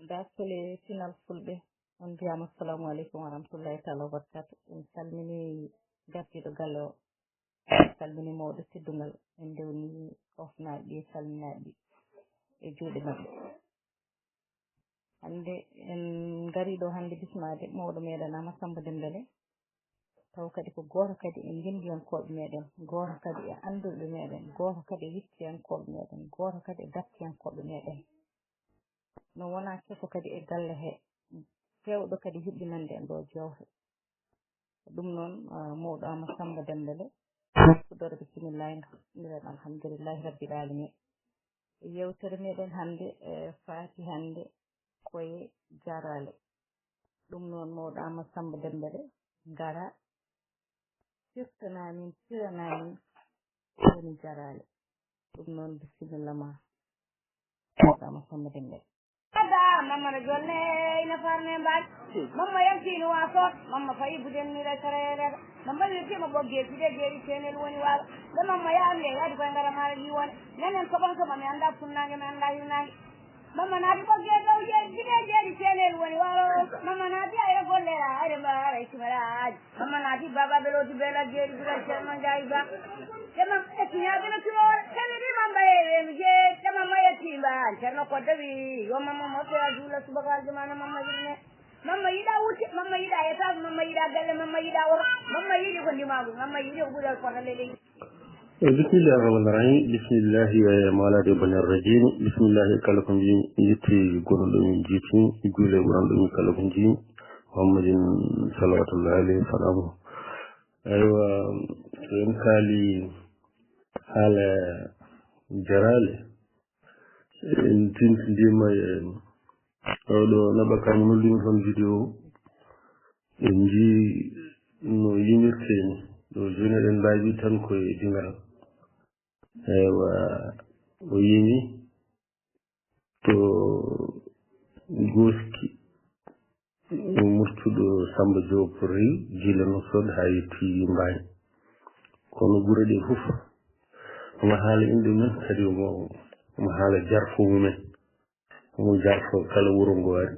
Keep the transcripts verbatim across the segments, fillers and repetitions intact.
Dakole Pinal Fulɓe, on mbiyama assalamu aleykum wa rahmatullahi taala wa barakatu. En calmini gardiɗo galle o, en calmini mawɗo teddungal, en ndewni ofnaaɓe ɗi e calminaaɓe ɗi e juuɗe maɓɓe. Hannde en ngari ɗo hannde bismaade mawɗo meɗen Amadou Samba Dembele, taw kadi ko gooto kadi e ngenndiyankooɓe meɗen, gooto kadi e annduɓe meɗen, gooto kadi e wittiyankooɓe meɗen, gooto kadi e dartiyankooɓe meɗen. No wona keso kadi e galle he, fewɗo kadi hiɓɓinande en ɗo jewte. Ɗum noon, ah, mawɗo Amadou Samba Dembele, fuɗɗoore bisimillahi, mbiɗen alhamdulillahi rabbil alamin. Yewtere meɗen hannde, eh, faati hannde koye jaraale. Ɗum noon mawɗo Amadou Samba Dembele, ngara, firtana min, firana min, woni jaraale. Ɗum noon bisimilla ma, mawɗo Amadou Samba Dembele. Ada, mamma no jolle, ina farne mbaaj. Mamma yaltino wa soot, mamma fayi buden mi re sarere. Mamma wirtima bogge fide jeeri senel woni wala. Da mamma ya amle, ya di koy ngara mara ji woni. Nanen ko bon ko mami anda funnange, mi anda hirnange. Mamma naati bogge dow jeeri fide jeeri senel woni wala. Mamma naati ay golle ra, ay de mara, ay simara. Mamma naati baba beloti bela jeeri bula Cerno Njaay Ba. Te mamma yetti ñaabino tuloore, te wiɗi mamma yeweenu jeeri, te mamma yetti mbaan Cerno Kodde wi, yo mamma moƴƴo a juula subaka aljumana mamma yirne. Mamma yiɗa wutte, mamma yiɗa étage, mamma yiɗa galle, mamma yiɗa oto, mamma yiɗi ko ndimaagu, mamma yiɗi ko ɓuri alfota leydi. Eh, bismillahi rahmani rahim. Bismillahi, eh, mawlade bani rajim. Bismillahi kala ko mbimi, yetti gono ɗo min jiiti, juule ɓuran ɗo min kala ko jiimi. Muhammadin salawatullahi alayhi wa salamu. Aywa, so en kaali haala jaraale, en tintindiima e oɗo naɓa kam noddiima toon vidéo. En njii no yimirtee ni. Ɗo jooni eɗen mbaawi tan ko e dingal. Aywa, o yimi to Gooski, Murtuɗo Samba Diop Rewi, gila Nouakchott haa yetti Mbaañ. Kono gure ɗe fof, omo haala inɗe mum, kadi omo, omo haala jarfo mumen. Omo jarfo kala wuro ngo ari.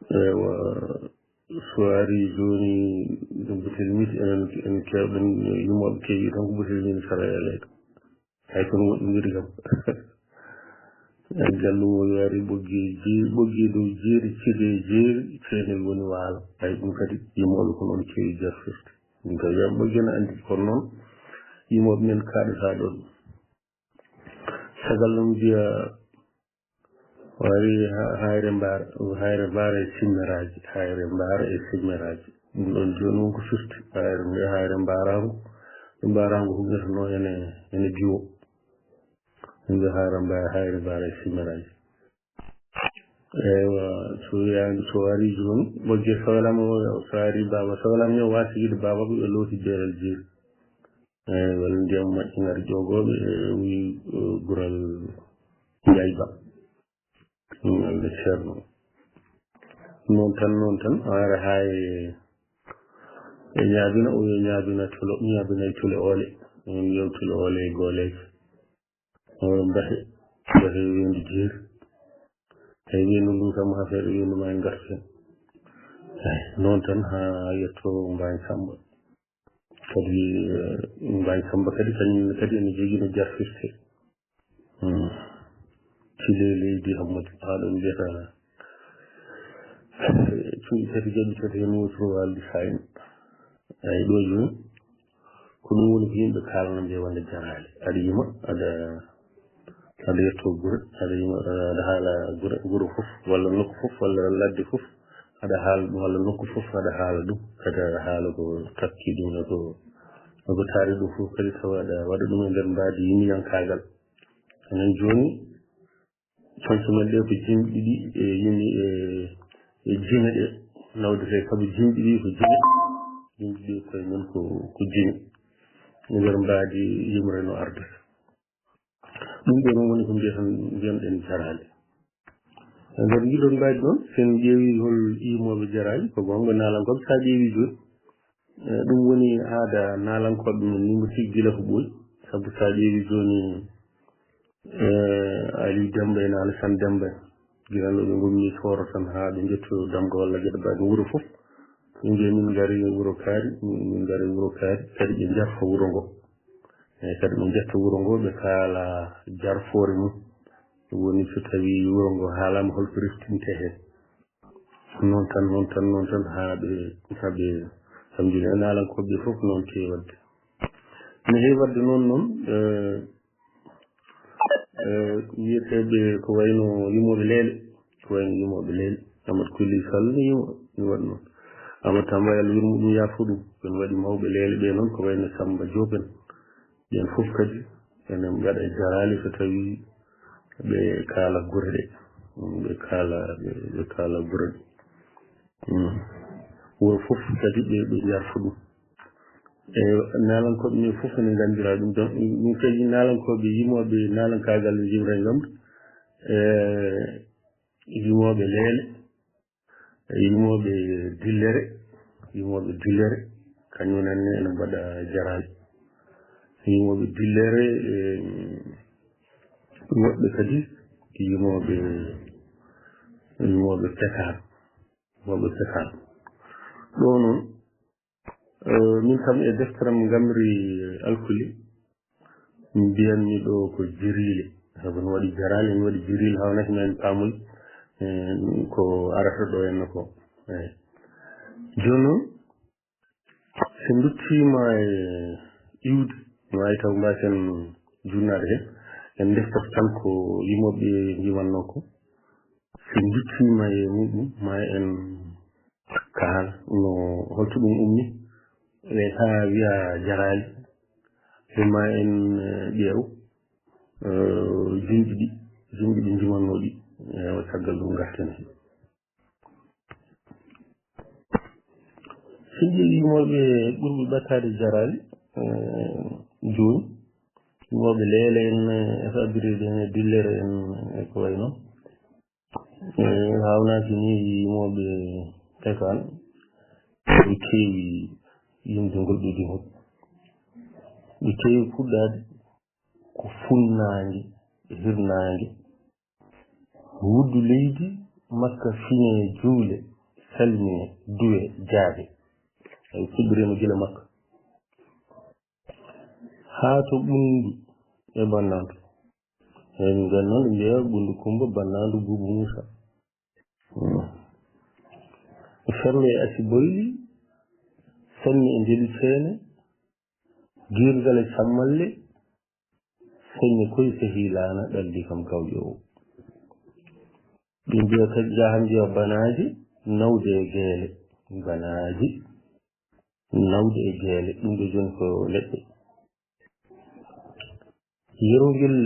Ewa, so ari jooni, no Butel Miti, enen, en keewɗen, yumooɓe keewi tan ko Butel Miti sara e leeɗe. Hay kono woɗɗondiri kam. Ay, Jallo o yaari ɓoggi e jeeri, ɓoggi e dow jeeri, cide e jeeri, ceenel woni waalo. Ay, ɗum kadi yimooɓe ko noon keewi jarfirde. Ɗum kadi wiya ɓoggi ene anndi, kono noon yimooɓe men kaaɗataa ɗoon. Sagal noon mbiya o ari ha-, hayre mbaar-, hayre mbaara e simmeraaji, hayre mbaara e simmeraaji. Ɗum ɗoon jooni won ko firti. Hayre mbiya hayre mbaaraango, mbaaraango huɓirtano ene, ene biwo. Min mbiya hayre mbaara, hayre mbaara e simmeraaji. Eywa, so wiyaani, so ari jooni, ɓoggi so welama o, so ari baaba, so welama o waasi yiide baaba ko ɓe looti beelal jeeri. Eywa, ndiyam moƴƴi ngari ƴoogooɓe, e wi, e gural Njaay Ba. Ɗum Allah ceerno. Noon tan, noon tan, o ara haa e, e ñaabina, o yo ñaabina culo, ñaabina e cule oole. Min mbiya cule oole e gooleeje. Oɗon mbahe, mbahe weendu jeeri. Tawi weendu ndun kam haa feere weendu ma en ngartu heen. Eey, noon tan haa yetto Mbaañ Samba. Kadi, eh, Mbaañ Samba kadi kañum kadi ene jogii no jarfirte. Hmm. Cile leydi Hammadi, haa ɗo mbiyata, eh, cuuɗi tati jaɓi tati heen wotoro waalde haa ene. Eey, ɗo jooni. Ko ɗum woni ko yimɓe kaalana nde wonde jaraale. Aɗa yima, aɗa, aɗa yetto gure, aɗa yima, aɗa haala gure, gure fof, walla nokku fof, walla ladde fof, aɗa haala ɗum, walla nokku fof, aɗa haala ɗum, kadi aɗa haala ko takki ɗum, e ko, e ko taari ɗum fof, kadi tawa aɗa waɗa ɗum e nder mbaadi yimiyankaagal. Enen jooni, Canke men ɗe ko jimɗi ɗiɗi e yimi e, e jime ɗe nawdete sabu jimɗi ɗi ko jime. Jimɗi ɗi koye men ko, ko jime. E nder mbaadi yimre no arde. Ɗum ɗo noon woni ko mbiyeten, mbiyanɗen jaraale. E nder ndiɗon mbaadi noon, so en ƴeewi hol yimooɓe jaraali, ko goonga naalankooɓe, so a ƴeewi jooni, Eh, ɗum woni aada naalankooɓe men ni, mbo sigi gila ko ɓooyi. Sabu so a ƴeewi jooni, eh, Aliou Demba en, Alassane Demba en, Gila no ɓe ngommi Tooro tan haa ɓe njetto Damga walla Geɗe Baaɗe wuro fof. Ɓe mbiya min ngari wuro Kaari, min ngari wuro Kaari, kadi ɓe njarta wuro ngo. Eeyi, kadi ɓe njetta wuro ngo, ɓe kaala jarfoore mum. Ɗum woni so tawii wuro ngo haalaama, hol ko reftinte heen. Noon tan, noon tan, noon tan, haa ɓe, haa ɓe, alhamdulillah, naalankooɓe ɓe fof noon keewi waɗde. No heewi waɗde noon, noon, eh, eh, wiyeteeɓe ko wayno yimooɓe Leele, ko wayno yimooɓe Leele. Amadou Koli Sall no yimo, no waɗi noon. Amadou Tamba, yo Allah yurmo ɗum, yaafo ɗum. Ɓen waɗi mawɓe Leele ɓe noon, ko wayno Samba Diop en. Ɓen fof kadi ene mbaɗa jaraali so tawii ɓe kaala gure ɗe. Mm, ɓe kaala, ɓe, ɓe kaala gure ɗe. Mm. Wuro fof kadi ɓe, ɓe njarta ɗum. E naalankooɓe ɓe fof ene nganndira ɗum. Donc, ɗum kadi naalankooɓe yimooɓe naalankaagal no njimra e ngamri. E yimooɓe Leele, yimooɓe Dillere, yimooɓe Dillere, kañum en ne ene mbaɗa jaraali. Yimooɓe Dillere, e woɗɓe kadi yimooɓe, yimooɓe Petaar, yimooɓe Petaar. Ɗo noon, eh, min kam e deftere am ngamri alkuli, mbiyanmi ɗo ko jiriile. Sabu no waɗi jaraali, no waɗi jiriile, hawnaki men paamuy, eh, ko arata ɗo henna ko. Eeyi. Jooni noon, so nduttiima e iwde, no waawi taw mbaasen junnaade heen, en ndeftata tan ko yimooɓe njimanno ko. So nduttiima e muɗum, ma en kaal no holto ɗum ummi, e haa wiya jaraali, e ma en, eh, ƴeew, eh, jimɗi ɗi, jimɗi ɗi njimanno ɗi, eh, o caggal ɗum ngarten heen. So yimooɓe ɓurɓe ɓataade jaraali, eh, jooni, yimooɓe Leele en, eh, e Fabiri en, e Dillere en, e ko wayi noon. Eh, haawnaaki ni yimooɓe Petaar, ɓe keewi yimde ngol ɗo dimol. Ɓe keewi puɗɗaade ko funnaange e hirnaange. Wuddu leydi Makka fine juule, salmine, duwe, jaabe. Ay fuɗɗirima gila Makka. Haa to ɓunndu e bannandu. Eeyi, min nganndi noon ɓe mbiya ɓunndu Kummba, bannandu Buubu Muusa. Hmm. Ferlo e acci boyli, sanni e njeli ceene, girgal e cammalle, senne koy sehii laana ɗalli kam gawƴo o. Ɓe mbiya kadi njaha mbiya banaaji, nawde e geele. Banaaji, nawde e geele. Ɗum ɗo jooni ko leɗɗe. Yerongel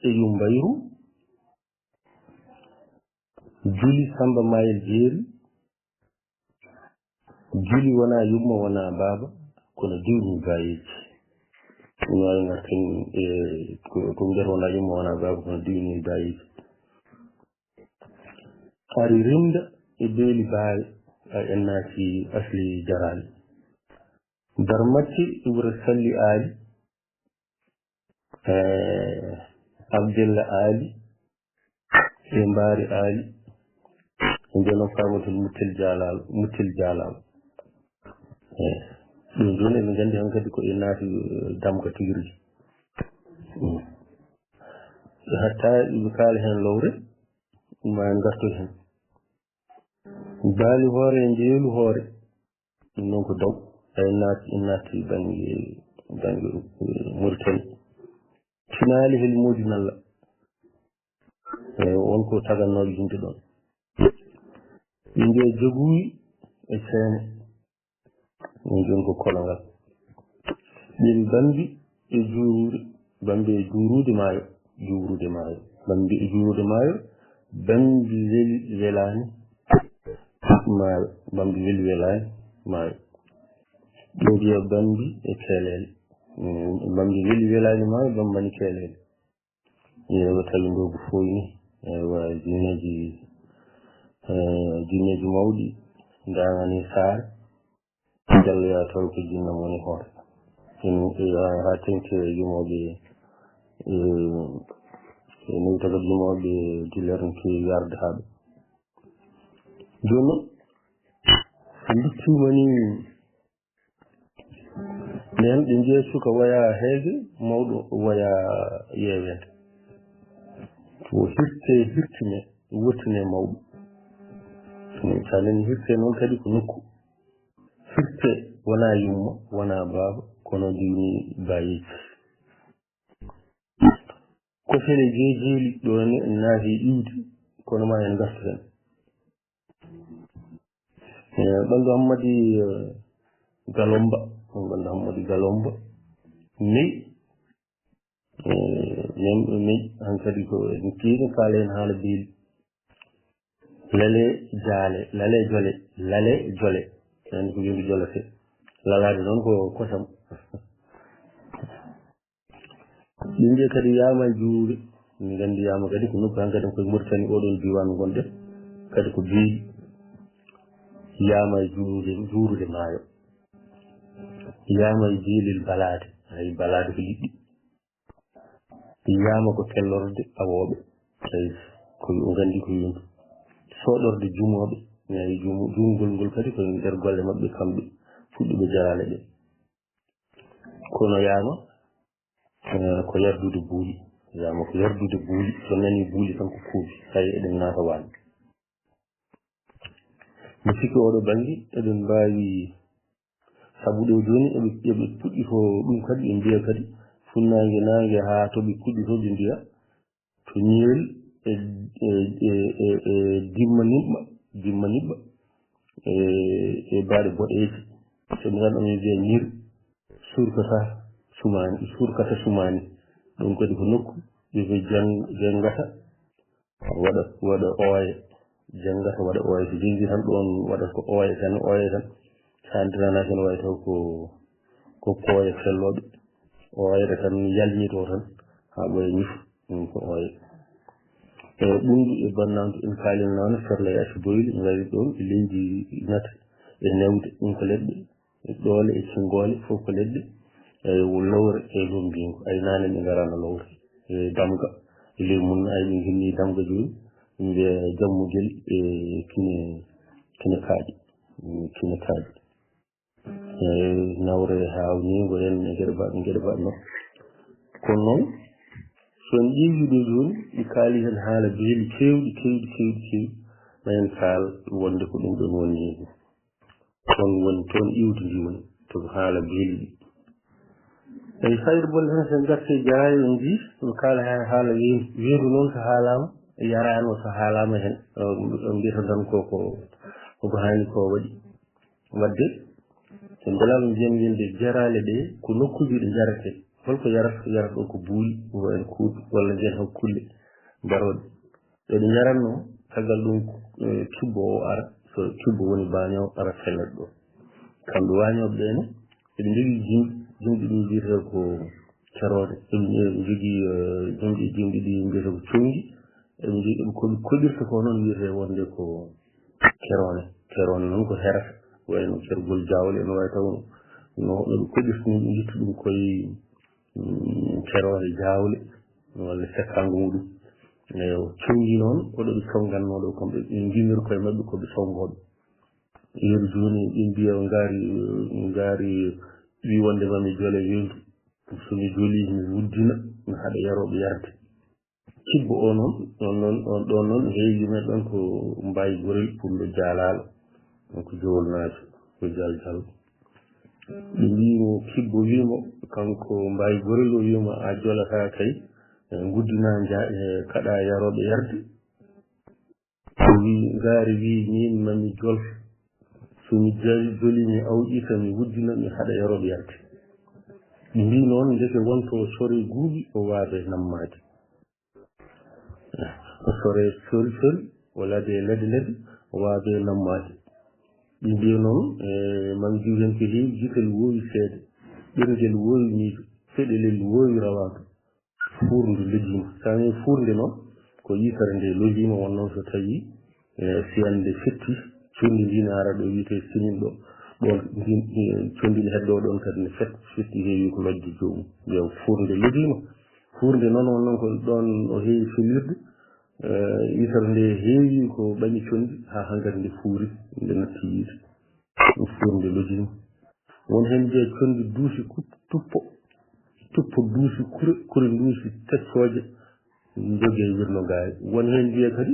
e yumbayru, juli Samba Mayel Jeeri, juli wonaa yumma, wonaa baaba, kono diwni bayeeji. Ɗum waawi ngarten e ko, ko mbiyata wonaa yumma, wonaa baaba, kono diwni bayeeji. Ari rimda e beeli baawe, a en naati asli jaraali. Darmacce e wuro Salli Aali, eh, Abdella Aali, e Mbaari Aali, e Njono Faamatul Muttel Jaalaal, Muttel Jaalaal. Eh, ɗum jooni eɗen nganndi heen kadi ko e naati, eh, Damga tigi rigi. Mm. Hatta iɓe kaala heen lowre, ma en ngartoy heen. Baali Hoore e Njeelu Hoore, ɗum noon ko Daw. Ay naati, naati bannge, bannge, eh, Mauritanie. Finaali heli Moodi Nalla. Eh, won ko tagannooɓe yimɓe ɗoon. Ɓe mbiya joguy e ceene. Ɗum jooni ko kolongal. Ɓe mbambi e juurude, mbambi e juurude maayo, juurude maayo. Mbambi e juurude maayo, mbambi weli welaani maayo, mbambi weli welaani maayo. Ɓe mbiya mbambi e keeleele. Mm, mbambi weli welaani maayo, mbambani keeleele. Ewa, tawi ndogu fooy ni. Ewa, jinneeji, eh, jinneeji mawɗi ndaŋani saare. Jalloya taw ko jinna moni hoore. Ɗum, eh, haa, haa teŋti e yimooɓe, eh, e newtagal yimooɓe Dillere no keewi yarde haa ɗo. Jooni noon, so nduttiima ni, nden ɗe njeya suka waya heege, mawɗo waya yeeweende. Ko hirte, hirtine, wurtine mawɗo. Sa nani hirte noon kadi ko nokku. Hirte wonaa yumma, wonaa baaba, kono ndiwni baayeeji. Ko sene jeejeeli ɗo ne naati iwdi, kono ma en ngartu heen. Eh, ɓanndu Hammadi, eh, Galomba, ɓanndu Hammadi Galomba, neyi, eh, men ɗo neyi, hankadi ko en keewi kaala heen haala beeli. Lale jaale, lale jole, lale jole. En ko yimɓe jolete. Lalaade noon ko kosam. Ɗum nde kadi yaama e juurude. Min nganndi yaama kadi ko nokku han kadi koye Mauritanie oɗon diiwaan ngonɗen. Kadi ko beeli. Yaama e juurude, juurude maayo. Yaama e beelel balaade. Hay balaade ko liɗɗi. Yaama ko tellorde awooɓe. Hay ko o nganndi ko yontu. Soɗorde jumooɓe. Hay jum-, jumgol ngol kadi ko nder golle maɓɓe kamɓe fuɗɗuɓe jaraale ɗe. Kono yaama, eh, ko yardude buuli. Yaama ko yardude buuli. So nani buuli tan ko kuubi. Hay eɗen naata waalo. Mi sikki oɗo bannge eɗen mbaawi, sabu ɗo jooni eɓe, eɓe puɗɗi ko ɗum kadi ɓe mbiya kadi funnaange naange haa to ɓe puɗɗi to ɓe mbiya to ñiwel e, e, e, e, e dimma niɓɓa, dimma niɓɓa e, e baɗe boɗeeje. So mi tan ɗo mi mbiya ñir surkata sumaani, surkata sumaani. Ɗum kadi ko nokku ɓe ko jang-, janngata waɗa, waɗa ooya, janngata waɗa ooya. So janngi tan ɗoon waɗa ko ooya tan, ooya tan. So anndiraana tan wayi taw ko, ko pooya fellooɓe. Ooya tan yalnitoo tan haa ɓooya ñif, ɗum ko ooya. E ɓunndu e bannantu en kaalin noon, ferla e accu boyli, ngari ɗoon e leydi nata e newde, ɗum ko leɗɗe. E ɗoole e cinngoole, fof ko leɗɗe, e lowre e lombingo. Ay, naane ɓe ngaraano lowre. E damga, e ley mum, ay, ɓe nginni damga jooni, ɓe mbiya jammugel e kine, kine kaaƴe, mm, kine kaaƴe. E nawre haawniingo en e geɗe ba-, geɗe baɗno. Kono noon, so en ƴeewi ɗo jooni, ɗi kaali heen haala beeli keewɗi, keewɗi, keewɗi, keewɗi. Ma en kaal wonde ko ɗum ɗoon woni. Toon woni, toon iwdi ndi woni, to haala beeli ɗi. Eyi, fayda bonde tan, so en ngartii e jaraayo, en njii, no kaala heen haala weendu. Weendu noon, so haalaama, yaraano, so haalaama heen, eh, mbiyata tan ko, ko, ko ko haani ko waɗi. Waɗde, so mbelaama mbiyen, wiyde jaraale ɗe, ko nokkuuji ɗi njaretee. Holko yarata? Ko yarata ɗo ko buuli, walla en kuuɓi, walla njiyen hakkulle mbarooɗe. Ɓe ɗi njaratnoo, caggal ɗum, eh, cubbo o ara, so cubbo woni baañoowo, ara fellat ɗo. Kamɓe waañooɓe ɓee ne, eɓe njogii jimɗi, jimɗi ɗum wiyetee ko keroone. Eɓe, eɓe njogii, eh, jimɗi, jimɗi ɗi mbiyetee ko conngi. Eɓe njogii, eɓe ko ɓe koɗirta ko noon wiyetee wonde ko keroone. Keroone noon ko herata, wayno kergol jaawle, no wayi taw no, no ɓe koɗirta ni, ɓe ngitta ɗum koye, mm, keroone jaawle, walla sekkango muɗum. Eyo, conngi noon, ko ɗo ɓe conngannoo ɗo, kamɓe ɓe njinnir koye maɓɓe ko ɓe sonngooɓe. Yeru jooni, ɓe mbiya ngaari, ngaari wi wonde ma mi jole weendu. So mi jolii, mi wuddina, mi haɗa yarooɓe yarde. Cibbo o noon, on noon, on ɗon noon, heewi men ɗon ko Mbaye Gorel, Pullo Jaalaalo. On ko Jowol Naajo, ko Jal Jal. Ɓe mbii mo, Cibbo wii mo, kanko Mbaye Gorel, o wii mo, "A jolataa kay, eh, nguddinaa nja-, eh, kaɗaa yarooɓe yarde." O wii, "Ngaari wii, miin ma mi jol. So mi jali-, joli, mi awƴita, mi wuddina, mi haɗa yarooɓe yarde." Ɓe mbii noon, ndeke wonto o sore guuɓi, o waabe nammaade. O sore sori sori, o lade lade lade, o waabe nammaade. Ɓe mbii noon, e, ma mi diw heen ko heewi, gitel woowi seede, ɓerngel woowi miijo, feɗelel woowi rawaadu. Fuurndu lojjiima. So a nanii fuurnde noon, ko yitere nde lojjiima, won noon so tawii, e, fiyannde fetti, conndi ndi ne ara ɗo wiyetee Sinin ɗo, ɗoon ndin, e, conndi ne heddoo ɗoon kadi ne fet-, fetti heewi ko lojji joomum. Yo fuurnde lojjiima. Fuurnde noon, won noon ko ɗoon o heewi felirde. Yitere nde heewi ko ɓaŋi conndi, haa hankadi nde fuuri, nde natti yiite. Ɗum fuuri nde lojini. Won heen mbiya conndi duusi kut-, tuppo, tuppo duusi kure, kure duusi teccooje, njogee wirno ngaari. Won heen mbiya kadi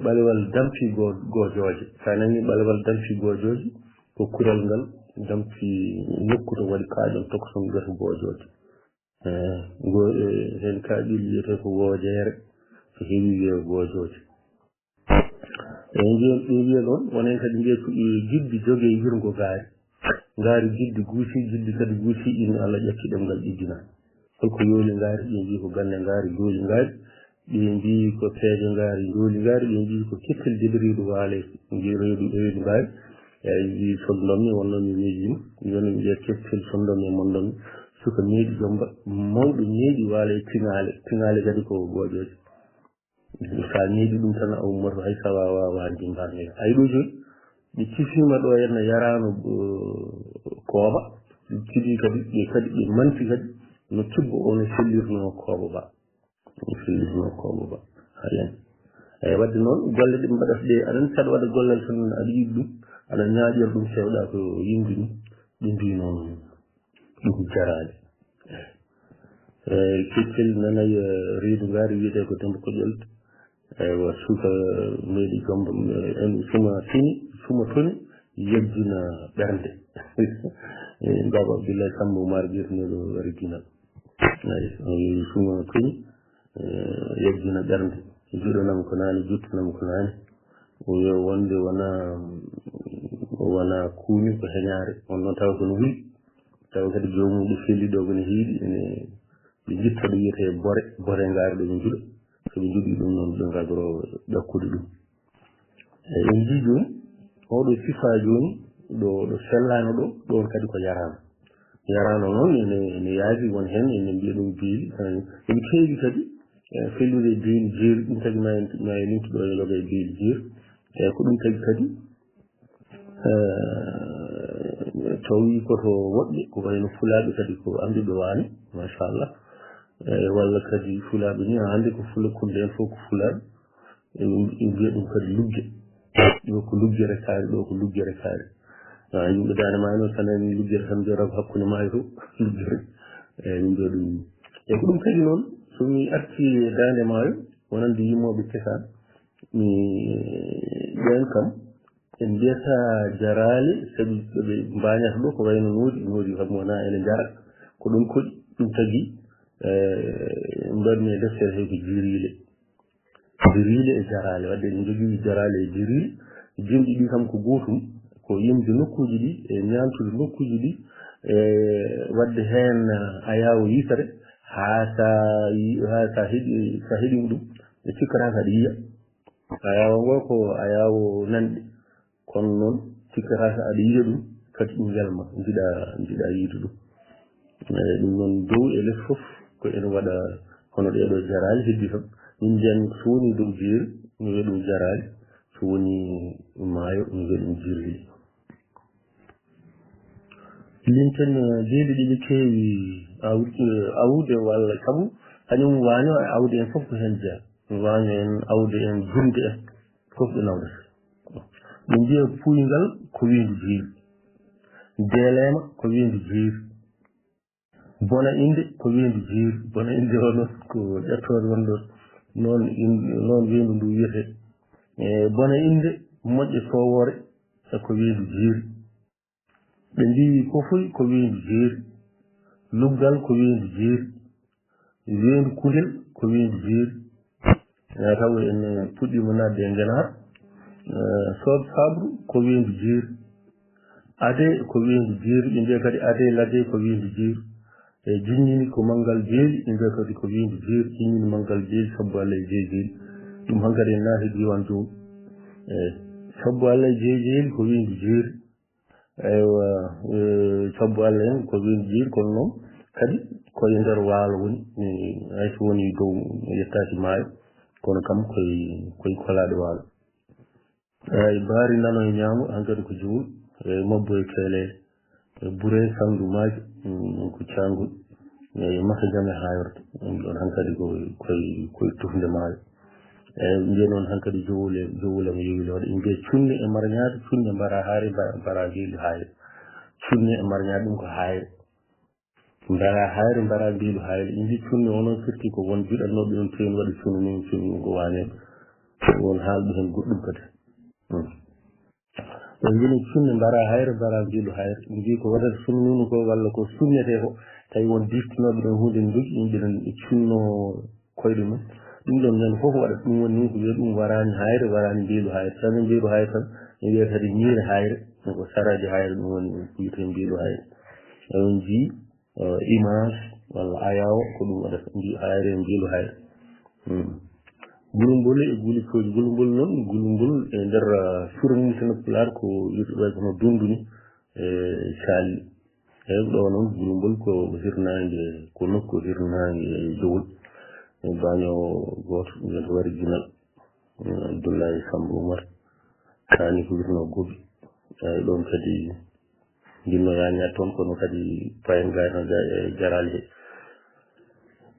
ɓalewal dampi go-, goojooje. So a nanii ɓalewal dampi goojooje, ko kural ngal dampi nokku to waɗi kaaƴon tokoson mbiyata goojooje. Eh, ngo, eh, heen kaaƴol wiyetee ko woojeere, so heewi wiyee goojooje. Eyi, mbiyen, ɓe mbiya noon, wonen kadi mbiya ko, eh, giddi jogee wirngo ngaari. Ngaari giddi guusi, giddi kadi guusi, inna Allah ƴakki ɗemngal ɗiggina. Holko yooli ngaari? Ɓe mbiyi ko gannde ngaari, yooli ngaari. Ɓe mbiyi ko peeje ngaari, yooli ngaari. Ɓe mbiyi ko keccel deɓi reedu waale, ngi reedu, reedu ngaari. Eyi, mbiyi sondomme, wonno mi miijima. Jooni mbiya keccel sondomme, mondomme. Suka meeɗi jomba, mawɗo meeɗi waale e tiŋaale. Tiŋaale kadi ko goojooje. So a ñiiɗi ɗum tan, a ummoto, hay so a waawaa waande mbaarnira. Ay ɗo jooni, ɓe cifiima ɗo henna yaraano, eh, kooba. Ɓe cifii kadi, ɓe kadi, ɓe manti kadi no cubbo o no sellirnoo kooba ba. No sellirnoo kooba ba. Hayan. Eyi, waɗde noon, golle ɗe mbaɗata ɗe, aɗa anndi, saɗa waɗa gollal tan, aɗa yiɗi ɗum, aɗa ñaaƴira ɗum, kewɗa ko yimɓe ɗum, ɓe mbii noon. Ɗum jaraani. Eh, keccel nanay, eh, reedu ngaari wiyetee ko Demba Koƴol. Eywa, suka meeɗi jomba, eh, en suma tini, suma toni, yejjina ɓernde. Eh, Baaba Abdullahi Samba Umar ɓiyetnooɗo original. Eyi, o wi suma toni, eh, yejjina ɓernde. Juɗanam ko naane, juttanam ko naane. O wiya wonde wona, wona kuumi ko heñaare. On noon tawa ko no wuli. Tawa kadi joomum ɗo feli ɗo ko no hiiɗi, ene ɓe njitta ɗo wiyetee bore, bore ngaari ɗo ɓe njuɗa. So ɓe njuɗi ɗum noon, ɓe ngadoro ƴakkude ɗum. E, en njii jooni, oɗo sifaa jooni, ɗo, ɗo sellaano ɗo, ɗoon kadi ko yaraano. Yaraano noon, ene, ene yaaji won heen, ene mbiya ɗum beeli, ene keewi kadi, e, fellude e beeli jeeri, ɗum tagi ma en, ma en limtu ɗo e loga e beeli jeeri. E, ko ɗum tagi kadi, e, tawi ko to woɗɓe, ko wayno fulaaɓe kadi ko annduɓe waane, machallah. E, walla kadi fulaaɓe ni, a anndi ko fula, kulde en fof ko fulaaɓe. E, ɓe mbiya ɗum kadi lugge. Ɗo ko luggere kaari, ɗo ko luggere kaari. Ah, yimɓe Daande Maayo noon, so nani luggere tan, mbiyata ko hakkunde maayo to, luggere. Eyi, min mbiya ɗum. E ko ɗum tagi noon, so mi arti e Daande Maayo, wonande yimooɓe cosaan, mi, ɓeen kam, en mbiyata jaraale, sabi ɓe mbaañata ɗo, ko wayno noodi, noodi kam wonaa ene njara. Ko ɗum koɗi, ɗum tagi, eh, mbaɗmi e deftere he ko jiiriile. Jiriile e jaraale. Waɗde eɗen njogii jaraale e jiriile. Jimɗi ɗi kam ko gootum, ko yimde nokkuuji ɗi, e ñaamtude nokkuuji ɗi, e waɗde heen ayaawo yitere, haa sa yi-, haa sa heɗi, sa heɗiima ɗum, ɓe cikkataa ko aɗa yiya. Ayaawo ngo ko ayaawo nanɗe. Kono noon, cikkataa so aɗa yiya ɗum, kadi ɗum welma, njiɗa, njiɗa yiide ɗum. Eyi, ɗum noon, dow e les fof, ko ene waɗa hono ɗee ɗoo jaraali heddi tan. Min mbiyan, so woni dow jeeri, mi wiya ɗum jaraali, so woni maayo, mi wiya ɗum jirli. Limten, eh, beeli ɗiɗi keewi awde, awde walla sabu, kañum waaño e awde en fof ko heen jeyaa. Waaño en, awde en, jumde en. Fof ɓe nawdata. Ɓe mbiya puyngal ko weendu jeeri. Deeleema ko weendu jeeri. Bona innde ko weendu jeeri. Bona innde o noon ko ƴettoode wonɗo noon in-, noon weendu ndu wiyetee. E bona innde moƴƴo soowoore e ko weendu jeeri. Ɓe mbiyi fofoy ko weendu jeeri. Luggal ko weendu jeeri. Weendu kundel ko weendu jeeri. Eh, taw en, eh, puɗɗiima naatde e ngenaar. Eh, soob sabru ko weendu jeeri. Ade ko weendu jeeri. Ɓe mbiya kadi ade ladde ko weendu jeeri. E jiññini ko manngal jeeri. Ɓe mbiya kadi ko weendu jeeri. Jiññini manngal jeeri, sabbu Allah e jeeri jeeri. Ɗum hankadi en naati diiwaan Joom. Eh, sabbu Allah e jeeri jeeri ko weendu jeeri. Eywa, eh, sabbu Allah en ko weendu jeeri, kono noon kadi ko e nder waalo woni, eh, hay so woni dow yettaaki maayo, kono kam koye, koye kolaaɗe waalo. Eyi, baari nano e ñaamo, hankadi ko jowol, e mabbo e keeleele, e bure sandu maaje, mm, ko caangol, e masa jame haayorde, ɗum ɗoon hankadi ko koye, koye tufnde maayo. Eyi, mbiya noon hankadi jowole, jowole mo yowi looɗe. Mbiya cunne e marñaaɗo, cunne mbara haayre, mba-, mbara mbiilu haayre. Cunne e marñaaɗo ɗum ko haayre. Mbara haayre, mbara mbiilu haayre. Ɓe mbi cunne o noon firti ko won juɗatnooɓe ɗum tewi waɗa cunne mum, cunne mum ko waaneeɓe. Won haalɓe heen goɗɗum kadi. Hmm. Ɓe mbini cunne mbara haayre, mbara mbiilu haayre. Ɓe mbi ko waɗata cunne mum ko walla ko sunnetee ko. Tawi won diftinooɓe ɗon huunde nduƴƴi, yimɓe nan e cunno koyɗe mum. Ɗum ɗon ñande fof waɗa. Ɗum woni noon ko wiya ɗum waraani haayre, waraani mbiilu haayre. Tan mbiilu haayre tan, mi wiya kadi ñiire haayre, ko saraaji haayre, ɗum woni ko wiyetee mbiilu haayre. Eɗen njii, eh, image walla ayaawo, ko ɗum waɗata mbi haayre, mbiilu haayre. Hmm. Gulumbol e guli cooji. Gulumbol noon, gulumbol e nder, ah, suura mum tan e Pulaar ko wiyetee wayi kono dundu ni, e caali. Eyi, ɗo noon, gulumbol ko hirnaange, ko nokku hirnaange e jowol. E baaño gooto, ngel wari Ginal, eh, Abdullahi Samb Umar. Kaani ko wiyetnoo Gobi. Eyi, ɗoon kadi njinnoo yaañaade toon, kono kadi payen gayno ja-, e jaraali he.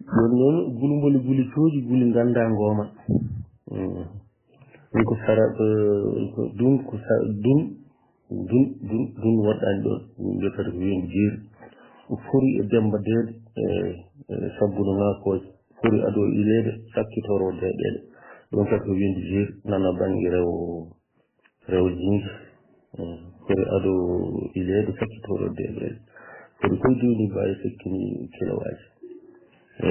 Ɗoon noon, gulumbol e guli cooji, guli nganndaa ngooma. Mm. Ɗum ko sara, eh, ko ɗum ko sa-, ɗum Dun, dun, dun woɗɗaani ɗoon. Min mbiyata ko weendu jeeri. Fori e Demba Deede, e, e Sabbuno Ŋaakooje. Fori adoo ileede, sakkitoro deeɗeele. Ɗoon kadi ko weendu jeeri, nana bannge rewo, rewo jinngi. E, fori adoo ileede, sakkitoro deeɗeele. Fori koy duuni baawi sakkini kilowaaji. E,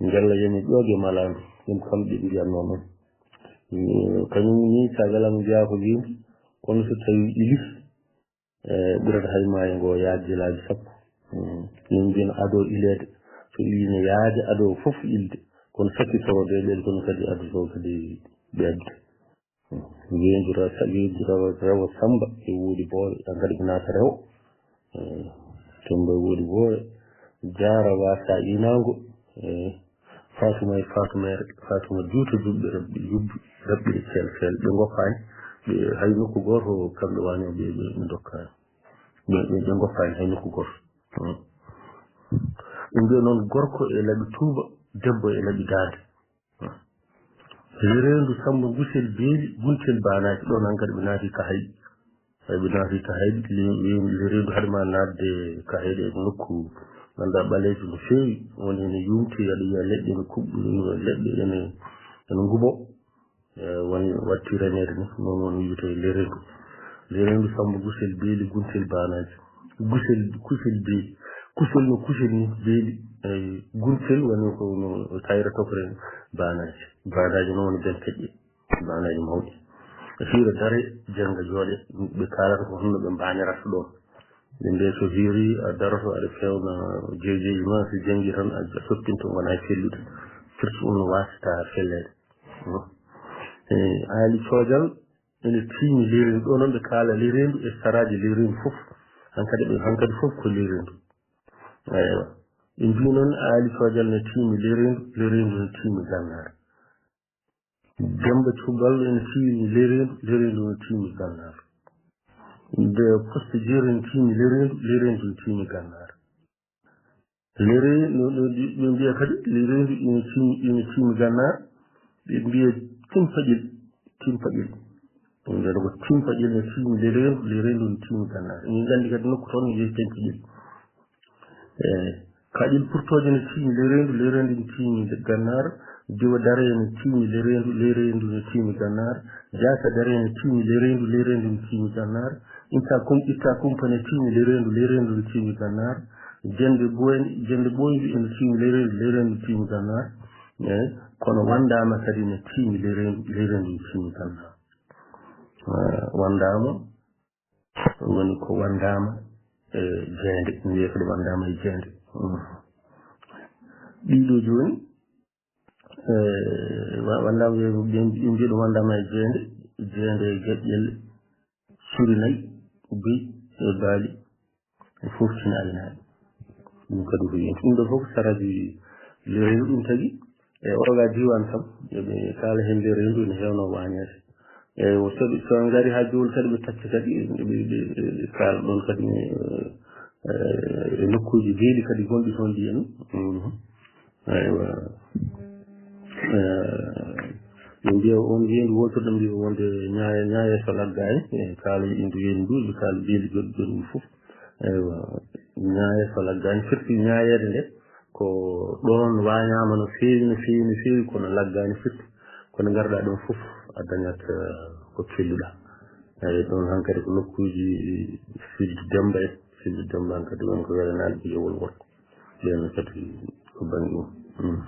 njalla yami ƴooge malaandu. Ɗum kamɓe mbiyatnoo noon. E, kañum ni, caggal am njiyaa ko weendu, kono so tawii ilis, e, ɓurata hay maayo ngo yaajde laabi sappo. Mm. Min mbiyata adoo ileede. So ilii ne yaaja adoo fof ilde. Kono sakkitoro deeɗeele kono kadi adotoo kadi ɓeydde. Mm. Weendu ra-, sa-, weendu rawa, rawa Samba e woodi Boore, an kadi ko naata rewo. Mm. Samba e woodi Boore. Jaara waasa inaango. Mm. Fatuma e Fatumere, Fatuma juuta juɓɓe raɓɓi, yubbi, raɓɓiɗe ceel ceel. Ɓe ngoppaani, ɓe hay nokku gooto kamɓe wañooɓe ɓe, ɓe ndokkaani. Ɓe, ɓe, ɓe ngoppaani hay nokku gooto. Hmm. Ɓe mbiya noon gorko e laɓi tuuba, debbo e laɓi daande. Hmm. Reendu Samba Gusel Beeli, Guntel Baanaaji, ɗoon hankadi ɓe naati Kahayɗi. Tawi ɓe naati Kahayɗi, le-, le-, le-, reendu haɗaama naatde Kahayɗi e nokku, ngannduɗaa ɓaleejo no feewi, woni ene yuumti, aɗa yiya leɗɗe ene kuɓɓi, leɗɗe ene, ene ngubo, e, woni watti remeede ni, noon woni wiyetee le-, reendu. Le-, reendu Samba Gusel Beeli, Guntel Baanaaji. Gusel, Kusel Beeli. Kusel no Kusel ni, Beeli. E, Guntel woni ko no tayra tokre Baanaaji. Baanaaji noon woni ben peƴƴe. Baanaaji mawɗi. Hiira dare, jannga jooɗe, ɓe kaalata ko honno ɓe mbañirata ɗoon. Ɓe mbiya so hiiri, a daroto, aɗa fewna jeejeeji ma, so janngi tan, a soppinto, ngona e fellude. Firti ɗum no waasata felleede. Hmm. E, Aali Coojal, ene tiimi le-, reendu, ɗo noon ɓe kaala le-, reendu e saraaji le-, reendu fof. Hankadi ɓe, hankadi fof ko le-, reendu. Eywa. Ɓe mbii noon Aali Coojal ne tiimi le-, reendu, le-, reendu ne tiimi Gannaar. Demba Cuballo ene tiimi le-, reendu, le-, reendu ne tiimi Gannaar. Nde Poste Jeeri ene tiimi le-, reendu, le-, reendu ne tiimi Gannaar. Le-, re-, no, no, ɓe mbiya kadi le-, reendu ene tiimi, ene tiimi Gannaar. Ɓe mbiya Timpaƴel, Timpaƴel. Ɗum ɗo ko Timpaƴel ne tiimi le-, reendu, le-, reendu ne tiimi Gannaar. Min nganndi kadi nokku toon ne wiyee Timpaƴel. Eyi, Kaƴel Purtooje ne tiimi le-, reendu, le-, reendu ne tiimi Gannaar. Diwa Dare ne tiimi le-, reendu, le-, reendu ne tiimi Gannaar. Jaasa Dare ne tiimi le-, reendu, le-, reendu ne tiimi Gannaar. Inta Kum-, Itta Kumpa ne tiimi le-, reendu, le-, reendu ne tiimi Gannaar. Jende Boyndi, Jende Boyndi ene tiimi le-, reendu, le-, reendu ne tiimi Gannaar. Eyi, kono Wanndaama kadi ne tiimi le-, reendu, le-, reendu ne tiimi Gannaar. Eh, Wanndaama woni ko Wanndaama e Jeende, mbiyee kadi Wanndaama e Jeende. Mm. Ɗiɗo jooni, eh, wa-, Wanndaama, ɓe, ɓe, ɓe mbiya ɗum Wanndaama e Jeende, Jeende e Geƴƴel, Suri Nayi, Buy e Baali, e fof ina aynaaɓe. Ɗum kadi ko yonti. Ɗum ɗo fof ko saraaji le-, reendu ɗum tagi. E oga diiwaan kam, yo ɓe kaala heen le-, reendu ene heewnoo waañeede. Eyi, o so ɓe, so ngari haa jooni kadi ɓe tacca kadi, ɓe, ɓe, ɓe, ɓe kaala ɗoon kadi, eh, eh, e nokkuuji beeli kadi gonɗi toon ɗi en. Mhm. Eywa. Eh, Ɓe mbiya on weendu wootoru, ɓe mbiya wonde ñaaya, ñaaya so laggaani, e kaala yiɗi ndu weendu ndu, ɓe kaala beeli goɗɗi goɗɗi ɗum fof. Eywa, ñaaya so laggaani, firti ñaayeede nde, ko ɗoon waañaama no feewi, no feewi, no feewi, kono laggaani firti. Kono ngarɗaa ɗoon fof, a dañat, eh, ko kelluɗaa. Eyyi, ɗoon hankadi ko nokkuuji Sidi Demba en, Sidi Demba hankadi won ko welanaaɗo ko yowol worko. Ɓeen kadi ko bannge mum. Mm.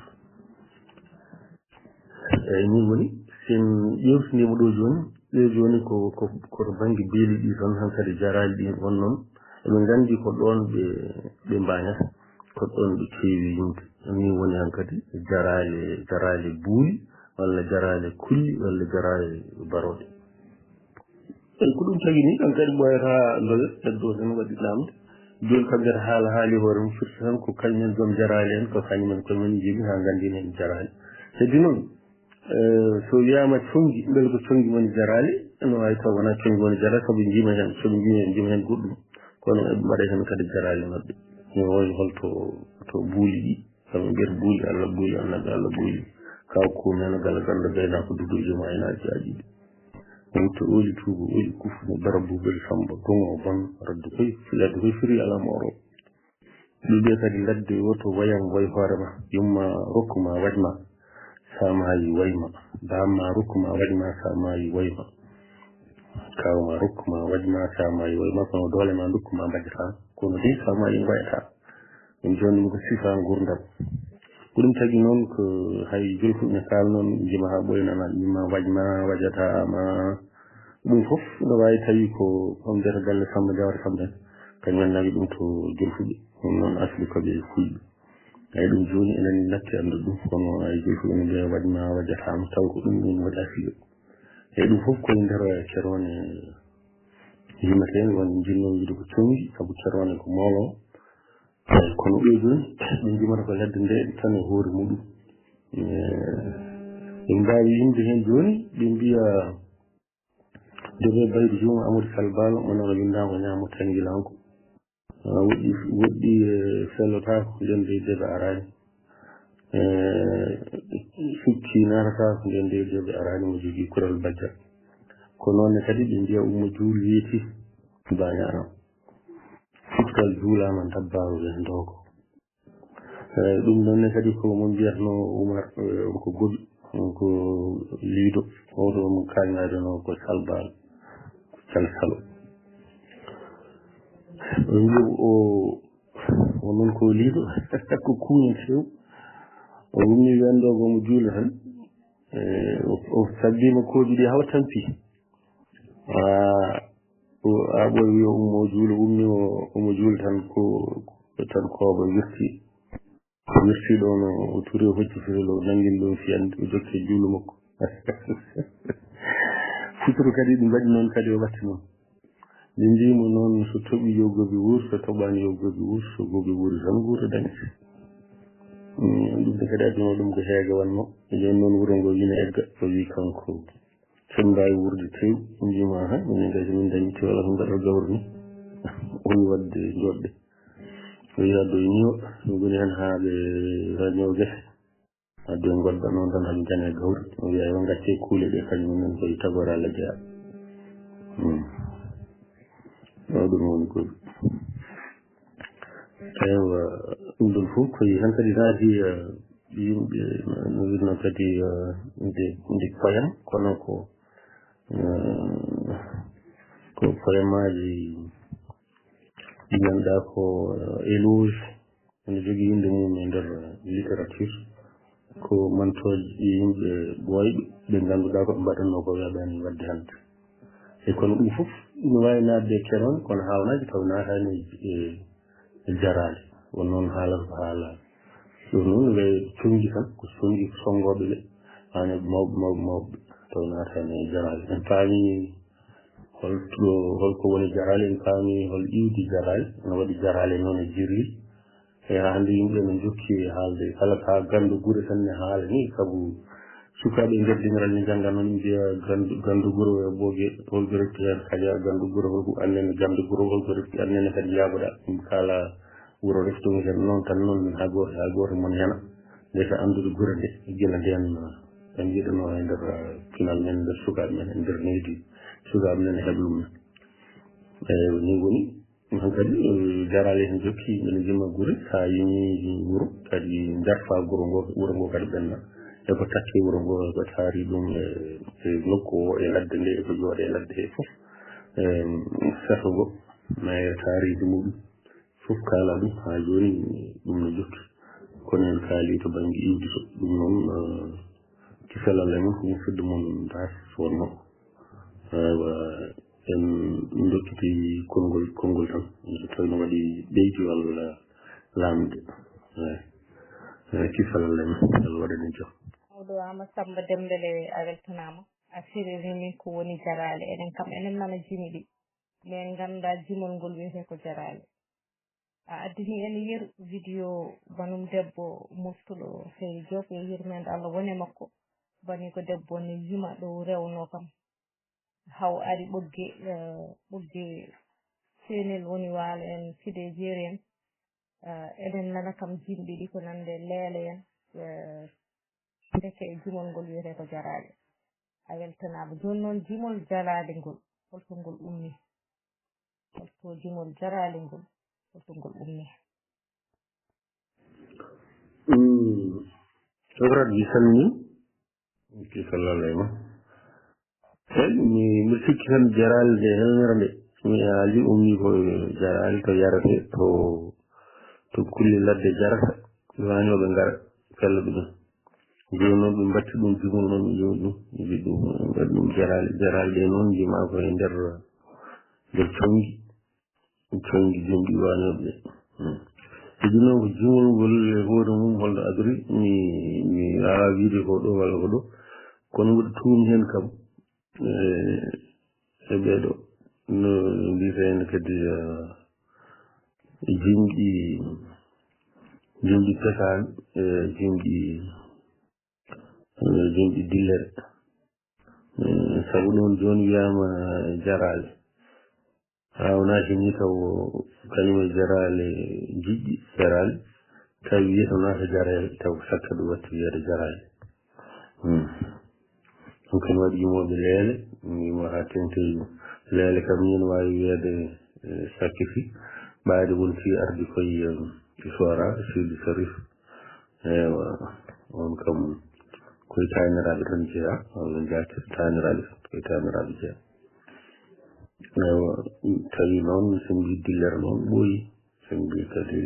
Eyyi, min woni, si en ƴeewtiniima ɗo jooni, ɗo jooni ko, ko, ko to bannge beeli ɗi tan, hankadi jaraali ɗi on noon, eɓe nganndi ko ɗoon ɓe, ɓe mbañata, ko ɗoon ɓe keewi yimde. Min woni hankadi jaraali, jaraali buuli, walla jaraali kulli, walla jaraali barooɗe. Eyi, ko ɗum tagi ni, kan kadi ɓooyata ndoyo, heddo tan waɗi namde. Jooni kam mbiyata haala haali hoore mum firti tan ko kañumen joom jaraali en, ko kañumen koye men njiimi haa nganndin heen jaraali. Heddi noon, eh, so wiyaama conngi, mbele ko conngi woni jaraali? Ene waawi taw wonaa conngi woni jaraali, sabu njiima heen, sabu njiima, njiima heen goɗɗum. Kono eɓe mbaɗa heen kadi jaraali maɓɓe. No woni holto to buuli ɗi. Kamɓe mbiyata buuli Allah, buuli annabi Allah, buuli kaw kuumeeno gala ganda gaynaako duduujo ma ina jaaji. Wutto ooli tuuba ooli kufune bara bubel samba goŋo bon raddu koy, laddu koy firi ala mooro. Ɗuɓe kadi ladde woto wayam way hoore ma, yumma rokku ma waj ma, sa maayi way ma, bamma rokku ma waj ma, sa maayi way ma, kawma rokku ma waj ma, sa maayi way ma, kono doole ma ndokku ma mbajata, kono dey sa maayi mbayata. Ɗum jooni ɗum ko sifa nguurndam. Ko ɗum tagi noon ko hay jolfuɓe ne kaal noon, njima haa ɓooy nana, njima waj ma, wajata ma. Ɗum fof no waawi tawi ko on mbiyata galle Samba Jawara Samba en. Kañum en nawi ɗum to jolfuɓe. Ɗum noon asli ko ɓe fulɓe. Eyi ɗum jooni enen natti anndu ɗum, kono ay jolfuɓe ne mbiya waj ma, wajata ma, taw ko ɗum ɗum waɗi asli o. Eyi ɗum fof koye nder kerone yimata en, won jinnoo wiide ko conngi, sabu kerone ko moolo. Eyi, kono ɓe jooni, ɓe njimata ko ladde nde tan e hoore muɗum. Eh, ɓe mbaawi yimde heen jooni, ɓe mbiya, Debe Baydu Juuma Amadou Sall Baalo, o noon o winndaama ko ñaamo tanngilanko. Ah, woɗɗi, woɗɗi, eh, fellotaako, nden de Debe araani. Eh, sukki naatataa ko nden de Debe araani, mo jogii kural bajjal. Ko noon ne kadi ɓe mbiya Umma Juul weeti baañaanam. Suktal juulaama dabbaaru ɓe ndooko. Eh, ɗum noon ne kadi ko mo mbiyatno Umar, eh, ko gobi, ko liido. Oto mo kaañaade no ko salbal, ko salsalo. O wiyi o, o noon ko liido, ko kuuña few. O wummi wendo go mo juula tan. Eh, o, o sabbima kooƴi ɗi hawa tampi. Ah, o, a ɓooy wiya ummo juula, ummi o, omo juula tan ko, ko tan kooba wirti. Wirti ɗo no o turi o hocci fitilo, o nangini ɗum fiyande, o jokki e juulu makko. Futuro kadi ɗi mbaɗi noon kadi o watti noon. Ɓe mbiimo noon so toɓi yo gobi wuur, so toɓaani yo gobi wuur, so gobi wuuri tan nguura dañi. Mm, ɗum de kadi adduno ɗum ko heege wanno. E jooni noon wuro ngo wina egga, o wi kanko. Sen mbaawi wuurde tew, mbiima, "Ha, minen kay, so min dañi tew, ala ko mbaɗata gawri ni." O wi waɗde joɗɗe. O wi addoy ni o, ɗum woni heen haa ɓe haa ñaw gese. Addoy ngodda noon tan, haa ɓe njana e gawri. O wi, "Aywa, ngaccee kuule ɗe, kañum men koye tagoore Allah jeyaa." Hmm. O ɗum woni ko. Eywa, ɗum ɗon fof ko hankadi naati, eh, yimɓe no, no winnoo kadi, eh, nde, nde poyam, kono ko, eh, ko poyamaaji ɗi ngannduɗaa ko, eh, éloge, ene jogii innde mum e nder, eh, littérature. Ko mantooji yimɓe ɓooyɓe, ɓe ngannduɗaa ko ɓe mbaɗatnoo ko weeɓaani waɗde hannde. E kono ɗum fof ina waawi naatde e keroon, kono haawnaaji taw naataani e, e jaraale. Won noon haalata ko haala. Ɗum noon ɓe conngi tan, ko conngi ko sonngooɓe ɓe, maanaam mawɓe, mawɓe, mawɓe, taw naataani e jaraale. En paami holto, holko woni jaraale, en paami hol iwdi jaraale, no waɗi jaraale noon e jirli. E haa hannde yimɓe no njokki haalde. Kala ka ganndo gure tan ne haala ni, sabu sukaaɓe e nder diŋral ne njannga noon, mbiya ganndo, ganndo gure o e Booge, holko refti heen Kaja, ganndo gure holko annene, ganndo gure holko refti annene kadi njaaboɗaa. Ɗum kala wuro reftugo heen noon tan noon, haa gooto, haa gooto mon hena. Ndeke anndude gure nde, gila ndeen, En njiɗano e nder, eh, pinal men, nder sukaaɓe men, e nder nehdi sukaaɓe men e heblum men. Eywa, ni woni. Hankadi, eh, jaraale hen jokki, mbiɗa jima gure, sa yimi wuro, kadi jarfa guro ngo, wuro ngo kadi ɓenna. E ko takke wuro ngo, e ko taari ɗum e, e nokku o, e ladde nde, e ko jooɗe e ladde he fof. Em, feto ngo, mais taariiji muɗum fof kaala ɗum, haa jooni ɗum no jokki. Kono en kaali to bannge iwdi to, ɗum noon, eh, kisal Allah e mum, ko musidɗo mon Baas wonno. Eywa, en ndokkiti konngol, konngol tan. So tawi no waɗi ɓeydi walla lamde. Eywa. Eywa, kisal Allah e mum, Allah waɗan en jam. Mawɗo Ama Samba Dembele, a weltanaama. A firiri min ko woni jaraale. Enen kam, enen nana jimi ɗi. Mais en nganndaa jimol ngol wiyetee ko jaraale. A addini en yeru vidéo banum debbo moftuɗo Seydi Diop, yo yurmeende Allah wone makko. Bani ko debbo ne yima ɗo rewno kam. Haw ari ɓogge, eh, ɓogge Senel woni waalo en, Side Jeeri en. Eh, eɗen nana kam jimɗi ɗi ko nande leele en. Eh, ndeke jimol ngol wiyetee ko jaraale. A weltanaama. Jooni noon jimol jaraale ngol, holto ngol ummi? Holto jimol jaraale ngol, holto ngol ummi? Mm. Sohrat, mi salmini. Ki sallallahu alayhi wa sallam. Eyi, mi, mi sikki tan jaraale nde helmere nde. Mi haali ummi ko jaraale to yarate, to, to kulle ladde jarata. Waanooɓe ngara pella ɗum. Jooni noon ɓe mbatti ɗum jimol noon, ɓe jooni ɗum, ɓe mbiɗi ɗum, ɓe mbaɗi ɗum jaraale. Jaraale ɗe noon njimaa ko e nder, nder conngi, conngi jimɗi waanooɓe ɓe. Hmm. Jooni noon ko jimol ngol e hoore mum holno adori, mi, mi waawaa wiide ko ɗo walla ko ɗo. Kono mboɗo tuumi heen kam, e, e ɓeeɗo, no mbiyetee heen kadi, eh, jimɗi, jimɗi pekaan, e jimɗi, e jimɗi dillere. E, sabu noon jooni wiyaama jaraale. Haa wonaa si nii taw kañum e jaraale jiɗɗi, jaraale, tawi wiyata wonaa ko jaraale, taw ko sakka ɗum watti wiyeede jaraale. Hmm. Ɗum kam waɗi yimooɓe leele, yimo haa teŋti leele kam, ina waawi wiyeede, eh, sacrifice. Ɓaade wonti ardi koye, eh, Soora, Sidi Sarif. Ewa, on kam koye taaniraaɓe tan jeyaa, walla njaati taaniraaɓe, koye taaniraaɓe jeyaa. Ewa, tawi noon, so mbi dillere noon ɓooyi, so mbi kadi,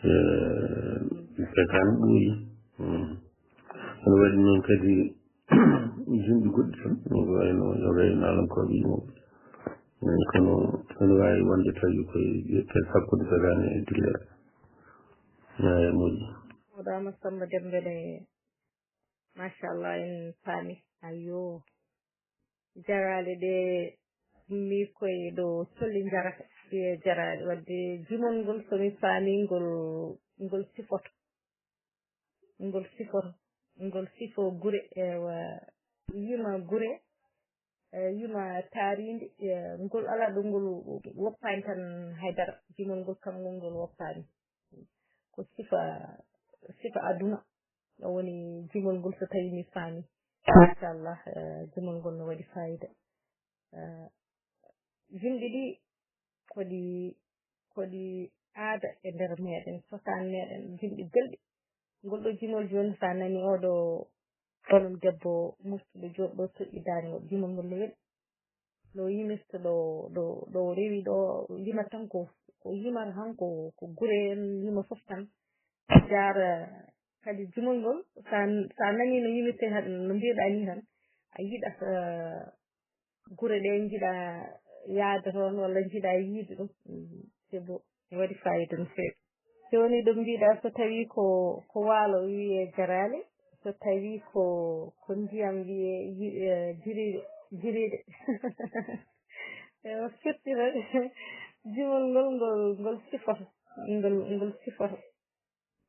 eh, pekaan ɓooyi. Hmm. Ene waɗi noon kadi jimɗi goɗɗi tan, no wayno yoga e naalankooɓe yimooɓe. Eh, kono ene waawi wonde tawi koye ƴettee sakkude pekaan e dillere. Eyi, moƴƴi. Mawɗo Amadou Samba Dembele, machallah, en paami. Ayyo. Jaraale ɗe ummi koye ɗo colli njarata. Ɗe jaraale. Wadde jimol ngol, so mi faami, ngol, ngol sifoto. Ngol sifoto. Ngol sifo gure, ewa, yima gure, eh, yima taariindi, eh, ngol alaa ɗo ngol woppaani tan haydara. Jimol ngol, kanngol ngol woppaani. Ko sifa, sifa aduna. Ɗo woni jimol ngol, so tawi mi faami. Machallah, eh, jimol ngol no waɗi fayida. Eh, jimɗi ɗi ko ɗi, ko ɗi aada e nder meɗen, cosaan meɗen, jimɗi belɗi. Ngol ɗo jimol jooni, sa nani oɗo, onon debbo mustuɗo jooɗo ɗo toƴƴi daande, jimol ngol no weli. No yimirta ɗo, ɗo, ɗo rewi ɗo, yimata tan ko, ko yimata tan ko, ko gure en, yima fof tan. Jaara kadi jimol ngol, sa, sa nani no yimirte tan, no mbiɗa ni tan, a yiɗat, eh, gure ɗe njiɗa yaade toon walla njiɗa yiide ɗum. Mm, c'est beau. Waɗi fayida no feewi. Jooni ɗo mbiɗa so tawi ko, ko waalo wiyee jaraale, so tawi ko, ko ndiyam wiyee yi-, eh, jiriiɗe, jiriiɗe. Ewa, firti tan. Jimol ngol, ngol, ngol sifoto. Ngol, ngol sifoto.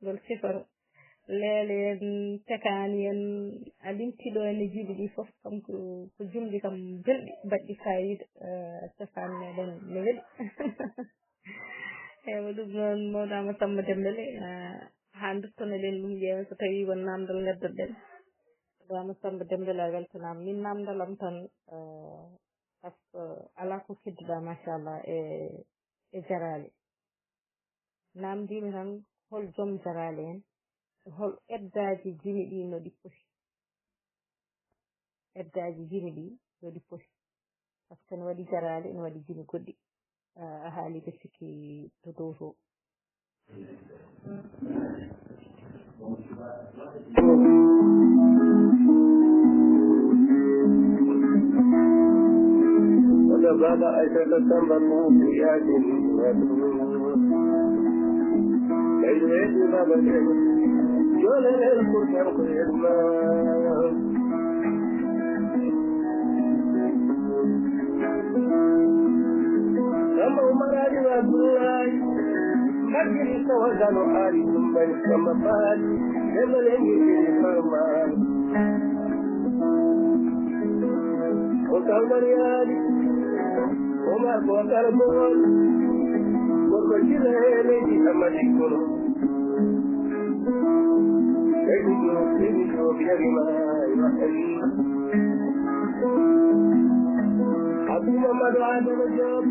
Ngol sifoto. Leele en, tekaani en, a limti ɗo en e jimɗi ɗi fof, kam ko, ko jimɗi kam belɗi, mbaɗɗi fayida, eh, cosaan meɗen no weli. Ewa, ɗum noon, mawɗo Amadou Samba Dembele, eh, haa duttonoɗen ɗum, ƴeewen so tawi won namdal ngaddoɗen. Dama Samba Dembel a weltanaama. Min namdal am tan, eh, par ce que alaa ko kedduɗaa, machallah, e, e jaraale. Namdiimi tan hol joom jaraale en, hol eddaaji jimi ɗi no ɗi poti. Eddaaji jimi ɗi no ɗi poti. Par ce que no waɗi jaraale, no waɗi jimi goɗɗi. A, a haali ɓe sikki to dow to. Wata baba Aisata Samba Kuku Yajin. Baby, baby, baba Aisata. Jole el kurban ko yedma. Samba Umar Ali Abdullahi. Mbagiri ko wagano ari ɗum bani Samba Faali. Ɓe mbaɗe ngiɗiri farmaani. O Samba Riyaali. O Marko Karbon. Gorko Jila e leydi Amadi Kono. Leydi Joob, leydi Joob, yari ma, yari. Abdou Mamadou Adama Diop,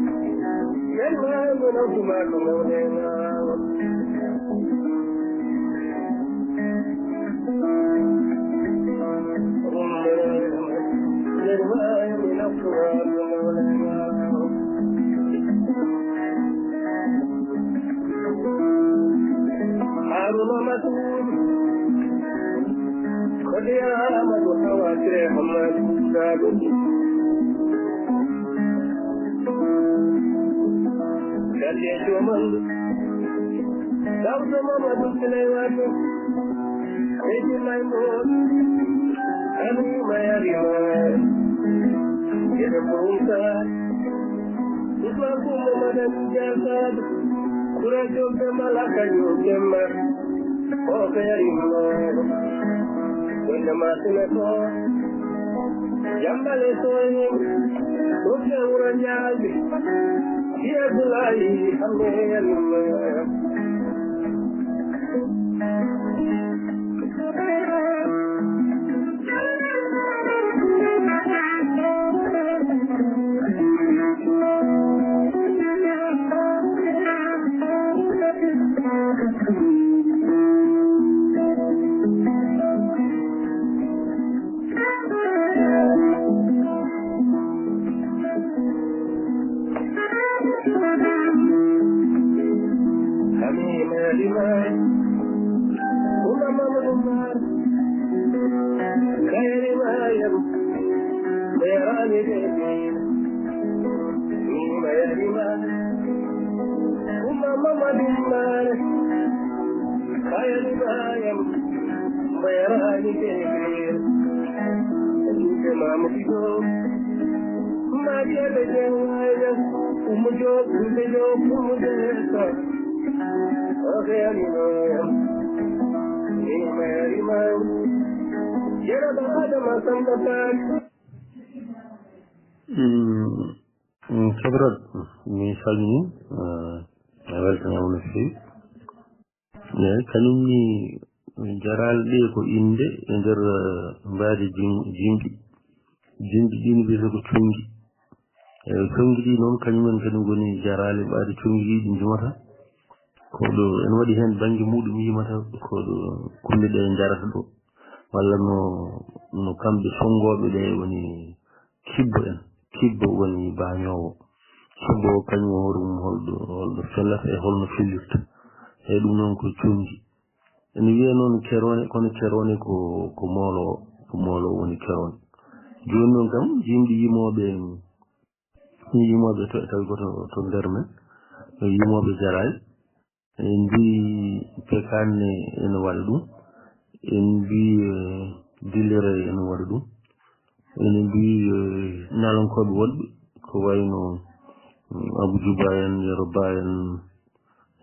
yalma mo nawtuma ko ngawɗen. Yalma mo nawtuma ko ngawɗen. Haruna Masud. Kodi Amadou Hawa Sire Hamad Sadu. Galle Joman. Dawdo Mamadou Sulaiman. Eji Maymon. Ami Mayari Mar. Yede Bunta. Usman Kumba Madan Jasad. Kura Jobe Malaka Jobe Mar. Ko feere yimɓe wonde ma sine ko jambale soyi ɗum ɓe wuro njaabi. Yeesu laayi hamɓe yimɓe. Halima Lima, Uma Mamadou Mar, Kayri Mariam, Merani Devi, Lima Lima, Uma Mamadou Mar, Kayri Mariam, Merani Devi, Lima Mamadou Mar, Maria de Jawaya, Umu Job, Umu Job, Umu Job, Mm, mm, Sobiraɓe, mi salmini, eh, mi weltanaama no feewi. Eeyi, kañum ni jaraale ɗe ko innde e nder, eh, mbaadi jim-, jimɗi. Jimɗi ɗi ne wiyetee ko conngi. Eeyi, conngi ɗi noon, kañumen kadi ngoni jaraale mbaadi conngi ɗi njimata. Ko ɗo ene waɗi heen bannge muɗum yimata ko ɗo kulle ɗe njarata ɗo. Walla no, no kamɓe sonngooɓe ɓe woni kibbo en. Kibbo woni baañoowo. Kibbo o kañum o hoore mum holɗo, holɗo fellata e holno fellirta. Eeyi, ɗum noon ko conngi. Ene wiyee noon keroone, kono keroone ko, ko moolo o, ko moolo o woni keroone. Jooni noon kam, jimɗi yimooɓe, yimooɓe to, tawi ko to, to nder men, yimooɓe jaraay. En mbii Pekaanne ene waɗa ɗum. En mbii, eh, Dillere ene waɗa ɗum. Ene mbii, eh, naalankooɓe woɗɓe, ko wayno, mm, Abu Juba en, Yero Ba en,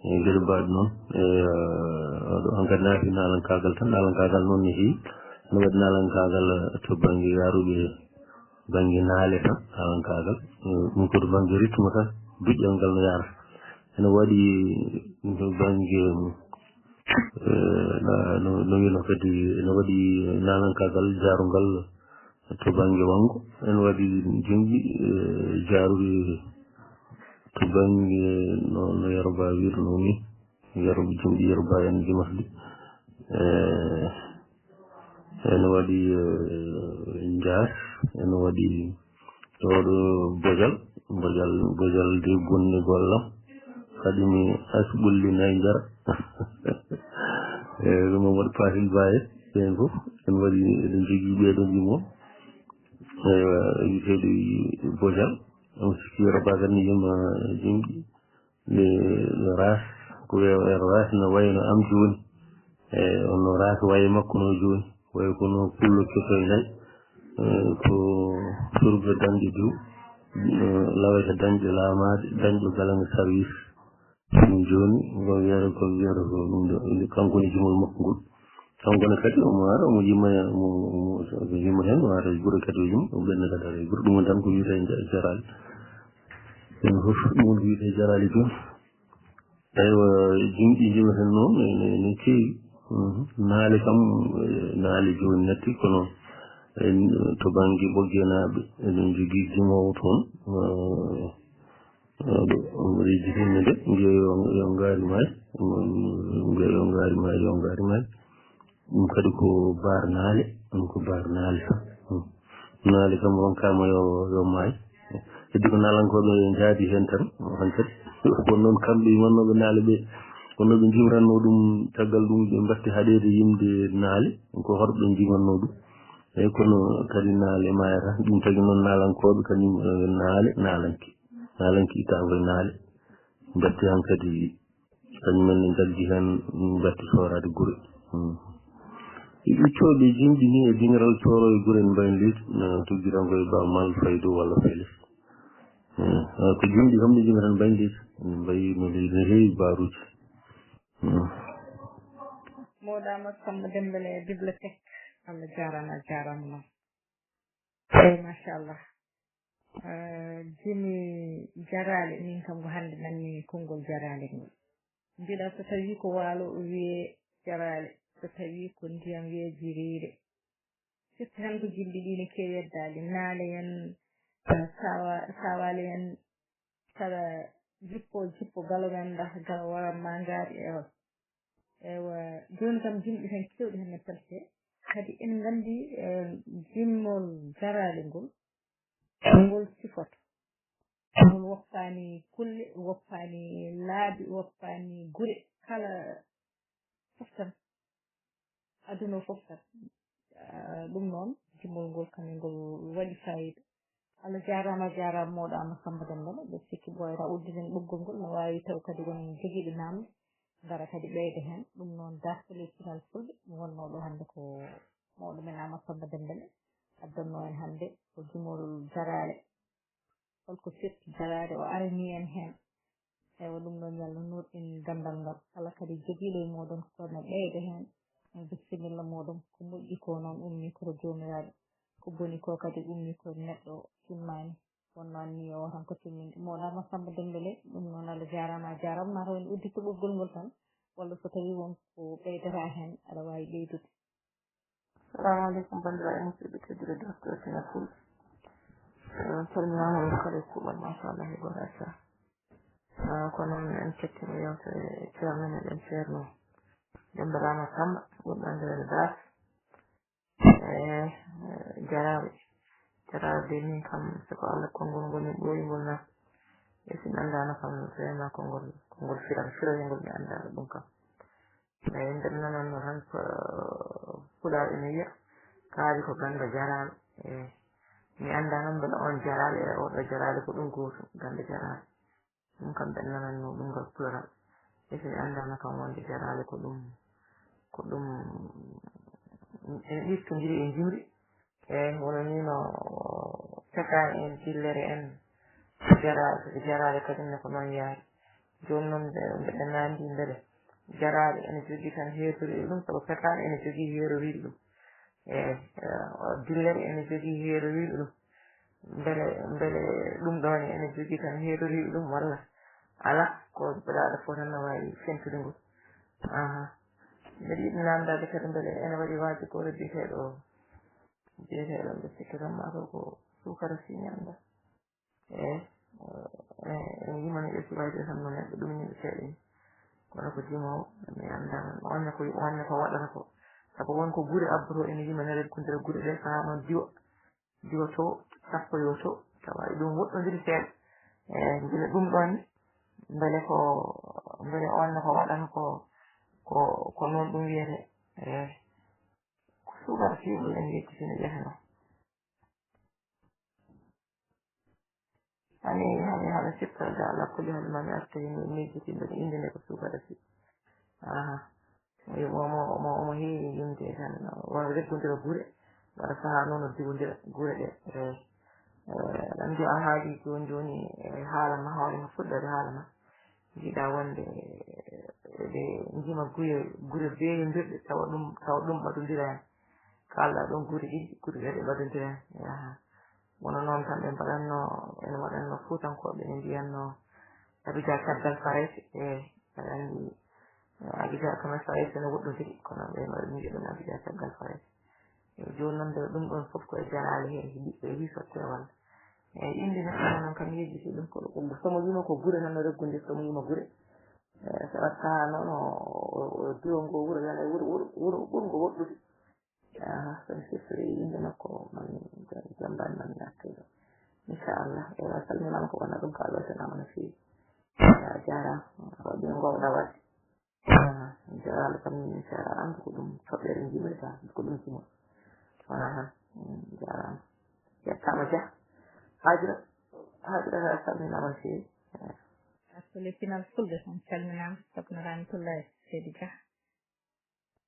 e geɗe mbaɗe noon. E, eh, ɗo hankadi naati naalankaagal tan. Naalankaagal noon ne heewi. Ene waɗi naalankaagal, eh, to bannge yaaruɓe bannge naale tan, naalankaagal. Eh, ɗum ko to bannge rythme tan, duƴƴal ngal no yaara. Ene waɗi to bannge, mm, Eh, na- no no wino kadi, ene waɗi naalankaagal jaarungal to bannge wanngo. Ene waɗi jimɗi, eh, jaaruɗi to bannge, no no Yerba wirno ni. Yerba, jimɗi Yerba en jimasɗi. Eh, ene waɗi, eh, Njaas, ene waɗi ɗo ɗo Bojal. Bojal, Bojal de bonni gollam. Kadi mi as ɓulli nayi njara. Eh, ɗum Mamadou Fasil Baye, ɓen fof en waɗi, eɗen jogii ɓeeɗo jimo. Eywa, wiyeteeɗo Bojal. On sikki Yerba kadi yima jimɗi. Nde, nde ras, ko wiya ras no wayno am jooni. E, on no ras waye makko no jooni. Waye kono pullo cotoy nayi. E, ko surga dañɗo diw. E, lawata dañɗo laamaade, dañɗo galang service. Ɗum jooni, ko wiyata, ko wiyata ko ɗum ɗo, kanko ne jimol makko ngol. Kanko ne kadi omo ara, omo yima, omo, omo, omo yima heen, o ara e gure kadi o yima, o ɓenna kadi ara e gure. Ɗum woni tan ko wiyata e ja-, jaraali. Ɗum fof, ɗum woni ko wiyata e jaraali jooni. Eywa, jimɗi jima heen noon, ne, ne, ne keewi. Mhm. Naale kam, eh, naale jooni natti, kono en, to bannge Ɓoggenaaɓe, eɗen njogii jimoowo toon. Eh, eh, ɗo, reji heen ne de, nge yo, yo ngaari maay. Mm, nge yo ngaari maay, yo ngaari maay. Ɗum kadi ko baar naale, ɗum ko baar naale. Mm. Naale kam ronkaama yo, yo maay. Heddi ko naalankooɓe njaadi heen tan, hankadi. Kono noon kamɓe immannooɓe naale ɓe, kono ɓe njimranno ɗum, caggal ɗum ɓe mbatti haɗeede yimde naale, ko hoto ɓe njimanno ɗum. Eyi, kono kadi naale maayata, ɗum tagi noon naalankooɓe kañum, eh, naale, naalanke. Naalanke ittaama ko e naale. Mbatti hankadi kañum en ne njaggi heen, mbatti sooraade gure. Hmm. E ɓiccooɓe jimɗi ni e diŋral cooro e gure en mbayi leydi, no tuggiranko e Ba Mal Faydo walla Felis. Hmm. Ah, ko jimɗi kam ɗi jimatan mbayi leydi. Mbayi no leydi no heewi baaruuji. Hmm. Moɗama Samba Dembele bibliothèque. Allah jaarama, a jaarama noon. Eyi, machallah. Eh, jimi jaraale, min kam ko hannde nanmi konngol jaraale ngol. Mbiɗa so tawi ko waalo o wiye jaraale, so tawi ko ndiyam wiye jiriire. Firti tan ko jimɗi ɗi ne keewi yeddaade. Naale en, eh, sawa-, sawaale en, saɗa jippo, jippo galo men, ndax galo waran ma ngaari, ewa. Ewa, jooni kam jimɗi tan keewɗi hannde pelke. Kadi en nganndi, eh, jimmol jaraale ngol, ngol sifoto. Ngol woppaani kulle, woppaani laabi, woppaani gure, kala fof tan. Aduna o fof tan. Ah, ɗum noon, jimmol ngol kam e ngol waɗi faayiida. Allah jaaraama, a jaaraama, moɗama Samba Dembele. Mbeɗa sikki ɓooyata uddiden ɓoggol ngol, no waawi taw kadi won jogiiɓe naamne, ngara kadi ɓeyda heen. Ɗum noon, dartol e pinal fulɓe, mo wonnoo ɗo hannde ko mawɗo men Amadou Samba Dembele. Addannoo en hannde ko jimol jaraale. Holko firti jaraade o aranii en heen? Eywa, ɗum noon, yo Allah nuurɗin ganndal ngal. Kala kadi jogiiɗo e mooɗon ko no ɓeyda heen, bisimilla mooɗon. Ko moƴƴi ko noon ummii ko to Joomiraaɗo, ko boni ko kadi ummii ko neɗɗo timmaani. Wonno anniya o tan ko timminde. Moɗama Samba Dembele, ɗum noon Allah jaaraama, a jaaraama. Mataw en udditto ɓoggol ngol tan, walla so tawii won ko ɓeydata heen, aɗa waawi ɓeydude. Salamu aleykum, banndiraaɓe musidɓe tedduɓe, docteur Tina Pool. Eh, on calminaama, on kala e kuuɓal, machallah, e goto acca. Ah, ko noon en kettino yewtere ceerno meɗen ceerno Demba Rama Samba, ɓurɗo anndireede Baas. Eh, eh, jaraaɓe. Jaraaɓe de min kam, siko Allah konngol ngol mi ɓooyi ngol na. E si mi anndaano kam, vraiment konngol, konngol firal, firal ngol mi anndaano ɗum kam. Eyi, nder nananno tan ko Pulaar ene wiya, kaari ko gannda jaraale. Eyi. Mi anndaa noon mbele oon jaraale e oɗo jaraale ko ɗum gootum, gannda jaraale. Ɗum kam ɓe nananno ɗum ngal Pulaar. E so mi anndaano kam wonde jaraale ko ɗum, ko ɗum, ene ɗiftondiri e njimri. Eyi, wano ni no pekaani en, dillere en, jaraale, jaraale kadi ne ko noon yaari. Jooni noon mbe-, mbeɗa naamndii mbele jaraale ene jogii tan heedoriiɗo ɗum, sabu pekaani ene jogii heedoriiɗo ɗum. Eyi, eh, dillere ene jogii heedoriiɗo ɗum. Mbele, mbele ɗum ɗoo ne ene jogii tan heedoriiɗo ɗum walla alaa? Ko mbeɗa aɗa fof tan no waawi fentude ngol. Aha. Mbeɗa yiɗi naamndaade kadi mbele ene waɗi waajugol biyeteeɗo, biyeteeɗo mbe sikki tan maa ko suukara si ñaamda. Eey, ene yimani ɓe suwayde tan no neɗɗo ɗum yimɓe seeɗa ni. Kono ko jimoowo, mi anndaa wonde ko, wonde ko waɗata ko. Sabu won ko gure abbotoo ene yimani reggondira gure ɗe, so haa noon diwa, diwa to, sappo yo to, tawa e ɗum woɗɗondiri seeɗa. Eey, mbele ɗum ɗoon ni, mbele ko, mbele on ne ko waɗata ko, ko, ko noon ɗum wiyetee. Eey, ko suukara si ɗum en yejjitino ƴefe noon. Hani, hani, hano sipporde Allah kulli hal mami arta hino miijiti mbeɗa inde nde ko suukara si. Aha. Omo, omo, omo, omo heewi yimde tan, wara reggondira gure, wara sahaa noon o diwondira gure ɗe. E, e, ɗan mbiya a haali jooni jooni e haala ma, hoore ma fuɗɗoode haala ma. Njiɗa wonde, e, ɓe njima guye, gure beeyondirɗe, tawa ɗum, tawa ɗum ɓadondiraani. Kaalɗa ɗon gure ɗiɗi, gure ɗiɗi ɓadondiraani. Yaha. Wano noon tan ɓe mbaɗatno, ene waɗatno Fuutankooɓe, ene mbiyatno Abidjan caggal Farayse, e aɗa anndi, Abidjan kama Farayse no woɗɗodiri, kono ɓe mbaɗa ɗum mbiyaɗum Abidjan caggal Farayse. E jooni noon, mbele ɗum ɗon fof ko e jaraale heen, e ɓiɓɓe e hiisottee walla. E innde neɗɗo mo noon kam yejjiti ɗum, ko, ko, so mo wiima ko gure tan no reggondir, so mo wiima gure. E, so watta noon o, o, o diwa ngo wuro, yala e wuro, wuro, wuro ɓurngo woɗɗude. Aha, kono siftori innde makko, man jamban man nattuɗo. Inchallah, ewa, salminaama ko wona ɗum ka weltanaama no feewi. A jaaraama, a waɗi no ngoowɗaa waɗde. Aha, jaraama kam, inchallah, an ko ɗum toɓɓere njimirɗaa, ko ɗum jimol. Aha, mm, jaaraama. Yettaama Jah. Haajira, Haajira, a salminaama no feewi. Assole pinal fulɓe, on calminaama, Sokhna Ramatoulaye Seydi Jah.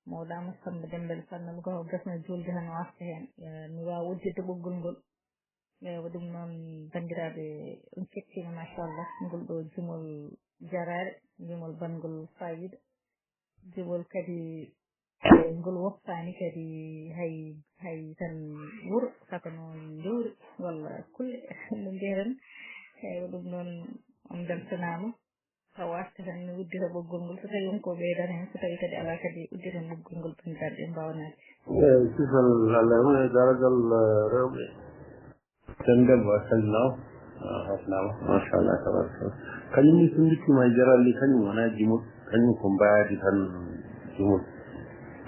Mawɗo Amadou Samba Dembel Sannal Goho gasno juulde tan o arta heen. Eh, mi waawa udditde ɓoggol ngol. Ewa, ɗum noon, banndiraaɓe, on kettiima, machallah, ngol ɗo jimol jaraare, jimol banngol faayiida, jimol kadi, eh, ngol woppaani kadi hay, hay tan wuro, saka noon lewru walla kulle, no mbiyaten. Ewa, ɗum noon, on mbeltanaama. Tawa arta tan mi uddita ɓoggol ngol, so tawi won ko ɓeydata heen, so tawi kadi alaa kadi udditan ɓoggol ngol, banndiraaɓe ɓe mbaawa naatde. Eeyi, kisal Allah e mum e daragal, eh, rewɓe. Sennde mo salminaama, a hoofnaama, machallah, tabaraka. Kañum ni so nduttiima e jaral ɗi, kañum wonaa jimol, kañum ko mbaadi tan jimol.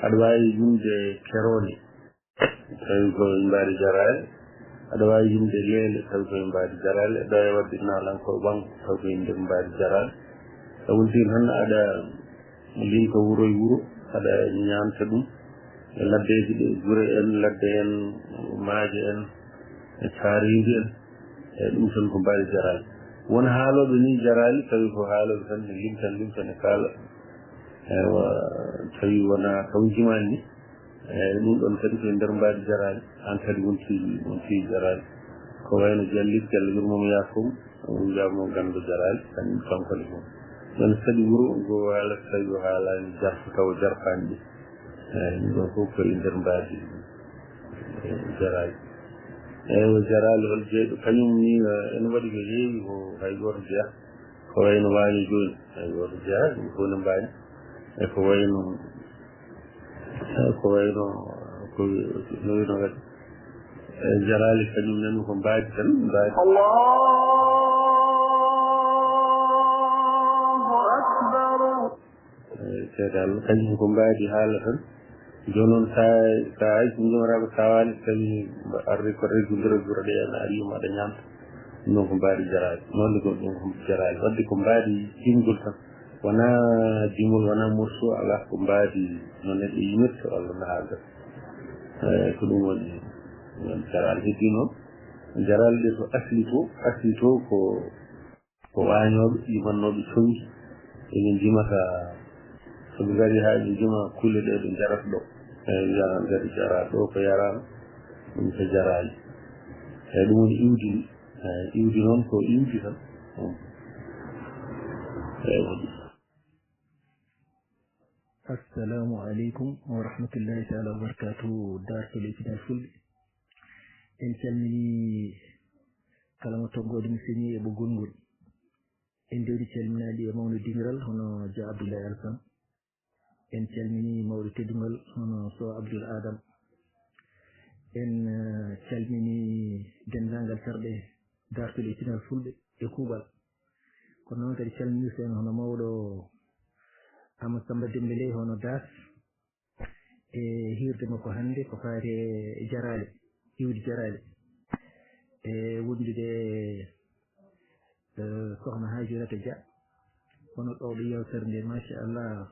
Aɗa waawi yimde keroone. Tawi ko mbaadi jaraale, aɗa waawi yimde leele, tawi ko mbaadi jaraale, aɗa waawi waɗde naalankoo ɓanngu, tawi ko yimde mbaadi jaraale. So wontii tan aɗa limta wuro e wuro, aɗa ñaanta ɗum, e laddeeji ɗe, gure en, ladde en, maaje en, e taariindi en, e ɗum tan ko mbaadi jaraale. Won haalooɓe ni jaraali, tawi ko haalooɓe tan ne limtan, limtan e kaala. Ewa, tawi wonaa taw jimaani ni. Eeyi, ɗum ɗoon kadi ko e nder mbaadi jaraali. Aan kadi wontii, wontii jaraali. Ko wayno Jallit, Jallo yurmomo yaafo mo, o wiyaama o ganndo jaraali, kañum kanko ne fof. Ɗoon kadi wuro ngo haalata tawi o haalaani jarfu tawa jarfaani ɗum. Eeyi, ɗum ɗoon fof ko e nder mbaadi, eh, jaraali. Eeyi, o jaraali hol jeyɗo, kañum ni, eh, ene waɗi ko heewi ko hay gooto jeyaa. Ko wayno waañi jooni, hay gooto jeyaa, ɗum fof ne mbaani. E ko wayno Eey, ko wayno, ko no wino kadi. Eey, jaraali kañum nani ko mbaadi tan, mbaadi. Allahu Akbar. Eey, seeɗa Allah, kañum ko mbaadi haala tan. Jooni noon, sa, sa ay ko jomoraaɓe kawaani, so tawi arri ko reggude, reggude ɗe, ana ari, ma ɗe ñaamta. Ɗum noon ko mbaadi jaraali. Noon ne ko ɗum ko jaraali. Wadde ko mbaadi jimgol tan. Wonaa jimol, wonaa morso, alaa ko mbaadi no neɗɗo yimirta walla no haalda. Eh, ko ɗum woni, woni jaraali. Heddi noon, jaraali ɗe ko asli to, asli to ko, ko waañooɓe, yimannooɓe conngi. Eɓe njimata, so ɓe ngari haa ɓe njima kulle ɗe ɓe njarata ɗo. Eh, wiya ngari jara ɗo ko yaraama, ɗum ko jaraali. Eh, ɗum woni iwdi ndi. Eh, iwdi noon ko iwdi tan. Hmm. Eeyi. Assalamu aleykum wa rahmatullahi taala wa barakatuhu, darto leydi men fulɓe. En calmini kala mo toggoode mum feñi e ɓoggol ngol. En dewdi calminaaɗi e mawno dingiral hono Dia Abdoulaye Alassane. En calminii mawɗo teddungal hono Sow Abdoul Adam. En eh, calminii denndaangal terɗe daartuɗe e pinal fulɓe e kuuɓal. Kono noon kadi calminirten hono mawɗo Amadou Samba Dembélé hono Das e hiirde makko hannde ko faati e jaraale, iwdi jaraale. E wondude eh, sohna Hajirata Dia. Kono ɗowɗo yewtere nde machallah.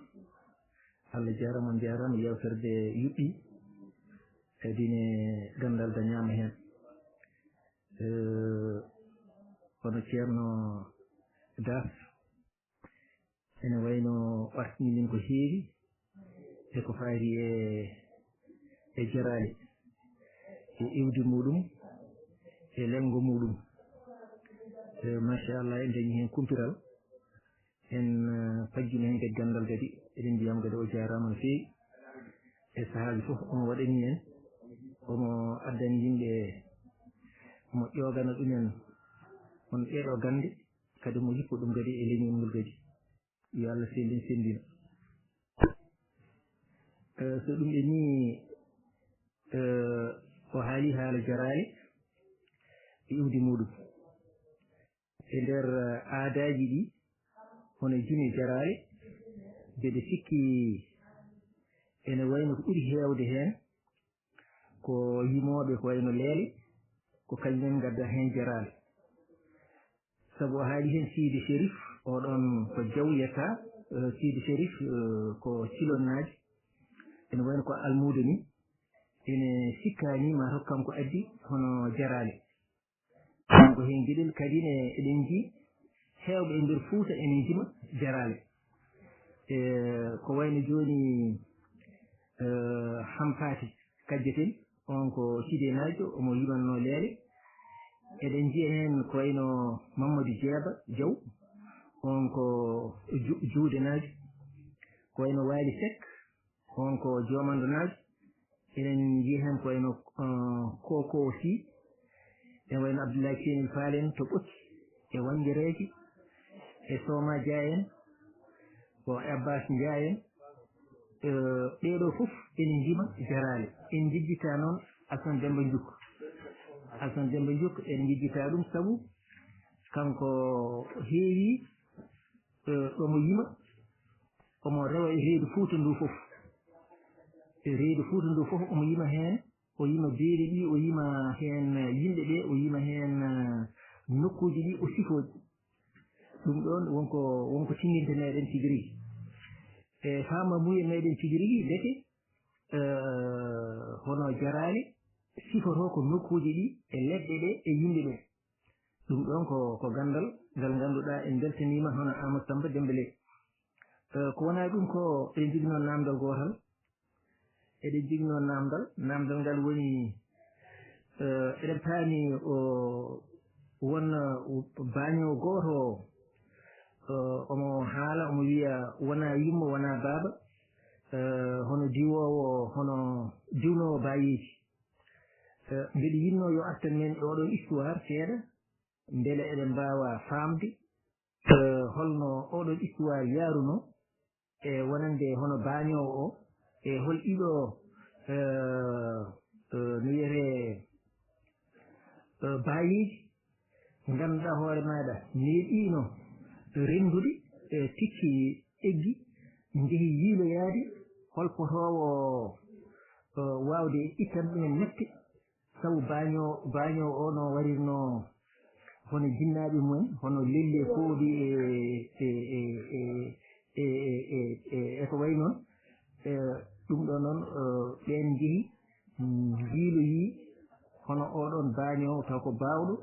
Allah jarama, on jarama, yewtere nde yuɓɓi. Kadi ne gandal dañama hen. Eh, kono ceerno Das ene wayno ɓartini min ko heewi e ko faati e e jaraale e iwdi muɗum e lengo muɗum. Eh, machallah en dañi hen kumpital. En eh, pajjima hen kadi gandal kadi eɗen mbiyama kadi o jarama no feewi. E sahaji foof omo waɗani en, omo addani yimɓe, omo ƴogana ɗumen on ɗeɗo gande. Kadi omo yippo ɗum kadi e leñol ngol kadi. Yo Allah sellin senndina. Eh, so ɗum ɓe ni eh, o haali haala jaraale e iwdi muɗum e nder eh, aadaaji ɗi hono jimi jaraale. Mbeɗe sikki ene wayno ko ɓuri heewde heen ko yimooɓe ko wayno leele, ko kañumen ngadda heen jaraale. Sabu o haali heen Sidi Sherif, oɗon ko jawyata. Eh, Sidi Sherif eh, ko cilonnaaji, ene wayno ko almuudo ni. Ene sikkaani ma hokk kanko addi hono jaraale. Kanko heen geɗel kadi ne eɗen nji heewɓe e nder Fuuta ene njima jaraale. E ko wayno jooni eh, Hampaate Kajjeten, on ko Sidenaajo, omo yimanno leele. Eɗen njiya heen ko wayno Mammadu Jeeba Jaw, on ko Ju- Juudenaajo, ko wayno Waali Sek, on ko Joomandonaajo. Eɗen njiya heen ko wayno eh, Koko aussi, e wayno Abdoulaye Ceenel Faal en to Ɓokki, e Wanngereeje, e Sooma Dia en, ko e Abbas Ndiaye en. Eh, ɓeeɗo fof ene njima jaraale. En njejjita noon Asan Demba Njuk. Asan Demba Njuk en njejjita ɗum sabu kanko heewi eh, ɗomo yima, omo rewa e reedu Fuuta ndu fof. E reedu Fuuta ndu fof omo yima heen, o yima beeli ɗi, o yima heen yimɓe ɓe, o yima heen eh, nokkuuji ɗi, o sifooji. Ɗum ɗoon wonko wonko tinndinte meɗen tigi rigi. E faama muye meɗen tigi rigi ndeke eh, hono jaraale sifoto ko nokkuuji ɗi e leɗɗe ɗe e yimɓe ɓe. Ɗum ɗoon ko ko ganndal ngal ngannduɗaa en mbeltaniima hono Amadou Samba Dembélé. Eh, ko wonaa ɗum ko eɗen njogino naamndal gootal. Eɗen njogino naamndal. Naamndal ngal woni eh, eɗen paami o won eh, baaño gooto o eh, omo haala omo wiya wonaa yumma wonaa baaba eh, hono diwoowo hono diwnoowo baayeeji. Eh, mbeɗa yinnoo yo artan men e oɗon histoire seeɗa mbele eɗen mbaawa faamde eh, holno oɗon histoire yaarunoo e wonande hono baañoowo o e hol ɗiɗo eh, eh, no wiyetee eh, baayeeji ngannduɗaa hoore maaɗa neeɓiino renndude e tikki eggi njehi yiiloyaade hol potoowo eh, waawde ittan ɗumen mette. Sabu baaño baaño o no warirno hono jinnaaɓe mumen hono lelli e pooɗi e e e e e e e e ko wayi noon. E ɗum ɗo noon ɓeen njehi njiiloyii hono oɗon baaño taw ko baawɗo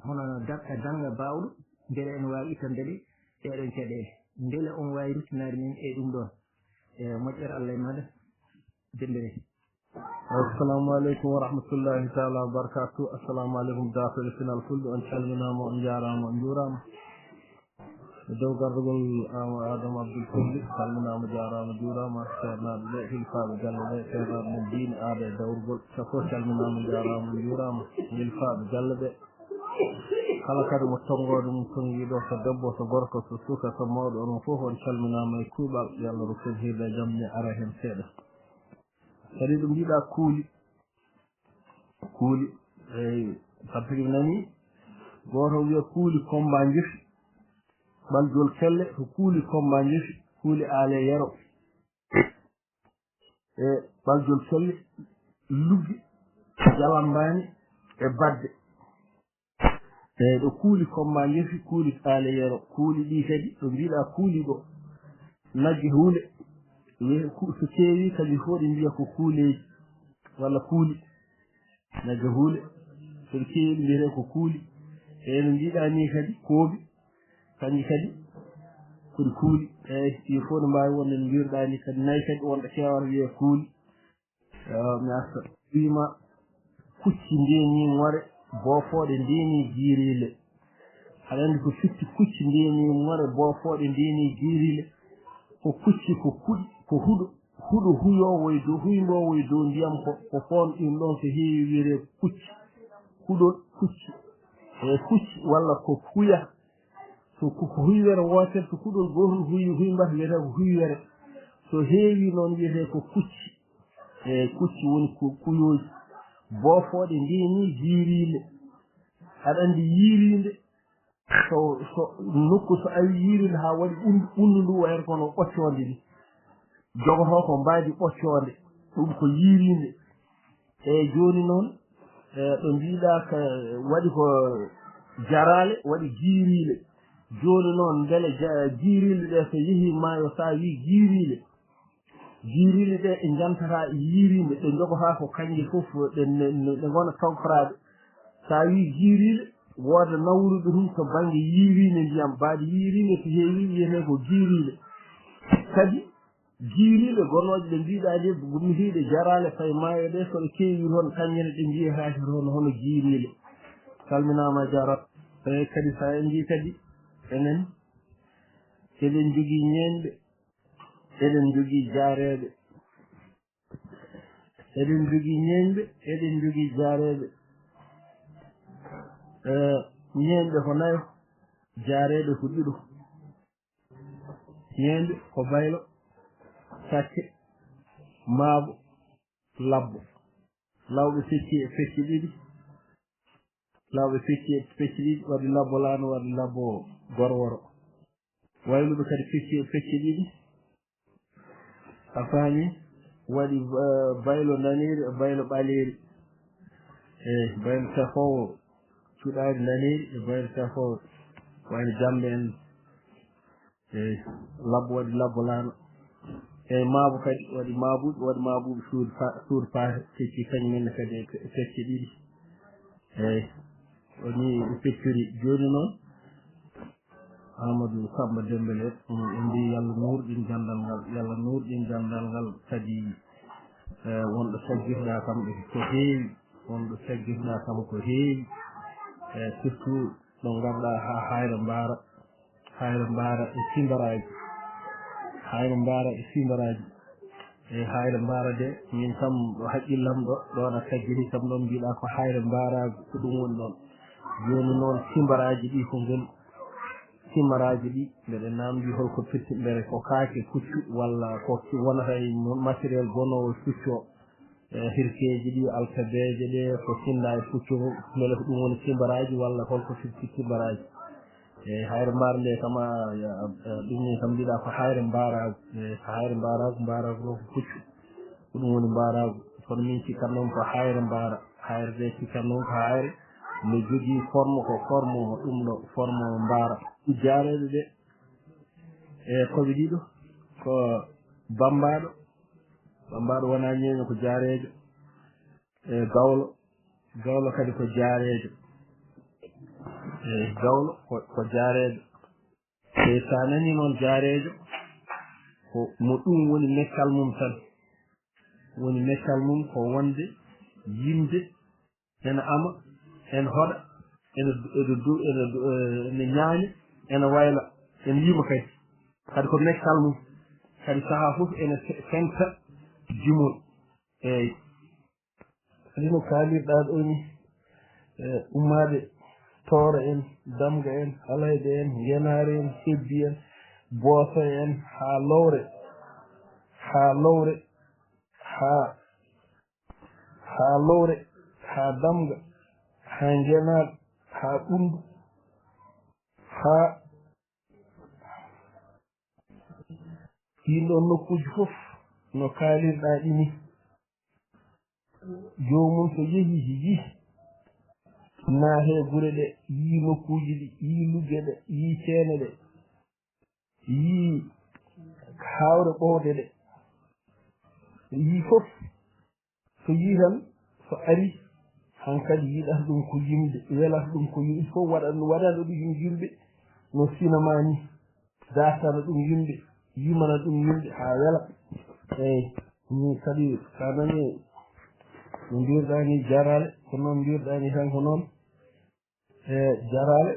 hono daɗɗa dannga baawɗo mbele ene waawi ittande ɓe ɗeɗon caɗeele mbele omo waawi ruttinaade men e ɗum ɗoon. E moƴƴere Allah e maɗa. Dembere. Assalamu aleykum wa rahmatullahi taala wa barakatuh. Assalamu aleykum dafere final fulɓe, on calminama, on jarama, on jurama. E dow gardugol ama adam abdoul kulli calminama, jarama, jurama. Ceernaɓe ɓe, hilfaɓe galle ɓe, ceernaɓe men diine aada e dawrugol safo calminama, jarama, jurama. Hilfaɓe galle ɓe. Kala kadi mo tonngoodo mum tonngiiɗo, so debbo, so gorko, so suka, so mawɗo, onon fof on calminaama e kuuɓal. Yo Allah rokku en hiirde e jam, mi ara heen seeɗa. Kadi ɗo mbiɗa kuuli, kuuli, eyi, par ce que mi nani gooto wiya kuuli kommba njefi, ɓaljol kelle ko kuuli kommba njefi, kuuli aale yero. E ɓaljol kelle, lugge, jalambaani e badde. E ɗo kuuli kommba njefi, kuuli aale yero, kuuli ɗi kadi, ɗo mbiɗa kuuli ɗo, nagge huule, ye-, ku-, so keewi kadi fof ɗe mbiya ko kuuleeji walla kuuli. Nagge huule, so ɗe keewi ɗe mbiyetee ko kuuli. E no mbiɗa ni kadi, koobi, kanji kadi, ko ɗi kuuli. Eyi, ɗi fof no mbaawi wonde no mbiruɗaa ni kadi, nayi kadi wonɗo keewata wiyee kuuli. Yo mi arta. Wiima, kucci ndeni ŋore, boofooɗe ndeni jiiriile. Aɗa anndi ko firti kucci ndeni ŋore, boofooɗe ndeni jiiriile? Ko kucci, ko kuɗi, ko huɗo, huɗo huyoowo e dow, huymboowo e dow ndiyam, ko, ko foon ɗum ɗoon so heewi wiyetee kucci. Huɗol kucci. E kucci walla ko huya. So ko, ko huywere wootere, so kuɗol gootol huyi, huymata wiyetee ko huywere. So heewi noon wiyetee ko kucci. E kucci woni ko kuyooji. Boofooɗe ndeni jiiriile. Aɗa anndi yiiriinde, so, so nokku so awi yiiriinde haa waɗi ɓunndu, ɓunndu ndu wayata kono ɓoccoonde ni. Jogotoo ko mbaadi ɓoccoonde, ɗum ko yiiriinde. E jooni noon, e ɗo mbiɗa ka waɗi ko jaraale, waɗi jiiriile. Jooni noon mbele ja-, jiiriile ɗe so yehii maayo, so a wii jiiriile, jiiriile ɗe, ɗe njantataa e yiiriinde, ɗe njogotaa ko kañje fof, ɗe, ɗe, ɗe ngona tawtoraaɗe. So a wii jiiriile, wooda nawruɓe ɗum to bannge yiiriinde ndiyam, mbaadi yiiriinde so heewi wiyetee ko jiiriile. Kadi, jiiriile gonooje ɗe mbiɗa ɗe, gummitiiɗe jaraale fayi maayo ɗe, so ɗe keewi toon, kañje ne ɗe njiyetaake toon hono jiiriile. Salminaama, jaaraama. Eey, kadi so en njii kadi, enen, eɗen njogii ñeeñɓe, eɗen njogii jaareeɓe. Eɗen njogii ñeeñɓe, eɗen njogii jaareeɓe. Eh, ñeeñɓe ko nayo, jaareeɓe ko ɗiɗo. Ñeeñɓe ko baylo, sakke, maabo, labbo. Lawɓe pecci e pecce ɗiɗi. Lawɓe pecci e pecce ɗiɗi, waɗi labbo laano, waɗi labbo gorworo. Wayluɓe kadi pecci e pecce ɗiɗi. A faami? Waɗi, eh, baylo ndaneeri e baylo ɓaleeri. Eey, baylo tafoowo cuɗaari ndaneeri e baylo tafoowo wayno jamɓe en. Eey, labbo waɗi labbo laano. Eey, maabo kadi waɗi maabuuɓe, waɗi maabuuɓe suudu pa-, suudu paate, pecci kañum en ne kadi e pe-, pecce ɗiɗi. Eey, o nii ɓe peccori. Jooni noon, Amadou Samba Dembélé, mm, en mbii Yalla nuurɗin ganndal ngal, Yalla nuurɗin ganndal ngal kadi, eh, wonɗo caggirɗaa kam ko heewi, wonɗo caggirɗaa kam ko heewi, eh, surtout ɗo ngarɗaa haa Haayre Mbaara, Haayre Mbaara e Simbaraaji, Haayre Mbaara e Simbaraaji. E Haayre Mbaara de, min kam ɗo haqqillam ɗo, ɗo na taggiri kam ɗon mbiɗa ko Haayre Mbaaraagu, ko ɗum woni ɗon. Jooni noon simbaraaji ɗi ko ngol, simbaraaji ɗi mbeɗa namndi holko firti, mbele ko kaake puccu walla ko wonata e matériel gonoowo e puccu o. E hirkeeji ɗi, alkabeeje ɗe, ko sinda e puccu o, mbele ko ɗum woni simbaraaji walla holko firti simbaraaji. Eey, Haayre Mbaara nde kam, a, a, a, ɗum ni kam mbiɗa ko Haayre Mbaaraagu. Eey, ko Haayre Mbaaraagu, Mbaaraagu noon ko puccu. Ko ɗum woni Mbaaraagu. Kono min cikkan noon ko Haayre Mbaara. Haayre nde cikkan noon ko Haayre. No jogii forme, ko forme ɗum ɗo, forme Mbaara. Jaareeɓe ɓe, e ko ɓe ɗiɗo, ko Bammbaaɗo. Bammbaaɗo wonaa ñeeño, ko jaareejo. E Gawlo. Gawlo kadi ko jaareejo. Eey, Gawlo ko, ko jaareejo. Eey, so a nanii noon jaareejo, ko mo ɗum woni meccal mum tan. Woni meccal mum ko wonde yimde ene ama, ene hoɗa, ene, ene du-, ene du-, eh, ene ñaani, ene wayla, ene yima kadi. Kadi ko meccal mum. Kadi sahaa fof ene fe-, fenta jimol. Eey. Kadi no kaalirɗaa ɗoo ni, e, ummaade Tooro en, Damga en, Halayɓe en, Ngenaari en, Hebbi en, Booso en, haa Lowre, haa Lowre, haa, haa Lowre, haa Damga, haa Ngenaari, haa Ɓunndu, haa ɗiin ɗoon nokkuuji fof no kaalirɗaa ɗi nii. Joomum so yehii, yii naahee gure ɗe, yii nokkuuji ɗi, yii lugge ɗe, yii ceene ɗe, yii haawre ɓowɗe ɗe, yii fof. So yii tan, so arii, hankadi yiɗata ɗum ko yimɓe, welata ɗum ko yimɓe, fof waɗa ɗum, waɗata ɗum yimɓe no sinama nii. Dartana ɗum yimɓe, yimana ɗum yimɓe haa wela. Eey, min kadi so a nanii no mbiruɗaa nii jaraale, ko noon mbiruɗaa nii tan ko noon. E jaraale,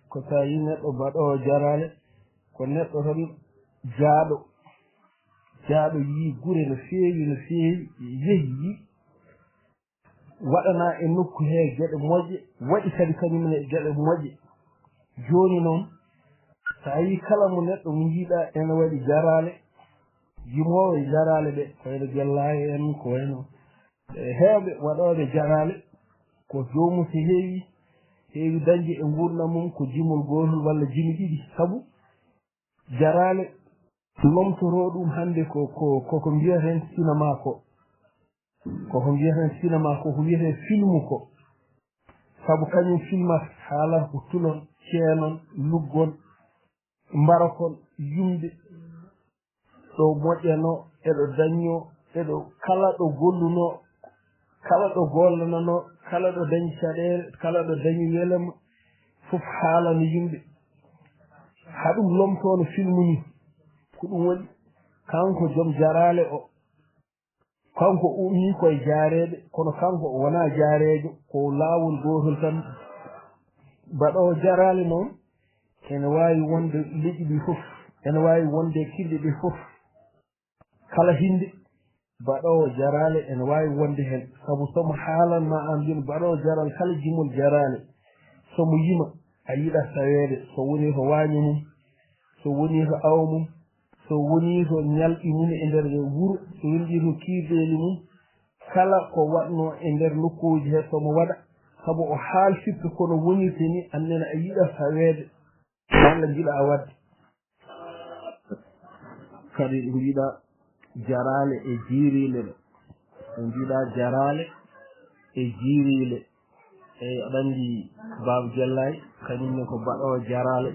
ko so a yii neɗɗo baɗoowo jaraale, ko neɗɗo tan jaaɗo, jaaɗo yii gure no feewi, no feewi, yehi yii. Waɗanaa e nokku hee geɗe moƴƴe, waɗi kadi kañum ne geɗe moƴƴe. Jooni noon, so a yii kala mo neɗɗo mo njiiɗaa ene waɗi jaraale, yimooɓe jaraale ɓe, ko wayno Gellaayo en, ko wayno, e, heewɓe waɗooɓe jaraale, ko joomum so heewi, heewi dañde e nguurndam mum ko jimol gootol walla jimi ɗiɗi. Sabu jaraale lomtotoo ɗum hannde ko, ko, ko, ko mbiyeten sinema ko. Ko ko mbiyeten sinema ko, ko mbiyeten filmu ko. Sabu kañum filmata, haalata ko tulon, ceenon, luggon, mbarokon, yumde, ɗo moƴƴanoo, eɗo dañnoo, eɗo kala ɗo gollunoo, kala ɗo gollananoo, kala ɗo dañi caɗeele, kala ɗo dañi welema, fof haalana yimɓe. Haa ɗum lomtoo no filmu nii. Ko ɗum waɗi, kanko joom jaraale o, kanko ummii ko e jaareeɓe, kono kanko o wonaa jaareejo, ko laawol gootol tan. Baɗoowo jaraale noon, ene waawi wonde leƴƴi ɗi fof, ene waawi wonde kinɗe ɗe fof. Kala hinnde, baɗoowo jaraale ene waawi wonde heen. Sabu so mo haalan ma aan, mbiyen baɗoowo jaraale, kala jimol jaraale, so mo yima, a yiɗat taweede, so woni to waaño mum, so woni to awo mum, so woni to ñalɗi mum e nder wuro, so woni to kiirɗeeli mum, kala ko waɗnoo e nder nokkuuji hee, so mo waɗa, sabu o haaltirta ko no wonirta nii, aan nene a yiɗat taweede, walla njiɗaa waɗde. Kadi njiɗaa jaraale e jiiriile ɗe. Njiɗaa jaraale e jiiriile. Eey, aɗa anndi Baaba Gellaay, kañum ne ko baɗoowo jaraale.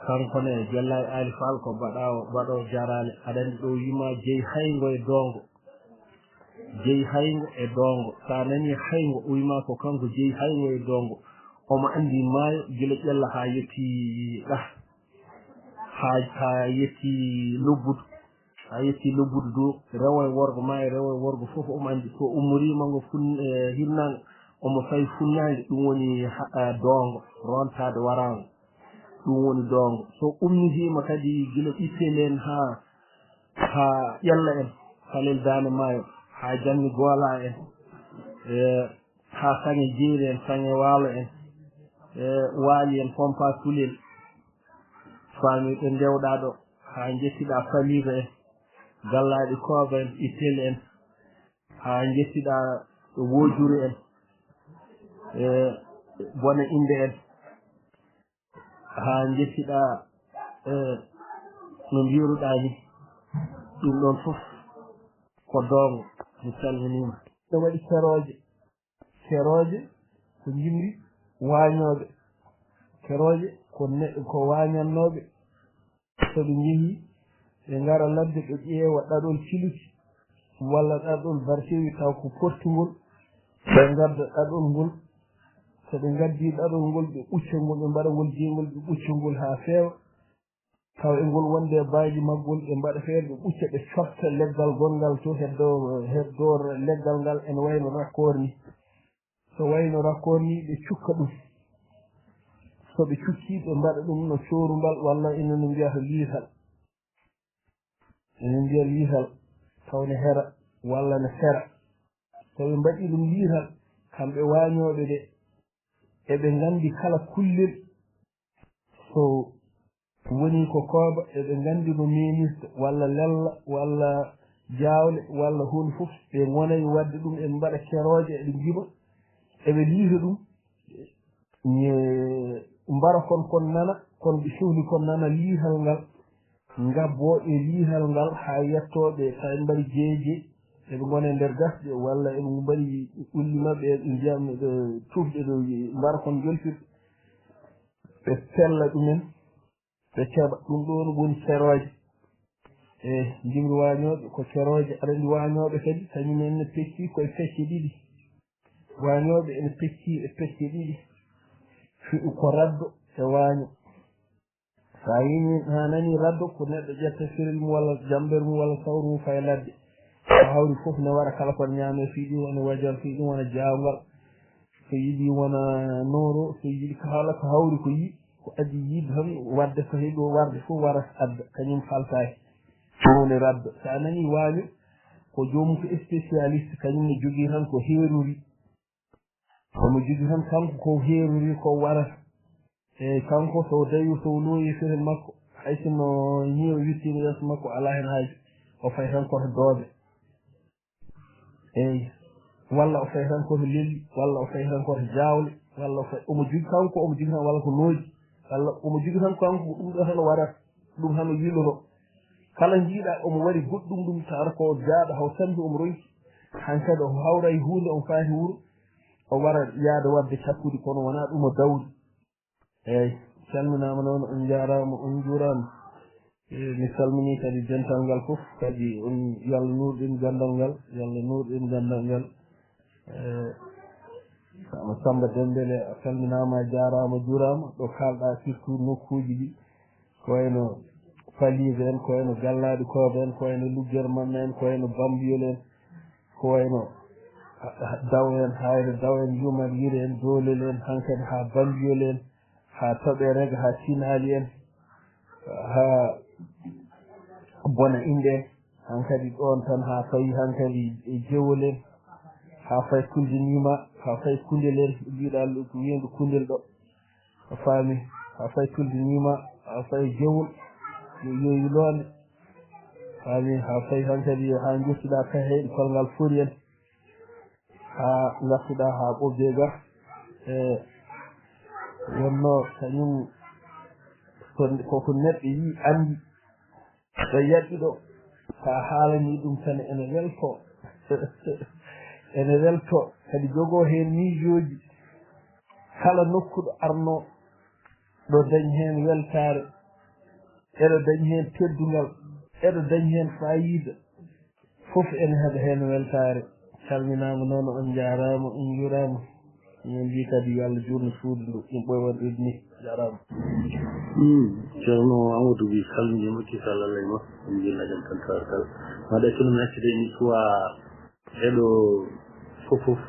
Kanko ne, Gellaay Aali Faal ko baɗaawo, baɗoowo jaraale. Aɗa anndi ɗo yima jeyi hayngo e doongo. Jeyi hayngo e doongo. So a nanii hayngo, o wima ko kanko jeyi hayngo e doongo. Omo anndi maayo gila ƴella haa yettii ɗah. Haa, haa yettii lobbudu. Haa yettii lobbudu dow, rewo e worgo, maa e rewo e worgo fof omo anndi. So ummoriima ngo fun-, e hirnaange, omo fayi funnaange, ɗum woni ha-, a, doongo, rontaade waraango. Ɗum woni doongo. So ummitiima kadi gila ɓitteel en haa, haa ƴella en, Falel Daande Maayo, haa Janni Goola en, e, haa Saŋe Jeeri en, Saŋe Waalo en, e, Waali en, Pompa Tulel, faami ɓe ndewɗaa ɗo, haa njettiɗaa Faliiga en, Gallaaɗi Kooba en, Ittel en, haa njettiɗaa Woojuru en, e, Bone Innde en, haa njettiɗaa, e, no mbiruɗaa ni, ɗum ɗoon fof ko doongo. Mi salminiima. Ɗo waɗi kerooje. Kerooje ko njimri waañooɓe. Kerooje ko ne-, ko waañannooɓe. So ɓe njehii, ɓe ngara ladde, ɓe ƴeewa ɗaɗol ciluki walla ɗaɗol barkewi, taw ko portungol. Ɓe ngadda ɗaɗol ngol. So ɓe ngaddii ɗaɗol ngol, ɓe ɓucca ngol, ɓe mbaɗa ngol jeyngol, ɓe ɓucca ngol haa feewa. Taw e ngol wonde e baaji maggol, ɓe mbaɗa feere, ɓe ɓucca, ɓe corta leggal gonngal to, heddo, heddo leggal ngal ene wayno rakkoor ni. So wayno rakkoor ni, ɓe cukka ɗum. So ɓe cukki, ɓe mbaɗa ɗum no coorumbal, walla enen no mbiyata liital. Enen mbiya liital, taw ne hera, walla ne fera. So ɓe mbaɗi ɗum liital, kamɓe waañooɓe ɓe, Eɓe nganndi kala kullel so woni ko kooba, eɓe nganndi no meenirta, walla lella, walla jaawle, walla huunde fof. Ɓe ngonay waɗde ɗum, eɓe mbaɗa kerooje, eɓe njiba, eɓe liita ɗum. Ñe mbara kon, kon nana, kon ɓe sohli kon nana liital ngal, ngabboo e liital ngal haa yettoo ɓe, tawi mbaɗi jeeje, eɓe ngona e nder gasɗe, walla eɓe mbaɗi ulli maɓɓe e ndiyam, ɓe tufɗe ɗo, mbara kon jolfirɗe, ɓe pella ɗumen, ɓe keɓa. Ɗum ɗoon woni kerooje. E njimri waañooɓe ko kerooje. Aɗa anndi waañooɓe kadi, kañum en ne pecci koye pecce ɗiɗi. Waañooɓe ene pecci e pecce ɗiɗi. Fi-, ko raddo e waaño. So a yini, a nani raddo, ko neɗɗo ƴetta firil mum walla jammbere mum walla sawru mum, fayi ladde. Ko hawri fof ne waɗa, kala ko ñaame fii ɗum, wona wajal fii ɗum, wona jaawngal. So yiɗi wona nooro, so yiɗi ko haala ko hawri ko yi-, ko addi yiɗde tan, wadde ko heɓi o warde fof wara adda, kañum faltaaki. Ɗum woni raddo. So a nani waaño, ko joomum ko spécialiste, kañum ne jogii tan ko heerori. Omo jogii tan kanko ko heerori ko warata. E kanko so dawi, so looyi fere makko, hay sinno ñiiwa wittiima yeeso makko, alaa heen haaju. O fay tan koto doobe. Eey. Walla o fay tan koto lelli, walla o fay tan koto jaawle, walla o fay, omo jogi kanko, omo jogi tan walla ko looji, walla omo jogi tan kanko ko ɗum ɗo tan o warata, ɗum tan o yiiloro. Kala njiiɗa omo waɗi goɗɗum ɗum, tawata ko jaaɗo haw tampi omo ronki. Hankadi o hawra e huunde, omo faati wuro, o wara yaade waɗde cakkudi, kono wonaa ɗum o dawri. Eey, calminaama noon, on njaaraama, on njuuraama. E, mi salminii kadi dental ngal fof, kadi on, yo Allah nuurɗin ganndal ngal, yo Allah nuurɗin ganndal ngal. E, Samba Dembele, a salminaama, a jaaraama, a juuraama. Ɗo kaalɗaa surtout nokkuuji ɗi, ko wayno Paliiɓe en, ko wayno Gallaaɗi Kooɓe en, ko wayno Lugger Mamme en, ko wayno Bambiyol en, ko wayno Daw en, Hayre Daw en, Yumal Yire en, Doolel en, hankadi haa Bambiyol en, haa Toɓe Rega, haa Tinaali en, haa Bona Inɗe en, hankadi ɗoon tan haa fayi hankadi e Jewol en, haa fayi Kulde Niima, haa fayi Kundel en, mbiɗa ko wiyeendu Kundel ɗo. A faami, haa fayi Tulde Niima, haa fayi Jewol, yo, yo, yo loonde. Faami, haa fayi hankadi, haa njottuɗaa Kaheeɗi, Kolngal Fori en, haa ngartuɗaa haa Ɓobbe ga. E, wonno kañum ko, ko, ko neɗɗo yii, anndi. So yalti ɗo, so a haalanii ɗum tan, ene weltoo. Ene weltoo, kadi jogoo heen miijooji. Kala nokku ɗo arnoo, ɗo dañi heen weltaare, eɗo dañi heen teddungal, eɗo dañi heen faayiida, fof ene heɓa heen weltaare. Calminaama noon, on njaaraama, on njuuraama. Min mbii kadi yo Allah juutnu suudu ndu, ɗum ɓooy waɗde ni. Jaaraama. Hmm, Ceerno Amadou Guèye, salminiima, kiisa Allah e ma, on mbii lajam tan tawarkal. Maɗa kono mi accida en suwa heɗo fof fof.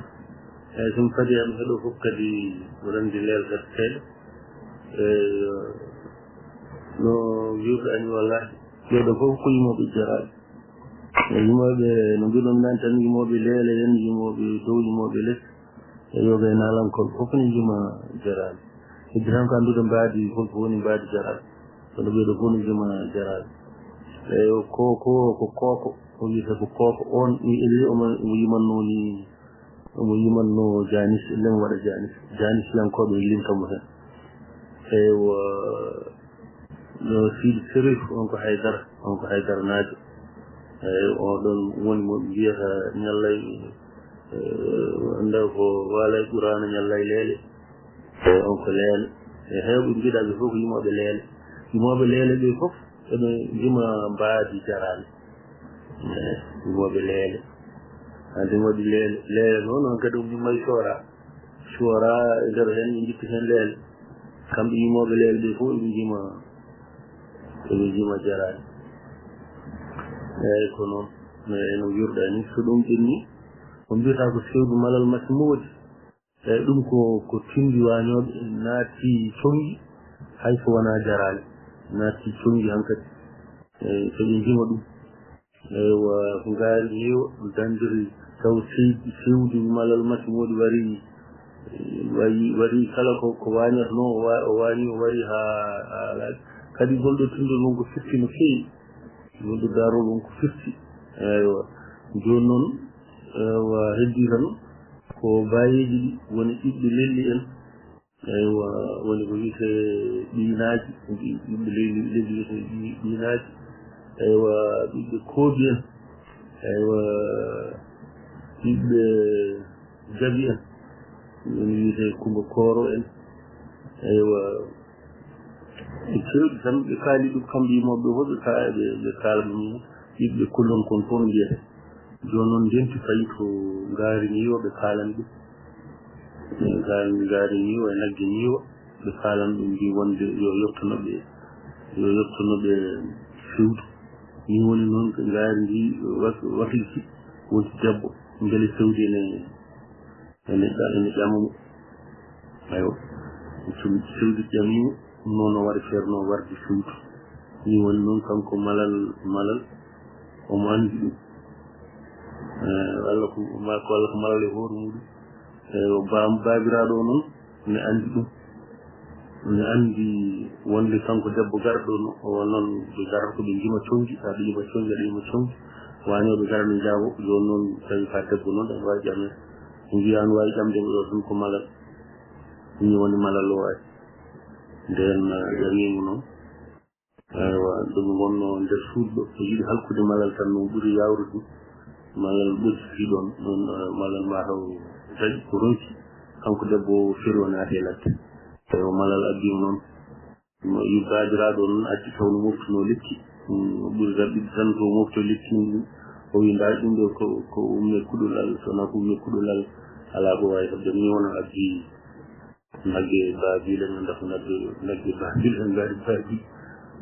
Eeyi, so mi fadi heen heɗo fof kadi randi leel kadi seeɗa. Eeyi, no mbiruɗaa ni wallahi, ɓeeɗo fof ko yimooɓe jaraaɓe. E yimooɓe, no mbiɗon nan tan, yimooɓe leele en, yimooɓe dow, yimooɓe les, e yoga e naalankooɓe fof ne njima jaraani. Heddi tan ko anndude mbaadi, holko woni mbaadi jaraani. Kono ɓeeɗo fof ne njima jaraani. Eyo, ko, ko, ko kooko, o wiyata ko kooko. On, mi eli omo, omo yimanno ni, omo yimanno Janis, ellen waɗa Janis. Janisiyankooɓe limta mo heen. Eywa, no Sidi Serif, on ko Haydara, on ko Haydara naajo. Eyi, oɗon woni mo ɓe mbiyata ñallay, eh, annda ko waalay Quraana ñallay leele. Eyi, on ko leele. E heewɓe mbiɗa ɓe fof ko yimooɓe leele. Yimooɓe leele ɓe fof eɓe njima mbaadi jaraani. Eyi, yimooɓe leele. Hannde waɗi leele. Leele noon, on kadi on mbimmay coora. Coora e nder heen, ɓe njippi heen leele. Kamɓe yimooɓe leele ɓe fof eɓe njima, eɓe njima jaraani. Eeyi, ko noon. No, e no mbiruɗaa ni, so ɗum ɓenni, ko mbiyata ko fewdu malal masi moodi. Eeyi, ɗum ko, ko tinndi waañooɓe naatti conngi, hay so wonaa jaraani. Naatti conngi hankadi. Eeyi, so ɓe njima ɗum. Eywa, ko ngaari heewa, dandiri taw seydi, sewdi malal masi moodi wari Wayi, waɗi kala ko, ko waañatnoo, o wa-, o waañi, o wari haa, haa laaɓi. Kadi ngol ɗo tinndol won ko firti no feewi. Ngol ɗo daarol won ko firti. Eywa. Jooni noon, eywa, heddii tan ko baayeeji ɗi woni ɓiɓɓe lelli en. Eywa, woni ko wiyetee ɓiynaaji, ɓi-, ɓiɓɓe lelli, lelli wiyetee ɓi-, ɓiynaaji. Eywa, ɓiɓɓe koobi en. Eywa, ɓiɓɓe jabi en. Woni wiyetee Kumba Kooro en. Eywa, ɓe keewɗi tan, ɓe kaali ɗum, kamɓe yimooɓe fof, ɓe ka-, ɓe, ɓe kaala ɗum, ɓiɓɓe kullon kon fof mbiyata. Jooni noon ndenti fayi to ngaari Ñiiwa, ɓe kaalani ɗum. Ngaari, ngaari Ñiiwa e nagge Ñiiwa, ɓe kaalani ɗum, mbi wonde yo yottuno ɓe, yo yottuno ɓe fewdu. Ni woni noon ko ngaari ndi wak-, wakliti, wonti debbo, mbele fewde ene, ene ɗa-, ene ƴama mo. Aywa. Ɗum fewde ƴami mo, ɗum noon o waɗa feerno warde fewdu. Ni woni noon kanko Malal, Malal, omo anndi ɗum. Eh, walla ko, ma ko, walla ko Malal e hoore muɗum. Eywa, baam-, baabiraaɗo o noon ne anndi ɗum. Ne anndi wonde kanko debbo garɗo no, o noon ɓe garata ko ɓe njima conngi, haa ɓe njima conngi, haa ɓe njima conngi. Waañooɓe gara no njaabo, jooni noon tawi ka debbo noon, ene waawi ƴamde. Ɓe mbiya ene waawi ƴamde mo ɗo tan ko Malal. Ɗum woni Malal o waɗi. Ndeen, eh, ƴamii mo noon. Eywa, ɗum wonno nder suuɗi ɗo, o yiɗi halkude Malal tan, no ɓuri yaawrude. Malal ɓoccitii ɗoon, ɗoon, eh, Malal mataw dañi ko ronki, kanko debbo o feri o naati e ladde. Eywa, Malal addi mo noon, mo yi baabiraaɗo o noon addi taw no moftuno lekki. Mm, o ɓuri raɓɓiɗde tan ko mofto lekki ɗum. O wi, "Ndaa ɗum ɗo ko, ko umme kuɗol Allah, so wonaa ko umme kuɗol Allah, alaa ko waawi heɓde." Ni wona addi Nagge baabiiɗe, min ndafa nagge, nagge baabiiɗe, ngaari baabiiɗe.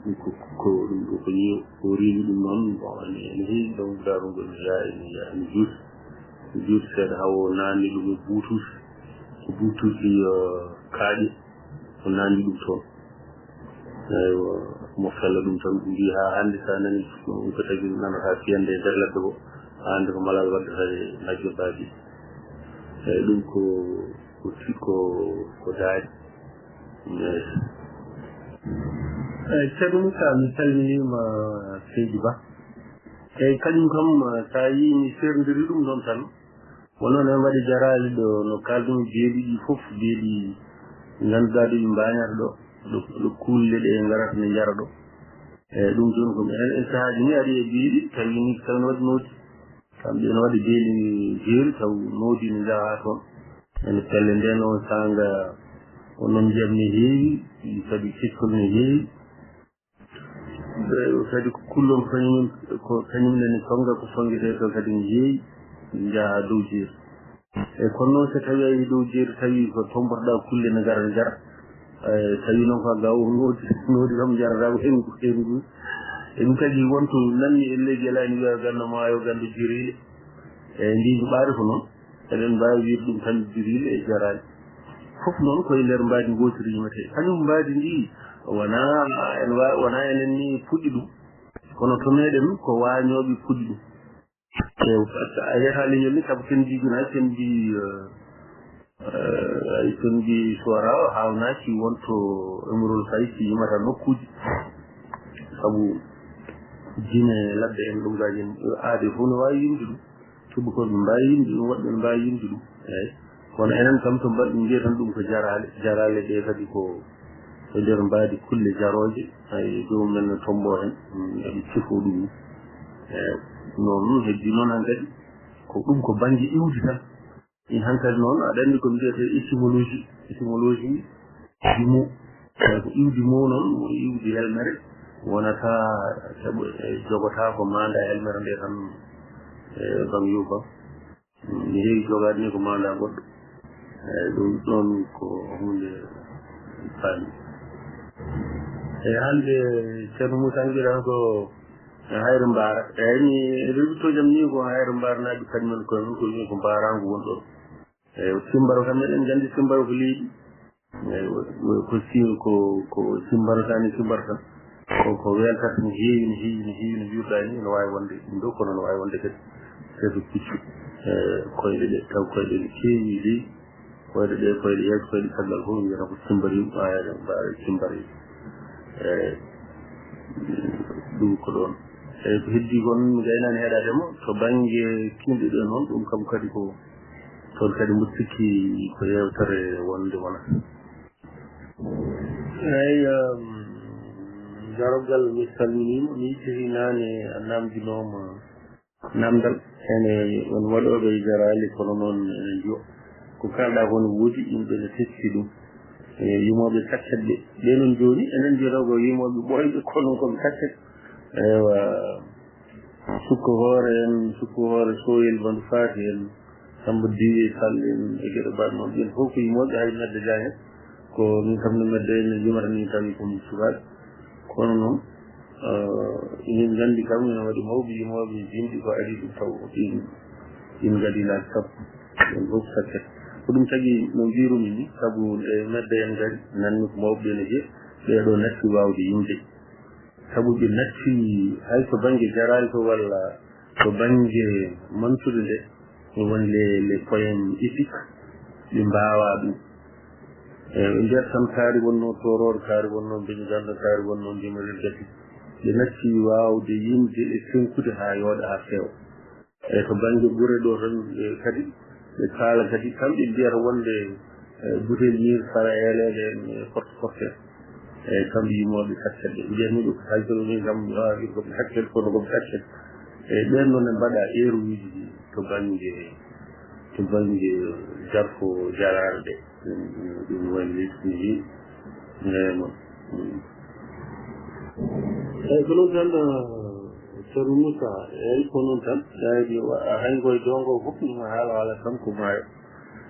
Ɗum ko, ko, ɗum ko, ko ñiiw, ko rewi ɗum noon, bon, ene, ene heewi, donc, daarol ngol ene yaha, ene yaha, ene juuti. Ene juuti seeɗa, haa o naanni ɗum e buutuusi. Ko buutuusi, eh, kaaƴe, o naanni ɗum toon. Eywa, mo fella ɗum tan, mbi haa hannde, so a nani, ɗum ko tagi nanata fiyande e nder ladde goo. Haa hannde ko Malal waddata e nagge baabiiɗe. Eywa, ɗum ko Ko, ko, ko daari. Yes. Eyi, Ceerno Moussa, mi salminiima, Seydi Ba. Eyi, kañum kam, so a yii mi seerndirii ɗum ɗoon tan, wonno ne mbaɗi jaraali ɗo, no kaalɗum beeli ɗi fof, beeli ngannduɗaa ɗi mbaañata ɗo, ɗo, ɗo kuulle ɗe ngarata ne njara ɗo. Eyi, ɗum jooni ko mi, en, en sahaaji ni ari e beeli, tawi ni, tawi no waɗi nooti. Kamɓe ene waɗi beeli jeeri, taw noodi ne njaha toon. Ene pelle ndeen oon saanga, onon ndiyam ne heewi, kadi keccol ne heewi. Ɓe kadi ko kullon kañum, ko kañum nani sonnga, ko sonngetee ko kadi ne heewi, njaha dow jeeri. E kono noon, so tawi a yii dow jeeri, tawi ko tombotoɗaa kulle ne ngara, ne ngara. Eyi, tawi noon ko a gaw noodi, noodi kam jarata ko hendu, hendu. E ɗum tagi wonto nanni e leydi, alaa ene wiya ganda maayo, ganda jiriile. Eyi, ndi ɓaade ko noon, eɗen mbaawi wiide ɗum tan jiriile e jaraali. Fof noon ko e nder mbaadi ngootiri yimetee. Kañum mbaadi ndi wonaa en wa-, wonaa enen ni puɗɗi ɗum, kono to meɗen ko waañooɓe puɗɗi ɗum. Eew, a yiyata leñol ni, sabu cenndi, ina cenndi, eh, eh, ay cenndi suwara o haawnaaki wonto Imrul Kaysi yimata nokkuuji. Sabu jime ladde en ɗum gaaji en, aade fof no waawi yimde ɗum. Cuɓɓo ko ɓe mbaawi yimde ɗum, woɗɓe ne mbaawi yimde ɗum. Eeyi. Kono enen kam to mbaɗ-, mbiyeten ɗum ko jaraale. Jaraale ɗe kadi ko e nder mbaadi kulle jarooje, hay joomum en no tombo heen, mm, eɓe cifoo ɗum. E noon heddi noon hankadi, ko ɗum ko bannge iwdi tan. Ɗin hankadi noon, aɗa anndi ko mbiyetee étymologie. Étymologie, iwdi mo. Eeyi, ko iwdi mo noon, mo iwdi helmere, wonata, sabu, e, jogotaa ko maanda helmere nde tan, e, bam yufa. Mi heewi jogaade ni ko maandaa goɗɗo. Eeyi, ɗum ɗoon ko huunde faami. Eeyi, hannde Ceerno Moussa mbiɗa ko e Hayre Mbaara. Eeyi, mi rewitoo jam ni ko Hayre Mbaara naaɓe kañumen koye mum, ko wiyetee ko mbaaraangu won ɗoon. Eeyi, simbaro kam eɗen nganndi simbaro ko leydi. Eeyi, ko si-, ko, ko simbaro tan e simbaro tan. Ko, ko weltata no heewi, no heewi, no heewi, no mbiruɗaa ni, no waawi wonde ɗum ɗo, kono no waawi wonde kadi seeɗa puccu, e, koyɗe ɗe, taw koyɗe ɗe keewi leydi. Koyɗe ɗe, koyɗe yeeso, koyɗe caggal fof, mbiyata ko simbariiɓe, ɓaade, ɓaade simbariiɓe. Eeyi, ɗum ko ɗoon. Eeyi, ko heddii kon, mi gaynaani heɗaade mo, to bannge kinɗe ɗe noon, ɗum kam kadi ko, toon kadi mboɗo sikki ko yeewtere wonde wona. Eeyi, ehm, Darogal, mi salminii mo, mi yejjitii naane a naamndinooma. Namdal, ene on waɗooɓe jaraali, kono noon ene njiyo. Ko kaalɗaa ko ne woodi, yimɓe ne teski ɗum. E yimooɓe sakket ɓe. Ɓe noon jooni, enen mbiyata ko yimooɓe ɓooyɓe, kono ko ɓe sakket. Ewa, sukko hoore en, sukko hoore Sooyel Bandu Faati en, Samba Diye Sall en, e geɗe mbaɗ noon. Ɓen fof ko yimooɓe hay medde jaa heen. Ko min kam no medde en yimata ni tawi ko min sukaaɓe. Kono noon, Eh, emin nganndi kam ina waɗi mawɓe yimooɓe yimɓe ko adii ɗum taw ko ɗin, ɗin ngadii laabi sappo. Ɗum fof sakket. Ko ɗum tagi no mbiirumi ni, sabu e medde en ngari, nanmi ko mawɓe ɓe no jeeya, ɓee ɗoo natti waawde yimde. Sabu ɓe natti hay to bannge jaraali to walla to bannge mantude nde, won les, les poèmes épiques, ɓe mbaawaa ɗum. E, ɓe mbiyata tan kaari wonnoo tooroor, kaari wonnoo mbeñu-gannda, kaari wonnoo ndimorel gasi. Ɓe natti waawde yimde e seŋkude haa yooɗa, haa feewa. E to bannge gure ɗo tan, e, kadi, ɓe kaala kadi, kamɓe mbiyata wonde, e, butel miir sara eeleede en, e, porte porte. E, kamɓe yimooɓe sakket ɓe. Mbiyatmi ɗum ko hay kono min kam, mi waawaa wiide ko ɓe sakket, kono ko ɓe sakket. E, ɓeen noon ne mbaɗa erreuruuji to bannge, to bannge jarfo jaraare nde. Ɗum, ɗum, ɗum woni lesdi ndi. Eeyi, mo. Mm. Eeyi, ko noon tan, eh, Ceerno Moussa, eeyi, ko noon tan. Eeyi, mi wa-, hay ngoye doongo fof, mi haala haala tan ko maayo.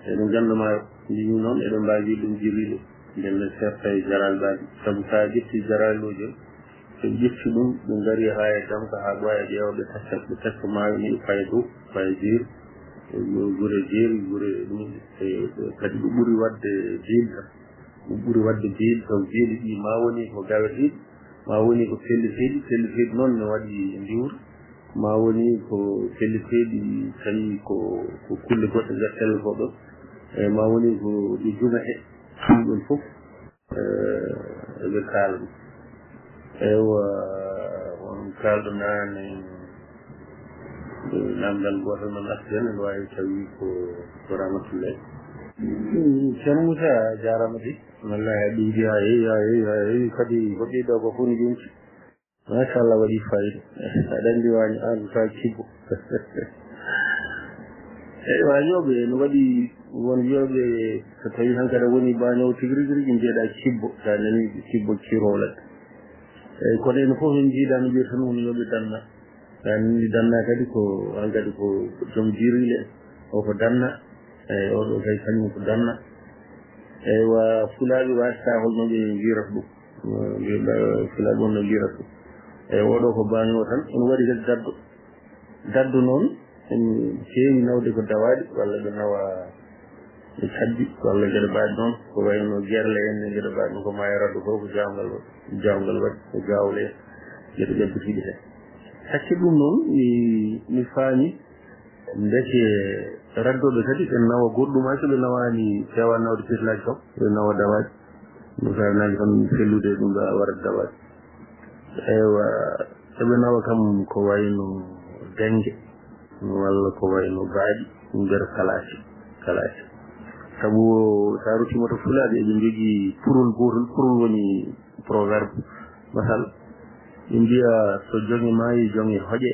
Eɗen ngannda maayo. Mbimi noon, eɗen mbaawi wiide ɗum jiriiɗo. Ndeen ne serta e jaraali ɓaali. Sabu so a ƴetti jaraali ɗo jooni, ɓe ƴetti ɗum, ɓe ngari haa e Damka, haa ɗo e Ƴeewa, ɓe tacca, ɓe tacca maayo ni, faya dow, faya jeeri, e gure jeeri, gure ɗum, e, e kadi ɗo ɓuri waɗde jeeri tan. Ɗo ɓuri waɗde jeeri, taw jeeri ɗi ma woni ko gaweteeɗi, ma woni ko pelleteeɗi, pelleteeɗi noon ne waɗi ndiwri, ma woni ko pelleteeɗi tawi ko, ko kulle goɗɗe nder pelle goɗɗo, e ma woni ko ɗi jumete, ɗum ɗon fof. Eh, eɓe kaalda. Eywa, on kaalda naane, eh, namdal gootal no natti heen, ene waawi tawi ko, ko Ramatullahi. Mm, Ceerno Moussa, a jaaraama de. Wallahi, a ɓeydi, a heewi, a heewi, a heewi. Kadi ko ɓeyɗo ko fof ne yonti. Machallah, waɗi fayida. Aɗa anndi waaño, aan ka kibbo. Eyi, waañooɓe no waɗi, won wiyooɓe, so tawii hankadi a woni baañoowo tigi rigi rigi, mbiyeɗaa kibbo, so a nanii kibbo kiroolat. Eyi, kono enen fof min njiidaa no mbiyata tan woni yo ɓe danna. So a nanii danna kadi ko, hankadi ko joom jirile, o ko danna. Eyi, oɗo kay kañum ko danna. Eywa, Fulaaɓe waasata hol no ɓe njirata ɗum. Ɓe, ɓe, Fulaaɓe on no njirata ɗum. Eyi, oɗo ko baaño tan, ene waɗi kadi daddo. Daddo noon, ene heewi nawde ko dawaaɗi, walla ɓe nawa e cabbi, walla geɗe mbaɗi noon, ko wayno gerle en e geɗe mbaɗi noon, ko maayo raddo fof ko jaawngal waɗi, jaawngal waɗi, ko gaawle en, geɗe ƴabbitiiɗe heen. Hakke ɗum noon, mi, mi faami, ndeke raddooɓe kadi ɓe nawa goɗɗum, hay so ɓe nawaani, feewa nawde pirlaaji kam, ɓe nawa dawaaɗi. Ɗum so a naaki tan fellude ɗum ɗo a waɗat dawaaɗi. Eywa, eɓe nawa kam ko wayno dennge, walla ko wayno baaɗi, nder kalaasi, kalaasi. Sabu so a ruttiima to Fulaaɓe, eɓe njogii purol gootol, purol woni proverbe. Masal, ɓe mbiya, "So joŋe maayi, joŋe hoƴe,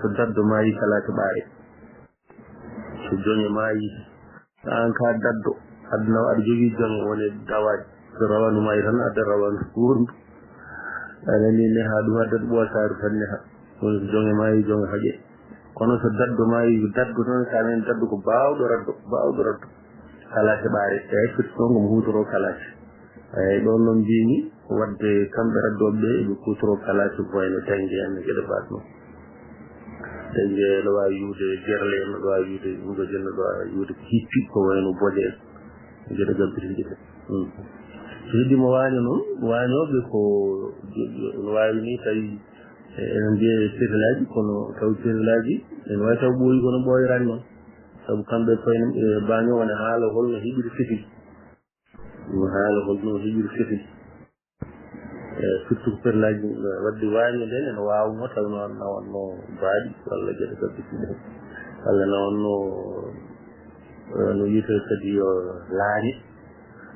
so daddo maayi, kalaasi ɓaare." So joŋe maayi, aan ka daddo, aduna o aɗa jogii joŋe, woni dawaaɗi. So rawaandu maayi tan, adda rawaandu wondu. A nanii neha, ɗum addat ɓoosaaru tan neha. Woni so joŋe maayi, joŋe hoƴe. Kono so daddo maayi, daddo noon, so a nanii daddo ko baawɗo raddo, baawɗo raddo. Kalaasi ɓaare, eeyi, firti noon ko mo huutoroo kalaasi. Eeyi, ɗoon noon mbiimi, waɗde kamɓe raddooɓe ɓe, eɓe kuutoroo kalaasi ko wayno dennge en e geɗe mbaɗ noon. Dennge no waawi yuwde gerle en, no waawi yuwde rugaje en, no waawi yuwde ko hippi, ko wayno boje en, e geɗe gabbitinɗe ɗe. Hmm. So heddii mo waaño noon, waañooɓe ko, no waawi ni tawi, e, ene mbiya e cetelaaji, kono taw cetelaaji, ene waawi taw ɓooyi, kono ɓooyraani noon. Sabu kamɓe koye, e, baaño wona haala holno heɓiri sifil. Ɗum haala holno heɓiri sifil. E, surtout ko pellaaji, e, waɗde waaño nden ene waawno taw no, na wonno baaɗi walla geɗe kadi ɗe. Walla na wonno, e, no wiyetee kadi yo laañe.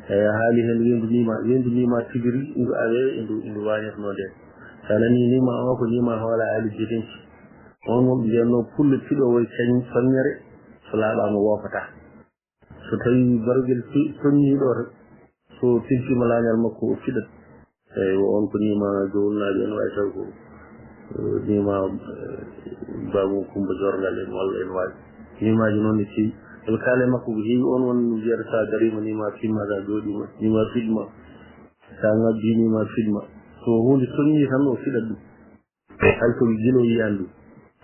E, a haali heen weendu niima, weendu niima tigi rigi, ndu awee, e ndu, e ndu waañatnoo nden. So a nanii niima o ko niima hoolaali jedenci. On mo mbiyanno pullo piɗo woy kañ soññere, so laaɓaama woofataa. So tawii barogel fi-, soññii ɗo tan, so tilsiima laañal makko o fiɗat. Eey, wo on ko niima jowulnaaɓe en, wayi taw ko, eh, niima, eh, Baabu Kumba Jorngal en walla en waawi. Niimaaji noon ne keewi. Eɓe kaala e makko ko heewi, on won mbiyata so a dariima niima fiɗma, so a jooɗiima niima fiɗma, so a ŋabbii niima fiɗma. So huunde soññii tan o fiɗat ɗum. Hay ko gila o yiyaani ɗum.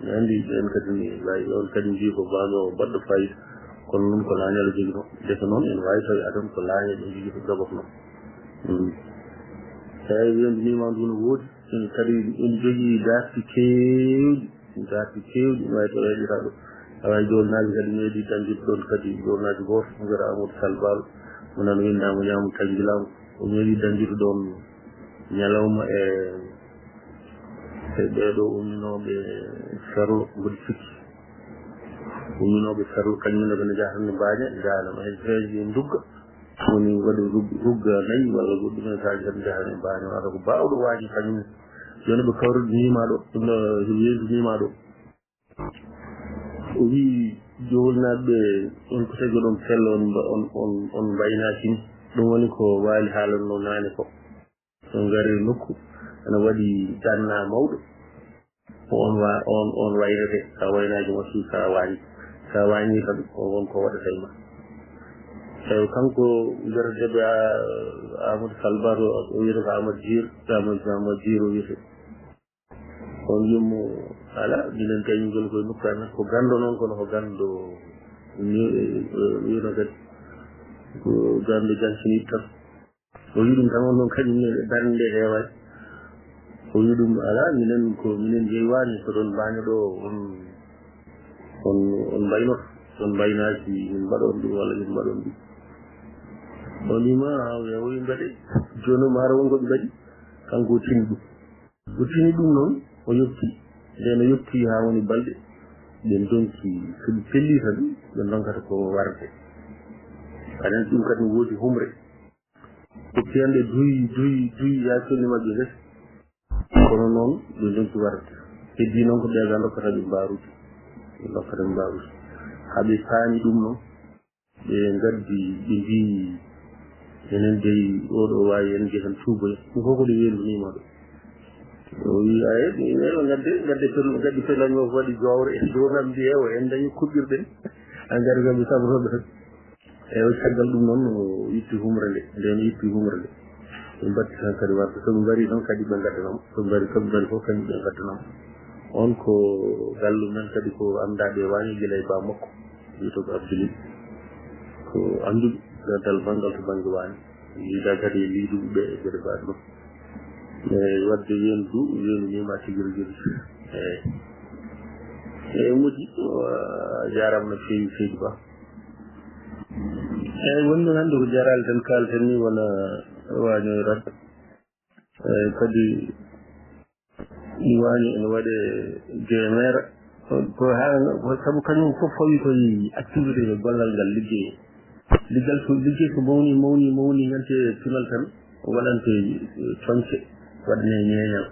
Mi anndi ɓeen kadi ne mbaawi, on kadi mbiyi ko baaño baɗɗo fayida. Kono noon ko laañal o joginoo. Ndeke noon ene waawi tawi adan ko laañal o jogii ko jogotnoo. Mm. Eeyi, weendu niima ndu no woodi. Ene kadi ene jogii darti keewɗi. Darti keewɗi, ene waawi tawi heɓiraa ɗo. Awa e jowulnaaɓe kadi meeɗi dañde ɗoon kadi jowulnaajo gooto, mbiyetee Amadou Sall Baal. Mo nan winndaama ñaamo tañjilaama. O meeɗi dañde ɗoon ñalawma e, e ɓeeɗo umminooɓe Ferlo mboɗo sikki. Umminooɓe Ferlo kañum ne ko ne njahata ne mbaaña, njahana ma heen peeje ɗe ndugga. Woni waɗi rug-, rugga nayi walla goɗɗum en, so a jam njahani mbaaña, wata ko baawɗo waañi kañum ne. Jooni ɓe kawrude niima ɗo, ɗum ɗo, so weedu niima ɗo. O wiyi, jowolnaaɓe ɓe, on ko tagi oɗon pella, on mba-, on, on, on mbaynaaki mi. Ɗum woni ko Waali haalanno naane ko. So ngari nokku, ene waɗi danna mawɗo. Ko on wa-, on, on waynete, sa waynaaki mo, si sa waañi. Sa waañi tan, ko won ko waɗata e ma. Tawi kanko mbiyata debbo, a-, Amadou Sall Ba to, o wiyata ko Amadou Jiir, Amadou, Amadou Jiir o wiyata. On yummo, ala, minen kay min ngoni koye nokku amen. Ko ganndo noon, kono ko ganndo ni, eh, wiyno kadi. Ko ganndo janciniiɗo tan. O wi ɗum tan, on noon kañum ne darnde heewaani. O wi ɗum, ala, minen ko minen njeewaani, ko ɗon mbaaño ɗo, on, on, on mbaynoto, on mbaynaaki, min mbaɗon ɗum walla min mbaɗon ɗum. O wiima, o wi mbaɗe, jooni o maaro won ko ɓe mbaɗi, kanko o tini ɗum. O tini ɗum noon, o yoppi. Nden o yoppi haa woni balɗe, ɓe ndonki, so ɓe pelli tan, ɓe ndonkata ko warde. Aɗa anndi ɗum kadi ne woodi humre. Ko piyanɗe duy, duy, duy, yaa colli maɓɓe ɓe. Kono noon, ɓe ndonki warde. Heddii noon ko ɓe ga ndokkata ɓe mbaarude. Ɓe ndokkata ɓe mbaarude. Haa ɓe paami ɗum noon. Ɓe ngaddi, ɓe mbiyi, "Enen dey, oɗo waawi en njahen tuuboya." Ɗum fof ko ɗe weendu niima ɗo. O wi, "Aye, mi welo ngadde, ngadde pel-, ngaddi pellanmi o ko waɗi jowre." Ɗo kam mbiye o, "En dañi kuɓɓirɗen." A ngari kam ɓe sabrooɓe tan. E o caggal ɗum noon, o itti humre nde, nden o itti humre nde. Ɓe mbatti tan kadi warde. So ɓe ngari noon kadi ɓe ngaddanam. So ɓe ngari, so ɓe ngari fof kañum ɓe ngaddanam. On ko gallu men kadi ko anndaaɓe waañi gila e ba makko. Wiyetee ko Abdoulaye. Ko annduɓe dal banngal to bannge waañi. Yiida kadi e liiduɓe ɓe e geɗe mbaɗe ɗum. E waɗde weendu, weendu niima tigi rigi. Eeyi. Eeyi, moƴƴi. A jaaraama no feewi, seydi Ba. Eeyi, wonde hannde ko jaraale tan kaalten ni wona waañoyraade. Eeyi, kadi ɗi waañi ene waɗe jeemeera. Ko haa, ko sabu kañum fof fawi koye activité e gollal ngal liggey. Liggal so, liggey so mawni, mawni, mawni, yante pinal tan waɗante, eh, coñce, waɗane ñeeñal.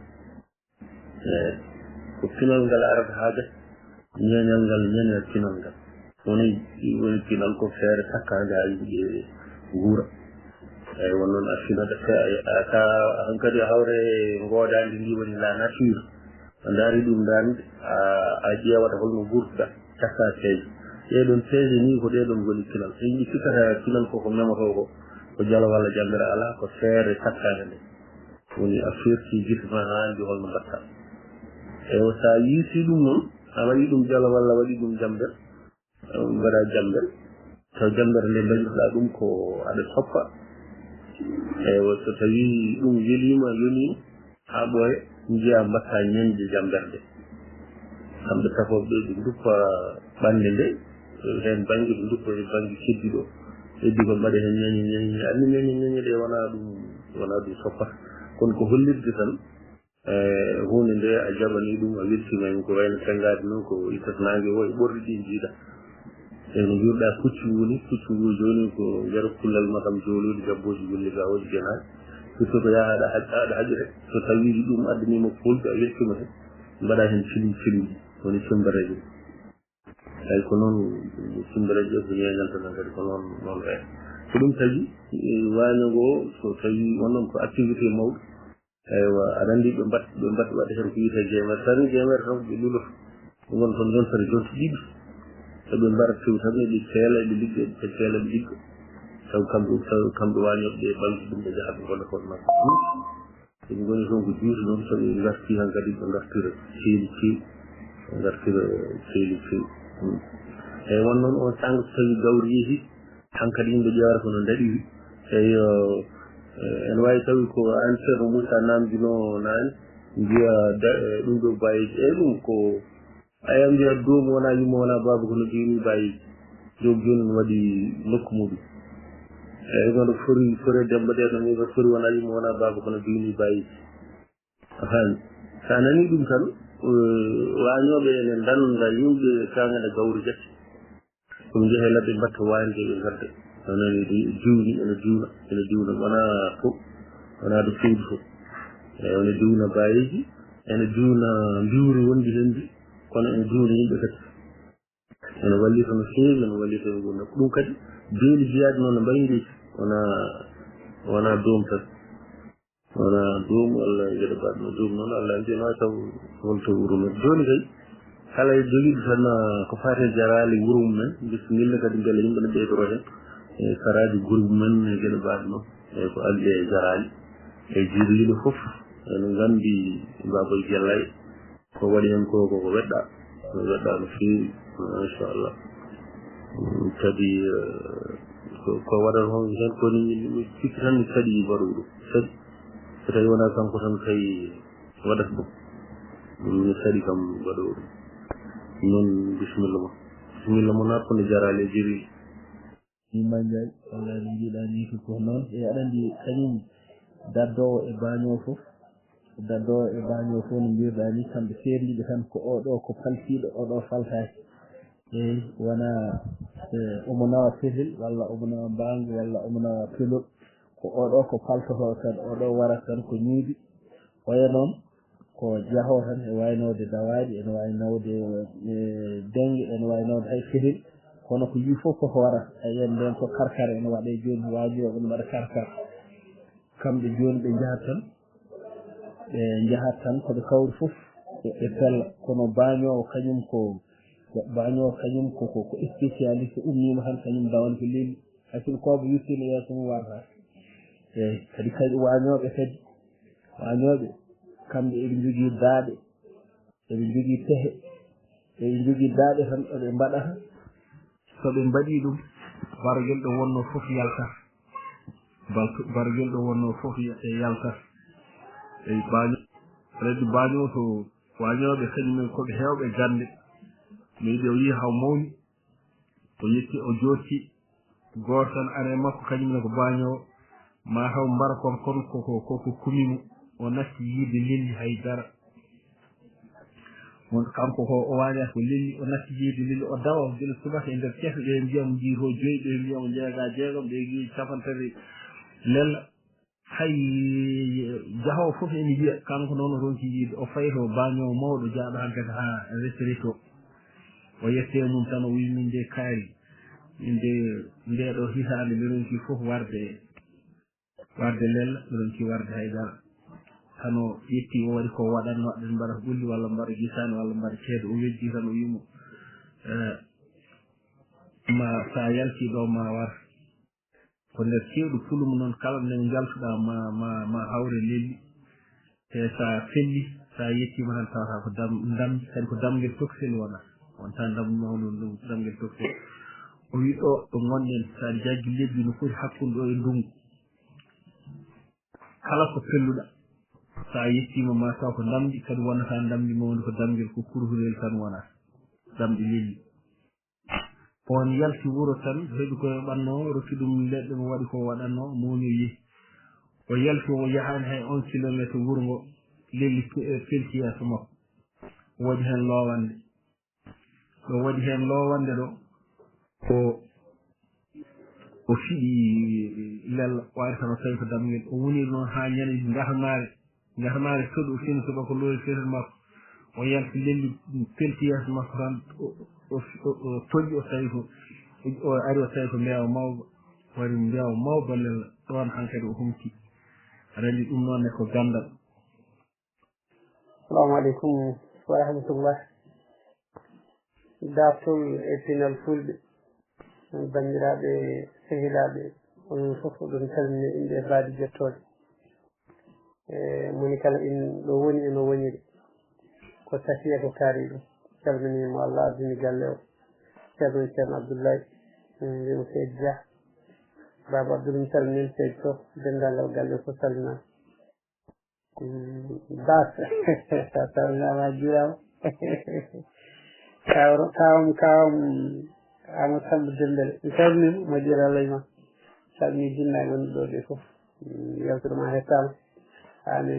Eeyi. Ko pinal ngal arata haa gasa, ñeeñal ngal ñeeña pinal ngal. Woni, woni pinal ko feere sakkaade haa yimɓe nguura. Eeyi, won noon a finata ka, a, ka, hankadi a hawre ngoodaandi ndi woni la nature. A ndaari ɗum daande, a, a ƴeewata holno nguurtuɗaa, cakkaa peeje. Ɗeeɗoon peeje ni ko ɗeeɗoon ngoni pinal. So yimɓe cikkata pinal ko ko memotoo ko, ko jalo walla jambere alaa, ko feere sakkaade nde. Woni a feerti gite ma haa anndi holno mbaɗta. Ewa, so a yiiti ɗum noon, a waɗi ɗum jalo walla a waɗi ɗum jamber, mbaɗa jamber. Taw jamber nde mbaɗirɗa ɗum ko aɗa soppa. Ewa, so tawi ɗum weliima, yoniima, haa ɓooya, njiya mbaɗta ñeñde jamber nde. Kamɓe tafooɓe ɓe, ɓe nduppa ɓannde nde, heen bannge, ɓe ndutto e bannge keddiiɗo. Heddi ko mbaɗe heen ñañi ñañi. Anndi ñañi ñañi ɗe wonaa ɗum, wonaa ɗum soppata. Kono ko hollirde tan, e, huunde nde a jaɓanii ɗum, a weltiima heen, ko wayno tenngaade noon, ko ittata naange o e ɓorɗi ɗi njiiɗa. E no mbiruɗaa puccu ngu ni, puccu ngu jooni ko nder kullal ma kam joolude gabbooji golle ga o e jenaaɗe. Surtout ko yaha aɗa haƴ-, aɗa haƴire. So tawiiji ɗum addaniima fulɓe, a weltiima heen, mbaɗa heen cilim cilim, woni cembereeje. Eyi, ko noon, simbere ƴeew ko ñeeñal tan kadi ko noon, noon wayi. Ko ɗum tagi, e, waaño ngo, so tawi wonnoon ko activité mawɗo, eywa, aɗa anndi ɓe mbat-, ɓe mbat-, waɗa heen ko wiyetee jeemer. Tawi jeemer tan ɓe luloto. Ɓe ngona toon yontere jonte ɗiɗi. Eɓe mbara tew tan, eɓe ceela, eɓe ligga, eɓe ceela, eɓe ligga. Taw kamɓe, taw kamɓe waañooɓe ɓe ɓalnta ɗum, ɓe njaha ɓe ngona toon makko. Ɓe ngoni toon ko juuti noon, so ɓe ngarti han kadi, ɓe ngartira ceeli keewi, ɓe ngartira ceeli keewi. Hmm. Eyi, won noon on saanga so tawi gawri yehi, han kadi yimɓe ƴeewata kono ndaɗiri. Eyi, eh, ene waawi tawi ko aan Ceerno Moussa naamndinoo naane, mbiya da-, eh, ɗum ɗo bayeeji. Eyi, ɗum ko Aya mbiya doomu wonaa yumma, wonaa baaba, kono jooni baayeeji. Joom jooni no waɗi nokku muɗum. Eyi, kono fori, fori Demba Ɗeerno mbiya fori wonaa yumma, wonaa baaba, kono jooni baayeeji. A faami? So a nanii ɗum tan, eh, waañooɓe ene ndannda yimɓe kaŋŋe nde gawri gacce. Ko ɓe njehi e ladde mbatta waañde ɓe ngadda. A nanii ɗi juuni, ene juuna, ene juuna. Wonaa fof, wonaa ɗo feewi fof. Eyi, ene juuna baayeeji, ene juuna mbiwri wondi heen ndi, kono ene juuna yimɓe kadi. Ene wallita no feewi, ene wallita e nguurndam. Ko ɗum kadi, beeli jiyaaɗi noon no mbayi ndeeji. Wonaa, wonaa doom tan. Wonaa doom, walla geɗe mbaɗno doom noon, Allah anndi no taw holto wuro men. Jooni kay, kala e jogiiɗo tan, ah, ko faati e jaraali wuro mum men, bisimilla kadi mbele yimɓe ne ɓeydoro heen. E saraaji groupe men, e geɗe mbaɗno. E ko alɗi e jaraali. E jiiɗo yiɗo fof, ene nganndi Baaba Gellay. Ko waɗi heen ko, ko, ko weɗɗa. Ko weɗɗa no feewi, machallah. Mm, kadi, eh, ko, ko waɗata hon heen ko ni, min, min sikki tan mi saɗi mbaɗowo ɗum. Saɗi. So tawi wonaa kanko tan kay waɗata ɗum. Mm, mi saɗi kam mbaɗowo ɗum. Noon, bisimilla ma. Bisimilla ma, naatto nde jaraali e jiri. Min Mandiaye, wallaahi no mbiɗa ni ko, ko noon. E aɗa anndi kañum daddoowo e baañoowo fof, daddoowo e baañoowo fof no mbiruɗaa ni, kamɓe seerndiiɓe tan ko oo ɗoo ko paltiiɗo, oo ɗoo faltaaki. Eyi, wonaa, eh, omo nawa sehil, walla omo nawa mbaangu, walla omo nawa pelol. Ko oo ɗoo ko paltotoo tan, oo ɗoo warata tan ko ñiibi. Oya noon, ko jahoo tan, e waawi nawde dawaaɗi, ene waawi nawde, eh, dennge, ene waawi nawde hay sehil. Kono ko yii fof koko wara, a yiyat ndeen ko karkar ene waɗee jooni, waajurooɓe ene mbaɗa karkar. Kamɓe jooni ɓe njahat tan, ɓe njahat tan, ko ɓe kawri fof, ɓe, ɓe pella. Kono baañoowo kañum ko, baañoowo kañum ko, ko, ko spécialiste, ummiima tan, kañum dawan ko lelli. Hay sinno kooba yottiino yeeso mum warata. Eyi, kadi kay waañooɓe kadi, waañooɓe, kamɓe eɓe njogii daaɗe, eɓe njogii pehe, eɓe njogii daaɗe tan ɗo ɓe mbaɗata. So ɓe mbaɗii ɗum, barogel ɗo wonnoo fof yaltat. Bal-, barogel ɗo wonnoo fof ya-, e yaltat. Eyi, baaño-, redi baaño to waañooɓe kañumen ko ɓe heewɓe gannde. Mi yiɗi o yiya haw mawni, o yetti, o jootti. Gooto tan ara e makko, kañum ne ko baañoowo. Ma taw mbara kon, kon ko, ko, ko, ko kumi mo. O natti yiide lelli hay dara. Won kanko ko o waañata ko lelli, o natti yiide lelli, o dawa gila subaka e nder kese, ɓe mbiya mo njiyto joyi, ɓe mbiya mo jeega jeegom, ɓe ngi capanɗe tati lella. Hay jahoowo fof ene yiya, kanko noon o ronki yiide, o fayi to baañoowo mawɗo jaaɗo hankadi haa retraite o. O yetti e mum tan, o wiyi, "Min de kaari, min de ndee ɗoo hitaande mi ronki fof warde, warde lella, mi ronki warde hay dara." Tan o ƴetti, o waɗi ko waɗatnoo, aɗen mbaɗa ko ɓulli walla mbaɗa gisaani walla mbaɗa ceede. O weddi tan, o wiyi mo, "Eh, ma sa yalti ɗo ma war." Ko nder ceeɗu pulum noon, kala nde njaltuɗaa ma, ma, ma hawre lelli. Te sa felli, sa yettiima tan tawata ko dam-, ndamndi, kadi ko damngel toksel wonata. Wonta ndamndi mawndi, won ɗum damngel toksel. O wi ɗo, ɗo ngonɗen, sa jaggi lebbi no foti hakkunde ɗo e ndunngu. Kala ko pelluɗaa, sa yettiima ma taw ko ndamndi, kadi wonata ndamndi mawndi, ko damngel, ko kurhurel tan wonata. Damɗi lelli. On yalti wuro tan, heɓi ko yoɓatnoo, rokki ɗum leɗɗe, mo waɗi ko waɗatnoo, mawni o yehi. O yalti, o yahaani hay on kilomeeter wuro ngo, lelli pe-, pelti yeeso makko. O waɗi heen loowannde. Ɗo waɗi heen loowannde ɗo, o, o fiɗi lella, o ari tan o tawi ko damngel. O woniri noon haa ñande ngatamaare. Ngatamaare toɗi, o fini suɓa ko loowi fetel makko. O yalti lelli pelti yeeso makko tan, o, o, o, o toƴƴi, o tawi ko, o ari o tawi ko mbeewa mawba. Wari mbeewa mawba lella, ɗoon hankadi o humti. Aɗa anndi ɗum noon ne ko ganndal. Assalamu aleykum wa rahmatullah. Daartol e pinal fulɓe, banndiraaɓe, sehilaaɓe, onon fof oɗon calmini innde e mbaadi jettooje. E moni kala in ɗo woni e no woniri. Ko Safiya ko kaari ɗum. Calmini mo Allah ardini galle o. Ceerno, Ceerno Abdoulaye, mm, wiimo Seydi Dia. Baaba Abdoul mi calmini Seydi Sow, denndaangal galle o fof salminaama. Mm, Baas, a salminaama, a juuraama. Kawro-, kawam, kawam, Amadou Samba Dembele. Mi salmini mo, moƴƴere Allah e ma. Salmini jinnaaɓe wonɓe ɗo ɓe fof. Mm, yewtere ma hettaama. Aan e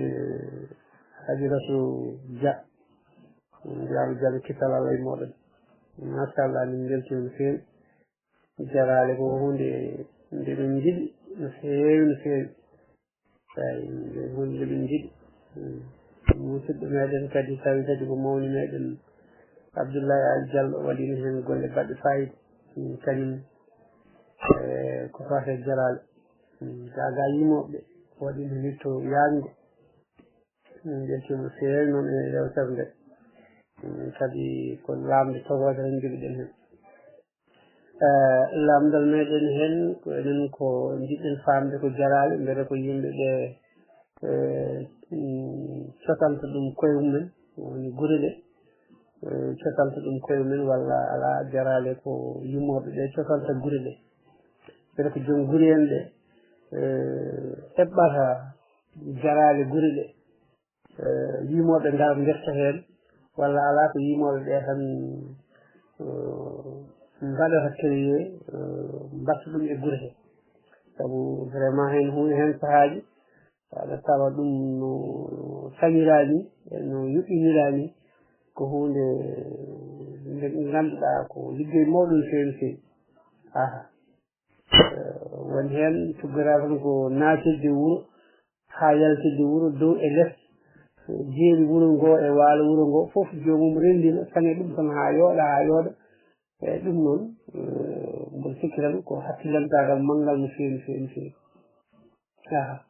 Haji Rasul Dia. Mm, Dia, Dia, kisal Allah e mooɗon. Machallah, min mbeltii no feewi. Jaraale ko huunde nde min njiɗi no feewi, no feewi. Eey, nde huunde nde min njiɗi. Mm. Musidɗo meeɗen kadi, tawi kadi ko mawni meeɗen, Abdoulaye Ali Diallo, waɗiino heen golle baɗɗe faayiida. Mm, kañum, eh, ko faati e jaraale. Mm, gaa gaa yimooɓe, waɗiino heen yetto yaañngo. Min mbeltiima no feewi noon e yewtere nde. Mm, kadi ko laamnde togooje tan njogiɗen heen. Eh, lamndal meeɗen heen, ko enen ko njiɗɗen faamde ko jaraale, mbele ko yimɓe ɓe, eh, mm, cosanta ɗum koye mumen, woni gure ɗe, eh, cosanta ɗum koye mumen, walla alaa, jaraale ko yimooɓe ɓe cosanta gure ɗe. Mbele ko joom gure en ɗe, eh, eɓɓata jaraale gure ɗe. Eh, yimooɓe ngar nderta heen, walla alaa ko yimooɓe ɓe tan, eh, mbaɗata créé, eh, mbaɗta ɗum e gure he. Sabu vraiment heen huunde heen sahaaji, aɗa tawa ɗum no sañiraa ni, e no yuɓɓiniraa ni, ko huunde nde ngannduɗaa ko liggey mawɗo no feewi no feewi. Aha. Eh, woni heen tuggataa tan ko naatirde wuro, haa yaltinde wuro, dow e les, jeeri wuro ngo e waalo wuro ngo, fof joomum renndina, saña ɗum tan haa yooɗa, haa yooɗa. Eey, ɗum noon, eh, mboɗo sikki tan ko hakkillantaagal manngal no feewi, no feewi, no feewi. Aha.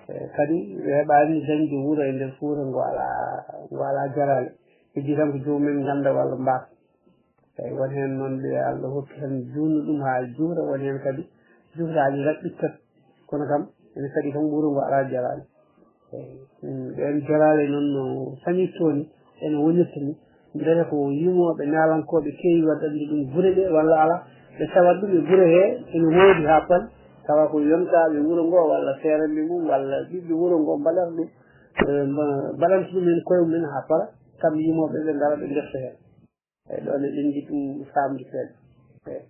Eh, kadi weeɓaani dañde wuro e nder Fuuta ngo alaa, ngo alaa jaraale. Heddi tan ko joomum en ngannda walla mbaasa. Eey, won heen noon ɓe Allah hokki tan juutno ɗum haa juuta, won heen kadi juutaaji ngaɗ ɓittat. Kono kam, ene kadi kam wuro ngo alaa jaraale. Eey, mm, ɓeen jaraale noon no sañirtoo ni, ene wonirta ni. Mbele ko yimooɓe naalankooɓe keewi waɗande ɗum gure ɗe walla alaa, ɓe tawat ɗum e gure he ene woodi haa pal, tawa ko yontaaɓe wuro ngo walla seeremɓe mum walla ɓiɓɓe wuro ngo mbaɗata ɗum, eh, mba-, mbaɗanta ɗum heen koye mumen haa para, kam yimooɓe ɓe ngara ɓe nderta heen. Eey, ɗoon eɗen njiɗi ɗum faamde seeɗa. Eey.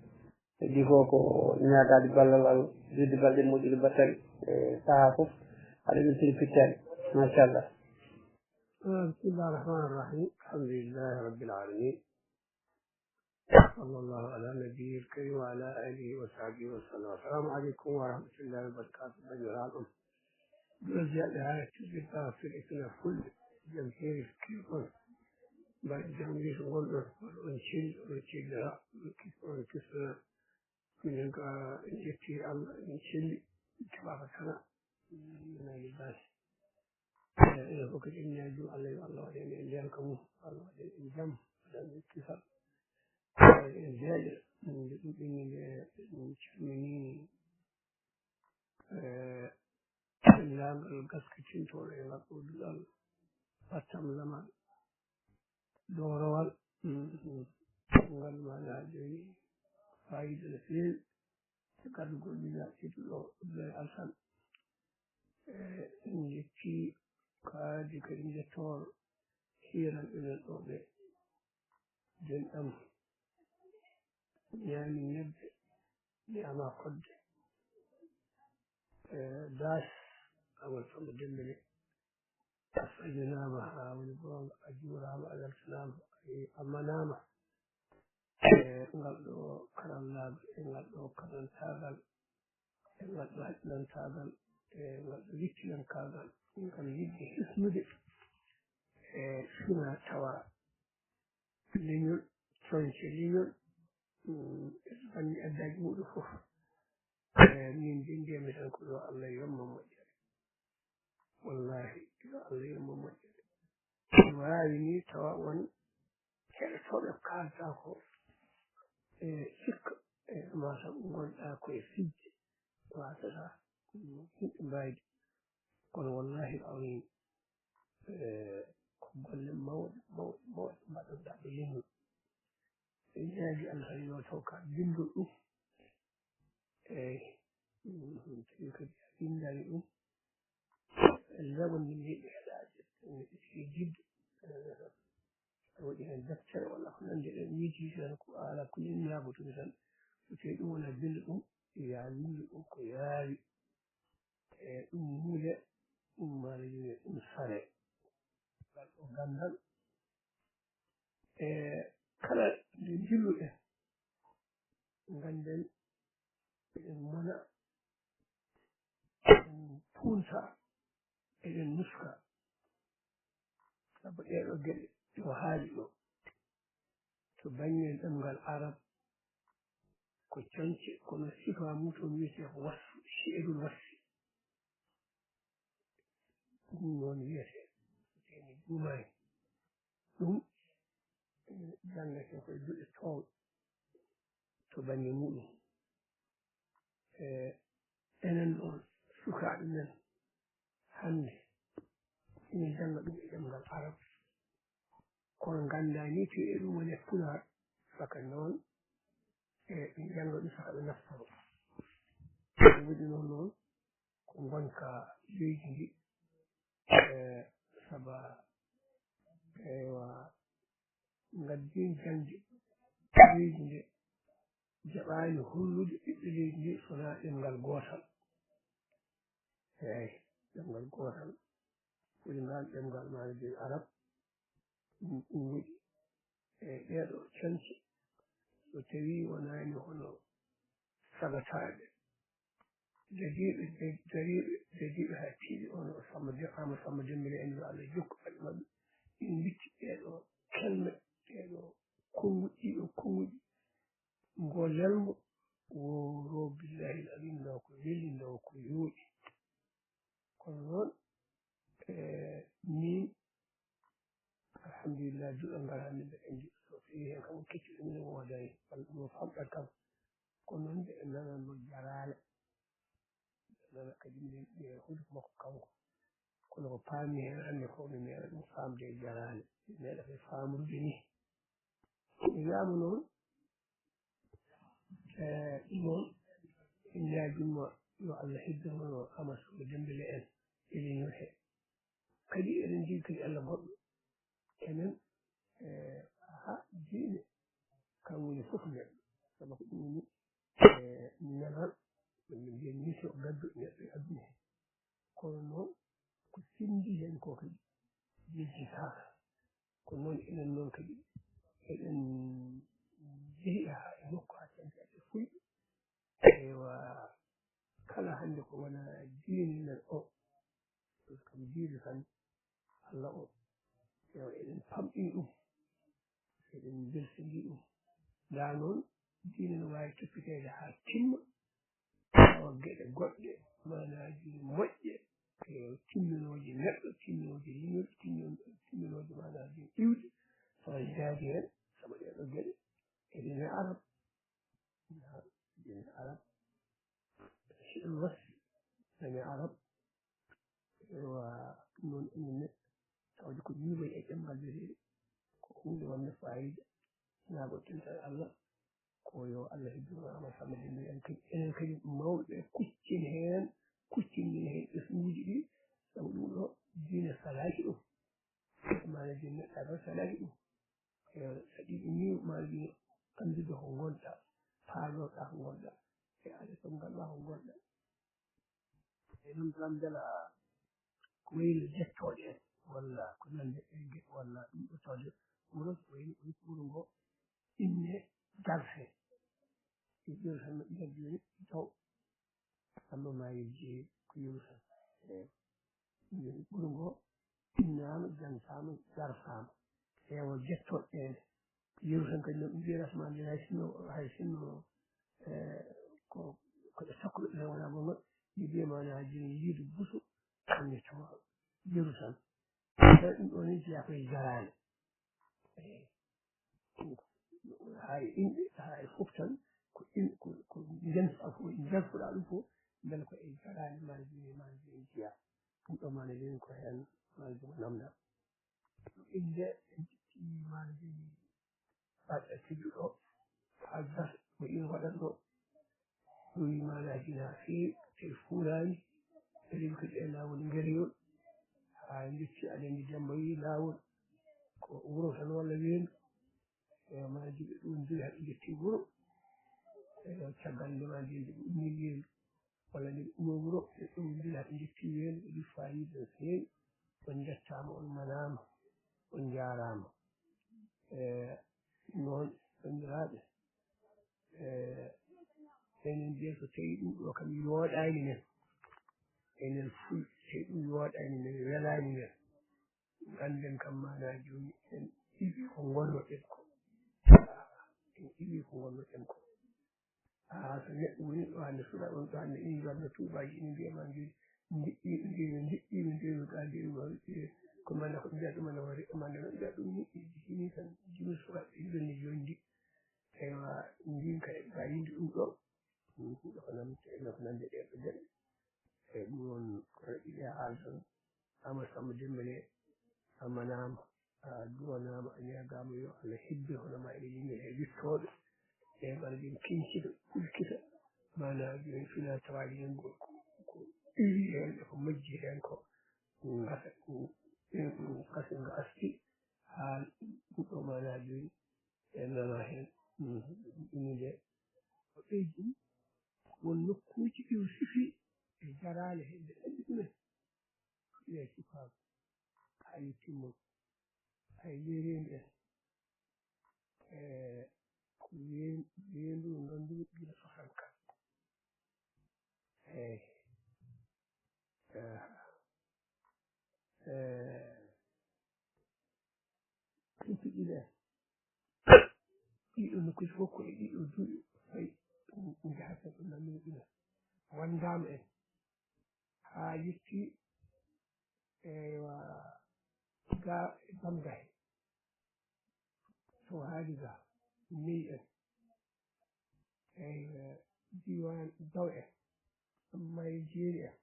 Heddi ko, ko ñaagaade ballal Allah, juutde balɗe moƴƴude battane, e sahaa fof, haɗa min piri pittaani. Machallah. Ah, bismillahi rahmani rahim. Alhamdulillahi rabbil alamin. Sallallahu ala nabiyil karim wa ala alihi wa sahbihi wa sallam. Assalamu aleykum wa rahmatullahi wa barakatuh. Banndiraaɓe, haa e tigi baatir e kala fulɓe, jam hiiri kiirɗon. Mbaɗi jam ni so ngonɗon, walla on celli, on cellira, on kis-, on kisna. Minen ka en ƴetti Allah, en celli, en keɓaaka sana. Minen nayi baasi. Eh, enen fof kadi en ñaagi ɗum, Allah yo Allah waɗ en e ndeenka mum, Allah waɗ en e jam, waɗan en kisal. Eh, en deeƴa, nde ɗum ɓenni nde, en calmini, eh, denndaangal gaskitintooɗo e ngal ɗo duɗal, Battam Lamal, Doorowal, mm, mm, ngal ma na joyi faayiida no feewi. E kadi goɗɗi ya tedduɗo Abdoulaye Alassane. E, en njetti kaadi kadi njettoor hiiranɓe men ɗo ɓe. Denɗam. ñaami ñebbe, ñaama fodde. E, daas, awol fodde dembele. A salminaama haa woni goonga, a juuraama, a weltanaama, a manaama. E ngal ɗo karallaagal, e ngal ɗo karantaagal, e ngal ɗo haqqilantaagal, e ngal ɗo likkinankaagal, ngal yiɗde hisnude, e sina tawa leñol, coñce leñol, mm, e bannge addaaji muɗum fof. E min de mbiyami tan ko yo Allah yomma moƴƴere. Wallahi, yo Allah yomma moƴƴere. Mi waawi ni tawa won heɗotooɓe kaalta ko e sikka, e mataw ngonɗa ko e fijde, wasata yimɓe mbaydi. Kono wallahi ko on, e, ko golle mawɗe, mawɗe, mawɗe mbaɗanɗa ɗe leñol. E ñaagi Allah tan yo taw ka binndo ɗum. Eyi, ɗum, ɗum tawi kadi a winndani ɗum. Laawol ngol yiɗi heɗaade, ɗum yiɗi jidde. Eh, a waɗi heen deftere walla ko nanndi e ɗum, yiɗi tan ko ala kulli ñaagotoomi tan. So tawii ɗum wonaa binndu ɗum, yo a winndu ɗum ko yaawi. E ɗum muule, ɗum maana yimɓe, ɗum sare. Ngal ɗo ganndal. E kala nde njilluɗen, ngannden eɗen mona, eɗen punta, eɗen nuska. Sabu ɗeeɗo geɗe ɗo haali ɗo, to baŋŋe ɗemngal Arab, ko coñce, kono sifa mum to wiyetee ko wasfu, fi'lul wasfi. Ɗum noon wiyetee, so tawii mi juumaani. Ɗum, eh, janngete ko e duɗe toowɗe to baŋŋe muɗum. Eh, enen ɗoon sukaaɓe men hannde, ina jannga ɗum e ɗemngal Arab, kono nganndaa ni to e ɗum woni e Pulaar, saka noon, e ɓe njannga ɗum saka ɓe naftoro. Ɗum waɗi noon noon, ko ngonka leydi ndi, e, saba, ewa, ngaddi jaŋde leydi nde jaɓaani hollude ɓiɓɓe leydi ndi so wonaa ɗemngal gootal. Eey, ɗemngal gootal, woni ngal ɗemngal maanaji Arab, ɗum, ɗum waɗi e ɗeeɗo coñce, so tawii wonaani hono sagataaɓe, dadiiɓe, dadiiɓe, dadiiɓe haa tiiɗi, hono Samba Dem-, Amadou Samba Dembélé en, yo Allah jokku ɓalli maɓɓe, ina mbitti ɗeeɗo kelme, ɗeeɗo konnguɗi, ɗiɗo konnguɗi, ngo lelngo, woro billahi al-azim, ndaw ko weli, ndaw ko yooɗi. Kono noon, e, min, alhamdulillah, duɗal ngal hannde mbeɗa anndi, so tawii heen kam ko keccuɗo min woodaani, walla ɗum o famɗat kam. Kono noon mbeɗa nana no jaraale. Mbeɗa nana kadi min, e, huduko makko kanko. Kono ko paami heen hannde ko mi meeɗa ɗum faamde e jaraale. Mi meeɗa ko faamrude ni. Mi wiyaama noon, e, ɗum noon, en ñaagima yo Allah heddino Amadou Samba Dembélé en e leñol he. Kadi eɗen njogii kadi Allah goɗɗo. Enen, e, haa diine kam woni fof neɗɗo. Sabu ko ɗum woni, e, nelal, woni mbiyen mission gadduɗo neɗɗo e aduna he. Kono noon, ko sinndi heen ko kadi yejjitaaka. Ko noon enen noon kadi eɗen njehi haa e nokku haa cañcaɗe fulɓe. Ewa, kala hannde ko wona diine men o, kam diine tan Allah o. Ewa, eɗen pamɗi ɗum, eɗen mbeltini ɗum. Ndaa noon, diine no waawi toppiteede haa timma, tawa geɗe goɗɗe, maanaaji moƴƴe, e timminooje neɗɗo, timminooje leñol, timmin-, timminooje maanaaji iwdi, tawa jaadi heen, sabu ɗee ɗoo geɗe, e diine Arab, diine Arab, fi'lu wasfi, diine Arab, ewa, ɗum noon enen ne, tawde ko niveau e ɗemngal wiyetee, ko huunde wonde faayiida, ñaago tintal Allah, ko yo Allah heddino Amadou Samba Dembélé en kadi, enen kadi mawɓe ɓe kuccin heen, kuccinɗen heen ɓesnguuji ɗi, sabu ɗum ɗo diine salaaki ɗum. Maana diine neɗɗaagal salaaki ɗum. Eyo, saɗi ɗum ni, maana diine anndude ko ngonɗaa. ko wayno jettooɗe en, walla ko nande e ge-, walla ɗum ɗo tawde wuro, ko wayno wuro ngo inne darse. E Yerusalem, nder jooni taw Samba Mayel Jeeri ko Yerusalem. Eey. Nder wuro ngo innaama, jantaama, darsaama. Heewa jettooɗe en. Yerusalem kadi noon, ɓe mbiyata Asmaan, hay sinno, hay sinno, eh, ko, ko ɓe sakkuɓe ɓe wonaa gonga, ɓe mbiya maana jini yiide buso, kanni tawa Yerusalem. Ɗum ɗo ni jeyaa koye jaraale. Eey. Hay inɗe, hay fof tan, ko in-, ko, ko njanfa fof, njanfuɗaa ɗum fof, mbele ko e jaraale maana jini, maana jini jeyaa. Ɗum ɗo maana jini ko heen maana jini namda. Innde en ƴetti maana jini baɗɗo tedduɗo haa gasa ko ina waɗatno. Ɗum maanaaji na feewi, tawi fuuraani, tawi ko e laawol ngereyol, haa njetti aɗa anndi Demba wii laawol ko wuro tan walla weendu. E maanaji ɓe ɗum njehi haa ɓe njetti wuro. E caggal nde maanaji ɓe ummii weendu. Walla nde ɓe ɗuwa wuro, ɓe ɗowndiri haa ɓe njetti weendu, ɓe ɗum faayiida no feewi. On njettaama, on manaama, on njaaraama. E, noon, banndiraaɓe, e, enen mbiya so tawii ɗum ɗo kam yooɗaani men, enen Fulɓe, so tawii ɗum yooɗaani men, welaani men, ngannden kam maanaa jooni en iwii ko ngonnoɗen ko. En iwii ko ngonnoɗen ko. Haa so neɗɗo woni ɗo hannde, suka on ɗo hannde, ina ngadda tuubaaji, ina mbiya ma njoyi, ndeƴƴiiɗo njoyi, ndeƴƴiiɗo njoyi, ɗo hannde ina waɗi, ko manda ko mbiya ɗum, ana waɗi, manda no mbiya ɗum ni, hini tan, jimi suka, ina jonni jonni. Eywa, ndin kay, ba yimɓe ɗum ɗo, ɗum ɗo ko nan-, ko nande ɗe ko jaɓi. E ɗum noon, ko raɗi ɗe haala tan, Amadou Samba Dembélé, a manaama, a duwanaama, a ñaagaama yo Allah hebbi hono ma eɗen yimɓe he wittooɓe. E ɓaɗa ɗen kiñcita, kulkita, maanaa jooni fina tawaaji heen ko, ko, ko iwi heen e ko majji heen ko, ngasa, ngasa nga asti, haa ɗum ɗo maanaa jooni, e nana heen, ɗum ɗum nde, ko ɓeydi, won nokkuuji ɗi o sifi e jaraale he nde anndi ɗumen. Ɗiɗe sukaaɓe, haa yettimmol. Hay ley reendu en, e ko ween-, weendu ndu nganndu gila soixante-quatre. Eey. Eh, eh, ɗiɗi en. Ɗiɗo nokkuuji fof ko e ɗiɗo duuɓi, fay, njahata ɗo nanndi ɗum. Wanndaama en. Haa yetti, eywa, ga e Bamgaye. So haali ga, neyi en. Eywa, diiwaan Daw en. Amma e jeeri en.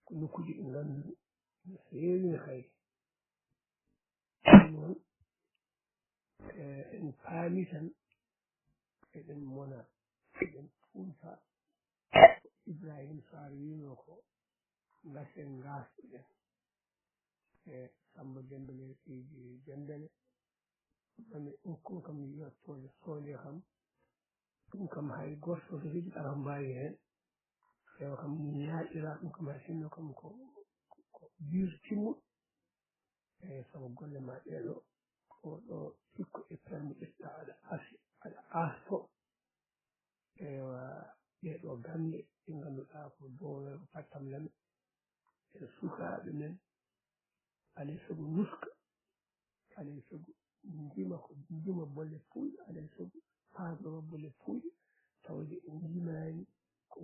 Ko nokkuuji ɗi nganndu-ɗaa no feewi no kayri. Ɗum noon, e, en paami tan, eɗen mona, eɗen punta. Ibrahim Sarr wiino ko, ngasen ngaasɗuɗen. E Samba Dembele, Seydi Dembele, mami okkun kam yettoode soode kam. Ɗum kam hay gooto fof so heɓi ara mbaawi heen. Ewa kam ñaaƴira ɗum kam hay sinno kam ko, ko, ko biir timmuɗo. Eyi, sabu golle ma ɗee ɗoo, oo ɗoo sikko e permi ƴetta aɗa asi, aɗa aasto. Ewa, ɗee ɗoo gannde ɗe ngannduɗaa ko doole, ko pattam lame. E sukaaɓe men, alaa e sago nuska, alaa e sago njima ko, njima bolle puuyɗe, alaa e sago paamroo bolle puuyɗe, tawde ɓe njimaani ko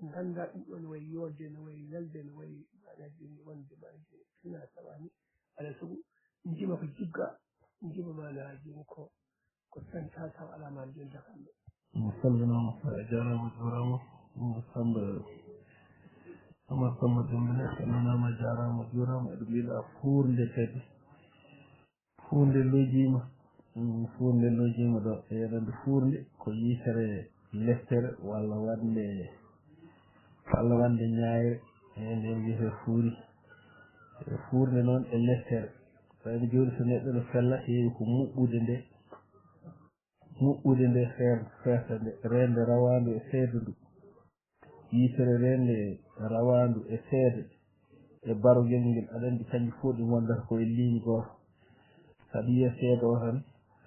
nganndaa ɗum ɗoon no wayi yooɗde, no wayi welde, no wayi maanaa jooni wonde maanaa jooni fina tawaani, alaa e sago njima ko jigga, njima maanaa jooni ko, ko tan taw taw alaa maanaa jooni dakanɗo. Mi salminaama, a jaaraama, a juuraama. Ɗum Samba, Omar Samba Dembele, salminaama, a jaaraama, a juuraama. Eɗo mbiɗa fuurnde kadi. Fuurnde lojjiima. Mm, fuurnde lojjiima ɗo. Eɗen anndi fuurnde ko yitere leftere walla waɗnde, walla waɗnde ñaayre. E nden wiyetee fuuri. E fuurnde noon e leftere. Ɓayde jooni so neɗɗo no fella, heewi ko muɓɓude nde. Muɓɓude nde feer-, feerta nde, reende rawaandu e seedandu. Yitere reende rawaandu e seede. e barogel ngel, aɗa anndi kanji fof ɗi ngondata ko e ligne gooto. Saɗa yiya seeɗa o tan,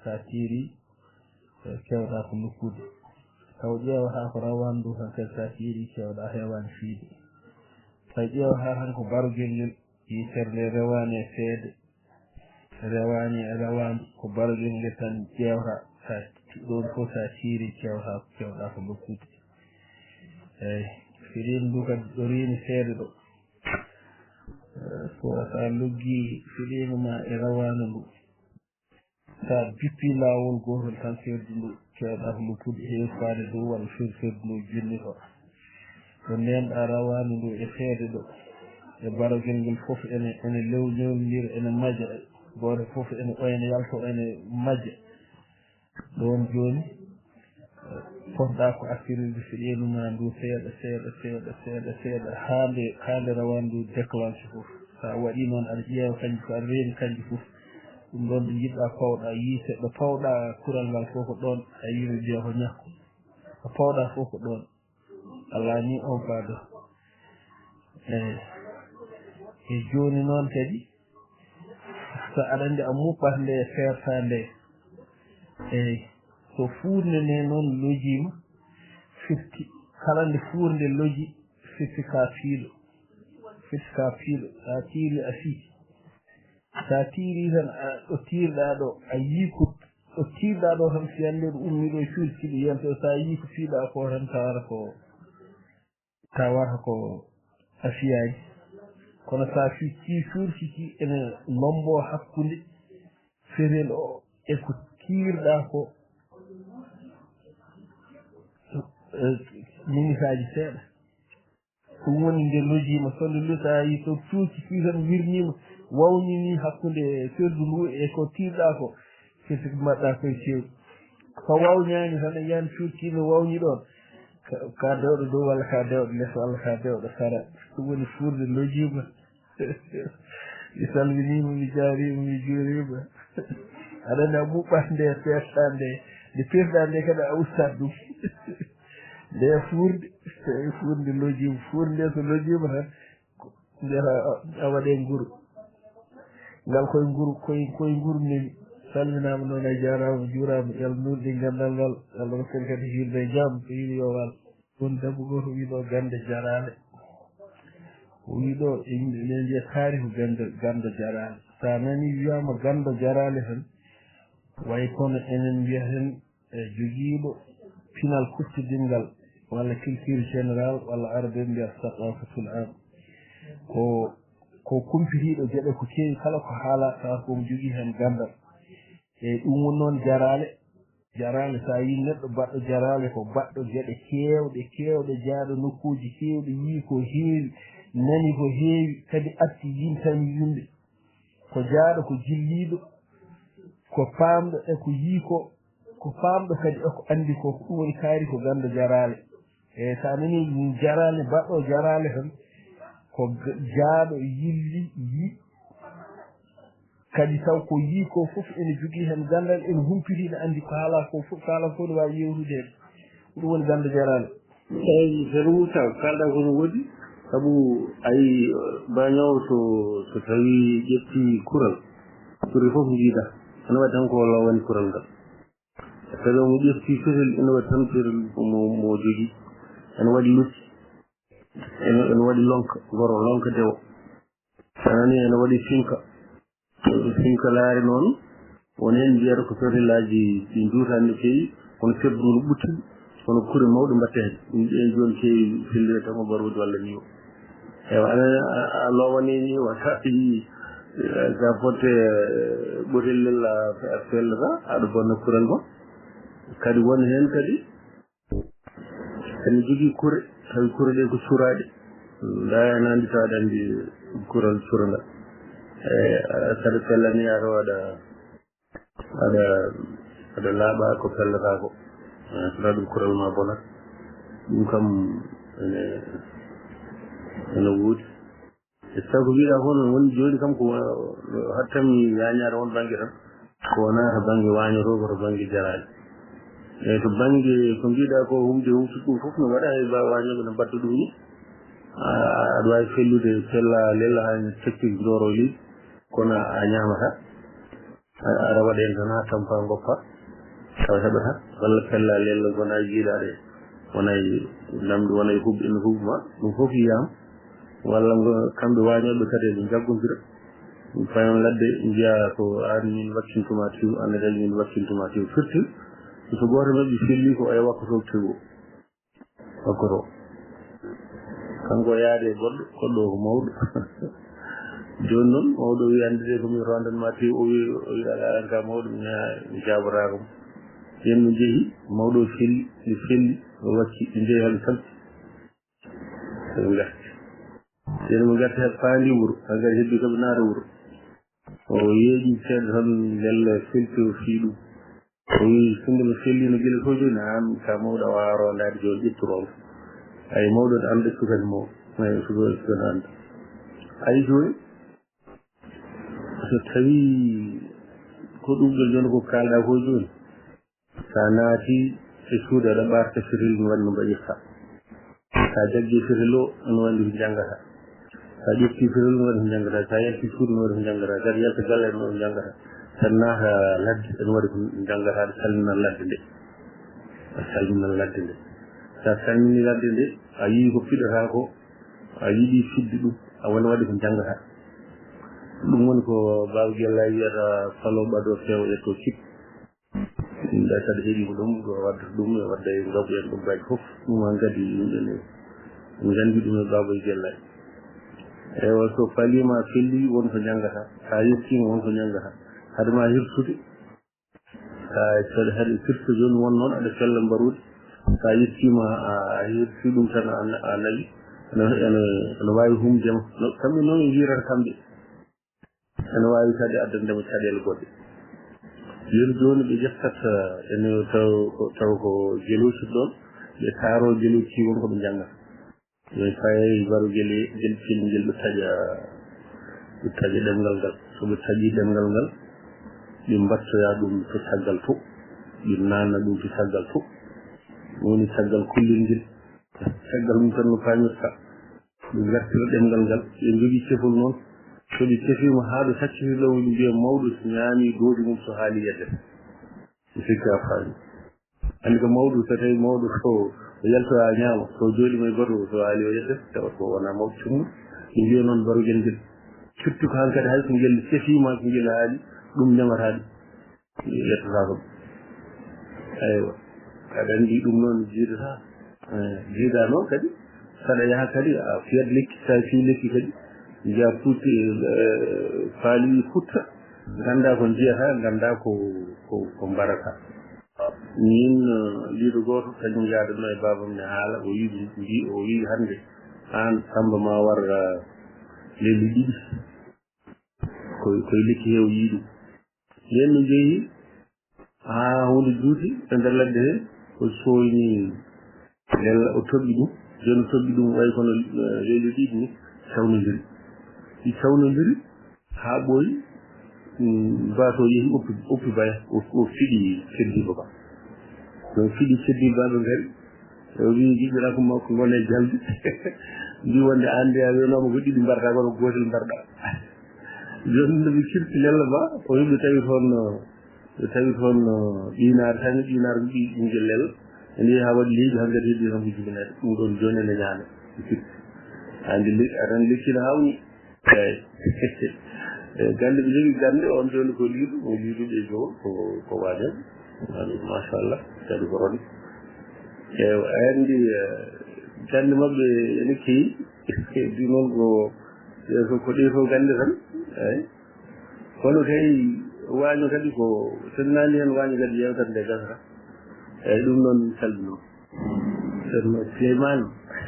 sa tiiri, eh, kewɗa ko lukkude. Taw ƴeewata ko rawandu ndu tan kadi sa tiiri kewɗa heewani fiide. Taw ƴeewata tan ko barogel ngel, yitere nde rewani e seede, rewani e rawandu, ko barogel ngel tan ƴeewata. Sa ɗon fof sa tiiri kewta, kewɗa ko lukkude. Eyyi, fiɗin ndu kadi ɗo reeni seede ɗo. Eh, so sa loggi fiɗinu ma e rawandu ndu, sa bippi laawol gootol tan, ferdu ndu kewɗa ko lukkude, heewi faade dow walla fer-, ferdu ndu jonnito. Ɗo ndenɗa rawandu ndu e seede ɗo, e barogel ngel fof ene, ene lewñondira, ene maja, gooto fof ene, o ene yalta, o ene maja. Ɗon jooni, eh, potɗa ko artirirde fiɗinu ma ndu seeɗa, seeɗa, seeɗa, seeɗa, seeɗa, haa nde, haa nde rawandu ndu déclenché fof. Sa waɗi noon, aɗa ƴeewa kanji fof, aɗa reeni kanji fof. Ɗum ɗon ɗo njiɗɗa pawɗa yiite, ɗo pawɗa kural ngal fof ko ɗon, a yii ɓe mbiya ko ñakko. Ɗo pawɗa fof ko ɗon. Alaa ni on faado. Eyyi. E jooni noon kadi, so aɗa anndi a muɓɓat nde, seerta nde. Eyyi. So fuurde nde noon lojiima, firti, kala nde fuurde loji, firti ka piilo. Firti ka piilo. Sa tiiri a fii. Sa tiiri tan, a, ɗo tiirɗa ɗo, a yii ko, ɗo tiirɗa ɗo tan, si annde ɗo ummi ɗo cuuɗi ɗi yiyanta, sa yii ko piiɗa ko tan, tawata ko, tawata ko a fiyaani. Kono sa fi-, ci cuurki ki ene lombo hakkunde fetel o e ko tiirɗa ko, eh, minitaaji seeɗa. Ɗum woni nde lojiima, so nde loji, a yii so cuurki ki tan wirniima, wawnini hakkunde ferdu ndu e ko tiirɗa ko, firti ko mbaɗɗa koye kew. So wawñaani tan, a yiyan cuurki no wawni ɗon. Ka, ka dewɗo dow walla ka dewɗo les walla ka dewɗo sara. Ɗum woni fuurde lojiima. Mi salminiima, mi jaariima, mi juuriima. Aɗa anndi a muɓɓat nde, peesɗa nde, nde peesɗa nde kadi a ustat ɗum. Nde fuurde, tawi fuurde lojiima, fuurde nde so lojiima tan, mbiyata a, a waɗe nguru. Ngal koye nguru, koye, koye nguru nemi. Salminaama noon, a jaaraama, juuraama. Yo Allah nulɗin ganndal ngal. Yo Allah rokku en kadi hiirde e jam, so yiɗi yo wal. Won debbo gooto wii ɗo Gannde Jaraale. O wii ɗo, e yimɓe ɓe mbiya taarihu Gannde, Gannde Jaraale. So a nanii wiyaama Gannde Jaraale tan, way kono enen mbiyaten e jogiiɗo pinal kuccitinngal, walla culture générale, walla arabe mbiya saqafatul am. Ko, ko kumpitiiɗo geɗe ko keewi, kala ko haala, tawa ko omo jogii heen ganndal. Eyyi, ɗum woni noon jaraale. Jaraale, so a yii neɗɗo baɗɗo jaraale, ko baɗɗo geɗe keewɗe, keewɗe, jaaɗo nokkuuji keewɗi, yii ko heewi, nani ko heewi, kadi arti yintani yimɓe. Ko jaaɗo, ko jilliiɗo, ko paamɗo e ko yii ko, ko paamɗo kadi e ko anndi ko, ko ɗum woni kaari ko ganndo jaraale. Eyyi, so a nanii jaraale, baɗɗo jaraale tan, ko g-, jaaɗo yilli, yii, kadi taw ko yii ko fof ene jogii heen ganndal, ene humpiti, ene anndi ko haalaa ko fof, kala fof ne waawi yewtude heen. Ɗum woni ganndo jaraale. Eyyi, ceerno Moussa, ko kaalɗaa ko no woodi. Sabu a yii, eh, bañoowo so, so tawii ƴetti kural, kuri fof njiida. Ene waɗi tan ko lowani kural ngal. Tawi omo ƴefti fetel, ene waɗi tan fetel mo, mo jogii. Ene waɗi lutti. Ene, ene waɗi lonka, goro, lonka dewo. A nani ene waɗi finka. Finka laare noon, won heen mbiyata ko fetelaaji ɗi njuutaani no feewi, kono ferdu no ɓutti, kono kure mawɗe mbaɗta heen. Ɗum ɗeen jooni keewi fellirde tan ko barooji walla niwo. Ewa, a, a, a lowanini, wata yii, eh, ka fotte, eh, ɓotel lel a, a fellata, aɗa bonna kural ma. Kadi won heen kadi, ene jogii kure, tawi kure ɗe ko cuuraaɗe. Ndaa ene anndi tawa aɗa anndi kural cuurangal. Eh, saɗa fellani aɗa waɗa Aɗa, aɗa laaɓa ko pellata ko. Eh, so ɗum kural ma bonat. Ɗum kam ene, ene woodi. E taw ko mbiɗa ko noon woni jooni kam ko wa-, hattanmi yaañaade on bannge tan. Ko wonaa to bannge waañotoo, ko to bannge jaraani. Eyi, to bannge ko mbiɗa ko humde humtu ɗum fof no waɗa e ba waañooɓe no mbaɗta ɗum ni. Aɗa waawi fellude, fella lella haa cakki dooro leydi, kono a ñaamata. Aɗa waɗa heen tan haa tampa ngoppa, tawa heɓata. Walla fella lella gona jiilaade, wona e lamɗo, wona e huɓɓi, ene huɓɓi ma, ɗum fof yiyaama. Walla ngo, kamɓe waañooɓe kadi eɓe njaggondira. Fayon ladde, njiya ko aan min wakkintuma tew, aan kadi min wakkintuma tew. Firti, so gooto maɓɓe felli ko oya wakkoto tew o. Wakkoro. Kanko yaade e goɗɗo, goɗɗo o ko mawɗo. Jooni noon, mawɗo o wi, "Anndude ko mi rondan ma tew," o wi, o wi, "Alaa, an ka mawɗo, mi, mi jaabotaako mo." Yen no njehi, mawɗo o felli, ɓe felli, o wakki, ɓe njehi haa ɓe salti. Ɓe ngarti. Yen mo ngarti haa faandi wuro, haa ngarti heddi ko ɓe naata wuro. O yeeƴi seeɗa tan, lella felti o fii ɗum. O wi, "Sinno mi fellino gila to jooni, an ka mawɗo a waawaa rondaade jooni, ƴettu ronda." Ay mawɗo ne annda sukani mo, ay suka, sukani annda. Ay jooni, so tawi ko ɗum ɗo jooni ko kaalɗa ko jooni, sa naati e suudu aɗa ɓaarta firil no waɗi no mbaɗirta. Sa jaggi firil o, no waɗi ko janngata. Sa ƴetti firil o, no waɗi ko janngata. Sa yalti suudu, no waɗi ko janngata. Kadi yalta galle, no waɗi ko janngata. Sa naata ladde, no waɗi ko janngata. Aɗa salmina ladde nde. Aɗa salmina ladde nde. Sa salmini ladde nde, a yii ko fiɗata ko, a yiɗi fidde ɗum, a wona waɗi ko janngata. Ɗum woni ko Baaba Gellaajo wiyata, "Falo ɓado feewa ƴetto kip." Nda kadi heɓi ko ɗum, ɗo wadda ɗum, e wadda e ngabu en ɗum baaji fof. Ɗum hankadi yimɓe ne nganndi ɗum e Baaba Gellaajo. Eywa, so faliima felli, won ko janngata. Sa yettiima, won ko janngata. Hade ma hirsude, sa, sa, hade firto jooni won noon aɗa fella mbaruuɗe. Sa yettiima, a, a hirsi ɗum tan, a, a nawi. Ene, ene, ene waawi humde ma. No, kamɓe noon ɓe njiyata kamɓe. Ene waawi kadi addande mo caɗeele goɗɗe. Jooni, jooni ɓe ƴettat, ene taw ko, taw ko geloosi ɗoon, ɓe taaro geloosi won ko ɓe njannga. Ɓe faye baro gele, gel, gel, gel ɓe taƴa, ɓe taƴa ɗemngal ngal. So ɓe taƴi ɗemngal ngal, ɓe mbattoya ɗum to caggal to, ɓe naanna ɗum to caggal to. Ɗum woni caggal kollel ngel. Caggal mum tan no paamirta. Ɓe ngartira ɗemngal ngal, ɓe njogii cefol noon. So ɓe cefiima haa ɓe sakkiti law, ɓe mbiya mawɗo so ñaami doodi mum so haali yedde. Mi sikki a faami. Anndi ko mawɗo, so tawi mawɗo ko o yaltoya ñaama, so jooɗiima e goto, so haali o yedde, tawa ko wona mawɗo timmuɗo. Ɓe mbiya noon barogel ngel. Firti ko hankadi hay so ngel cefiima, so ngel haali, ɗum ñamata ɗum. Yettata ko. Eywa. Aɗa anndi ɗum noon jiidata. Eh, jiida noon kadi, saɗa yaha kadi, a fiyat lekki, sa fii lekki kadi, njiya putti, eh, faali futta, ngannda ko njiyata, ngannda ko, ko, ko mbarata. Min, eh, liiɗo gooto, kañum yaadanno e baabam ne haala, o wi'i ɗum, mbi-, o wi'i hannde, aan Samba ma war, eh, lelli ɗiɗi. Koy, koy lekki heew yi'i ɗum. Nden no jehi haa huunde juuti e nder ladde hee, o sooyni lella, o toɓɓi ɗum. Jooni o toɓɓi ɗum, wayi kono, eh, leyɗe ɗiɗi ni, cawnondiri. Ɗi cawnondiri haa ɓooyi, mm, baato yehi oppi, oppi baya, o, o fiɗi keddiiɗo ka. No fiɗi keddiiɗo ba, ɓe ngari. O wii, "Giƴƴo rakku makko ngon e jalde." Mbi wonde aan de a wiyanaama ko ɗiɗi mbarɗaa, kono gootel mbarɗaa. Jooni no ɓe kirti lella ba, o wi ɓe tawi toon, no, ɓe tawi toon, no, ɗiinaar tan, ɗiinaar ko ɓi-, ɓinngel lella. Ene yehi haa waɗi leydi, hankadi heddi tan ko jibinaade. Ɗum ɗoon jooni ene ñaame. Ɓe kirti. Andi le-, aɗa andi lekki no hawni. Eeyi. E gannde, ɓe njogii gannde, on jooni ko liiɗo, o liiɗo ɓe jowo, ko, ko waajal. Machallah, kadi ko roni. Eeyi, a anndi, eh, gannde maɓɓe ene keewi. Ɗi noon ko, ko, ko ɗee fof gannde tan. Eeyi. Kono kay, waaño kadi ko, so naani heen waaño kadi yeewtere nde gasata. Eeyi, ɗum noon min calminoo. Ceerno Suleymaan,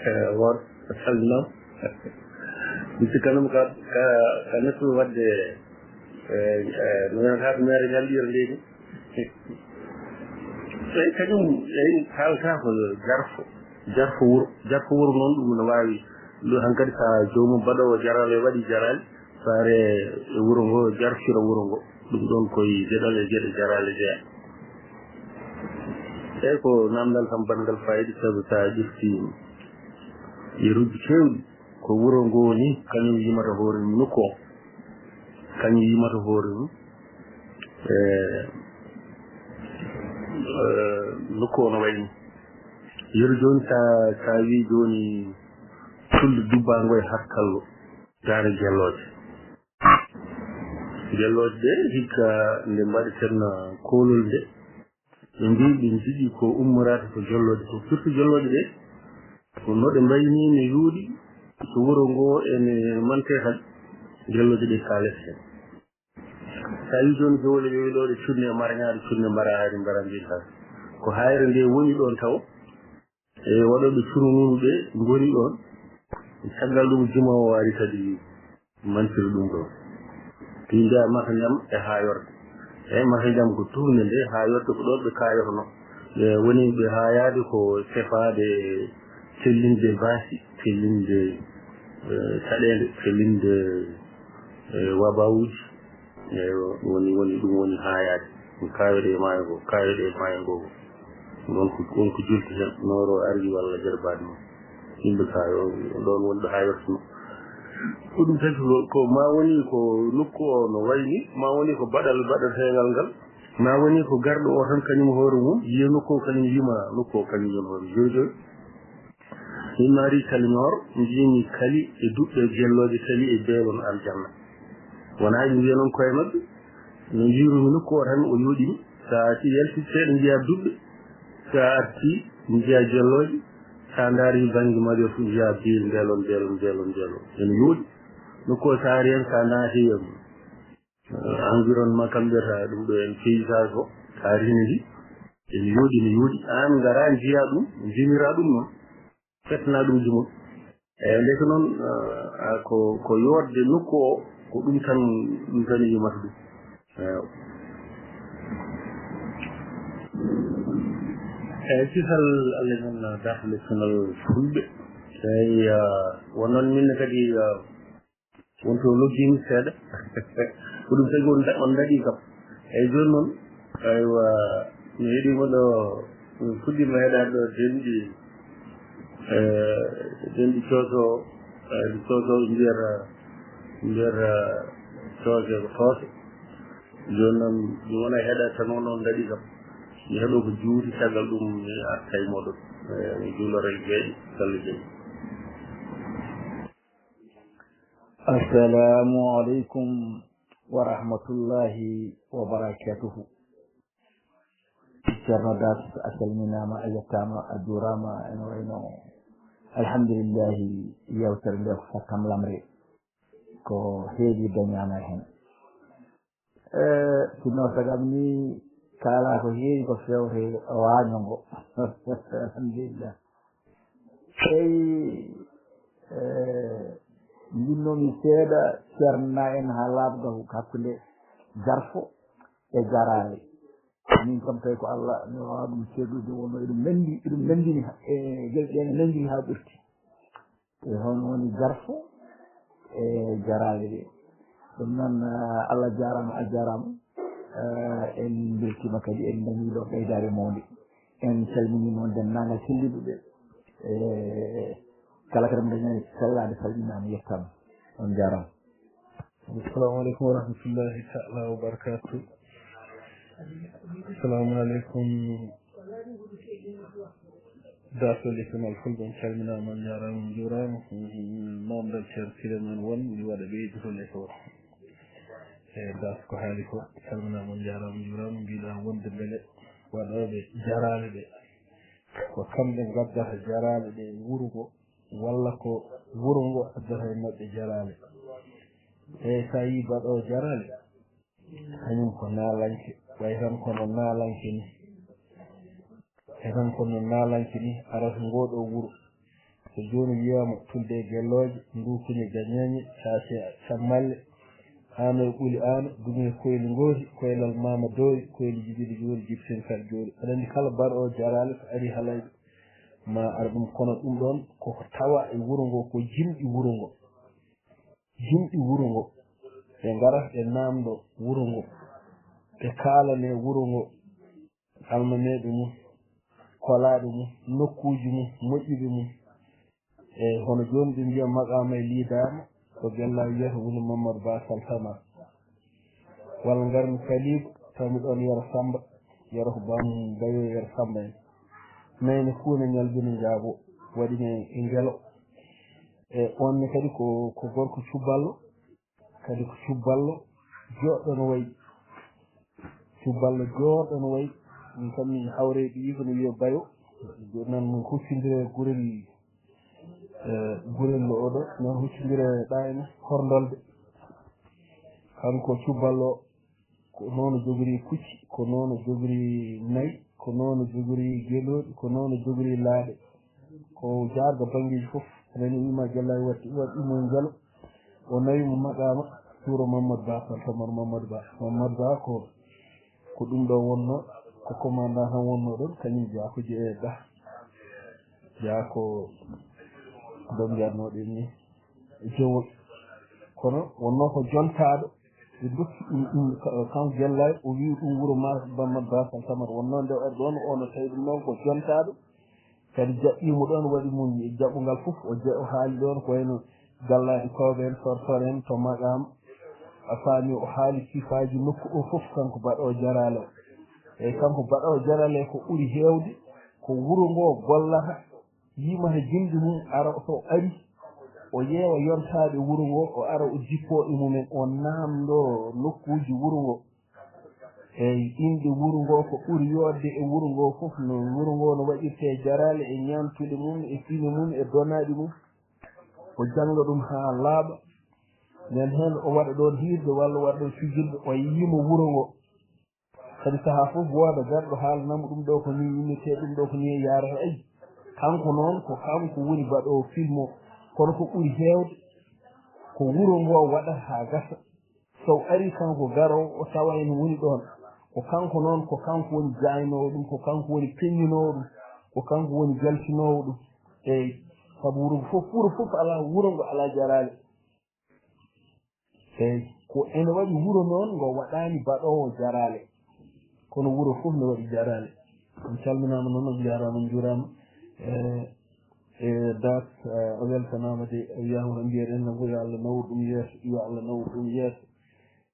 eh, Woor, a salminaama. Mi sikkanoo ka, ka, ka neɗɗo waɗde, eh, eh, no wiyata ko mere ñalɗi yere nde ni. Eeyi, kañum, eeyi, haalata ko jarfo. Jarfo wuro. Jarfo wuro noon, ɗum no waawi. Ɗum hankadi, so joomum baɗoowo jaraale waɗi jaraale, so ari e wuro ngo, jarfira wuro ngo. Ɗum ɗoon ko e geɗal e geɗe jaraale jeyaa. Eeyi, ko naamndal kam banngal faayiida, sabu so a ƴetti yeruuji keewɗi, Ko wuro ngoo ni, kañum yimata hoore mum, nokku o. Kañum yimata hoore mum. E, e, nokku o no wayi ni. Yeru jooni, sa, sa wi jooni, Fulɓe dubbaango e hakkallo, daara gellooje. Gellooje ɗe, hikka nde mbaɗeten koolol nde, ɓe mbii ɓe njiɗi ko ummoraade ko gellooje, ko firti gellooje ɗe, ko no ɗe mbayi ni, no yooɗi, so wuro ngo ene mante tan, gellooje ɗe kaalete heen. So a yii jooni Jowle ɓe ɗo ɗe cunne mara ñaari, cunne mara aari, mbara mbiɗa. Ko haayre nde woni ɗoon taw, e waɗooɓe cunu mum ɓe ngoni ɗoon. Caggal ɗum juma o ari kadi mantiri ɗum ɗo. Ɗi mbiya mata jam e haayorde. Eyi, mata jam ko tourné nde, haayorde ko ɗoon ɓe kaayotono. Ɓe woni ɓe haayaade ko tefaade, tellinde baasi, tellinde, eh, caɗeele, tellinde, eh, wabawuuji. Eyi, ɗum woni, woni, ɗum woni haayaade. Ɗum kaayoɗe e maayo ngo, kaayoɗe e maayo ngo. Ɗum won ko, won ko julti heen, nooro ari walla jarbaade mum. Yimɓe kaayo, ɗoon woni ɗo haayortuno. Ko ɗum tagi ko, ko ma woni ko nokku o no wayi ni, ma woni ko baɗal baɗateengal ngal, ma woni ko garɗo o tan kañum hoore mum, yiya nokku o kañum yima nokku o kañum woni hoore. Jooni jooni, min maari Kali Noor, mbiimi Kali e duɗɗe gellooje, Kali e beelon aljanna. Wonaa ɓe mbiya noon koye maɓɓe, no njiirumi nokku o tan o yooɗimi. So a yalti seeɗa njiya duɗɗe, so a arti njiya gellooje, so a ndaari bannge maɓɓe fof njiya beel, mbeelon, mbeelon, mbeelon, mbeelon. Ene yooɗi. Nokku o so a ari heen, so a naati heen, eh, environnement kam mbiyata ɗum ɗo en paysage o, so a riini ndi, ene yooɗi, ene yooɗi. Aan ngara njiya ɗum, njimira ɗum noon. Fetna ɗum jumol. Eyi, ndeke noon, ah, ko, ko yootde nokku o, ko ɗum tan, ɗum tan yimata ɗum. Eyi. Eyi, kisal Allah noon, ah, dartinde sunal fulɓe. Eyi, ah, won noon min kadi, ah, won to loggiimi seeɗa. Ko ɗum tagi on da-, on daɗii kam. Eyi, jooni noon, aywa, mi heɗiima ɗo, mi fuɗɗiima heɗaade ɗo denɗi, eh, denɗi Cooso, eh, Cooso mbiyata, mbiyata Cooso ko Toose. Jooni noon, mi wona heɗaade tan, on, on daɗii kam. Mi heɗoo ko juuti, caggal ɗum mi arta e mooɗon. Eh, mi juulora e jeeɗi, salli jeeɗi. Assalamu aleykum wa rahmatullahi wa barakatuhu. Ceerno Das, a salminaama, a yettaama, a juuraama, ene wayno, alhamdulillahi, yeewtere nde ko sakkam lamre, ko heewi dañaama heen. Eh, sinno sagam ni kaalaa ko heewi ko fewte waaño ngo. Alhamdulillah. Eyi, eh, njinnoomi seeɗa ceerna en haa laaɓa hakkunde jarfo e jaraale. Min kam tawi ko Allah mi waawaa ɗum seedude, wonno eɗum nanndi, eɗum nanndini, e geɗe ɗe ne nanndini haa ɓurti. E hono woni jarfo e jaraale ɗe. Ɗum noon, eh, Allah jaaraama, a jaaraama. Eh, en mbeltiima kadi, en nanii ɗo ɓeydaare mawnde. En calminii noon denndaangal selliiɓe ɓe. Eh, kala kadi mo dañaani sellaade, salminaama, yettaama. On jaaraama. Assalamu aleykum wa rahmatullahi taala wa barakatuh. Assalamu aleykum. Darto lifinal fulɓe, on calminaama, on njaaraama, on njuuraama. Noon dal Ceerno Souleymane Won, mi waɗa ɓeydugol e ko, e das ko haali ko. Calminaama, on njaaraama, on njuuraama. Mbiɗa wonde mbele waɗooɓe jaraale ɓe, ko kamɓe ngaddata jaraale ɗe e wuro ngo, walla ko wuro ngo addata e maɓɓe jaraale. E so a yii baɗoowo jaraale, kañum ko naalanke, way tan kono naalanke ni. Way tan kono naalanke ni, arata ngoo ɗoo wuro. So jooni wiyaama tulde e gellooje, nduukuñe gañeeñe, caase cammalle, aano e ɓuli aano, dume koyli ngooti, koylal maama doori, koyli jibiɗi joori, jibsen kala joori. Aɗa anndi kala baɗoowo jaraale so ari halayɓe, ma ar ɗum, kono ɗum ɗoon koko tawa e wuro ngo, ko jimɗi wuro ngo. Jimɗi wuro ngo. Ɓe ngara ɓe naamndo wuro ngo. Ɓe kaalane wuro ngo. Almameeɓe mum, kolaaɓe mum, nokkuuji mum, moƴƴuɓe mum. Eyi, hono jooni ɓe mbiya maqaama e liidaama, ko Gellaajo wiyata woni Mamadou Ba Saltama. Walla ngarmi Kaliiba, tawi mi ɗoon Yero Samba, Yero ko Bam Bayo Yero Samba en. Nayno Fuuna Ñalbino Njaabo, waɗi mi e Ngelo. E oon ne kadi ko, ko gorko Cubballo, kadi ko Cubballo jooɗɗo no wayi. Cubballo jooɗɗo no wayi. Min kam mi hawre ɓiyi ko no wiya Bayo. Jooni nan min huccondire gurel, eh, gurel no oɗo, min huccondire ɗayne Horndolde. Kanko Cubballo ko noon o jogori pucci, ko noon o jogori nayi, ko noon o jogori gelooɗi, ko noon o jogori laaɗe. Ko jaarga banngeeji fof. Nani wima Gellaajo watti, waɗi mo e Ngelo. O nawi mo maqaama, suuro Mamadou Ba, Saltamar Mamadou Ba. Mamadou Ba ko, ko ɗum ɗo wonno, ko commandant tan wonno ɗon, kañum jeyaa ko jeeya Ga. Jeyaa ko ɗo mbiyatnoɗen ni, Jowol. Kono wonno ko jontaaɗo, ɓe dokki ɗum, ɗum, ka-, kanko Gellaajo, o wi'i ɗum wuro ma, Mamadou Ba Saltamar. Wonno nde o ari ɗon, o no tawi ɗum noon ko jontaaɗo. Kadi jaɓɓiimo ɗoon, waɗi mum jaɓɓungal fof. O ja-, o haali ɗoon ko wayno Gallaaɗi Kooɓe en, Sortor en, to Maqaam. A faami, o haali sifaaji nokku o fof, kanko baɗoowo jaraale o. Eyi, kanko baɗoowo jaraale ko ɓuri heewde, ko wuro ngo gollata, yimata jimɗi mum, ara so ari, o ƴeewa yontaaɓe wuro ngo, o ara o jippoo e mumen, o naamndoo nokkuuji wuro ngo. Eyi, inɗe wuro ngo ko ɓuri yooɗde e wuro ngo fof, no wuro ngo no waɗirtee jaraale e ñaamtuɗi mum, e pine mum, e donaaɗi mum. O jannga ɗum haa laaɓa. Nden heen o waɗa ɗoon hiirde walla o waɗa ɗoon fijirde, o yiima wuro ngo. Kadi sahaa fof wooda garɗo haalana mo ɗum ɗo ko nii innetee, ɗum ɗo ko nii yaarata. Ayi, kanko noon ko kanko woni baɗoowo film o. Kono ko ɓuri heewde ko wuro ngo waɗa haa gasa. So o arii kanko garoowo, o tawa ene woni ɗoon. Ko kanko noon, ko kanko woni jaaynoowo ɗum, ko kanko woni peññinoowo ɗum, ko kanko woni jaltinoowo ɗum. Eey, sabu wuro fof, wuro fof alaa, wuro ngo alaa jaraale. Eey, ko ene waɗi wuro noon ngo waɗaani baɗoowo jaraale. Kono wuro fof ne waɗi jaraale. On calminaama noon, on njaaraama, on njuuraama. E, e Daas, eh, o weltanaama de, o wiyaama ko mbiyeɗen nanngu, yo Allah nawru ɗum yeeso, yo Allah nawru ɗum yeeso.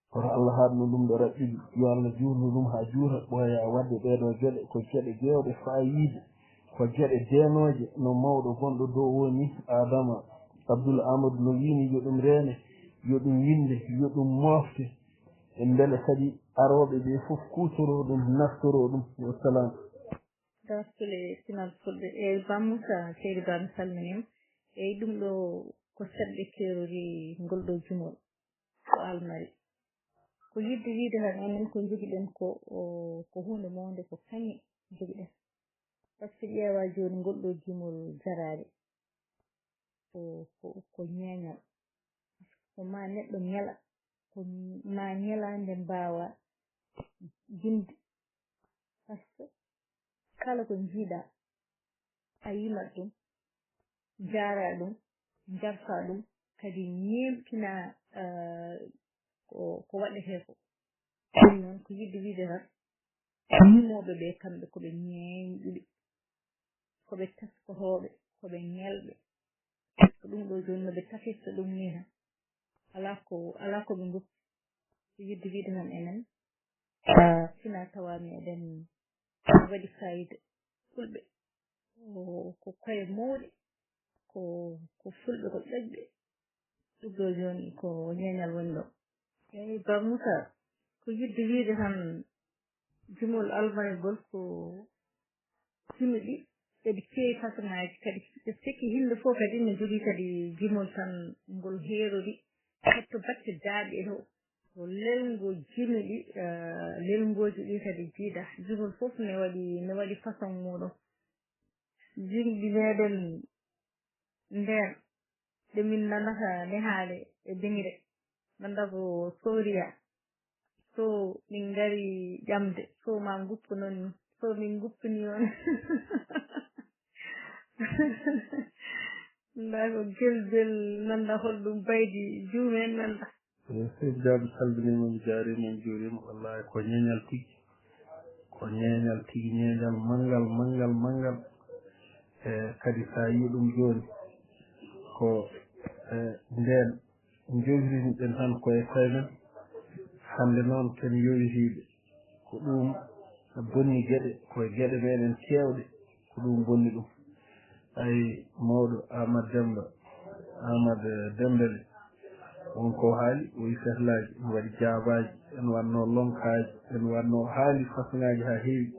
Kono Allah haɗno ɗum ɗo raɓɓiɗi, yo Allah juurnu ɗum haa juura, ɓooya waɗde ɗeeɗo geɗe, ko geɗe geewɗe faayiida, ko geɗe deenooje, no mawɗo gonɗo dow woni Adama Abdul Amadou no wiini, yo ɗum reene, yo ɗum winnde, yo ɗum moofte, e mbele kadi arooɓe ɓe fof kuutoroo ɗum, naftoroo ɗum. Wassalam. Daas Sule Pinal Fulɓe. Eey, Ba Moussa, seydi Ba, mi salminiima. Eey, ɗum ɗo ko seɗɗe keerori ngol ɗo jumol ko almari. Ko yiɗde wiyde tan, enen ko njogiɗen ko, o, ko huunde mawnde, ko kañe njogiɗen. Par ce que ƴeewa jooni ngol ɗo jumol jaraali. Ko, ko, ko ñeeñal. Ko ma neɗɗo ñela, ko ma ñela nde mbaawa jimde. Par ce que kala ko njiiɗa, a yimat ɗum, njaara ɗum, njarfa ɗum, kadi ñeemtina, eh, ko, ko waɗetee ko. Ɗum noon ko yiɗde wiyde tan, yimooɓe ɓe kamɓe ko ɓe ñeeñɗuɓe, ko ɓe teskotooɓe, ko ɓe ñelɓe. Ko ɗum ɗo jooni no ɓe tafirta ɗum nii tan. Alaa ko, alaa ko ɓe ngoppi. Ko yiɗde wiyde tan enen, ah, sinaa tawa meɗen waɗi fayida. Fulɓe ko, ko koye mawɗe, ko, ko fulɓe ko ƴoƴɓe. Ɗum ɗo jooni ko ñeeñal woni ɗo. Eey, Ba Moussa, ko yiɗde wiyde tan, jumol almayngol ko jimi ɗi, eɗi keewi fasoŋaaji kadi. Ɓe sikki hinde fof kadi ne jogii kadi jimol tan ngol heerori. Hetto batte daaɗe ɗo, ko lelngo jimi ɗi, eh, lelngooji ɗi kadi jiida. Jimol fof ne waɗi, ne waɗi façon muuɗum. Jimɗi meɗen ndeen, ɗe min nanata nehaale e deŋre. Nanda ko soriya. So min ngari ƴamde, so ma nguppu noon ni, so min nguppini on. Nda ko gelbel, nanda holɗum baydi juumen, nanda. Eh, Seydi Ba, mi salminiima, mi jaariima, mi juuriima. Wallahi ko ñeeñal tigi. Ko ñeeñal tigi, ñeeñal manngal, manngal, manngal. Eh, kadi sa yii ɗum jooni, Ko e ndeen njowtiniɗen tan koye koye men. Hannde noon ken yowitiiɓe. Ko ɗum bonni geɗe, koye geɗe meɗen keewɗe, ko ɗum bonni ɗum. Ay mawɗo Aamadu Demmba, Aamadu Demmbele, won ko haali, o yi fehlaaji, mi waɗi jaabaaji, en waɗno lonkaaji, en waɗno haali fasoŋaaji haa heewi.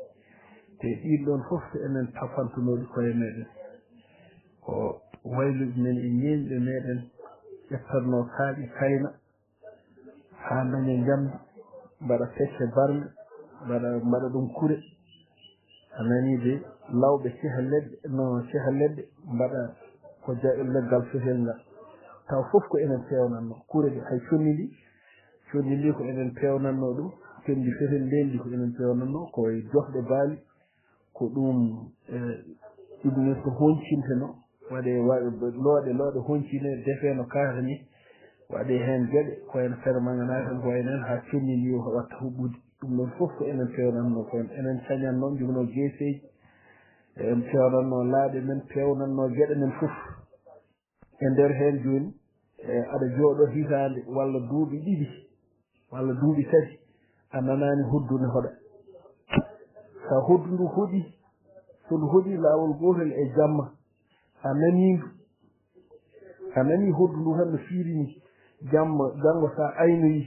Te ɗiin ɗoon fof ko enen tafantunooɗi koye meɗen. Ko wayluɓe men e ñeeñɓe meɗen ƴettatno kaaƴe kayna haa daña njamndi, mbaɗa pecce barme, mbaɗa, mbaɗa ɗum kure. A nanii de, lawɓe ceha leɗɗe, no ceha leɗɗe, mbaɗa ko ja-, leggal sehel ngal. Taw fof ko enen peewnatno. Kure ɗe hay conndi ndi, conndi ndi ko enen peewnatno ɗum, conndi sehel ndeen ndi ko enen peewnatno, ko e jofɗe baali, ko ɗum, e, ɗum ne ko honcinte no, waɗe, waɗe looɗe, looɗe honcine, defe no kaata ni, waɗe heen geɗe, ko en fermanganaaka, ko en heen haa conndi ndi o watta huɓɓude. Ɗum ɗoon fof ko enen peewnatno, ko en, enen cañatno, njogno geeseeji, en peewnatno laaɗe men, peewnatno geɗe men fof. E nder heen jooni, e, aɗa jooɗo hitaande walla duuɓi ɗiɗi, walla duuɓi tati, a nanaani hoddu ne hoɗa. So hoddu ndu hoɗi, so ndu hoɗi laawol gootol e jamma, a nanii ndu, a nanii hoddu ndu tan no fiiri ni, jamma, janngo so a aynoyi,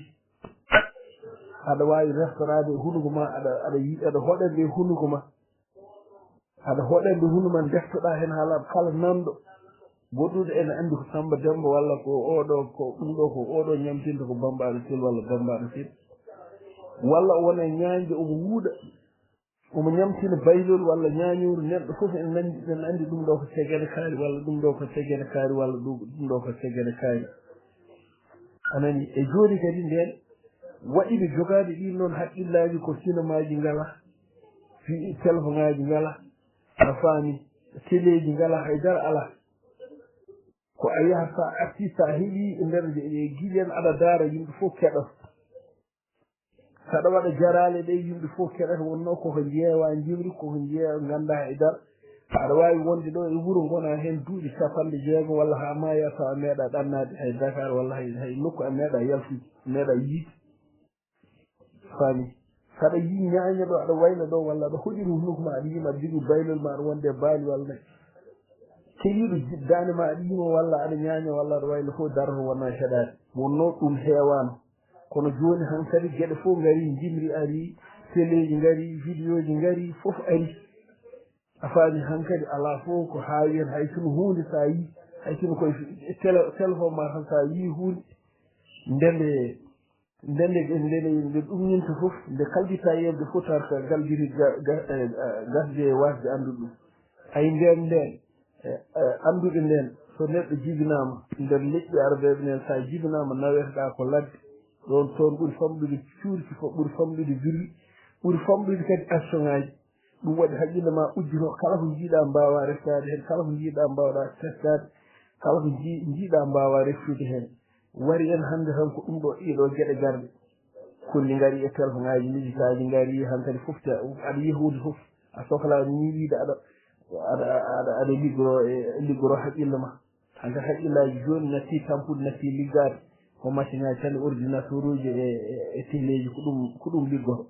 aɗa waawi reftoraade e hunuko ma, aɗa, aɗa yi-, aɗa hoɗande e hunuko ma. Aɗa hoɗande hunuman, ndeftoɗaa heen haala kala nanɗo. Goɗɗuɗo ene anndi ko Samba Demba walla ko oɗo, ko ɗum ɗo ko oɗo ñamtinta ko Bambaɗo Sel walla Bambaɗo Sel. Walla o wona e ñaañde omo wuuɗa, omo ñamtina baylol walla ñaañooru, neɗɗo fof en nanndi, en anndi ɗum ɗo ko segene kaari walla ɗum ɗo ko segene kaari walla ɗum, ɗum ɗo ko segene kaari. A nanii? E jooni kadi ndeen waɗi ɓe jogaade ɗiin noon haqqillaaji ko sinemaaji ngalaa, fi-, telefoŋaaji ngalaa, a faami, teleeji ngalaa, hay dara alaa. Ko a yaha so a arti, so a heɓi e nder giƴen aɗa daara yimɓe fof keɗoto. Saɗa waɗa jaraale ɗe yimɓe fof keɗata wonno koko njeewa njimri, koko njeewa ngannda hay dara. Aɗa waawi wonde ɗo e wuro ngona heen duuɓi capanɗe jeego walla haa maaya tawa a meeɗa ɗannaade hay Dakar walla hay, hay nokku a meeɗa yaltude, a meeɗa yiide. Faami? Saɗa yii ñaaña ɗo aɗa wayla ɗo walla aɗa hoɗiri hunuko ma aɗa yiima aɗa jogii baylol ma aɗa wonde e baali walla nayi. Kewiiɗo ji-, daande ma aɗa yiima walla aɗa ñaaña walla aɗa wayla fof darata wona heɗaade. Wonno ɗum heewaano. Kono jooni hankadi geɗe fof ngari, njimri ari, teleeji ngari, vidéo ji ngari, fof ari. A faami, hankadi alaa fof ko haawi heen, hay sinno huunde so a yii, hay sinno koye tele-, téléphone ma tan so a yii huunde, nde nde, nde nde, nde nde, nde ɗumninta fof, nde kalbitta yeeɓde fof tawata ko galbiri ga-, ga-, eh, gasde e waasde anndude ɗum. Hay ndeen ndeen, e, e, anndude ndeen, so neɗɗo jibinaama nder leƴƴi Arabeeɓe nden, so a jibinaama, naweteɗaa ko ladde, ɗoon toon ɓuri famɗude cuurki, fo-, ɓuri famɗude birri, ɓuri famɗude kadi action ŋaaji. Ɗum waɗi haqqille ma ujjito, kala ko njiiɗaa mbaawaa reftaade heen, kala ko njiiɗaa mbaawɗaa teskaade, kala ko njii-, njiiɗaa mbaawaa reftude heen. Wari en hannde tan ko ɗum ɗo, ɗiɗo geɗe garɗe. Kolli ngari e telefoŋaaji, mijitaaji ngari, hankadi fof te-, aɗa yiya huunde fof. A sohlaa ni wiide aɗa, aɗa, aɗa, aɗa liggoro e, liggoro haqqille ma. Hankadi haqqillaaji jooni natti tampude, natti liggaade. Ko machine aji tan, ordinateuruuji e, e, e teleeji, ko ɗum, ko ɗum liggoro.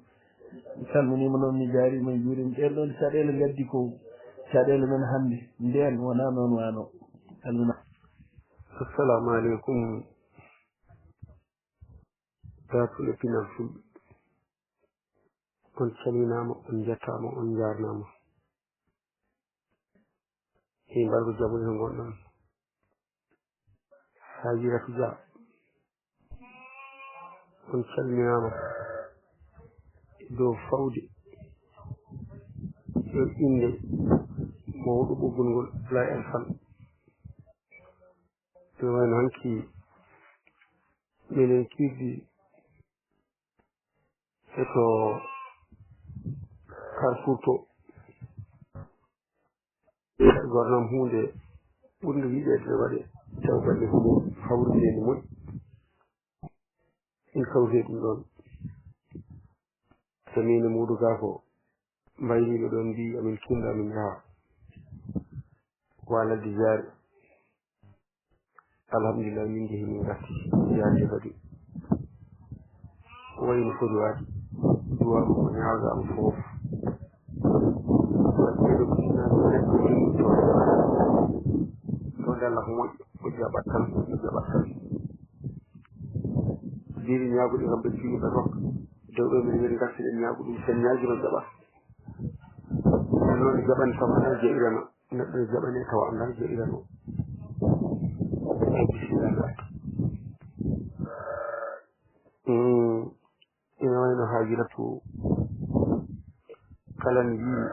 Mi salminiima noon, mi jaariima, mi juuriima. Ɗeen ɗoon caɗeele ngaddi ko caɗeele men hannde. Ndeen wonaa noon waano. Salmina. Assalamu aleykum. Daatuɗo pinal fulɓe. On calminaama, on njettaama, on njaarnaama. Eyi, mbar ko jam woni ko ngonɗon. Haaji Rafi Dia, on calminaama e dow fawde e innde mawɗo ɓoggol ngol, Abdoulaye Alassane. Ɗum wayno hanki minen kirdi e to Carrefour to. Gornam huunde ɓurnde yiɗeede ne waɗe, taw baɗɗe huɗo hawrude e moƴƴi. En kawte ɗum ɗoon. So min e Muudu Gaafo mbayliiɓe ɗoon mbiyi amin tinda amin yaha. Ko ladde jaari. Alhamdulillah, min njehi min ngarti. Yaade kadi ko wayi no foti waade. Duwaaɓe ko ñaagaama fof. Ɓeɗo bisinaade neɗɗo woni to. To dalla ko moƴƴo, o jaɓat tan, o jaɓat tan. Jiri ñaagude kam ɓe fini ɓe rokka. Dewɓe men woni ngartiɗen ñaagude, sen ñaagima jaɓat. Noon jaɓan tawa na jeeɗirano. Neɗɗo ne jaɓane tawa anndaa jeeɗirano. Ay, bisimilla. Mm, ina wayno Haajiratu kala ne yii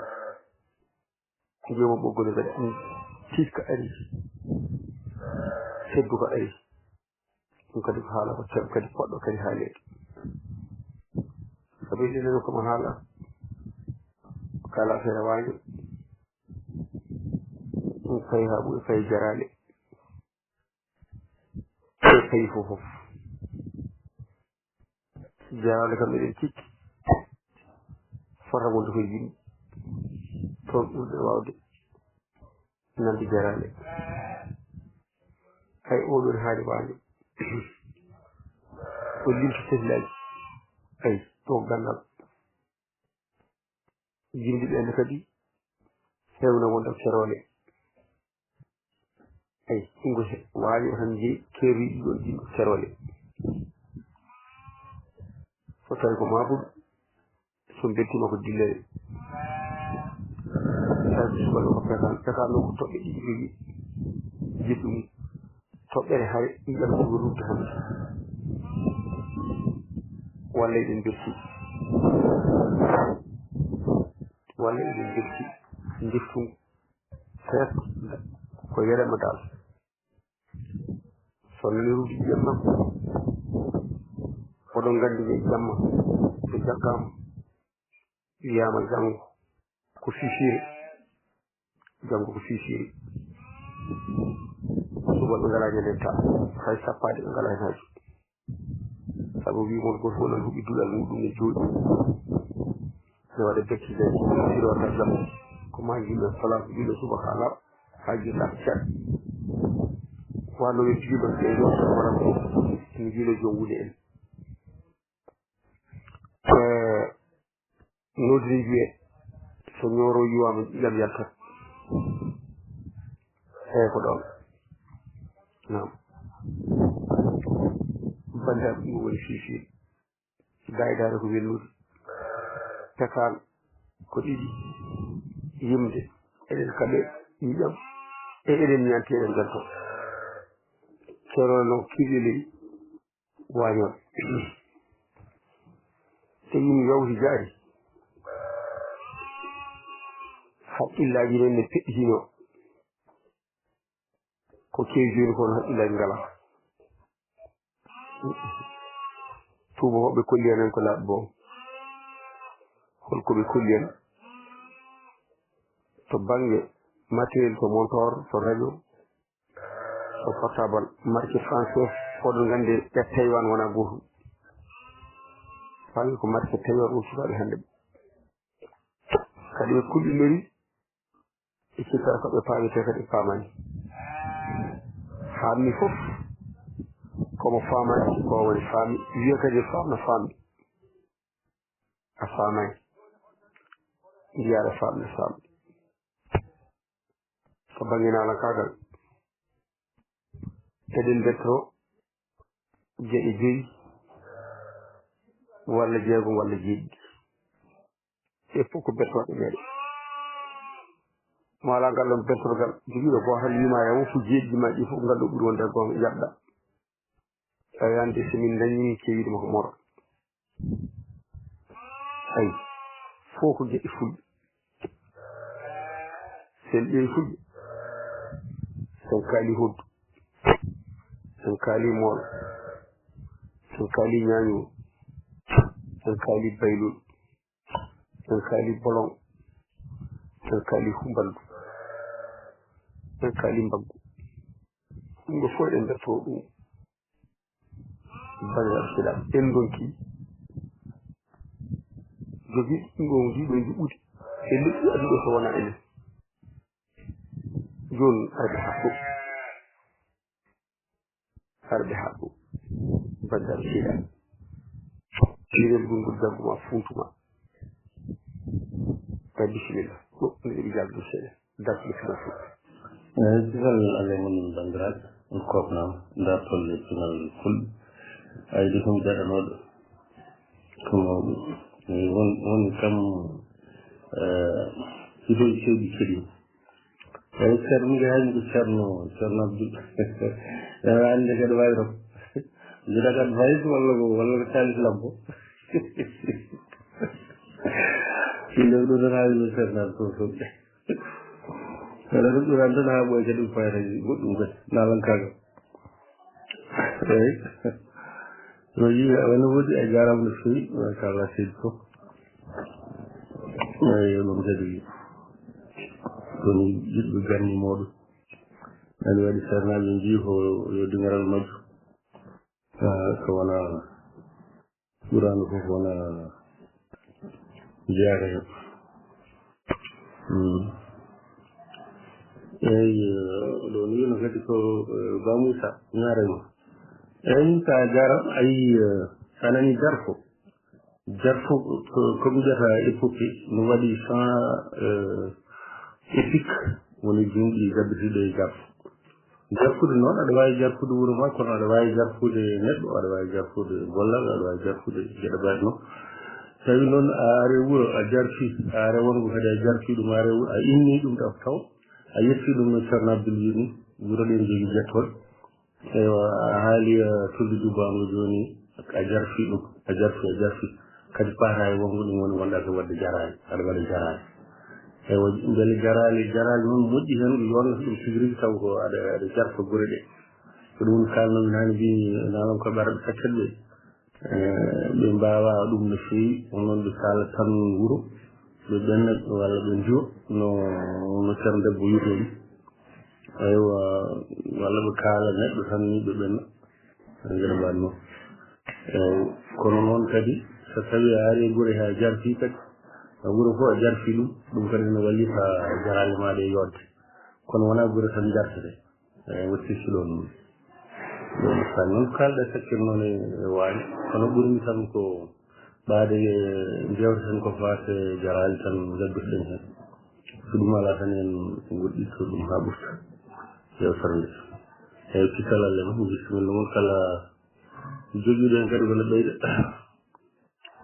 jooma ɓoggol e kadi an tiiɗka ari, sedduka ari. Ɗum kadi ko haala ko ceeb kadi poɗɗo kadi haaleede. Sabu eɗen nani komo haala, ko kaala affaire waaño. Ɗum fayi haa ɓuri fayi jaraale. E fayi fof fof. Jaraale kam eɗen cikki fota wonde koye yimɓe. Toon ɓurɓe waawde nande jaraale. Hay oɗon haali waaño. O limti sehilaaji. Ay, ɗo ganndal. Yimɓe ɓeen kadi heewna wonde ceroole. Ay, ɗum ko he-, waawi o tan jeyi keeriiɗi ɗoon ɗiɗo ceroole. So tawi ko maabuɗo, so mbeltiima ko dillere. Tawi ko subalɓe ko pekaan, pekaan noon ko toɓɓe ɗiɗi jogii. Jiɗɗo mum. Toɓɓere hare, ɗiɗam ɗiɗo rutto hannde. Walla eɗen mbelti. Walla eɗen mbelti. Ndeftu ngu. Seeɗa ko yerema dal. So nani ruuji ƴiƴam makko, oɗon nganndi ɓe jamma, ɓe jaggaama, wiyaama janngo ko fifiire, janngo ko fifiire. Suba ɓe ngalaa ñande ta, hay sappaade ɓe ngalaa hen haaju. Sabu wii mon gooto fof nan huɓi duɗal muɗum ne jooɗi. Ne waɗa bekkigal, sirota jam. Ko ma jimɓe fala ko ɗiɗo subaka law, haa jiɗa cat. Wano ɓe jiɗo ɓe ɗo wara ko, mi jiɗo jom wuli en. Eh, nodiri wiye, so ñooro yiwaama ƴiƴam yaltat. Eeyi, ko ɗoon. Naam. Banndiraaɓe, ɗum woni fiifiiɗe. Daydaare ko welnude. Pekaan ko ɗiɗi. Yimde. Eɗen kaɓe ƴiiƴam. E eɗen ñaanti, eɗen njalto. Ceerno noon kirɗi ley waañol. So yimɓe yawti jaari, haqqillaaji men ne peɗɗitino. Ko keewi jooni kono haqqillaaji ngalaa. Tuubakooɓe kolli en en ko laaɓi boom. Holko ɓe kolli en? To bannge matériel, to montor, to radio, to portable, marque français, oɗon nganndi e Taïwan wonaa gootum. Bannge ko marque Taïwan o sukaaɓe hannde. Kadi ɓe kullindori e cikka ko ɓe paamete kadi ɓe paamaani. Faammi fof, komo faamaani, ko woni faami, wiya kadi faamna faammi. A faamaani. Mbiyaa aɗa faamna faammi. Ko bannge naalankaagal. Eɗen mbettoo geɗe joyi, walla jeegom, walla jeeɗiɗi. Ɗe fof ko bettooɗe meeɗen. Mo alaa ngal ɗoon bettorgal, jogiiɗo gootal, wiima yawo fof jeeɗiɗi ma ɗi fof, ngal ɗo ɓuri wonde e goonga, jaɓɗa. Tawi hannde so min ndañi, min kewiiɗo ma ko moro. Ay, fof ko geɗe fulɓe. Sen ƴeewi fulɓe, sen kaali hoddu, sen kaali mool, sen kaali ñaañoo, sen kaali baylol, sen kaali bolon, sen kaali humbaldu, sen kaali mbaggu. Ɗum ɗo fof eɗen mbettoo ɗum. Banndiraaɓe sehilaaɓe, en ndonki jogiiɗo ɗum ɗo, ndiɗo njuɓɓudi e leƴƴi aduna so wonaa enen. Jooni kadi haa ɗo. Harɓe haɗɗo. Bandar Sida. Kirel gongol jaggu ma funtu ma. Tawi bisimilla. Ɗo, ne ɗi jaggu seɗa. Dakle kala fu. Eyi, kisal Allah e mon banndiraaɓe, on koofnaama, dartol e pinal fulɓe. Ay, ɗi ko mi daɗanooɗo. Ko mawɗo. Eyi, won, won kam, eh, idoy cewɗi keɗi. Eyi, Ceerno, mi yaani ko Ceerno, Ceerno Abdul. Ewa, annde kadi wayi ɗo. Mbiɗa kadi wayi ko walla ko, walla ko kaalis lambo. Inde ko ɗum tan haawi no Ceerno Abdul ko. Aɗa ɗum ɗuran tan haa ɓooy kadi ɗum fayata goɗɗum kadi. Nalan kaga. Eyi. No yiwi aɗa no woodi a jaarama no fewi. Machallah seydi ko. Eyi ɗum kadi. Ɗum jiɗɓe ganni moɗo. Nani waɗi sarnaɓe mbi ko yo dingaral majju. Ah, so wona Qur'an fof wona jeyaaka heen. Hmm. Eyi, eh, ɗo ni no kadi ko, eh, Ba Moussa, ñaare ma. Eyi, sa jaara, ayi, eh, sa nani jarfo. Jarfo ko, ko mbiyata épopée, no waɗi cent, eh, épique, woni jumɗi jabbitiiɗo e jarfo. Jarfude noon, aɗa waawi jarfude wuro ma, kono aɗa waawi jarfude neɗɗo, aɗa waawi jarfude gollal, aɗa waawi jarfude geɗe mbaɗe noon. Tawi noon a are wuro, a jarfi, a are wongo kadi a jarfi ɗum, a are wuro, a inni ɗum taw, taw, a yetti ɗum no Ceerno Abdul wiyi ni, wuro ɗen jogii jettol. Eywa, a haali, eh, tulde Dubaango jooni, a jarfi ɗum, a jarfi, a jarfi. Kadi paata e wongo ɗum woni wonɗa ko waɗde jaraali, aɗa waɗa jaraali. Eywa, mbele jaraali, jaraali noon moƴƴi heen, ko yonata ɗum tigi rigi taw ko aɗa, aɗa jarfa gure ɗe. Ko ɗum woni kaalnomi naane mbi, nanon ko ɓe araɓe sakkatɓe. Eh, ɓe mbaawa ɗum no feewi, kono noon ɓe kaala tan wuro, ɓe ɓenna walla ɓe njuwa, no, no Ceerno Debbo wiyi toon. Aywa, walla ɓe kaala neɗɗo tan ni ɓe ɓenna. Ngel mbaɗno. Eh, kono noon kadi, so tawi a ari e gure he a jarfi kadi, a wuro fof a jarfi ɗum, ɗum kadi no wallita jaraale maaɗa e yodde. Kono wonaa gure tan jartete. Eyi, watti si ɗon, ɗon tan noon kaalɗe sakkir noon e waawi. Kono ɓurmi tan ko ɓaade, eh, jewte tan ko faate jaraali tan jaggirɗen heen. So ɗum alaa tan en goɗɗitto ɗum haa ɓurta yewtere nde. Eyi, kisal Allah ma, bisimilla mon kala jogiiɗo en kadi wona ɓeyda.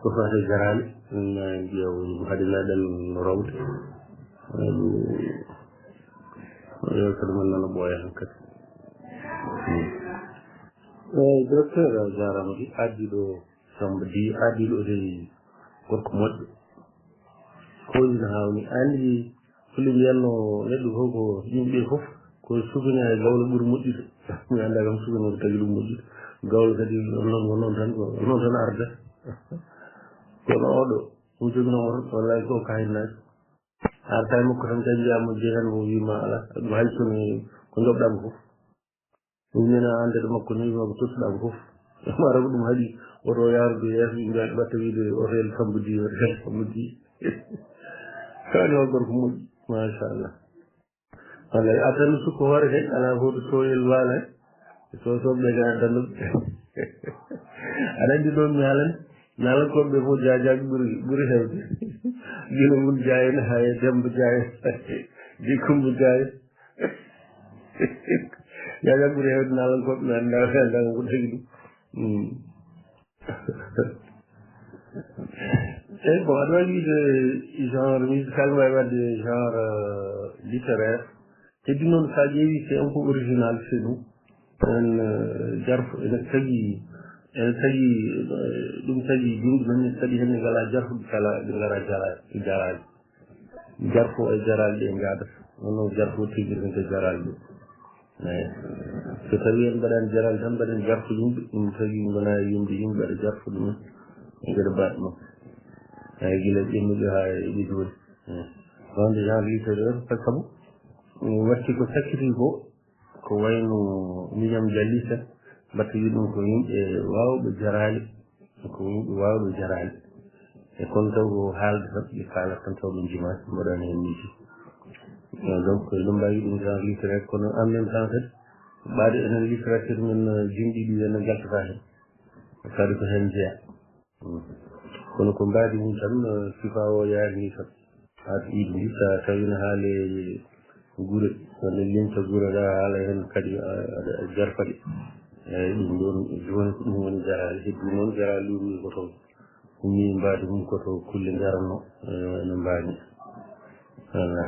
Ko faate jaraali, na mbiya o hade meɗen rowde. Ɗum yewtere men nana ɓooya hankadi. Eyi, directeur, a jaaraama ɗi addi ɗo Samba Di, addi ɗo de gorko moƴƴo. Ko woni no haawni, anndi Fulɓe mbiyanno neɗɗo fof ko yimɓe fof ko sukuna e gawlo ɓuri moƴƴude. Mi annda kam sukuna ko tagi ɗum moƴƴude. Gawlo kadi on noon, on noon tan ko, on noon tan arda. Kono oɗo, ɗum jogino oto, wallahi ko kahinnaaki. Arta e makko tan kadi mbiya mo jeehan mo wiima ala, ɗum hay kono ko joɓɗamo fof. Ɗum nena annde makko ni, ko tottudam fof. Mara ko ɗum haɗi oto yaarude yeeso, yimɓe aɗa ɓatta wiide oto el Samba Di, oto el Samba Di. Kaani o gorko moƴƴi, machallah. Wallay, a tan sukko hoore kay, alaa fof to soyel waala, so soɓe ga dando. Aɗa anndi ɗon mi haalan, mi haalan ko ɓe fof jaajaɓe ɓuri, ɓuri hewde. Gila mun jaayen, haye Demba jaayen, Jikumba jaayen. Yaya ɓuri hewde naalankooɓe men, nda, nda, nda ko tagi ɗum. Hmm. Eyi, bon, aɗa wawi wiide genre musical, wawi wadde genre, euh, littéraire. Kadi noon, sa ƴeewi, c'est un peu original chez nous. En, euh, jarfo, ene tagi, ene tagi, euh, ɗum tagi jumɗi men, kadi hende ngala jarfude kala, ɓe ngara jara-, jaraade. Jarfo e jaraali ɗi en njaadata. Wonno jarfo tigi ko jaraali ɗi. Eyi. So tawi en mbaɗani jaraali tan, mbaɗen jarfo yimɓe, ɗum tagi wona e yimɓe, yimɓe mbaɗa jarfo ɗum en. En mbaɗa baɗ ɗum. Eyi, gila ɓennuɓe haa e ɓe jooni. Eyi. Wonde genre littéraire, par sabu, watti ko sakkiti ko, ko wayno Miñam Jalli en, mbaɗta wiide ɗum ko yimɓe waawɓe jaraali, ko yimɓe waawɓe jaraali. E kono taw ko haalde tan, ɓe kaalata tan taw ɓe njimaaki, mbaɗaani heen miijo. Eh, donc, eɗen mbaawi ɗum genre littéraire, kono en même temps kadi, Ɓaade enen littérature men, eh, jimɗi ɗi enen njaltata heen. Kadi ko heen jeyaa. Mm. Kono ko mbaadi mum tan, eh, sifa o yaari ni tan. Haa ɗiɗi ndi, so a tawii no haale gure, wonde limta gure ɗa, haala heen kadi, a, a, a jarfa ɗe. Eeyi, ɗum ɗoon, jooni ko ɗum woni jaraale. Heddi noon jaraale ɗum ni ko toon. Ɗum ni mbaadi mum ko to kulle njaranno, eh, ene mbaadi. Voilà.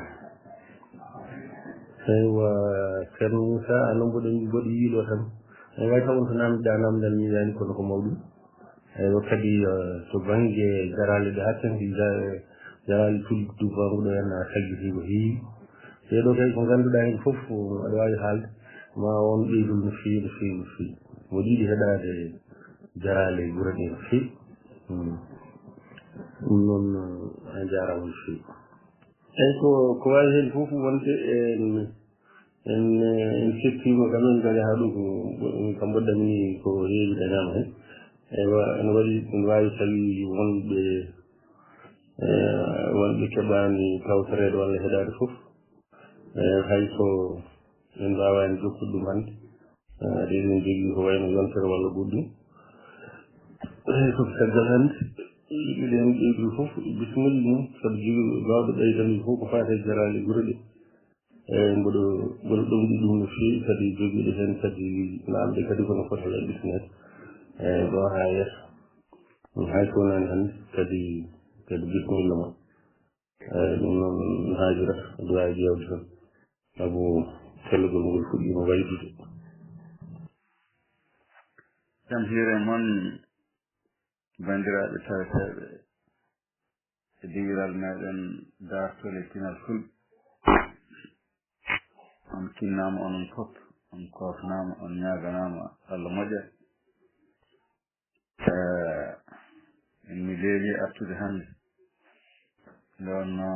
Eywa, Ceerno Moussa, anon mboɗo, mboɗo yiilo tan. Ene wawi taw on to namdiɗa namdal miijaani, kono ko mawɗum. Eywa, kadi, eh, to bannge jaraale ɗe, hakkandi ja-, jaraale tuldu dubangu ɗo en, a taggiti ko heewi. Ɗee ɗo kay ko ngannduɗaa heen fof, aɗa waawi haalde, ma on ɓeydol no feewi, no feewi, no feewi. Mboɗo yiɗi heɗaade jaraale gure ɗe no feewi. Hmm. Ɗum noon, eh, a jaaraama no feewi. Eyi, ko, ko waawi heen fof wonde en, en, en kettiima quand même kadi haa ɗo ko, ko mboɗɗamini ko heewi dañaama heen. Eywa, ene waɗi, ene waawi tawi wonɓe, eh, wonɓe keɓaani tawtoreede walla heɗaade fof. Eh, hay so en mbaawaani jokkude ɗum hannde. Eh, aɗa eɗen jogii ko wayno yontere walla goɗɗum. Eeyi, ko caggal hannde, yiɗuɗen ɓeydude fof, bisimilla mum, sabu jogiiɗo baawɗo ɓeydande fof ko faati e jaraale gure ɗe. Eeyi, mboɗo, mboɗo ɗomɗi ɗum no feewi, kadi jogiiɗo heen kadi naamnde kadi kono foti laɓɓitineede. Eeyi, ɗo haa yeeso. Hay so wonaani hannde, kadi, kadi bisimilla ma. Eeyi, ɗum noon no haajira, aɗa waawi ƴeewde tan. Sabu pellugol ngol fuɗɗiima waydude. Jam hiire mon, banndiraaɓe taweteeɓe e diwiral meɗen daartol e kinal fulɓe. On kinnaama onon fof, on koofnaama, on ñaaganaama Allah moƴƴa. Eh, mi leeli artude hannde. Nde wonno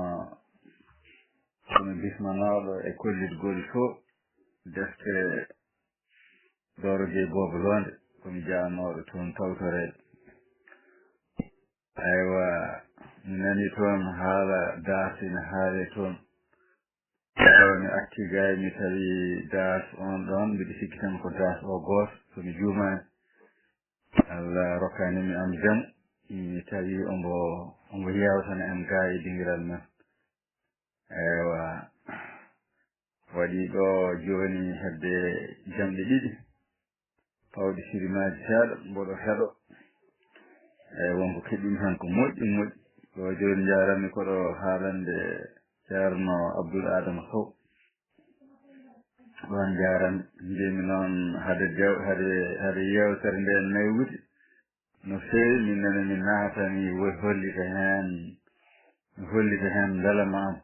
komi bismanooɗo e kollitgol fof defte Dooro Jeey Boobo Loonde, komi jaanooɗo toon tawtoreede. Aywa, mi nani toon haala daas ina haalee toon. Eywa, mi arti gay, mi tawi daas on ɗon, mbiɗo sikki tan ko daas o gooto, so mi juumaani. Allah rokkaani mi am jam, mi tawi ombo, ombo yewtana en gay e dingiral men. Eywa, waɗi ɗo jooni hedde jamɗe ɗiɗi. Pawɗi sirimaaji seeɗa, mboɗo heɗo. Eeyi, wonko keɗimi tan ko moƴƴi, moƴƴi. Ɗo jooni njaranmi ko ɗo haalande Ceerno Abdul Adama Sow. Ɗon njaranmi, mbiymi noon hade dew-, hade, hade yeewtere nde naywude. No feewi, min nene min naatani, wo-, hollita heen, mi hollita heen mbelamma am.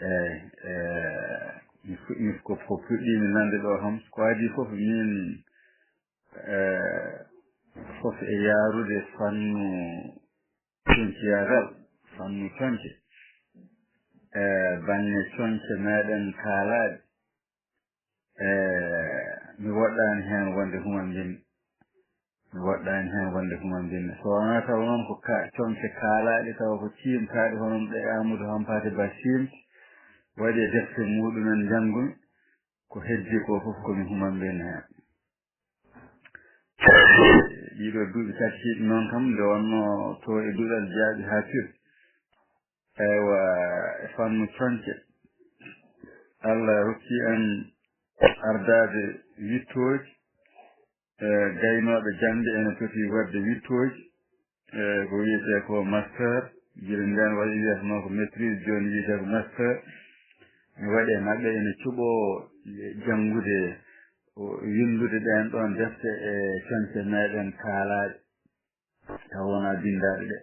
Eeyi, eeyi, mi fu-, mi ko, ko puɗɗiimi nande ɗo kam, ko adii fof min, eeyi, fof e yaarude fannu coñciyagal, fannu coñce. Eeyi, bannge coñce meɗen kaalaaɗe. Eeyi, mi woɗɗaani heen wonde humambinmi. Mi woɗɗaani heen wonde humambinmi. So wonaa taw noon ko ka-, coñce kaalaaɗe, tawa ko ciimtaaɗe, hono ɗe Amadou Hampaate Ba ciimti, waɗi e defte muɗumen njanngumi, ko heddi ko fof ko mi humambinmi heen. Ɗiɗo duuɓi tati hiɗi noon kam, nde wonno to e duɗal jaaɓi haa firti. Eywa, e fannu coñce, Allah rokki en ardaade wittooji, e gaynooɓe jaŋde ene poti waɗde wittooji, e ko wiyetee ko master, gila ndeen waɗi wiyatnoo ko maîtrise, jooni wiyetee ko master. Mi waɗi e maɓɓe ene cuɓoo janngude, o, winndude ɗeen ɗoon defte e coñce meɗen kaalaaɗe, taw wonaa binndaaɗe ɗe.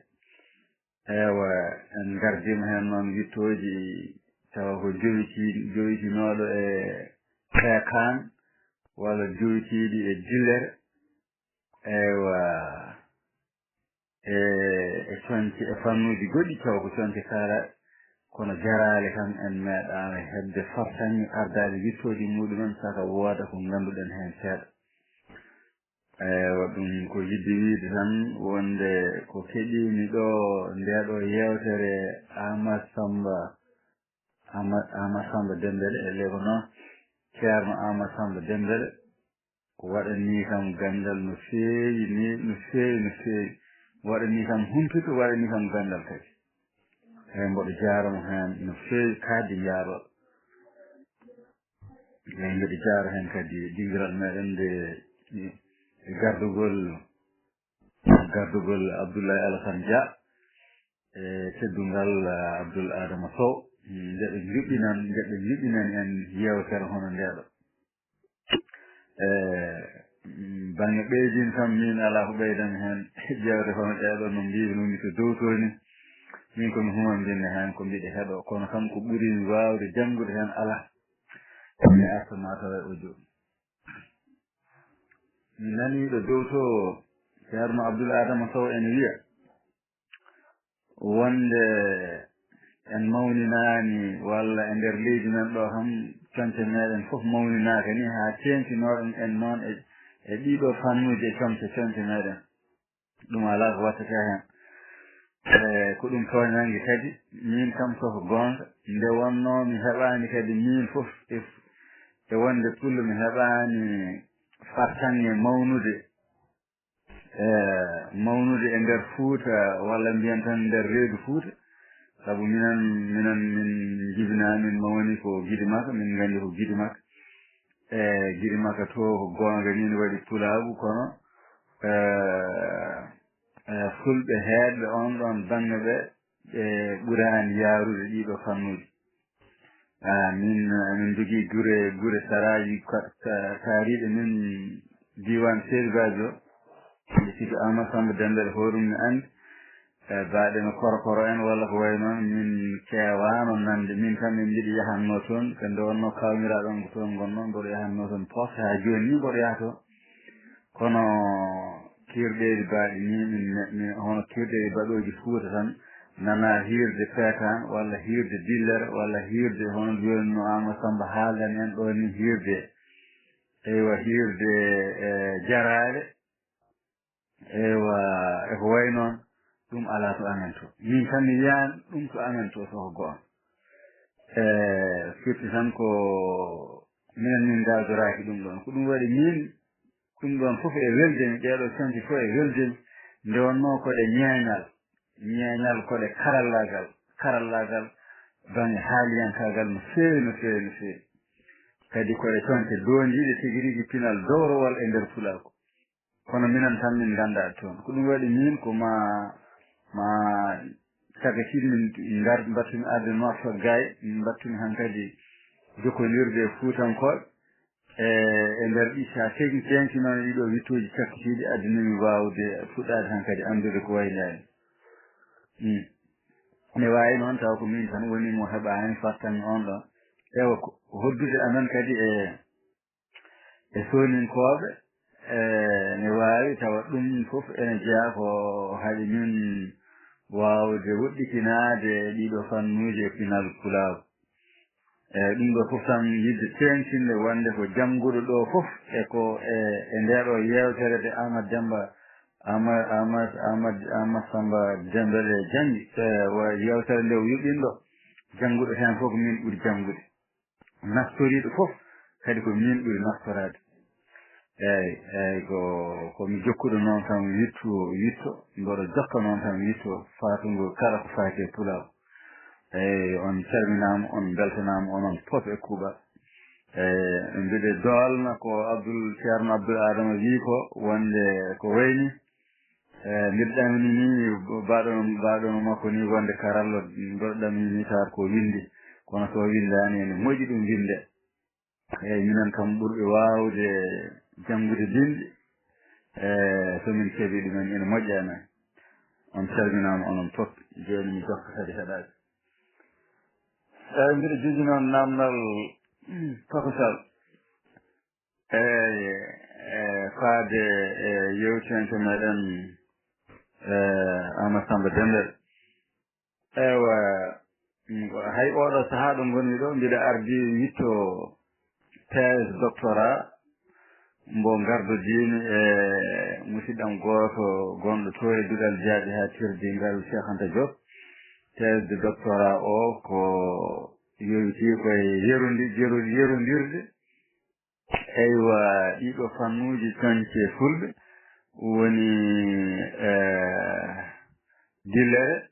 Eewa, en ngardiima heen noon wittooji, tawa ko jowiti-, jowitinooɗo e peekaan, walla jowitiiɗi e dillere. Eewa, e, e coñce, e fannuuji goɗɗi, tawa ko coñce kaalaaɗe, kono jaraale kam en meeɗaano heɓde fartaŋŋe ardaade wittooji muɗumen, saka wooda ko ngannduɗen heen seeɗa. Eywa, ɗum ko yiɗde wiyde tan wonde ko keɗiimi ɗo, nde ɗo yeewtere Aamadu Sammba, Aamadu, Aamadu Sammba Demmbele, e le ko noon. Ceerno Aamadu Sammba Demmbele, ko waɗanii kam ganndal no feewi ni, no feewi, no feewi. Waɗanii kam humpito, waɗanii kam ganndal kadi. Eeyi, mboɗo jaaroo mo heen no feewi, kadi njaaroo. Eeyi, mbiɗo jaaroo heen kadi dingiral meɗen nde, e gardugol, gardugol Abdoulaye Alassane Dia, e teddungal, ah, Abdoul Adama Sow. Nde ɓe njuɓɓinan, nde ɓe njuɓɓinani en yeewtere hono ndeeɗo. E, mm, baŋnge ɓeydin kam, min alaa ko ɓeydan heen. Ƴeewde hono ɗeeɗo no mbiimi woni to dow to ni. Min ko mi humambinne heen ko mbiɗa heɗoo, kono kam ko ɓuri mi waawde janngude heen alaa. Mi arta ma tawa e audio. Mi nanii ɗo dow to Ceerno Abdoul Adama Sow ene wiya, wonde en mawninaani walla e nder leydi men ɗo kam, coñce meɗen fof mawninaaka ni haa teeŋtinooɗen en noon e, e ɗiɗo fannuuji e coñce, coñce meɗen. Ɗum alaa ko wattata heen. E ko ɗum tooñannge kadi, miin kam so ko goonga, nde wonnoo mi heɓaani kadi miin fof e, e wonde pullo mi heɓaani fartaŋŋe mawnude e mawnude e nder Fuuta, walla mbiyen tan nder reedu Fuuta, sabu minen, minen min njibinaa, min mawni ko Gidimaka, min nganndi ko Gidimaka. E Gidimaka to ko goonga ni, ne waɗi pulaagu, kono, e, e, Fulɓe heedɓe oon ɗoon baŋnge ɓe, ɓe ɓuraani yaarude ɗiɗo fannuuji. Ah, min, eh, min njogii gure, gure saraaji ka-, ka-, kaariiɗe min diiwaan Seeri Baajo, mbiɗo sikki Aamadu Sammba Demmbele hoorum mi anndi. Eh, baaɗe no Korokoro en walla ko wayi noon, min keewaano nande. Min kam min mbiɗo yahatnoo toon, ko nde wonnoo kaawniraaɓe am ko toon ngonnoo, mboɗo yahatnoo toon poste, haa jooni ni mboɗo yaha toon. Kono kiirɗeeli baaɗi ni, min, min, hono kiirɗeeli baɗooji Fuuta tan, nanaa hiirde Peetaan walla hiirde Dillere walla hiirde hono jooni no Aamadu Sammba haaldani en ɗoo ni, hiirde, eywa, hiirde, e, Jaraale, eywa, e ko wayi noon, ɗum alaa to amen to. Min tan mi yiyaani ɗum to amen to, so ko goonga. E, firti tan ko minen min ngaajoraaki ɗum ɗoon. Ko ɗum waɗi min, ɗum ɗoon fof e welde mi, ɗeeɗoo canti fof e welde mi, nde wonnoo ko ɗe ñeeñal, ñeeñal ko ɗe karallaagal, karallaagal baŋnge haaliyankaagal no feewi, no feewi, no feewi. Kadi ko ɗe coñce doondiiɗe tigi rigi pinal dowrowal e nder pulaagu. Kono minen tan min nganndaa toon. Ko ɗum waɗi min ko ma, ma cagga tigi min ngar-, mbattumi arde Nouakchott gaay, min mbattumi hankadi jokkondirde e Fuutankooɓe. E, e nder ɗi, so a teŋ-, teeŋtinoon e ɗiɗo wiɗtooji cakkitiiɗi, addani mi waawde fuɗɗaade hankadi anndude ko wayi ndaani. Mm. Ne waawi noon tawa ko min tan woni mo heɓaani fartaŋŋe oon ɗoon. Ewa, ko hoddude amen kadi e, e Sooninkooɓe, e, ne waawi tawa ɗum fof ene jeyaa ko haɗi min waawde woɗɗitinaade ɗiɗo fannuuji e pinal pulaagu. Eeyi, ɗum ɗo fof tan yiɗde teeŋtinde wonde ko jannguɗo ɗo fof e ko e, e ndee ɗo yeewtere nde Aamadu Demmba, Aamadu, Aamadu, Aamadu, Aamadu Sammba Demmbele janngi. E, wa-, yeewtere nde o yuɓɓini ɗo, jannguɗo heen fof ko min ɓuri janngude. Naftoriiɗo fof kadi ko min ɓuri naftoraade. Eeyi, eeyi, ko, ko mi jokkuɗo noon tan wittu, witto, mboɗo jokka noon tan witto, faatungol kala ko faati e pulaagu. Eeyi, on calminaama, on mbeltanaama, onon fof e kuuɓal. Eeyi, mbiɗe doolna ko Abdul, Ceerno Abdul Adama wii ko, wonde ko wayni, eeyi, mbiɗo ɗamini ni, baaɗo, baaɗo makko ni, wonde karallo, mboɗo ɗamini ni, tawata ko winndi. Kono so winndaani, ene moƴƴi ɗum winnde. Eeyi, minen kam ɓurɓe waawde janngude binndi, e, so min keɓii ɗumen, ene moƴƴi e men. On calminaama, onon fof. Jooni mi jokka kadi heɗaade. Eeyi, mbiɗo jogii noon naamnal, mm, tokosal. Eeyi, e, faade e yeewtidde meɗen, e, Aamadu Sammba Demmbele. Ewa, mm, hay oɗo sahaa ɗo ngonmi ɗo, mbiɗa ardi witto thèse doctorat mbo ngardodiimi e musidɗam gooto gonɗo to e duɗal jaaɓi haa tirdi ngal, Cheikh Anta Diop. Thèse de doctorat o ko yowitii ko e yerondi-, yero-, yerondirde Eywa, ɗiɗo fannuuji coñce fulɓe woni, eh, dillere,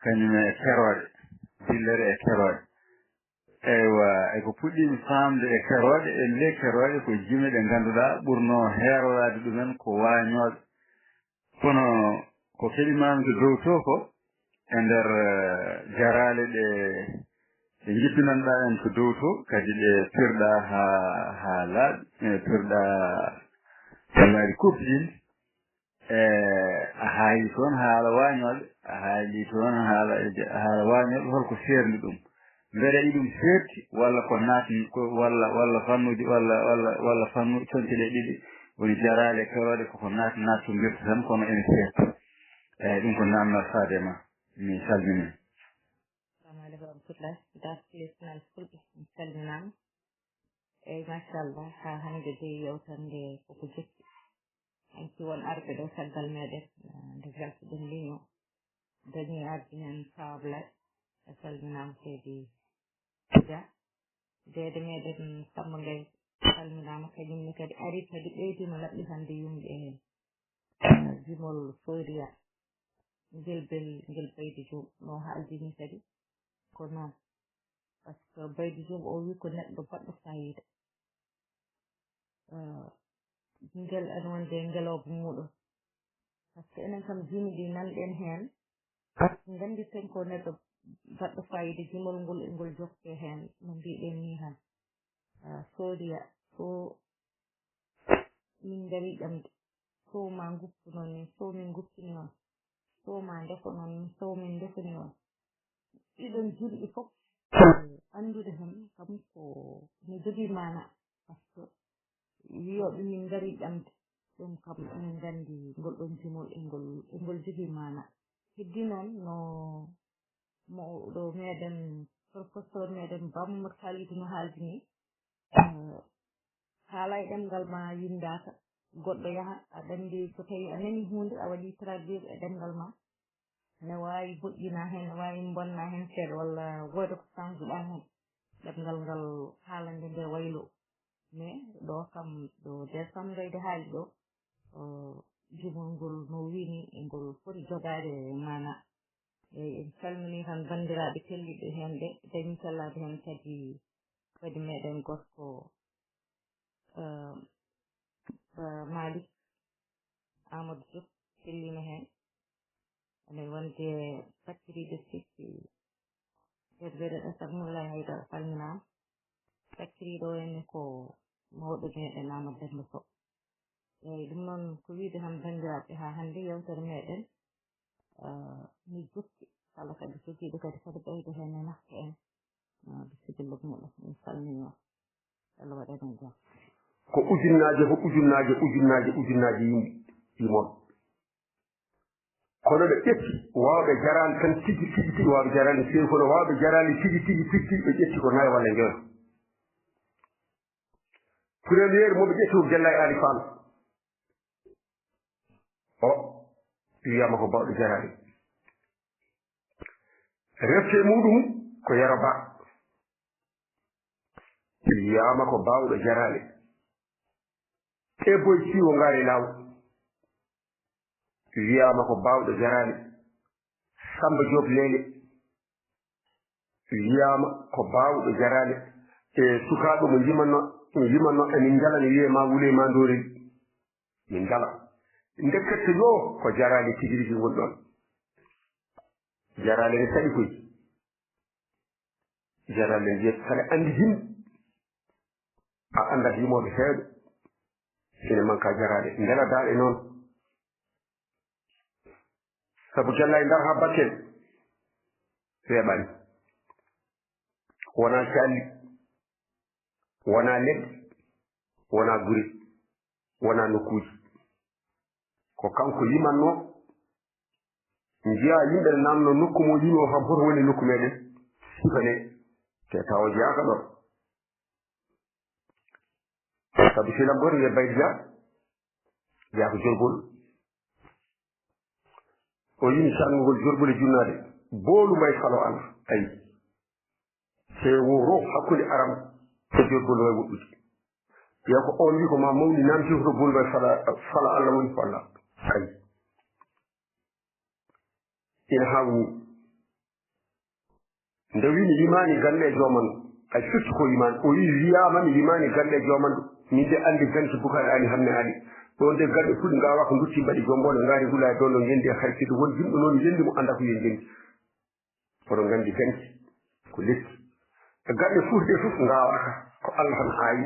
kañum e kerooɗe. Dillere e kerooɗe. Eywa, e ko puɗɗiimi faamde e kerooɗe, e le kerooɗe ko jime ɗe ngannduɗaa ɓurnoo heeroraade ɗumen ko waañooɓe. Kono ko keɓimaami to dow to ko, e nder, eh, jaraale ɗe, ɗe njippinanɗaa en to dow to, kadi ɗe pirɗaa haa, haa laaɓi, ɗe pirɗaa haa laaɓi kuuɓtidin. E a haali toon haala waañooɓe, a haali toon haala, haala waañooɓe, holko seerndi ɗum? Mbeɗa yiɗi ɗum seerti, walla ko naat-, ko, walla, walla fannuuji, walla, walla, walla fannu-, coñce ɗe ɗiɗi, woni jaraale e kerooɗe, koko naat-, naattondirta tan, kono ene seerti. Eyyi, ɗum ko naamnal faade ma. Mi salmini. Assalamu aleykum wa rahmatullah. Dartinaal Fulɓe, mi salminaama. Eyyi, machallah, haa hannde de yewtere nde koko jokki. Hanki won arɓe ɗo caggal meɗen, eh, nde weltoɗen ligne o. Dañi ardi heen Sawablaay, a salminaama seydi Dia. Deede meɗen Samba Gaye, salminaama, kañum ne kadi ari kadi ɓeydiima laɓɓitande yumɓe heen. Eh, jimol Soyriya, ngel bel, ngel Baydi Joom no haaldini kadi ko noon. Par ce que Baydi Joom o wi ko neɗɗo baɗɗo fayida. Eh, ngel ene wonde ngelooba muuɗum. Par ce que enen kam jimi ɗi nanɗen heen. Par ce que nganndirten ko neɗɗo baɗɗo fayida jimol ngol e ngol jokke heen, no mbiɗen ni tan. Eh, Soyriya, so min ngari ƴamde, so ma nguppu noon min, so min nguppini on, so ma ndefo noon min, so min ndefani on. Ɗiɗon jimɗi fof, anndude heen kam ko no jogii maana. Par ce que wiyooɓe min ngari ƴamde, ɗum kam enen nganndi ngol ɗon jimol e ngol, e ngol jogii maana. Heddi noon no mawɗo meɗen, professeur meɗen Ba Mamadou Kalidou no haaldini, eh, haala e ɗemngal ma winndaaka, goɗɗo yaha, aɗa anndi so tawi a nani huunde, a waɗi traduire e ɗemngal ma, ne waawi moƴƴina heen, ne waawi bonna heen seeɗa, walla wooda ko change-ɗaa heen. Ɗemngal ngal haalande nde waylo. Mais ɗo kam, ɗo Deer Samba Gaye haali ɗo, o, jimol ngol no wini, e ngol foti jogaade maana. Eyyi, en calminii tan banndiraaɓe telliiɓe heen ɓe, dañi sellaade heen kadi, kadi meɗen gorko, eh, eh, Malick Amadou Diop telliima heen. Ene wonde bakkiriiɗo sikki, Berbere Asad Moulay Haydara salminaama. Bakkiriiɗo o henne ko mawɗo meɗen Amadou Demba Sow. Eyyi, ɗum noon ko wiide tan banndiraaɓe, haa hannde yewtere meɗen, eh, mi jokki. Kala kadi jogiiɗo kadi, kadi ɓeydo heen e nafta en. Ah, bisimilla muɗum, mi salmini on. Allah waɗan en jam. Ko ujunnaaje, ko ujunnaaje, ujunnaaje, ujunnaaje yimɓe, yimon. Kono ɓe ƴetti waawɓe jaraali tan tigi, tigi, tigi, waawɓe jaraali no feewi, kono waawɓe jaraali tigi, tigi, tigi, tigi, ɓe ƴetti ko nayo walla njoyo. Premier mo ɓe ƴetti ko Gellay Ali Fall. O wiyaama ko baawɗo jaraali. Refte muɗum ko Yero Ba. Wiyaama ko baawɗo jaraali. E Boy Siwo Ngaari Law. Wiyaama ko baawɗo jaraali. Samba Diop Leele. Wiyaama ko baawɗo jaraali. E sukaaɓe mo yimanno, mo yimanno, emin njala ne wiyee ma wulee ma ndoorel. Min njala. Ndekkete yo ko jaraali tigi rigi ngon ɗon. Jaraali ne saɗi koy. Jaraali ne wiyata saɗa anndi yimɓe. A anndat yimooɓe heewɓe. Ene manka jaraali. Mbela daaɗe noon. Sabu Gellay Ndar haa Bakel weeɓaani. Wonaa calli, wonaa leɗɗe, wonaa gure, wonaa nokkuuji. Ko kanko yimanno, njiyaa yimɓe ne naamno nokku mo yimi o kam hoto woni nokku meɗen. Sifa ne, te tawa jeyaaka ɗon. Sabu sila goto wiye Baydi Dia, jeyaa ko Jorbol. O yimi saɗngol Jorbol e junnaade. Boolu mbay falo ala. Ayi. Se wo ro hakkunde aram e Jorbol no wayi woɗɗude. Yeeso on wi ko ma mawni namti hoto bunɗo e fala, fala Allah woni ko Allah. Ay. Ina haawni. Nde wi mi limaani galle e jooman, ay firti ko limaan. O wi wiyaama mi limaani galle e jooman, min de anndi ganti Bukaari Ali Hamme Ali. Ɗoon de galle fuɗi ngaawaka ndutti mbaɗi jombo no ngaari gula e dondo ngendi e harsirde won jimɗo noon ngendi mo annda ko yo ngendi. Oɗon nganndi ganti ko lekki. E galle fuɗi ɗe fof ngaawaka ko Allah tan aawi.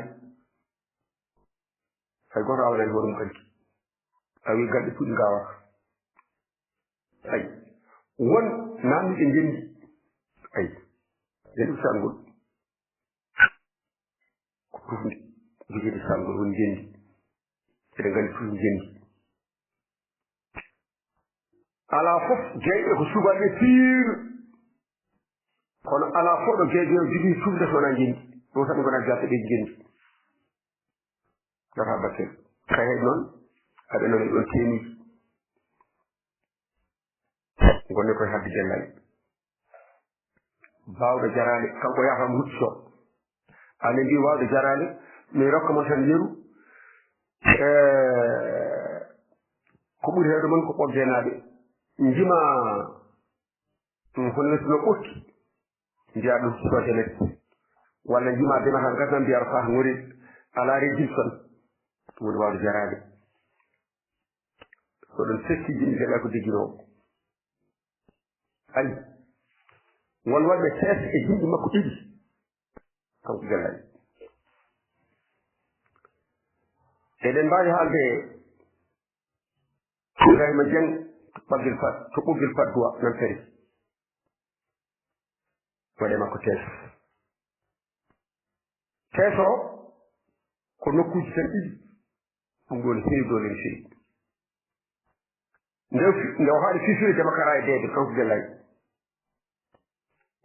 Hay gooto aawanaani hoore mum ganti. A wi galle fuɗi ngaawaka. Ay. Won naamni ɓe ngenndi. Ay. Ngenndi ko sangol. Ko tufnde. Ngenndi sangol woni ngenndi. Eɗen nganndi tufnde ngenndi. Alaa fof jeyɓe ko subalɓe piir. Kono alaa fof ɗo jeyɓe o jogii tufnde so wonaa ngenndi. Ɗo tan wonaa jaate ɗe ngenndi. Gata bakkel. Kay hay noon, aɓe noon e ɗon teemuji. Ngonne koye hadde jellal. Baawɗo jaraale, kanko yaha mo hucco. Ane mbi waawde jaraale, mi rokka mon tan yeru. Eh, ko ɓuri heewde mon ko ɓoggeenaaɓe. Njima, mm, hono no ɓotti. Mbiya ɗum sojanati. Walla njima dema tan gasna mbiya ko faa ngori ala régime son. Ɗum woni waawde jaraade. Ko ɗum festi jimɗi kadi ko deginoo. Ayi. Won waɗɓe sees e jimɗi makko ɗiɗi. Kanko Jallal. Eɗen mbaawi haalde Ibrahima Dieng to Ɓoggel Fat, to Ɓoggel Fat Duwa nan feri. Waɗe makko tees. Tees o ko nokkuuji tan ɗiɗi. Ɗum ɗo ne heewi doole no feewi. Nde o fi-, nde o haali fifirde makara e deede, kanko Gellay.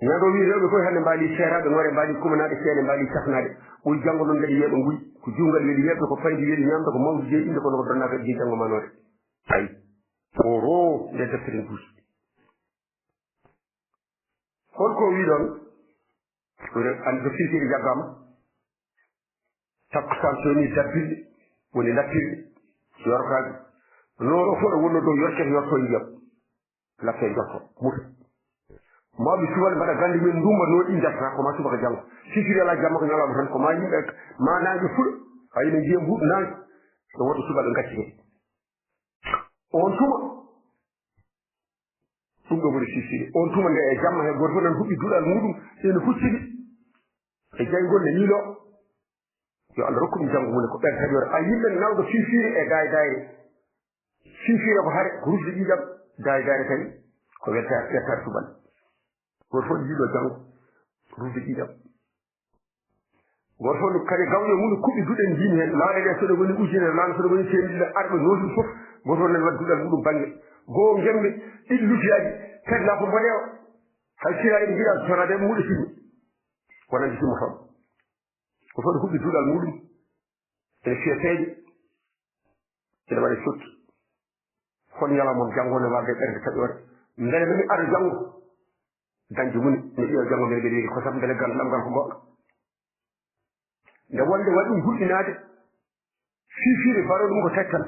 Ñande o wi rewɓe koye hannde mbaali seeraaɓe, ŋore mbaali kumanaaɗe, ceene mbaali cafnaaɗe. Ɓuri janngo noon mbeɗa yiya ɓe nguy. Ko juungal weli yeeɓde, ko fayndi weli ñaamde, ko mawdi jeyi innde, kono ko donnaaɓe jeyi janngo manoore. Ayi. Oro, nde deftere nduusi. Holko o wi ɗon? Ɓuri an ko fifiri jaggama. Takkusaan so woni dabbirɗe, woni lappirɗe, yorkaaji. Nooro fof ɗo wonno dow yorkete, yorto ndiyam. Lappe jorto, muta. Mawɓe suwal mbaɗa gannde men ndumba no ɗi ndarta, ko ma subaka janngo. Fifiri ala jamma ko ñalawma tan, ko ma yimɓe, ma naange fuɗa. Hay no ndiyam huɗ naange. Ɗo woto subalɓe ngacci hen. On tuma. Ɗum ɗo woni fifiri. On tuma nde e jamma he gooto fof nan huɓɓi duɗal muɗum, ene hucciti e jayngol ne yiilo. Yo Allah rokku ɗum janngo mum ko ɓen taƴoore. A yimɓe nawɗo fifiri e daay daayre. Fifiri ko hare, ko rufde ƴiiƴam, daay daayre kadi ko weltaare, weltaare subalɓe. Gooto fof yiilo janngo, rufde ƴiiƴam. Gooto fof kadi gawƴe mum kuɓɓi duɗe ndin heen. Laaɗe ɗe so ɗe ngoni ujunere, laaɗe so ɗe ngoni teemedde ɗiɗi, arɓe noosuɓe fof, gooto fof nani waɗde duɗal muɗum bannge. Goo ngemɓe, ɗiɗi lutiyaaji, kadi laa ko mboɗeewa. Hay siraaji ɗi mbiɗa soraade muɗe timmi. Wonande timmotoon. Gooto fof ne huɓɓi duɗal muɗum. Ene fiya peeje. Ene waɗa sokki. Kono ñalawma janngo ne waɗde ɓernde taƴoore. Mbele mami ara janngo. Dañde mum ne ƴeewa janngo mbele mbeɗa yiɗi kosam, mbele ganndal ngal ko goonga. Nde wonde waɗi ɗum hulɓinaade, fifiire mbaɗo ɗum ko taccal.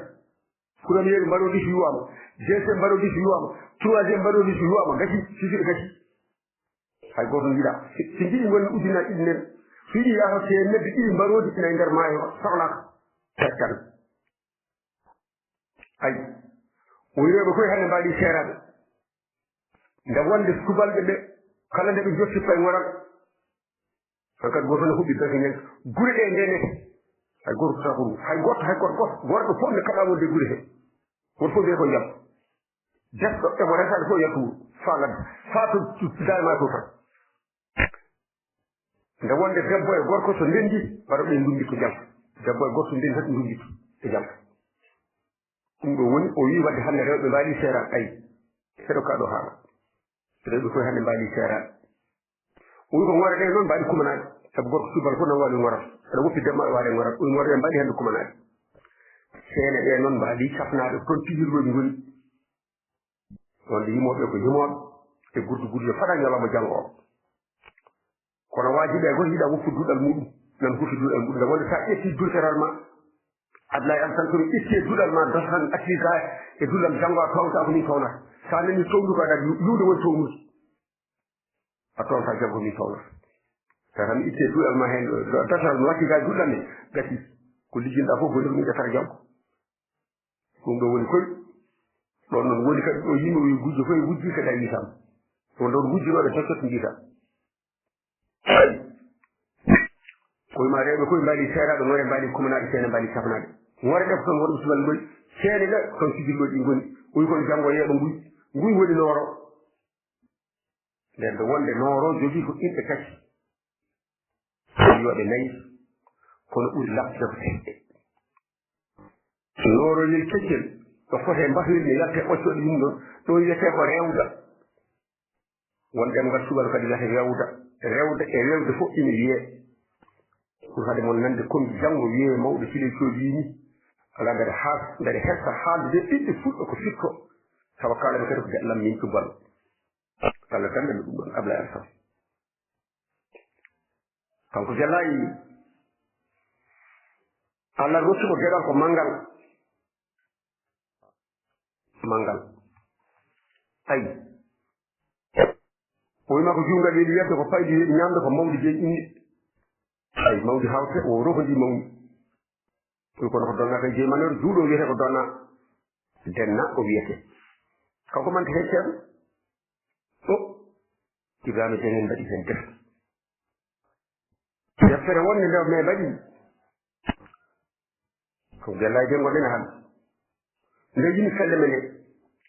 Premier mbaɗo ɗi so yuwaama, deuxième mbaɗo ɗi so yuwaama, troisième mbaɗo ɗi so yuwaama, gasi, fifiire gasi. Hay gooto yiɗa. Si, si njiɗi ngon ujunaaji ɗiɗi nen, so yiɗi yaha teemedde ɗiɗi mbaɗooji ina e nder maayo, sohlaaka. Taccal. Ay. O wi rewɓe koye hannde mbaɗi seeraaɓe. Nde wonde subalɓe ɓe, kala nde ɓe jotti pay ngoral. Hankadi gooto ne huɓɓi bese ñen. Gure ɗe ndenete. Hay gooto tata ko ɗum. Hay gooto, hay gooto, gooto. Worɓe fof ne kaɗa wonde gure he. Woto fof wiye ko jam. Desɗo e mo resaade fof yaltu wuro. Faa ladde. Faa to, to, dayma to tan. Nde wonde debbo e gorko so ndenndi, mbaɗa ɓe ndumbitto jam. Debbo e gorko ndenndi tan ndumbitto e jam. Ɗum ɗo woni, o wii waɗde hannde rewɓe mbaali seeraan, ayi. Heɗo kaa ɗo haala. Rewɓe koye hannde mbaali seeraan. O wii ko ŋore ɗe noon mbaali kumanaaɗe. Sabu gorko subal fof na waali ŋoral. Aɗa woppi debbo aɗa waali ŋoral. O wii ŋore ɗe mbaali hannde kumanaaɗe. Seene ɗe noon mbaali safnaaɗe, toon pijirlooji ngoni. Wonde yimooɓe ko yimooɓe, e gurdu gurdu fada ñalawma janngo o. Kono waajiɓe gooto yiɗa woppude duɗal muɗum. Nan huufi duɗal nguɗu. Nde wonde so a ƴetti duɗal ma, Ablaye Alassane, kono ƴetti e duɗal ma, dosa tan acci ga e duɗal, janngo a towta ko min townata. So a nani towdu ko aɗa yu-, yuwde woni townude. A towta janngo ko min townata. Tawa tan itte duɗal ma heen, do-, dosa no watti ga e duɗal ne, gasi. Ko lijjinɗa fof, bonirɗum ƴettata janngo. Ɗum ɗo woni koy. Ɗon noon woni kadi ɗo yimɓe o gujjo koye wujji kadi a yiitam. Ɗon ɗon wujjunooɓe soccot njiita. Koye ma rewɓe koye mbaali seeraaɓe, ŋore mbaali kumanaaɓe, seene mbaali safnaaɓe. Ŋore ɗe ko toon wonɓe subalɓe ngoy, seene ɗe ko toon sijilɗo ɗi ngoni. Oyi kono janngo yeeɓa nguy, nguy woni nooro. Nden ɗo wonde nooro jogii ko inɗe tati. Yooɓe nayi, kono ɓuri laɓtude ko tedde. Nooroyel keccel, ɗo fotee mbahwel ne yaltee ɓoccooɗe yum ɗon, ɗo wiyetee ko rewda. Won ɗemngal suɓal kadi wiyata rewda. Rewda e wewde fof ina wiyee. Ɗum hade mon nande kon janngo wiyee mawɗo Siley Coobi ni. Alaa mbeɗa haal, mbeɗa hessa haaldude ɓiɓɓe fulɓe ko firto. Tawa kaalaɓe kadi ko geɗalam min cubbal. Allah dannda mi ɗum ɗon, Ablaye Alassane. Kanko Jallaayi, Allah rokki mo geɗal ko manngal. Manngal. Ayi. O wiima ko juutngal weeli yedde, ko paydi weeli ñaamde, ko mawdi jeyi inɗe. Ayi, mawdi hawte, o rohondi mawni. Ɗum kono ko donna kay jeyi manor, juuɗo wiyete ko donna. Denna o wiyete. Kanko mante heen ceerno. O, Ibrahima Jeng en mbaɗi heen defte. Deftere wonde nde men mbaɗi. Ko Gellaaji Jeng gonɗen e hannde. Nde yimɓe felle men he.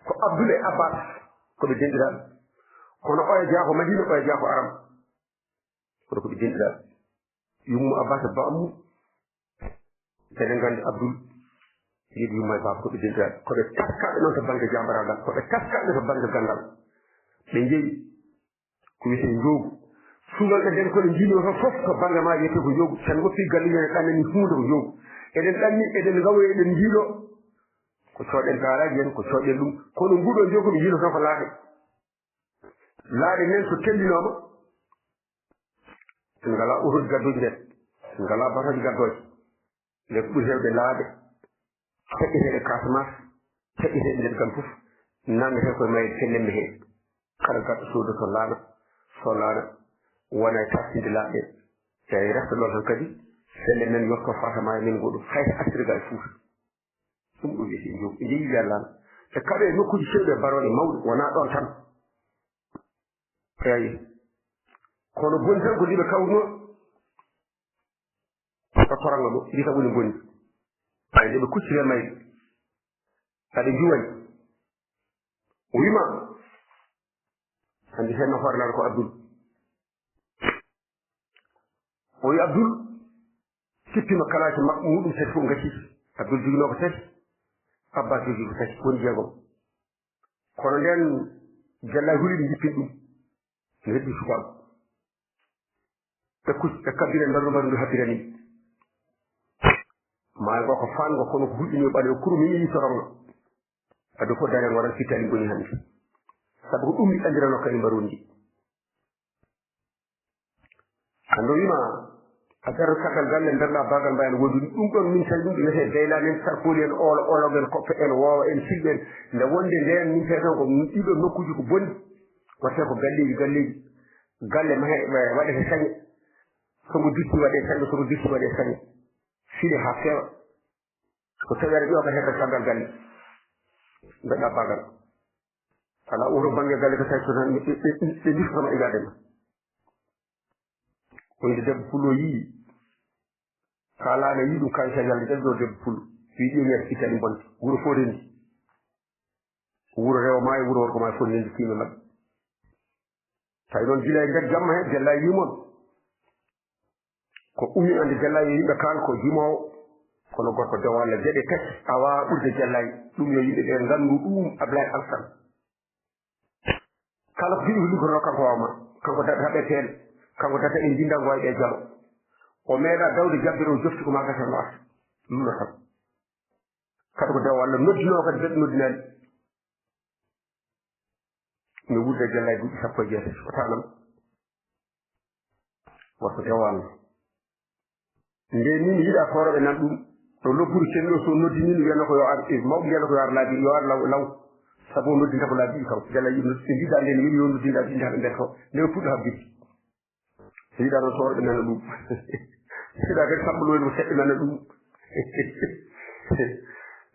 Ko Abdul e Abbas ko ɓe denɗiraaɓe. Kono oya jeyaa ko Madina, oya jeyaa ko Aram. Kono ko ɓe denɗiraaɓe. Yummo Abbas e bammu. Eɗen nganndi Abdul, yiɗi yumma e baaba ko ɓe denɗiraaɓe. Ko ɓe taskaaɓe noon to bannge jaambaraagal, ko ɓe taskaaɓe to bannge ganndal. Ɓe njeyi ko wiyetee njoogu. Subalɓe nden ko ɓe njiiloo toon fof to bannge maa wiyetee ko njoogu. So en ngoppii galle, eɗen ɗannani huunde ko njoogu. Eɗen ɗanni, eɗen ngawoyi, eɗen njiiloo. Ko cooɗen garage en, ko cooɗen ɗum. Kono nguɗo njoogu ɓe njiiloo toon ko laaɗe. Laaɗe nden so tellinooma, en ngalaa otoji gaddooji nden, en ngalaa batooje gaddooje. Nde ko ɓuri heewde laaɗe, heɓeteeɗe Casamance, heɓeteeɗe nder gam fof, nangetee koye mayre tellemme hee. Kala gaɗɗo soodoto laana, so laana, wona e taskinde laaɗe. Eeyi, resta ɗon tan kadi, felle men yotto Fatama e men ngoɗo, hay so artiri ga e Fuuta. Ɗum ɗo wiyetee njoogu. Ɓe njeyi Yallana. Ɓe kaɓe e nokkuuji cewɗi e barooɗe mawɗe, wonaa ɗoon tan. Eeyi. Kono boni tan ko nde ɓe kawruno e koranga mo, ndi tan woni bonni. Ay, nde ɓe kucciri e mayri. Aɗa juwani. O wiima, anndi heen no hoore laaɗo ko Abdul. O wi Abdul, sippiima kalaaji mak-, muɗum tati fof ngacciima. Abdul joginoo ko tati, Abbas jogii ko tati, woni jeegom. Kono ndeen Jallay huli ɓe njippini ɗum. No heddii sukaagu. Ɓe kuc-, ɓe kabbira mbardu mbardu ndu habbirani. Maayo ngo ko faango kono ko hulɓinii ɓaleewo kurum, mi yii sorongo. Addu fof dare ngoran fittaani ngoni hannde. Sabu ko ɗum mi anndiranoo kadi mbarundi. Anndo wiima, a daroto caggal galle, mbeɗa baagal mbayan wooduni. Ɗum ɗoon min tawi ɗum ɓe wiyetee Dayla men, Sarkooli en, Oolo, Oolo en, Koppe en, Woowa en, Filɓe en. Nde wonde ndeen min tawi tan ko ɗiɗo nokkuuji ko boni. Waɗetee ko galleeji, galleeji. Galle mahe-, waɗetee sañe. So ngo dutti waɗee sañe, so ngo dutti waɗee sañe. File haa feewa. Ko tawi aɗa ƴooga heen caggal galle. Mbeɗa baagal. Alaa oto bannge galle ko tawi so tan ɓe, ɓe, ɓe, ɓe ndifta ma e galle ma. Wonde debbo pullo yii. Ka laana yii ɗum, kawi sa yalde ɗo debbo pullo. Wi ƴeewi aɗa fittani bonde. Wuro fof rendi. Wuro rewo maayo, wuro worgo maayo fof rendi tiime maɓɓe. Tawi noon gila e nder jamma he, Jallay wi mon. Ko ummi ande Jallay yo yimɓe kaan ko jimoowo, kono gorko dewo Allah geɗe tati, a waawaa ɓurde Jallay. Ɗum yo yimɓe ɓe nganndu ɗum Ablaye Alsan. Kala ko jiɗi ko liggoto kanko waawa ma. Kanko daɗa haɓeteeɗo, kanko daɗa ɓe njinda ngo wawi ɓe jaro. O meeɗa dawde jabbere o jofti ko ma gasa no arta. Ɗum no tan. Kala ko dewo Allah noddinoo kadi daɗi noddinaani. Mi wudda Jallay duuɓi sappo e jeetati, o tanam. Worko dewo Allah. Nde min yiɗa kooroɓe nan ɗum, ɗo lobburu cenno so noddi min wiyana ko yo ar, e mawɓe mbiyana ko yo ar laabi, yo ar law, law. Sabu o noddinta ko laabi ɗi kaw. Jalla yiɗi noddi, ɓe mbiɗa nde ne weli yo noddinta ɗi haaɓe nder kaw. Nde o puɗɗo habbirde. So yiɗa noon so worɓe nana ɗum. Yiɗa kadi sambaloyde ko seɓɓe nana ɗum.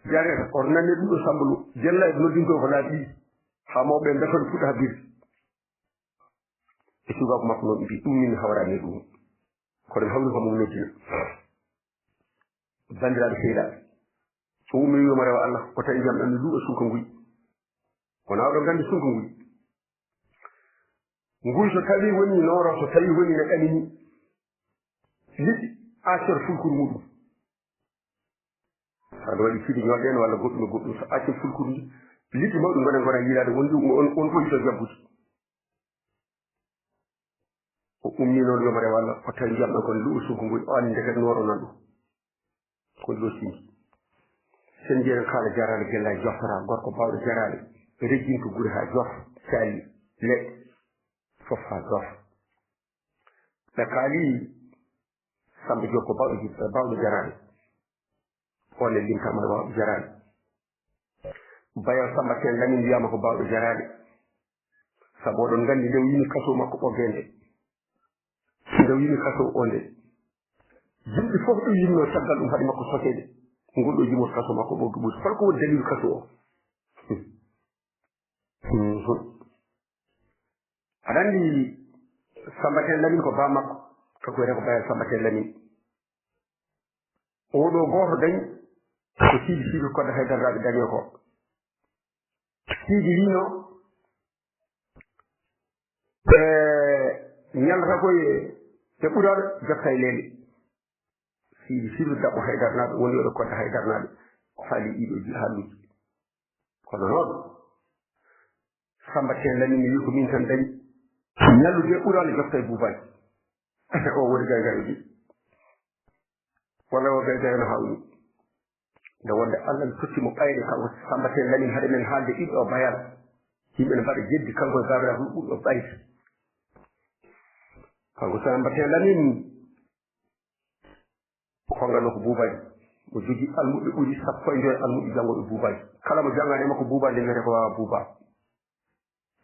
Jare, on nanne ɗum ɗo sambalo. Jalla e noddinto ko laabi ɗi. Haa mawɓe mbetoɗe puɗɗo habbirde. E suugaako makko noon mbi ɗum min hawrani ɗum. Kono mi hawri ko mum noddina. Banndiraaɓe sehilaɓe, so ummi wiima rewa Allah, o tawi ndiyam ɗam ne luuɓa sunka nguy. Wona oɗon nganndi sunka nguy. Nguy so tawi woni nooro, so tawi woni ne ɗamini, liɗɗi accor fulkuru muɗum. Aɗa waɗi fiɗi ñolɗe en walla goɗɗum e goɗɗum, so accor fulkuru ndi, liɗɗi mawɗi ngona ngona yiilaade, won ɗum, on, on fof yiɗo jabbude. O ummi noon yomare walla o tawi ndiyam ɗam kon luuɓa sunka nguy, o anndi ndeke nooro nan ɗum. Ko ɗo sindi. Sen jeeɗen kaala jaraale gella e joftora, gorko baawɗo jaraale, rejjinto gure haa jof, caali leɗɗe, fof haa jof. Ɓe kaali Samba Diop ko baawɗo ji-, baawɗo jaraale. On ne limtama e baawɗo jaraale. Bayal Samba Teen Lamin wiyama ko baawɗo jaraale. Sabu oɗon nganndi nde o yimi kaso makko ɓoggee nde. Nde o yimi kaso o nde. Yimɓe fof ɗum yimno caggal ɗum haade makko soseede. Ngol ɗo jimol kaso makko ɓoggi ɓuri. Hol ko woni dalilu kaso o? Mhm. Aɗa anndi Samba Teen Lamin ko ba makko. Kanko wiyata ko Bayal Samba Teen Lamin. Oɗo gooto dañi ko Siidi Siidi Kodde Haydarnaaɓe dañi ko. Siidi wiino, e, ñallata ko e, e ɓural jotta e leele. Siidi Siidi Daɓɓo Haydarnaaɓe woni oɗo Kodde Haydarnaaɓe. O haali ɗiɗo ji-, haalluuji. Kono noon, Samba Teen Lamin wi ko min tan dañi. Ñallude e ɓural jotta e buubaaji. O woni gaygayo ji. Walla o gaygayo no hawni. Nde wonde Allah ne totti mo ɓayde kanko Samba Teen Lamin, haade men haalde ɗiɗo o bayal. Yimɓe ne mbaɗa jeddi kanko e baabiraaɓe ɓurɗo ɓayde. Kanko Samba Teen Lamin o konngano ko buubaaji. O jogii almuɓɓe ɓuri sappo e joyo almuɓɓe janngooɓe buubaaji. Kala mo janngaani e makko buubaaji nde wiyata ko waawa buubaa.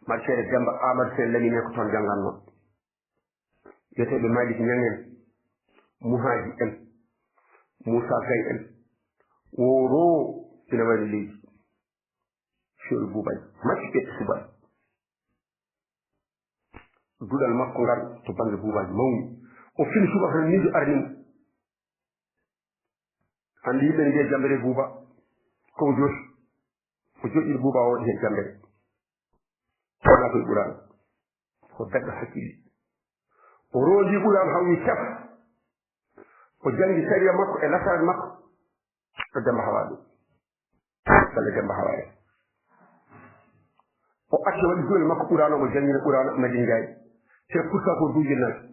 Marseere Demba Amadou Teen Lamin en ko toon jannganno. Wiyeteeɓe Malick Niang en, Mouhadji en, Moussa Gaye en, woro ina wayno leydi. Feewi buubaaji, maccuɓe e subalɓe. Duɗal makko ngal to bannge buubaaji mawni. O fini suɓa tan miijo arni mo. Anndi yimɓe ne mbiya jambere buuba. Ko o jooɗi. O joƴƴiri buuba o waɗi heen jambere. Wona koye ɓuraana. Ko daɗɗo hakkille. O rondi ɓuraana hawni tef. O janngi sariya makko e lasaare makko. Ɗo Demba Hawa ɗo. Walla Demba Hawa en. O acci waɗi duwel makko ɓuraana, omo janngina ɓuraana Madina Njaay. Te pourtant ko duujel naati.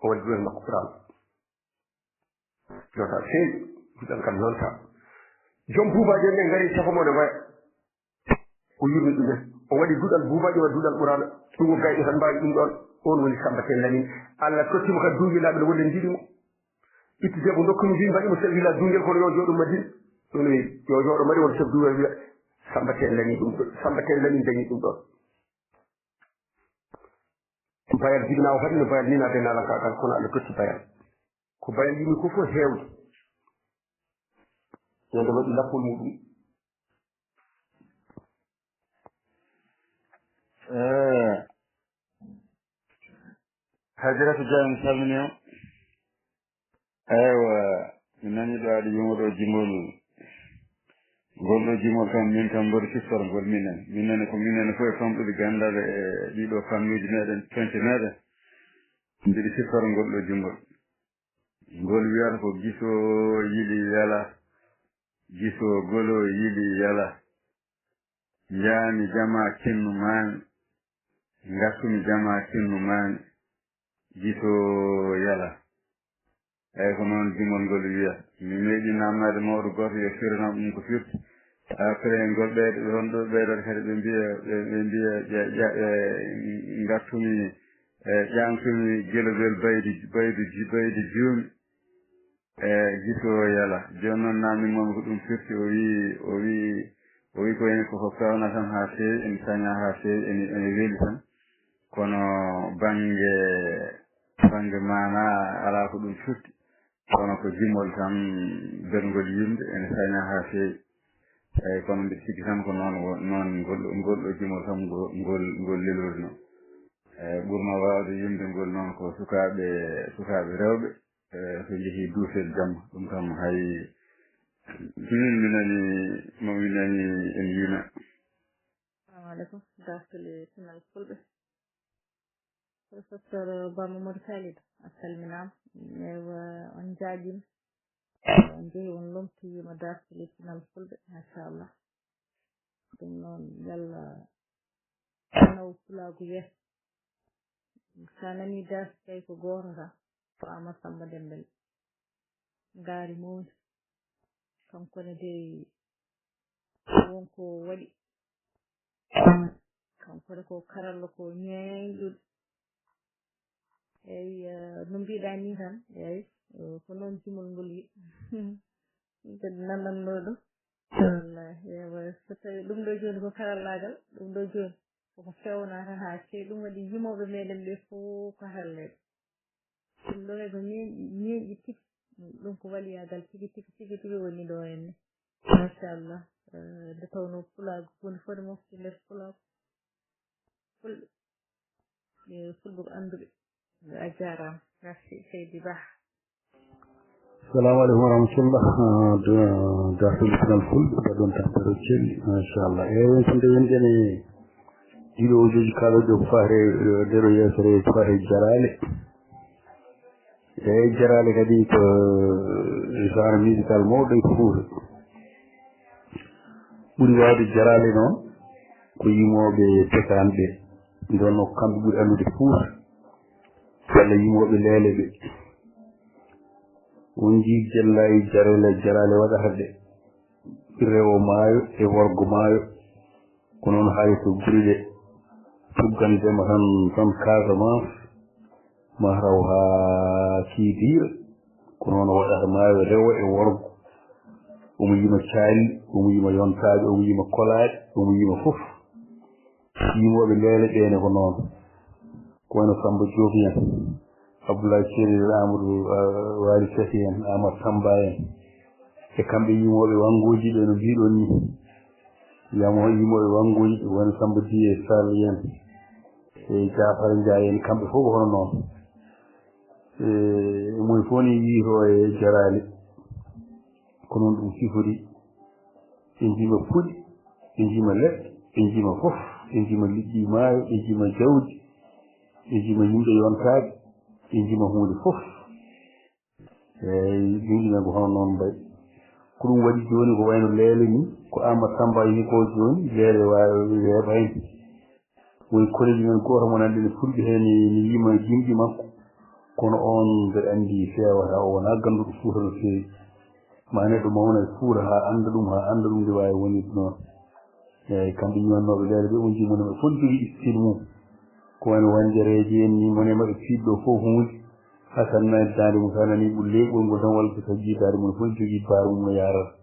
O waɗi duwel makko ɓuraana. Jota feewi, duɗal kam noon ta. Joom buubaaji en ɓe ngari cafo mo ne ngoya. O yurmi ɗumen. O waɗi duɗal buubaaji, o waɗi duɗal ɓuraana. Ɗum o gayɗo tan mbaawi ɗum ɗoon. Oon woni Samba Teen Lamin. Allah totti mo kadi duuñi laaɓi no wonde njiɗi mo. Itti debbo ndokki mo mbiyi mbaɗi mo chef village duungel kono yo jooɗo Madina. Ɗum wi yo jooɗo Madina won chef du wiya Samba Teen Lamin ɗum ɗo. Samba Teen Lamin dañi ɗum ɗoon. Bayal jibinaa o kadi no Bayal ni naade naalanka kan kono Allah totti Bayal. Ko Bayal yimi ko fof heewde. Ñande waɗi lappol muɗum. Eh, Hajaratu Dia, mi salmini o. Eywa, mi nani ɗo aɗa yuma ɗo jimol. Ngol ɗo jimol kam, min kam mboɗo siftora ngol minen. Minen ko minen fof e famɗude ganndal e ɗiɗo fannuuji meɗen, coñce meɗen. Mbiɗo siftora ngol ɗo jimol. Ngol wiyata ko giso yili yala. Giso golo yili yala. Njaami jama kinnu maani. Ngartumi jama kinnu maani. Giso yala. Eyi, ko noon jimol ngol wiya. Mi meeɗi naamnaade mawɗo gooto yo firanam ɗum ko firti. Après ngol ɓeydo, ɓe honɗo ɓeydata kadi ɓe mbiya, ɓe, ɓe mbiya, ƴa-, ƴa-, ɓe ngartumi, E ƴaŋtumi gelogel baydi, baydi, baydi juumi. E giso o yala. Jooni noon naamni moom ko ɗum firti, o wii, o wii, o wii ko ene koko fewna tan haa feewi, ene saña haa feewi, ene, ene weli tan. Kono bannge, bannge maana alaa ko ɗum firti. Kono ko jimol tan belngol yimɓe, ene saña haa feewi. Eeyi, kono mbiɗa sikki tan ko noon wo-, noon ngol, ngol ɗo jimol kam ngo-, ngol, ngol lelori noon. Eeyi, ɓurno waawde yimde ngol noon ko sukaaɓe, sukaaɓe rewɓe, eeyi, so njehii duusel jamma. Ɗum kam hay minin mi nani, mo mi nani ene yina. Assalamu aleykum, dartule pinal fulɓe. Professeur Ba Mamadou Khalid, a salminaama. Ewa, on njaajima. On njehi, on lomtiima dartule pinal fulɓe, machallah. Ɗum noon, yalla naw pulaagu yeeso. Sa nani darsi kay ko gooto tan, ko Amadou Samba Dembel. Ngaari mawni. Kanko ne dey won ko waɗi. Kanko ne ko karalla ko ñeeñɗuɗo. Eyi, eh, no mbiɗa ni tan, eyi, eh, ko noon jimol ngol yiɗi. Mbeɗa nananno ɗum. Wallahi, ewa, so tawi ɗum ɗo jooni ko karallaagal, ɗum ɗo jooni koko fewnata haa feewi. Ɗum waɗi yimooɓe meɗen ɓe fof ko harleeɓe. Ɗum ɗo kay ko ñeeñɗi, ñeeñɗi tigi. Ɗum ko waliyaagal tigi, tigi, tigi, tigi woni ɗo henne. Machallah. Eh, nde tawnoo pulaagu, huunde fof ne mofti nder pulaagu. Fulɓe. Eh, fulɓe ko annduɓe. A jaaraama. Merci, Seydi Bah. Assalamu aleykum wa rahmatullah. Ah, da-, dartol pinal fulɓe, mbaɗon tampere celli, machallah. Eeyi, won so nde wonɗen e ɗiɗo audio ji kaalooji ɗo ko faati e, eh, nder o yeesere ko faati e jaraale. Eeyi, jaraale kadi ko, eh, genre musical mawɗo e Fuuta. Ɓuri waawde jaraale noon ko yimooɓe Pekaan ɓe. Ndeen noon ko kamɓe ɓuri anndude Fuuta. Walla yimooɓe Leele ɓe. On njii jellaaji jaraale, jaraale waɗata ɗe. Rewo maayo e worgo maayo. Ko noon haali to gure ɗe. Tuggan ndema tan, tan Casamance. Maa raw haa Kiidiira. Ko noon o waɗata maayo rewo e worgo. Omo yima caali, omo yima yontaaɓe, omo yima kolaaɗe, omo yima fof. Yimooɓe Leele ɓe ne ko noon. Ko wayno Samba Diop en, Abdoulaye Seydou Amadou, eh, Waly Seck en, Amadou Samba en. E kamɓe yimooɓe Wangooji ɓe no mbiɗon ni. Yamo yimooɓe Wangooji ɓe woni Samba Diye Sall en. E Jaafar Ndiaye en, kamɓe fof ko hono noon. E moy fof ne yiito e jaraali. Ko noon ɗum sifori. Ɓe njiima puɗi, ɓe njiima leɗɗe, ɓe njiima fof, ɓe njiima liƴƴi maayo, ɓe njiima jawdi, ɓe njiima yimɓe yontaaɓe, ɓe njiima huunde fof. Eeyi, ɗum ɗum ko hono noon mbayi. Ko ɗum waɗi jooni ko wayno Leele ni, ko Amadou Samba yii ko jooni, Leele waawi weeɓayno. Woni koreeji men gooto mo nanɗen e fulɓe heen ne, ne yima jimɗi makko. Kono oon mbeɗa anndi feewata, o wonaa gannduɗo Fuuta no feewi. Ma neɗɗo mawna e Fuuta haa annda ɗum, haa annda ɗum nde waawi wonide noon. Eeyi, kamɓe ñoonnooɓe Leele ɓe, on njii mone maɓɓe fof ne jogii style mum. Ko wayno Wanjareeje en ni, mone maɓɓe piiɗɗo fof huunde. Haa so a nani daande mum, so a nani ɓulleeɓol ngol tan, walla so tawi daande mum fof ne jogii baar mum no yaarata.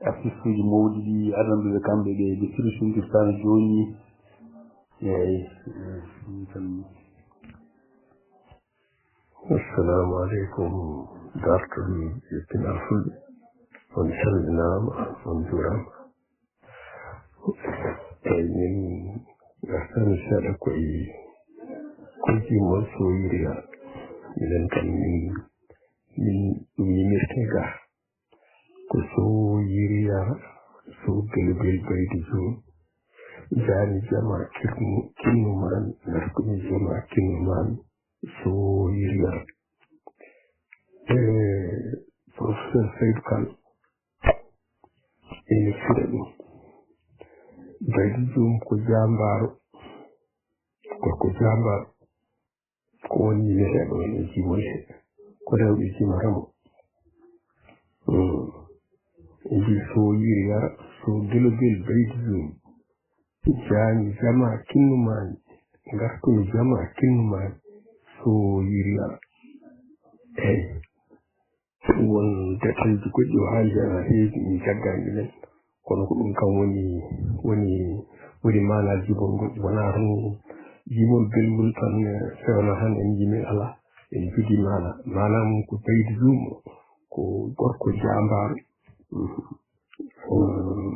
Artistuuji mawɗi ɗi adanɓe ɓe kamɓe ɓe, ɓe sirsindirtaano jooni ni. Eeyi, eeyi, ɗum tan. Assalamu aleykum, dartol e pinal fulɓe. On calminaama, on njuuraama. Eeyi, min ngartami seeɗa koye, koye jimol Soyiriya. Minen kam min, min ɗum yimirte ga. Ko Soyiriya, so gelogel baydi jum. Jaani jama kirnu, kinnu man, ngartumi jama kinnu man. Soyiriya. E Professeur Saydou Kane ene fira ɗum. Baydi jum ko jaambaaro, gorko jaambaaro, ko woni wiyeteeɗo e jimoyte, ko rewɓe jimata mo. Mm. Ndi Soyiriya, so gelogel baydi jum. Jaani jama kinnu maani. ngartumi jama kinnuma so yiri ala. Eyi. Won detteeji goɗɗi o haali heen haa heewi, min njaggaani ɗumen. Kono ko ɗum kam woni, woni, woni maanaaji jimol goɗɗi. Wonaa tan jimol belgol tan, eh, fewna tan en jimol alaa. En njogii maanaa. Maanaa mum ko Baydi Zuumo, ko gorko jaambaaro. Mhm. Eh,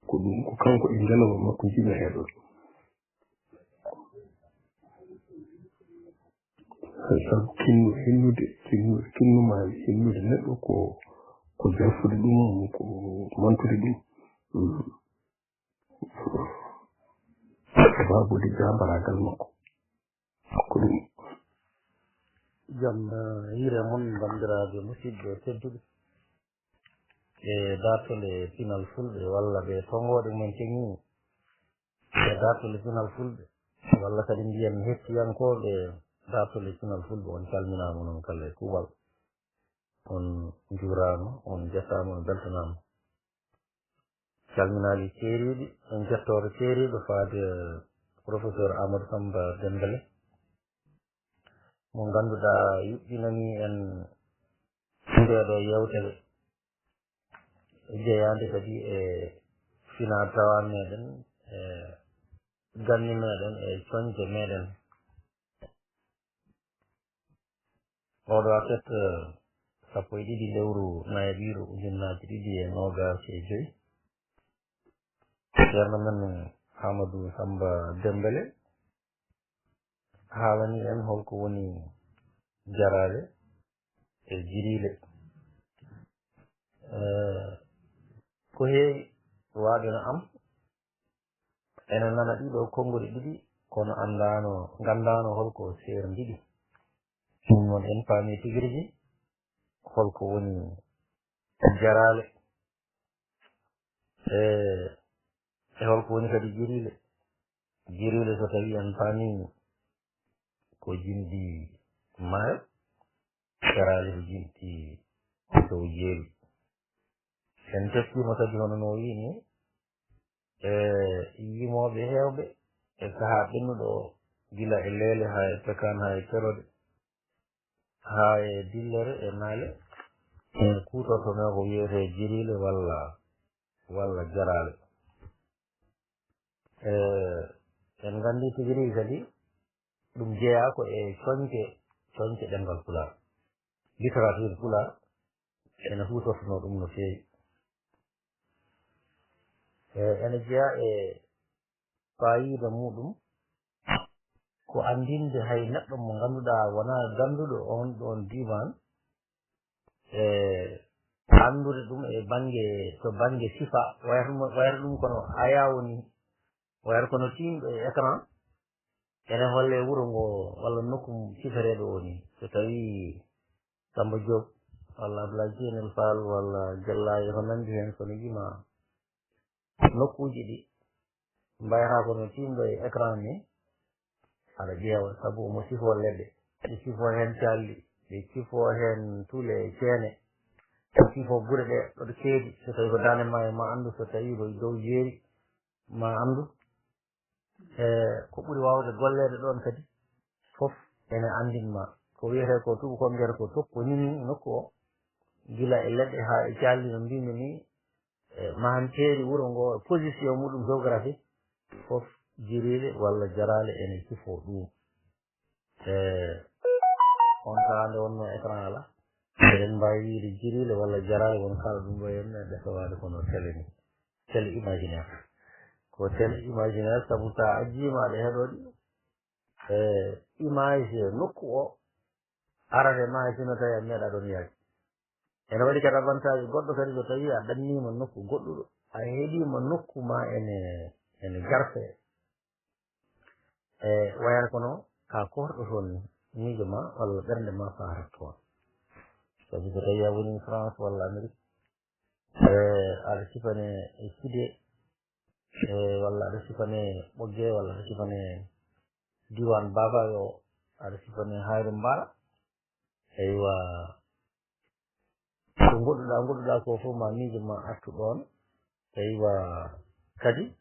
ko ɗum, ko kanko e njanoowo makko njiɗmi heɗo. Sabu kinnu-, hinnude, kinnu-, kinnuma hinnude neɗɗo ko, ko jalfude ɗum, ko mantude ɗum. Mm. Sababude jaabaragal makko. Ko ɗum. Jam, eh, hiire mon, banndiraaɓe musidɓe tedduɓe. E daartol e pinal fulɓe walla ɓe tonngooɗe mum keñii e daartol e pinal fulɓe, walla kadi mbiyen hettiyankooɓe daartol e pinal fulɓe, on calminaama, onon kala e kuuɓal. On njuuraama, on njettaama, on mbeltanaama. Calminaali keeriiɗi, en njettoore keeriiɗo faade professeur Amadou Samba Dembélé, mo ngannduɗaa yuɓɓinanii en ndee ɗoo yeewtere jeyaande kadi e finaa tawaa meɗen, e ganni meɗen, e coñde meɗen. Oɗo aset, eh, sappo e ɗiɗi lewru nayaɓiiru ujunnaaji ɗiɗi e noogaas e joy. Ceerno men Amadou Samba Dembélé haalani en holko woni jaraale e jiriile. Eh, ko heewi waaɓe no am ene nana ɗiɗo konngole ɗiɗi, kono anndaano, nganndaano holko seerndiɗi. Ɗum noon en paami tigi rigi holko woni jaraale. E, e holko woni kadi jiriile. Jiriile so tawi en paami ko jimɗi maayo, jaraale ko jimɗi dow jeeri. En teskiima kadi hono no o wiyi ni, e yimooɓe heewɓe e sahaa ɓennuɗo o, gila e leele haa e pekaan haa e kerode, haa e dillere e naale, e kuutortonoo ko wiyetee jiriile walla, walla jaraale. E, en nganndi tigi rigi kadi, ɗum jeyaa ko e coñce, coñce ɗemngal Pulaar. Littérature Pulaar ene huutortonoo ɗum no feewi. E, ene jeyaa e faayiida muuɗum ko anndinde hay neɗɗo mo ngannduɗaa wonaa gannduɗo oon ɗoon diiwaan, e anndude ɗum e bannge, to bannge sifa, wayata ɗum, wayata ɗum kono ayaawo ni, wayata kono tiimɗo e écran, ene holle wuro ngo walla nokku mum sifereeɗo o ni. So tawii Samba Diop walla Abdoulaye Jeynel Fall walla Jalla e ko nanndi heen, so no yima nokkuuji ɗi mbayata kono tiimɗo e écran ni, aɗa ƴeewa, sabu omo sifoo leɗɗe, ɗi sifoo heen calli, ɗi sifoo heen tule e ceene, ɗi sifoo gure ɗe ɗoɗo keedi, so tawii ko Daande Maayo ma anndu, so tawii ko e dow jeeri ma anndu. E ko ɓuri waawde golleede ɗoon kadi fof ene anndin ma. Ko wiyetee ko tuubakooɓe mbiyata ko toponymie nokku o, gila e leɗɗe haa e calli no mbiimi ni, e mahanteeri wuro ngo, e position muɗum géographique, fof jiriile walla jaraale ene cifoo ɗum. E on sahaa nde wonnoo écran alaa, eɗen mbaawi wiyde jiriile walla jaraale won kala ɗum ɗo, en ɓesowaade kono télé ni. Télé imaginaire. Ko télé imaginaire, sabu so a ajjiima aɗa heɗoo ɗi, e image nokku o arata e ma, hay sinno tawi a meeɗaa ɗoon yaade. Ene waɗi kadi avantage goɗɗo kadi, so tawii a ɗanniima nokku goɗɗuɗo, a heɗiima nokku ma ene, ene jarfee. E wayata kono ka korɗo toon ni, miijo ma walla ɓernde ma faatat toon. Sabu so tawii a woni France walla Amérique, e aɗa sifane e Sidé, e walla aɗa sifane Ɓoggee, walla aɗa sifane diiwaan Babayo, aɗa sifane Hayre Mbara, eywa, ko ngoɗɗuɗaa, ngoɗɗuɗaa ko fof ma miijo ma artu ɗoon. Eywa, kadi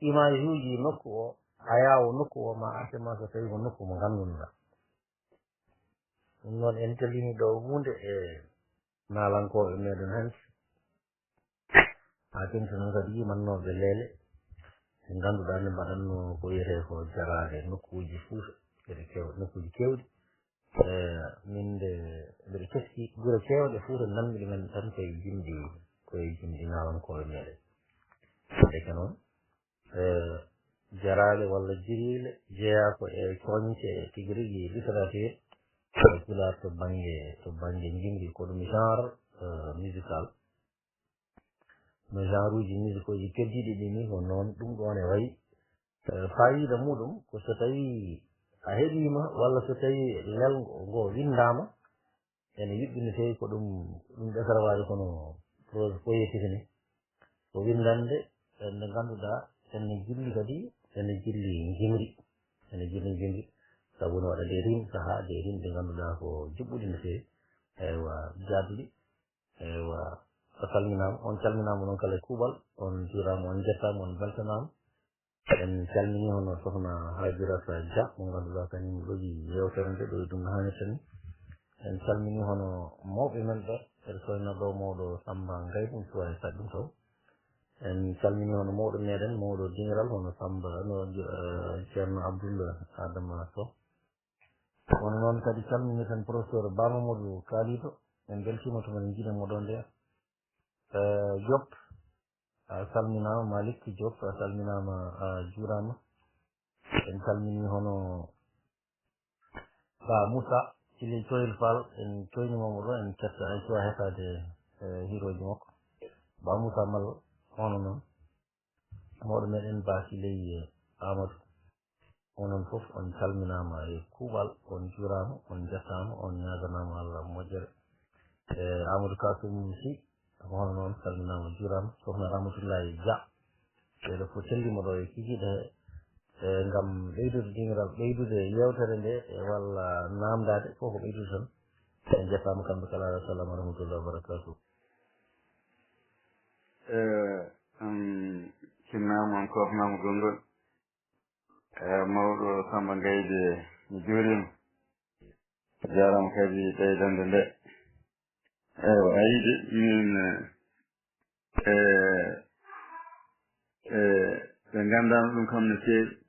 image uji nokku o a yaawo nokku o ma arte ma so tawi ko nokku mo nganndunoɗaa. Ɗum noon en tellini ɗo huunde e naalankooɓe meɗen hanki. Haa kenti noon kadi yimannooɓe leele ɗe ngannduɗaa ne mbaɗatno ko wiyetee ko jaraade nokkuuji Fuuta, geɗe kew nokkuuji keewɗi. Eh, min nde mbiɗa teski gure keewɗe Fuuta, nanmi ɗumen tan koye jimɗi, koye jimɗi naalankooɓe meɗen. Ndeke noon, eh, jaraale walla jiriile jeyaa ko e coñce tigi rigi littérature e pulaar to bannge, to bannge njimri, ko ɗum genre, eh, musical. No genre uji musique uji keddiiɗi ɗi ni ko noon ɗum ɗoon e wayi. Eh, faayiida muɗum ko so tawi a heɓiima walla so tawi lelngo ngo winndaama, ene yuɓɓi no feewi ko ɗum, ɗum ɗesara waade kono prose poétique ni. Ko winndande en nde ngannduɗaa ene jilli kadi, ene jilli njimri, ene jilli njimri. Sabu no waɗa des rimes, sahaa des rimes ɗi ngannduɗaa ko juɓɓuɗi no feewi. Eywa, jaabli. Eywa, a salminaama, on calminaama noon kala e kuuɓal, on njuuraama, on njettaama, on mbeltanaama. En calminii hono Sokhna Hajirata Dia, mo ngannduɗaa kañum ɗoji yeewtere nde ɗo e ɗum no haanirta ni. En calminii hono mawɓe men ɓe, eɗe soyna ɗo mawɗo Samba Ngaye, ɗum suwa e saɗ ɗum taw. En calminii hono mawɗo meɗen, mawɗo Diŋiral, hono Samba, no, eh, Ceerno Abdoul Adama Sow. Kono noon kadi calminirten professeur Ba Mamadou Kalidou, en mbeltiima to men njiɗen mo ɗo nde. Eh, Diop, a salminaama, Malick Diop, a salminaama, a juuraama. En calminii hono Ba Moussa, Siley Coyel Fall, en coyniima mo ɗo, en ketta, en cuwa heɗtaade, eh, hirooji makko. Ba Moussa Mallo, hono noon. Mawɗo meɗen Ba Siley Amadou. Onon fof on calminaama e kuuɓal, on njuuraama, on njettaama, on ñaaganaama Allah moƴƴere. E Amadou Kasum Sy, ko hono noon calminaama, juuraama. Sokhna Ramatullahi Dia, ɓeeɗo fof telliima ɗo e kikiiɗe he, e ngam ɓeydude dingiral, ɓeydude yeewtere nde, e walla naamndaade, fof ko ɓeydude tan. En njettaama kamɓe kala, alayhi salam wa rahmatullahi wa barakatuh. E, on cinnaama, on koofnaama konngol. E, mawɗo Samba Gayde, mi juuriima. A jaaraama kadi ɓeydande nde. Eywa, a yiɗi min, e, e, ɓe nganndaano ɗum kam no feewi.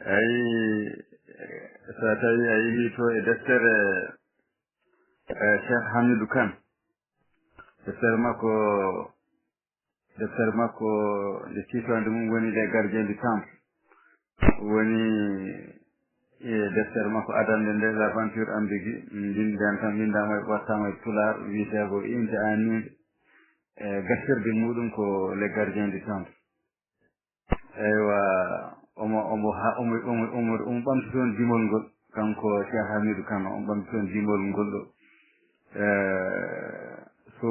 Ayi, so tawi a yehii to e deftere, e, Cheikh Hamidou Kane, deftere makko, deftere makko nde tiitoonde mum woni Les Gardiens du Temple. Woni e deftere makko adannde nde, L'aventure ambiguë, mbinndaan tan, mbinndaama e, waɗtaama e pulaar, wiyetee ko Inte Aninde, e gastirde muɗum ko Les Gardiens du Temple. Eywa, omo, omo ha-, omo, omo, omo, omo ɓamti toon jimol ngol, kanko Cheikh Hamidou Kane, omo ɓamti toon jimol ngol ɗo. Eh, so,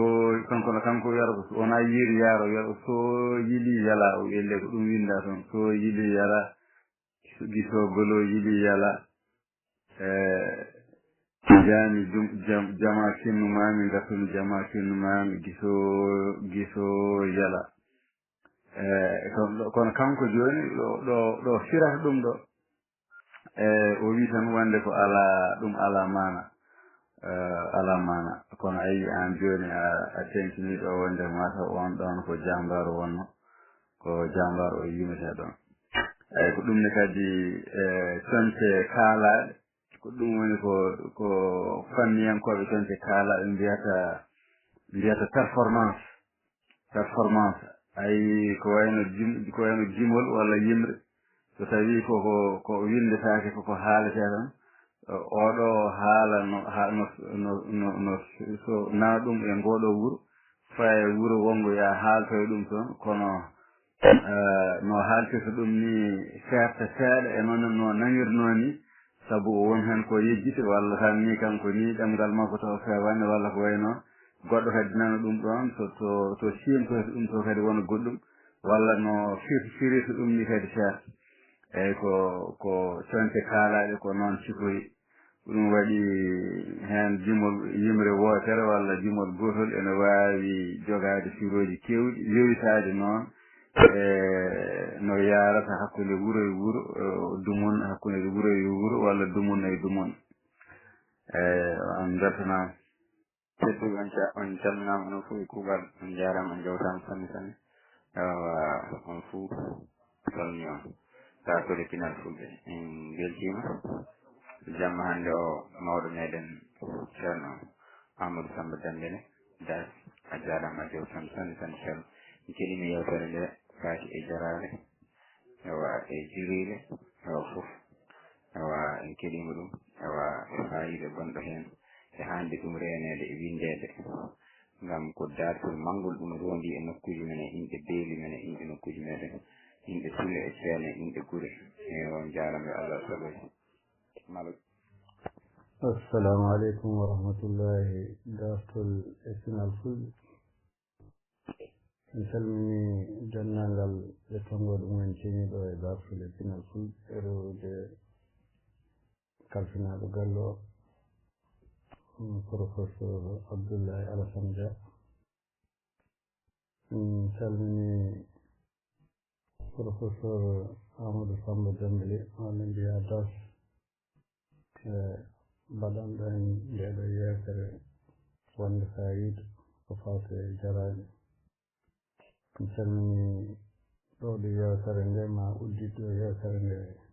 kanko no, kanko wiyata ko, so wonaa yiiri yaaro, wiyata ko, so yili yala, o wiyande ko ɗum winnda toon, so yili yala, giso golo yili yala. Eh, jaami jum-, jam-, jama kinnu maami, ngatumi jama kinnu maami, giso, giso yala. Eh, kono ɗo, kono kanko jooni ɗo, ɗo, ɗo firata ɗum ɗo. Eh, o wi tan wonde ko alaa, ɗum alaa maana. Eh, alaa maana. Kono a yii aan jooni a, a teŋtinii ɗo wonde mataw oon ɗoon ko jaambaaro wonno. Ko jaambaaro o yumete ɗoon. Eyi, ko ɗum ne kadi, eh, coñce kaalaaɗe. Ko ɗum woni ko, ko fanniyankooɓe coñce kaalaaɗe mbiyata, mbiyata performance. Performance. Ayi, ko wayno jim-, ko wayno jimol walla yimre. So tawii ko, ko, ko winndetaake, ko, ko haaletee tan, oɗo haala no, ha-, no, no, no, no, so na ɗum e ngoɗo wuro, faya wuro wonngo ya haaltoya ɗum toon, kono, eh, no haaltirta ɗum ni seeɗa seeɗa, e noon no nanirnoo ni, sabu o won heen ko yejjiti, walla tan ni kanko ni ɗemngal makko taw feewaani, walla ko wayi noon. Goɗɗo kadi nana ɗum ɗoon, so to, to siimtoyta ɗum to kadi wona goɗɗum, walla no fir-, firirta ɗum ni kadi seeɗa. Eeyi, ko, ko coñce kaalaaɗe ko noon cikoyi. Ko ɗum waɗi heen jimol, yimre wootere walla jimol gootol ene waawi jogaade firooji keewɗi, yowitaade noon E, no yaarata hakkunde wuro e wuro, e, dumun hakkunde wuro e wuro, walla dumun e dumun. E, on mbeltanaama. Tedduɓe, on ca-, on calminaama onon fof e kuuɓal, on njaaraama, on njawtaama sanne sanne. Awa, on fof salmini on. Dartol e pinal fulɓe, en mbeltiima. Jamma hannde o, mawɗo meɗen Ceerno Amadou Samba Dembele Das, a jaaraama, a jawtaama sanne sanne Ceerno. En keɗiima yewtere nde faati e jaraale, awa, e jiriile, awa, fof. Awa, en keɗiima ɗum, awa, faayiida gonɗo heen, e haande ɗum reeneede e winndeede, ngam ko daartol manngol ɗum roondi e nokkuuji men, e inɗe beeli men, e inɗe nokkuuji meɗen, inɗe Pule e Ceene, inɗe gure. E on njaaraama, yo Allah sagoy. Malo. Assalamu aleykum wa rahmatullahi. Daartol e pinal fulɓe. En calminii denndaangal ɓe tonngooɗe mumen ceniiɗo e daartol e pinal fulɓe, e rewrude kalfinaaɗo galle o, mm, Professeur Abdoulaye Alassane Dia. En calminii Professeur Amadou Samba Dembélé, walla mbiyaa Das, e mbaɗanɗo en ndeeɗo yeewtere wonde faayiida ko faati e jaraale. En calminii ɗo ɗo yeewtere nde, ma udditɗo yeewtere nde,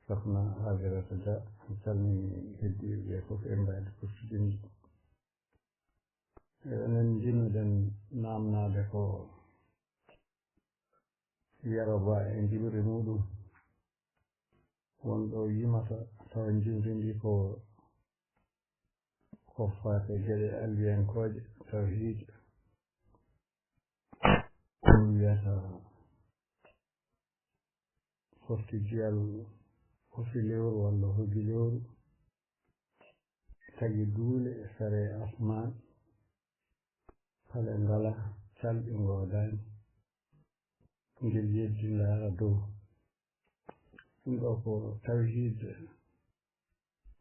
Sokhna Hajarata Dia. En calminii heddiiɓe ɓe fof e mbaydi Kurtudinndi. E, enen njiɗnoɗen naamnaade ko Yaroba e jimri muɗum. Won ɗo yimata tawa jimri ndi ko, ko faati e geɗe alliyankooje, tawhiid. Ɗum wiyata fofti giyal, hofi lewru walla hogi lewru, tagi duule e sare asmaan, pale ngala, calɗi ngoodaani, ngel yeddi ndaara dow. Ɗum ɗo ko tawhiid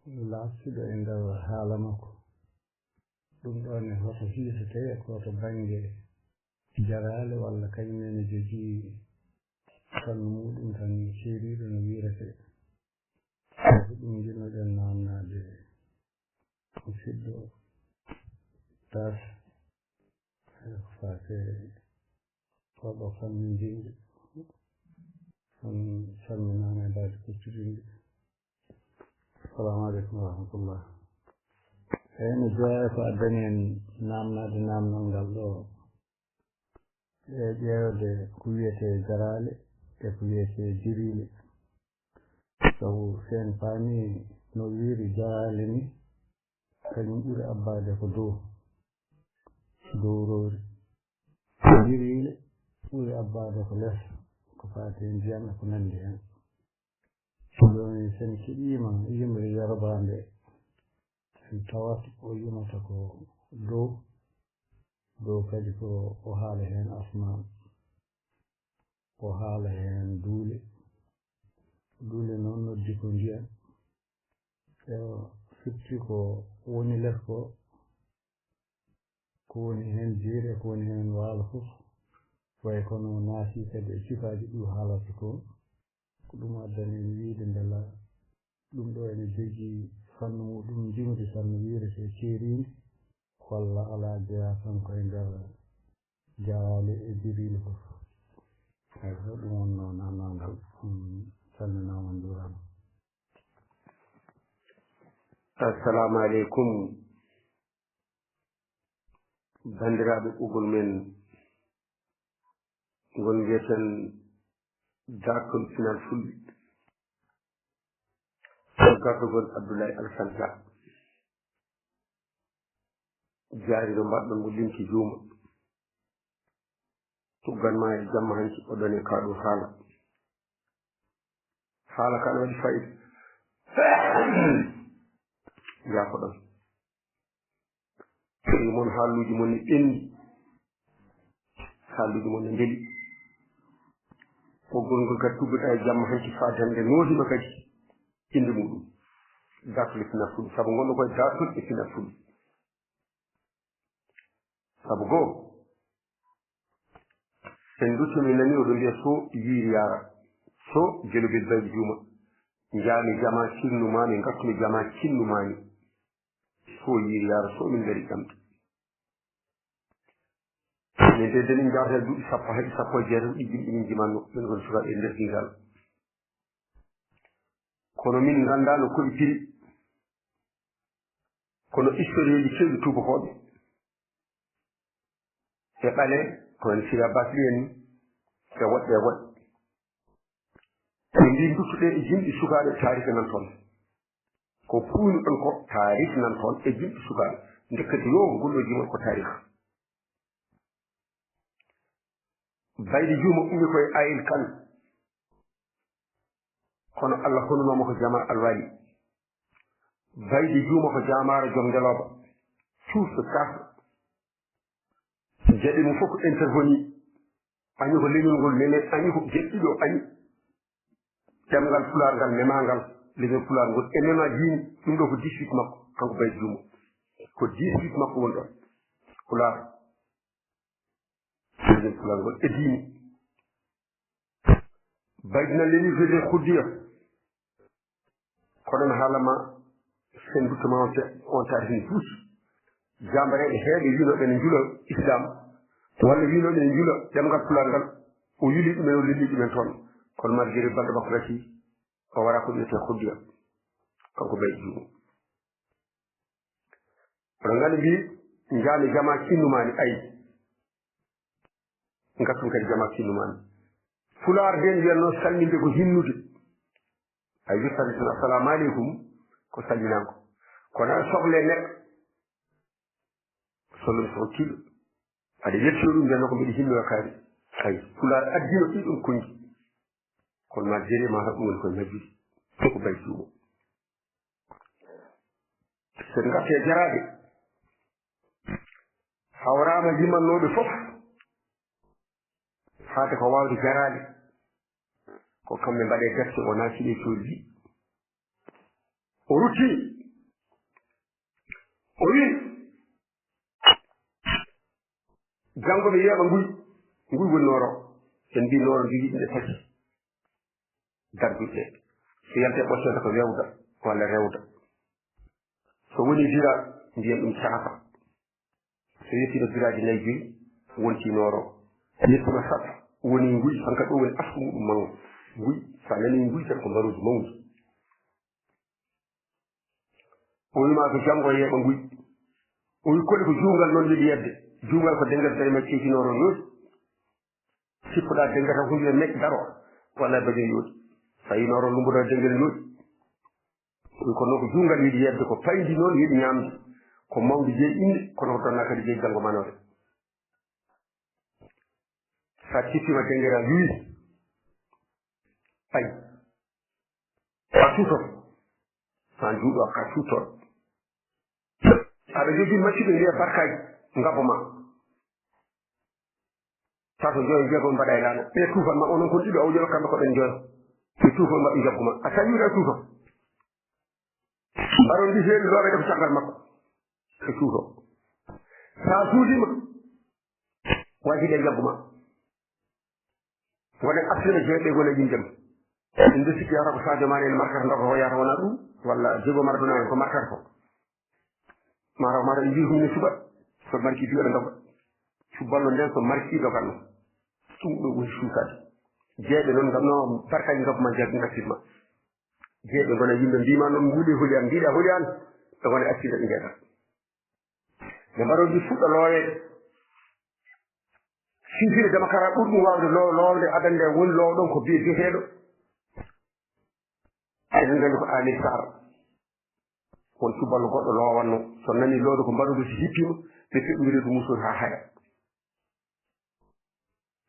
laaɓtuɗo e nder haala makko. Ɗum ɗo ne hoto hiisetee ko to bannge jaraale walla kañum ene jogii fannu muɗum tan ceeriiɗo no wiiretee. Ko ɗum njiɗnoɗen naamnaade musidɗo Das, e ko faati e oɗo fannu jimri. On calminaama e mbaydi Kurtudinndi. Assalamu aleykum wa rahmatullah. Eyi, no jeyaa e ko addani en naamnaade naamnal ngal ɗo, e ƴeewde ko wiyetee jaraale e ko wiyetee jiriile. Sabu so en paamii no wiiri jaraale ni, kañum ɓuri abbaade ko dow, dowroori. Jiriile ɓuri abbaade ko les, ko faati e ndiyam e ko nanndi heen. Jooni, so en keɗiima yimre Yaroba nde, en tawat o yimata ko dow, dow kadi ko o haala heen asmaan, o haala heen duule. Duule noon noddi ko ndiyam, e o firti ko woni les ko, ko woni heen jeeri e ko woni heen waalo fof, way kono naati kadi e sifaaji ɗi o haalata ko. Ko ɗum addani en wiyde mbela ɗum ɗo ene jogii fannu muɗum jimri tan no wiiretee ceeriindi, walla alaa, jeyaa tan koye nder jaraale e jiriile fof. Eyi, ko ɗum wonnoo naamnal ngal. On calminaama, on njuuraama. Assalamu aleykum. Banndiraaɓe ɓoggol men ngol mbiyeten Daartol Pinal Fulɓe, ko gardagol Abdoulaye Alassane Dia. Jaari no mbaɗɗon mo limti juuma. Tuggan ma e jamma hanki, o ɗon e kaa ɗoo haala. Haala ka no waɗi fayida. Yaafo ɗon. Ɗi mon haalluuji mon ne ɓenndi. Haalluuji mon ne mbeli. Ɓoggol ngol kadi tugguɗaa e jamma hanki faa dañde nooti ma kadi innde muɗum. Daartol e Pinal Fulɓe. Sabu ngonɗo koye Daartol e Pinal Fulɓe. Sabu goo, En duttu, min nani oɗo mbiya so yiiri yaara, so Gelobel Baydi Juuma. Njaami jama cinnu maami, ngattumi jama cinnu maami. So yiiri yaara, so min ngari ƴamde. Min de, de min njaarata duuɓi sappo hay sappo e jeetati ɗi yimɓe min njimanno, min ngon sukaaɓe e nder Dingal. Kono min nganndaano ko e piri. Kono historieji keewɗi tuubakooɓe e ɓale, ko en Sira Basli en, e woɗɓe e woɗɓe. Ɓe mbii, nduttuɗe e jimɗi sukaaɓe, taariki nan toon. Ko puuynuɗon ko, taariki nan toon e jimɗi sukaaɓe. Ndekkati yo ngol ɗo jimol ko taariki. Baydi Juuma ummi ko e Ayil Kan. Kono Allah honunooma ko Jama Alwali. Baydi Juuma ko jaamaaro joom ngelooba. Cuusto caasɗo. Geɗe mum fof ko intervenu. Añi ko leñol ngol meme, añi ko geɗe ɗiɗo añi. Ɗemngal Pulaar ngal mema ngal, leñol Pulaar ngol e mema diine. Ɗum ɗo ko dix-huit makko, kanko Baydi Juuma. Ko dix-huit makko woni ɗon. Pulaar. Leñol Pulaar ngol e diine. Baydi na leñol wiyetee Khoudia. Kono mi haala ma, senndude ma on te-, on taariki ne duusi. Jaambareeɓe heewɓe wiinooɓe ne njula Islam, walla wiinooɓe ne njula ɗemngal Pulaar ngal, o yuli ɗumen, o lelli ɗumen toon. Kono malgré balɗe makko gasi, o waraa ko wiyetee Khoudia. Kanko Baydi Juuma. Oɗon nganndi mbii, njaami jama cinnu maani, ayi. Ngattum kadi jama cinnu maani. Pulaar nden wiyatnoo salminde ko hinnude. Ay, wirtande tan, "Assalamu aleykum," ko salminaango. Kono aɗa soble neɗɗo, soble so kilo. Aɗa yettii ɗum, mbiyanno ko mbiɗa hinnoya kaari. Ay, Pulaar addino ɗiɗon konngi. Kono ma jere ma haɗum woni koye majjudi. Ko Baydi Juuma. So en ngartii e jaraaɗe, hawraama yimannooɓe fof, haade ko waawde jaraade, ko kamɓe mbaɗee defte, o naati ɗe coolji. O rutti, o wi, "Janngo mi yeeɓa nguy." Nguy woni nooro. En mbii nooro jogii ɗum e tati. Darduɗe. So yalti e ɓocceede ko wewda walla rewda. So woni dira, mbiyen ɗum caafa. So yettiima diraaji nayi joyi, wonti nooro. Yettiima sappo, woni nguy, hanka ɗo woni asku muɗum manngo. Nguy, so a nanii nguy tan ko mbarooji mawni. O wiima ko janngo yeeɓa nguy. O wi kole ko juungal noon yiɗi yedde. Juungal ko denngere dare ma ceetinoro yooɗi. Sippoɗa denngere tan hunde meƴƴ daro. Walla baño yooɗi. So a yinoro lumboɗo denngere yooɗi. O wi kono ko juungal yiɗi yedde, ko paydi noon yiɗi ñaamde. Ko mawde jeyi innde, kono ko donna kadi jeyi janngo manore. Sa sippiima denngere a yuwi. Ay. A suuto. An juuɗo a ka suuto. Aɗa jogii maccuɓe mbiya barkaaji, ngabbo ma. Tato joyo jeego mbaɗa e laana. Ɓe tuufan ma onon kon ɗiɗo awjono kamɓe ko ɓen joyo. Ɓe tuufan ma ɓe njabbu ma. A tawi a suuto. Mbaron ndi heewi looɓe ɗo ko caggal makko. Ɓe suuto. Sa suudiima. Waji ɓe njabbu ma. Wona assume jeeɓe wona yimɓe ma. Min mbi sikki yata ko Sadio Mané en markata ndoga ko yata wona ɗum. Walla Diego Maradona en ko markata ko. Mara mara en mbi humni suba. So marki biyo ɗo ndoga. Cubballo nden so marki doganno. Ɗum ɗo woni suukaade. Jeeɓe noon ngam no barkaji ngam ma jag ngattirma. Jeeɓe ngona yimɓe mbima noon mbuuli holi an mbiɗa holi an. Ɓe ngona accida ɓe njeeɗa. Nde mbaroji fuɗɗo looweede. Sisiri demakara ɓurɗum waawde lo-, loowde adande woni loow ɗon ko biye biyeteeɗo. Eɗen nganndi ko Amir Sarr. Won cuballo goɗɗo loowanno. So nani loowde ko mbaroji si hippiima, ɓe feɗɗum reedu musoy haa haya.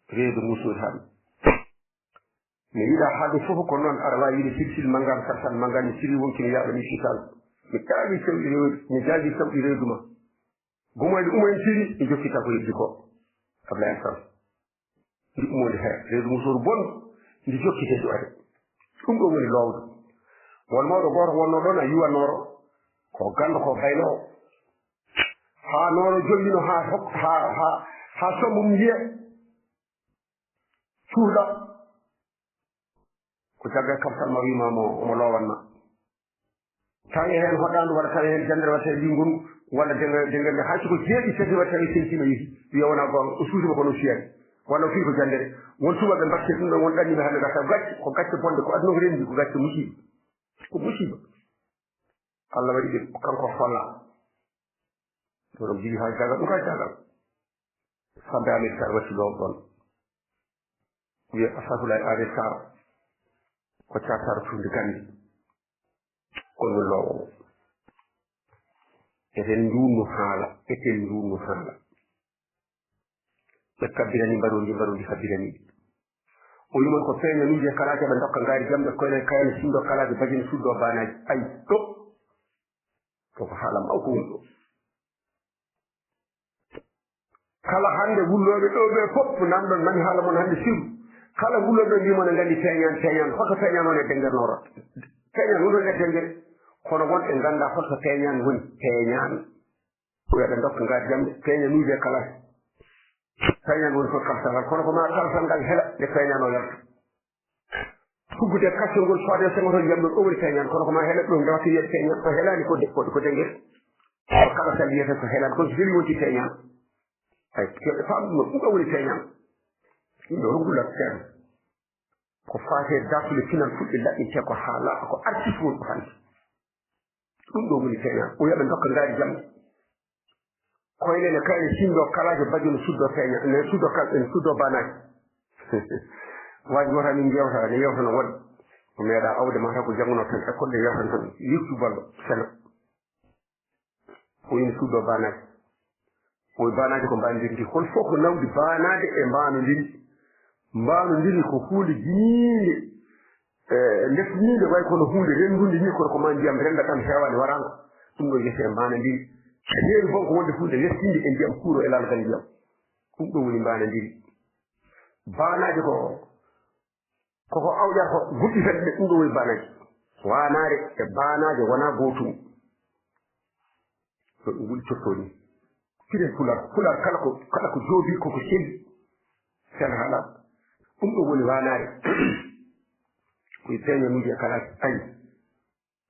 Reedu musoy haa ɗum. Mi yiɗa haalde fof ko noon aɗa waawi wiide silsil manngal, sartal manngal, mi siri wonkino yaaɓa mi sital. Mi tawi sawɗi reedu, mi jaagi sawɗi reedu ma. Gumoyde umoyen siri, mi jokkita ko yeddi ko. Ablaye Assane. Ndi umode haya, reedu musooru bon, ndi jokkite du'ade. Ɗum ɗo woni loowde. Won mawɗo gooto wonnoo ɗoon a yiwa nooro. Ko ganndo ko bayloowo. Haa nooro jollino haa hok-, haa, haa, haa sombo mum yiya. Tuuɗa. Ko jagga kam tan ma wiima mo, omo lowanma. Tawi heen hoɗaandu, walla tawi heen janndeere, walla tawi ɓiyngol, walla denga-, dengal nde, hay so ko jeeɗi tati, walla tawi seltiima yehi, wiya wonaa goonga, o suusiima kono o siyaani. Walla o fii ko janndeere. Won suɓaɓe mbaɗte ɗum ɗon, won ɗanniiɓe hannde ngarta gacce, ko gacce bonɗe, ko aduna ko renndi, ko gacce musiiba. Ko musiiba. Allah waɗi ɓe kanko holla. Ɗum ɗon jigi haa jagal, ɗum kaa jagal. Sambe Amet Sar watti ɗo ɗon. Wiya, astafurlah, Amet Sar. Ko Car Sar Tuundi Gandi. Ko ɗum loowo. Eten nduunno haala, eten nduunno haala. Ɓe kabbirani mbarundi, mbarundi kabbirani ɓe. O wi'i mon ko peeñanuuji e kalaaji, ɓe ndokka ngaari jamɗe, koyne kayne sinndo kalaaji, bajine suddo baanaaji. Ay, ɗo. Ɗo ko haala mawko woni ɗo. Kala hannde wullooɓe ɗo ɓe fof, nan ɗon nani haala mon hannde siru. Kala wullooɓe ɓe mbi'i mon e nganndi peeñaan, peeñaan. Hoto peeñaan woni e denngere nooro. Peeñaan woni e denngere. Kono wonɓe nganndaa hoto peeñaan woni. Peeñaan. Ko yo ɓe ndokka ngaari jamɗe, peeñanuuji e kala. Peeñaan woni fof kalsal ngal. Kono ko ma kalsal ngal hela, nde peeñaan o yalta. Tuggude kaccol ngol, faade e sengoto ndiyam ɗon, o woni peeñaan. Kono ko ma hela ɗum, nde watta wiyeede peeñaan, o helaani ko de-, ko, ko denngere. Ko kalsal wiyete ko helaani, kono so heli wonti peeñaan. Ay, yo ɓe faam ɗum, ɗum ɗo woni peeñaan. Ɗum ɗo roggulat ceerno. Ko faate dartude pinal fulɓe laɓɓinte ko haala, ko artiste woni ko hannde. Ɗum ɗo woni peeñaan. O wiya ɓe ndokka ngaari jamɗe. Koyne ne kayne sinndo kalaaji bajunu suddo peeña, ne suddo kal-, ne suddo baanaaji. Waaji gooto amin yewta, ne yewta no waɗi. O meeɗa awde mata ko jannguno tan école de yewta tan. Yirtu ballo, sena. O wi'i suddo baanaaji. O wi'i baanaaji ko mbaanodiri ndi. Hol fof ko nawdi baanaade e mbaanodiri. Mbaanodiri ko huunde jiniinde. E, lesɗiniinde way kono huunde renndunde ni, kono ko ma ndiyam rennda ɗam heewaani waraango. Ɗum ɗo wiyetee mbaanandiri. Heeri bon ko wonde huunde lesɗinde e ndiyam kuuro e lalgal ndiyam. Ɗum ɗo woni mbaanandiri. Baanaaje ko, koko awƴata ko gudditat ɓe, ɗum ɗo woni baanaaje. Waanaare e baanaaje wonaa gootum. No ɗum woni tottoo ni. Piren Pulaar, Pulaar kala ko, kala ko joobi koko selli. Sel haala. Ɗum ɗo woni waanaare. Ko e peeñanuuji e kala ayi.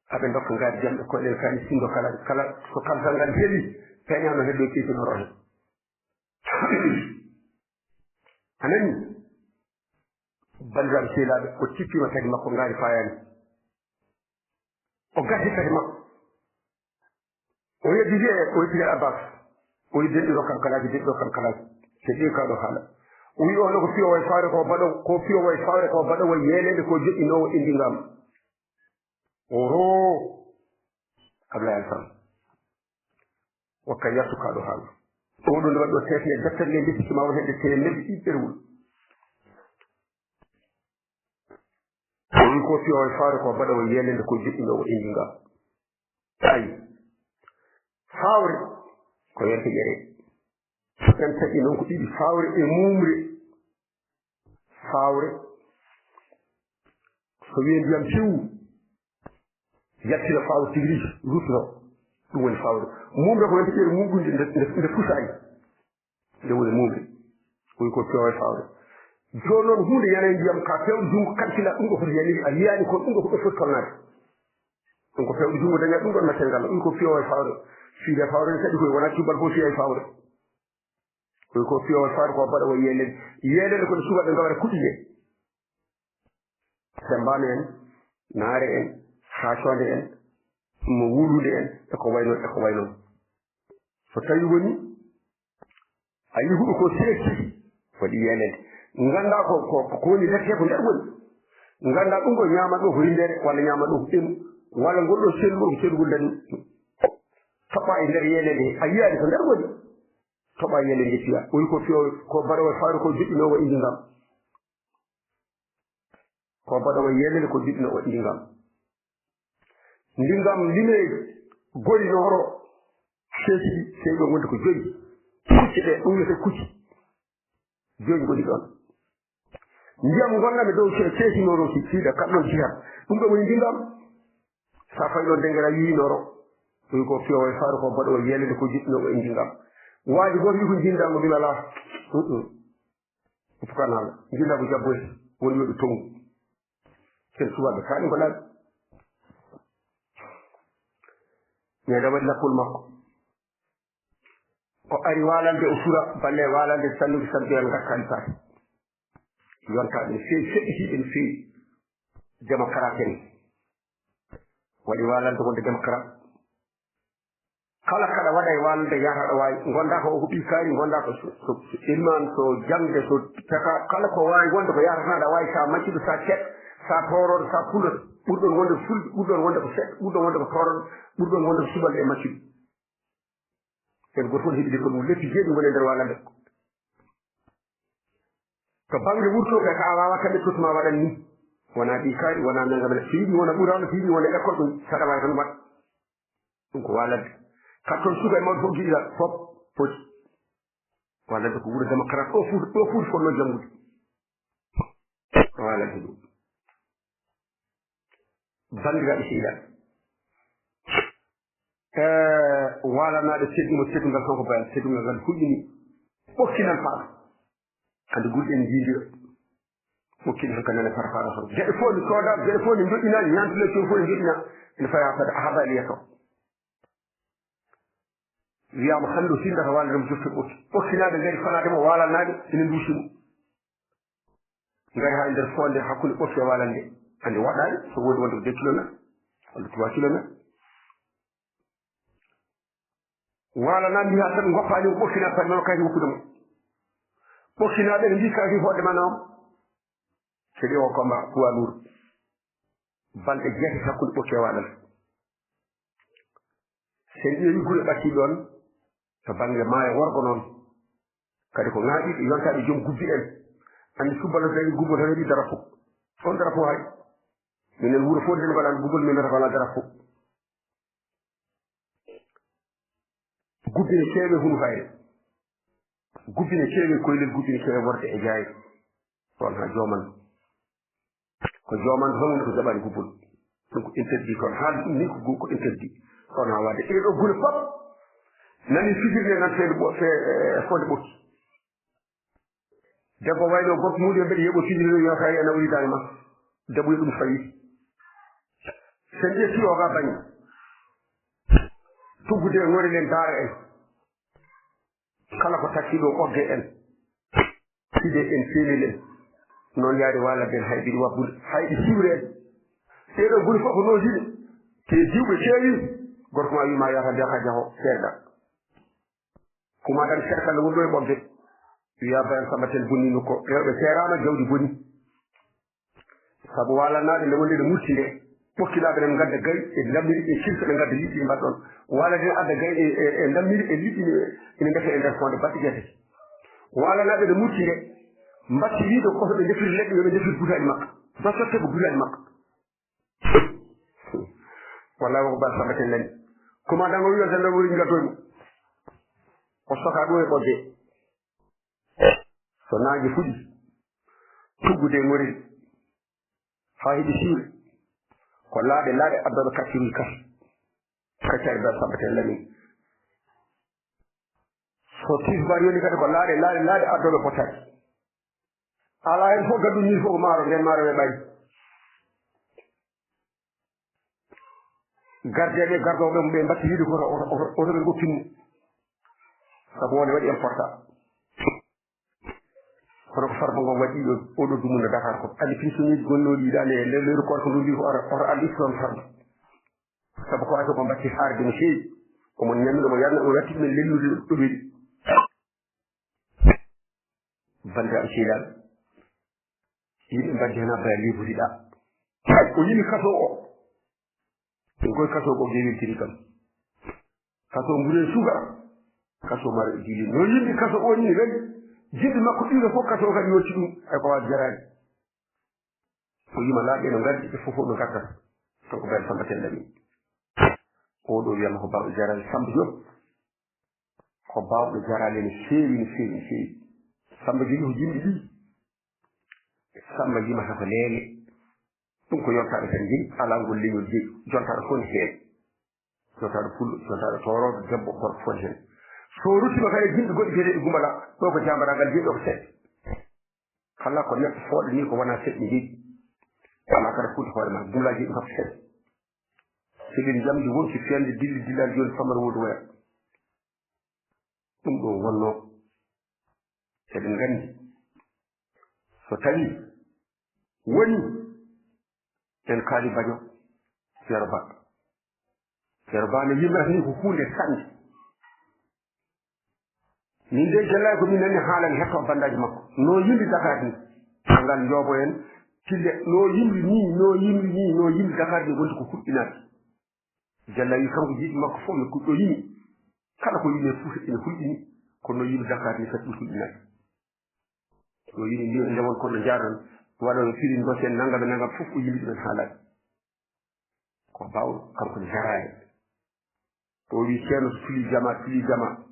Aɓe ndokka ngaari jamɗe koyɗe kadi sinndo kala, kala so kalsal ngal heli, peeñaano heddo keesinoro hen. A nani? Banndiraaɓe sehilaaɓe, o tippiima kadi makko ngaari faayaani. O gasi kadi makko. O yeddi wi'e, o yeddi Abbas. O yeddi denɗi rokkam kalaaji, denɗi rokkam kalaaji. Te ɗi kaɗo haala. O wi'i on ko fiyo way fawre ko baɗo, ko fiyo way fawre ko baɗo way yeelede ko joɗɗinoowo indi ngam. Oro. Ablaye Alfan. Wakka yattu kaɗo haala. O ɗum waɗɗo tefe e deftere nde, nde ma won hedde teemeɗɗe ɗiɗi ɗerewol. O wi ko fiyo e fawre ko baɗa o yeelende ko joɗɗinoowo indi ngam. Ayi. Fawre ko yonta ƴere. Ƴen taƴi noon ko ɗiɗi, fawre e mumre. Fawre. So wiye ndiyam siwu, yaltina fawre tigi rigi, ruttino. Ɗum woni fawre. Mumre ko yonta ƴere muɗum nde, nde, nde fusaani. Nde woni mumre. Ko wi ko fiyo e fawre. Jooni noon huunde yana e ndiyam ka fewde junngo kalkila ɗum ɗo foti yaniri, a yiyaani kon ɗum ɗo ko ɗo foti tolnaade. Ɗum ko fewde junngo daña ɗum ɗon nattel ngal. Ɗum ko fiyo e fawre. Fiide fawre ne kadi koye wona cubbal fof fiya e fawre. Koye ko fiyo e fawre ko baɗa o yeelede. Yeelede ko ɗo suuɓaɓe ngawata kuɗi ɗe. Sembano en, Naare en, Haconde en, mo Wulude en, e ko wayno, e ko wayno. So tawi woni, a yi'i huɗo ko seeki, waɗi yeelede. Ngannda ko, ko, ko woni lette ko nder woni. Ngannda ɗum ɗo ñaama ɗo ko rindere, walla ñaama ɗo ko ɓendu, walla ngol ɗo sellu ɗo ko selgol dani. Toɓɓa e nder yeelede he, a yiyaani ko nder woni. Toɓɓa yeelede nde fiya. O wi ko fiyo, ko baɗowo fawre ko joɗɗinoowo indi ngam. Ko baɗowo yeelede ko joɗɗinoowo indi ngam. Ndi ngam lime gori nooro, seesi ɗi, sey ɗo ngonde ko joyi. Kucce ɗe, ɗum wiyete kucce. Joyi ngoni ɗon. Ndiyam ngonɗam e dow ce-, ceesi nooro si, siida, kam ɗon sihat. Ɗum ɗo woni ndi ngam. Sa fayi ɗon dengera yiyi nooro. Ɗum ko fiyo e faru ko baɗowo yeelede ko joɗɗinoowo indi ngam. Waaji gooto wi ko jindango bilala. Mm-mm. Uppu kan haala. Njilla ko jabboy. Woni yo ɓe tongu. Ken suwaaɓe kaaɗi ko laaɓi. Neɗɗo waɗi lappol makko. O ari waalande, o sura balle waalande, salluki sabbi en ngakkani paati. Yonta ɓe feewi, feɗɗiti ɓe feewi. Démocrate en. Waɗi waalande wonde démocrate. Kala kaɗa waɗa e waalande yahata aɗa waawi. Gonda ko o ko ɓii kaari, gonda ko so, so, so ilman, so jaŋde, so taka, kala ko waawi wonde ko yahata tan aɗa waawi sa maccuɗo, sa ceɗɗo, sa tooroɗo, sa pulloto. Ɓurɗon wonde ko fulɓe, ɓurɗon wonde ko seɗɗo, ɓurɗon wonde ko tooroɗo, ɓurɗon wonde ko subalɓe e maccuɓe. Ɓen gooto fof ne heɓi diplôme mum. Leppi jeeɗi ngoni e nder waalande. To bannge wurtooɓe ka a waawaa kaɓe tottu ma waɗan ni. Wonaa ɗi kaari, wonaa nangam en. So yiɗi wona ɓuraano, so yiɗi wona école ɗum, saɗa waawi tan waɗ. Ɗum ko waalande. Katton suka e mawɗo fof giɗiɗa, fof poti. Waalande ko wuro démocrate, ɗo fuuta, ɗo fuuta fotnoo janngude. Waalande ɗum. Banndiraaɓe sehilaaɓe, e waalanaaɓe teddumo teddungal kanko Bayal, teddungal ngal hulɓini ɓokkinal faaɗa. Hannde gulɗen njiidira ɓokkinal ka nane fara faaɗa toon. Geɗe fof ne cooda, geɗe fof ne njoɗɗina, ñaantule fof ne njoɗɗina. Ene fawi haa fada, haa Bayal yeeso. Wiyaama hannde o sindata waalde mo jokke ɓokki. Ɓokkinaaɓe ngari fanaade mo, waalanaaɓe ene nduusi mo. Ngari haa e nder foonde hakkunde ɓokki e waalande. Hannde waɗaani, so woodi wonde ko deux kilomètres, walla trois kilomètres. Waalanaaɓe mbiyaa tan ngoppaani ko ɓokkinaaɓe fadde noon kayti woppude mo. Ɓokkinaaɓe ene mbii kayti fodde ma noon. Keɗi o combat poids lourd. Balɗe jeetati hakkunde ɓokki e waalande. Sen ƴeewi gure ɓattiiɗe ɗoon, to bannge maayo worgo noon, kadi ko ŋaaɗiiɓe, yontaaɓe joom gubbi en. Anndi subbalo dañi gubbol tan heɓi darapo. On darapo hay. Minen wuro fof nde mbaɗan gubbol, min mbiyata ko alaa darapo. Gubbi ne keewe hunu hayre. Gubbi ne keewe koylel, gubbi ne keewe worɓe e jaaye. Ɗoon haa jooman. Ko jooman tan woni ko jaɓani gubbol. Ɗum ko interdit toon. Haalde ɗum ni ko gu-, ko interdit. Ɗoon haa waɗde ɗee ɗoo gure fof nani fijirde nan feeɗo ɓo-, fe-, e foonde ɓokki. Debbo wayno gorko muɗum mbeɗa yeɓo fijirde yo tawi ena woni daande makko. Debbo yo ɗum fawi. Sen ƴetti o ga bañi. Tuggude e ŋorel en daara en. Kala ko takki ɗo ɓogge en, side en, feenel en, noon yaade waalande en, hay ɗiɗi wabbude, hay ɗi siwre en. Ɗee ɗoo gure fof ko noon yiɗe, te diwɓe keewi, gorko ma wiima yahata mbiya ka jaho seerɗa. Kuma tan serkal woni ɗo e ɓogge, wiya Bayan Samba Tel bonni nokko, rewɓe seeraama, jawdi boni. Sabu waalanaaɓe nde wonde ene murti nde, ɓokkinaaɓe ene ngadda gay e ndammiri e kirsa, ɓe ngadda liɗɗi ɓe mbaɗa ɗoon. Waalande ene adda gay e, e, e ndammiri e liɗɗi ene, ene ndefa e nder foonde baɗɗe jeetati. Waalanaaɓe ene murti nde, mbatti wiide ko ɓe ndefiri leɗɗe, yo ɓe ndefir butaali makka. Dosotte ko butaali makka. Wallaahi ko Ba Samba Tel nani. Commandant o wiya tan woni ngaddoy mo. O soka ɗo e ɓogge. So naange fuɗi, tuggude e ŋorel, haa heɓi siwre, ko laaɗe laaɗe addooɓe kaccuuji kas, kaccaari Ba Samba Tel Lamin. So tisbaar yoni kadi ko laaɗe laaɗe laaɗe addooɓe potaji. Alaa heen fof gaddu ñiiri fof ko maaro, ndeen maaro we ɓayi. Gardeeɓe gardooɓe mo ɓe mbatti yiide ko oto, oto, oto, oto ɓe goppin mo. Sabu wonde waɗi important. Kono ko Farba Ngom waɗi ɗo, oɗo dumunna Dakar ko. Anndi pensionneeji gonnooɗi yiɗaande e nder leyru koor ko ndundi ko oto, oto alɗi toon Farba. Sabu ko waɗi ko mbatti haarde no feewi. Omo ñammi, omo yarna, omo watti ɗumen lelnude ɗo weɗi. Banndiraaɓe sehilaaɓe, yimɓe mbaddi heen Abba Liibuɗiɗa. Hay o yimi kaso o. Ɗum koye kaso o ɓoggee weltiri kam. Kaso mbure suga. Kaso maro e jili. No yimɓe kaso o ni kadi. Jiɗɗo makko ɗiɗo fof kaso o kadi yolti ɗum. Hay ko waɗi jaraani. O yima laaɓe no ngaddi ɓe fof fof no ngaddata. Kanko Bayal Samba Tel Lamin. Oɗo wiyama ko Baaba Jaraali Samba Diop. Ko baawɗo jaraale no feewi, no feewi, no feewi. Samba jogii ko jimɗi ɗiɗi. Samba yimata ko leele. Ɗum ko yontaade tan jeyi, alaa ngol leñol jeyi. Jontaɗo fof ne heewi. Jontaɗo pullo, jontaɗo toorooɗo, debbo, gorko fof ne heen. So ruttima kadi e jimɗi goɗɗi biyeteeɗi gumbala, ɗo ko jaambaragal jeyi, ɗo ko seɗɗa. Kala ko neɗɗo fooɗa ni ko wona seɗɗa jeeɗi. Wona kadi fuuti hoore ma, gumlaaji ɗi makko seɗɗa. Seɗen njamdi wonki fiyande dilli dillaali jooni famara woodi woya. Ɗum ɗo wonno. Eɗen nganndi so tawi woni en kaali bajo Yero Ba. Yero Ba no yimrata ni ko huunde sanne. Min de jellay ko min nani haalani hetto bandaaji makko. No yimri Dakar ni. Angal njoobo en kille no yimri ni, no yimri ni, no yimri Dakar ni wonti ko huɗɗinaade. Jalla wi kanko jiiɗi makko fof no ɗo yimi. Kala ko yimi fof ene hulɗini. Kono no yimi Dakar ni kadi ɗum hulɗinaaki. Ɗo yimi mbi ndewon kono jaaron. Waɗa no firi dosen nangam e nangam fof o yimi ɗumen haalaade. Ko bawɗo kanko jaraani. O wi ceerno so tuli jama, tuli jama.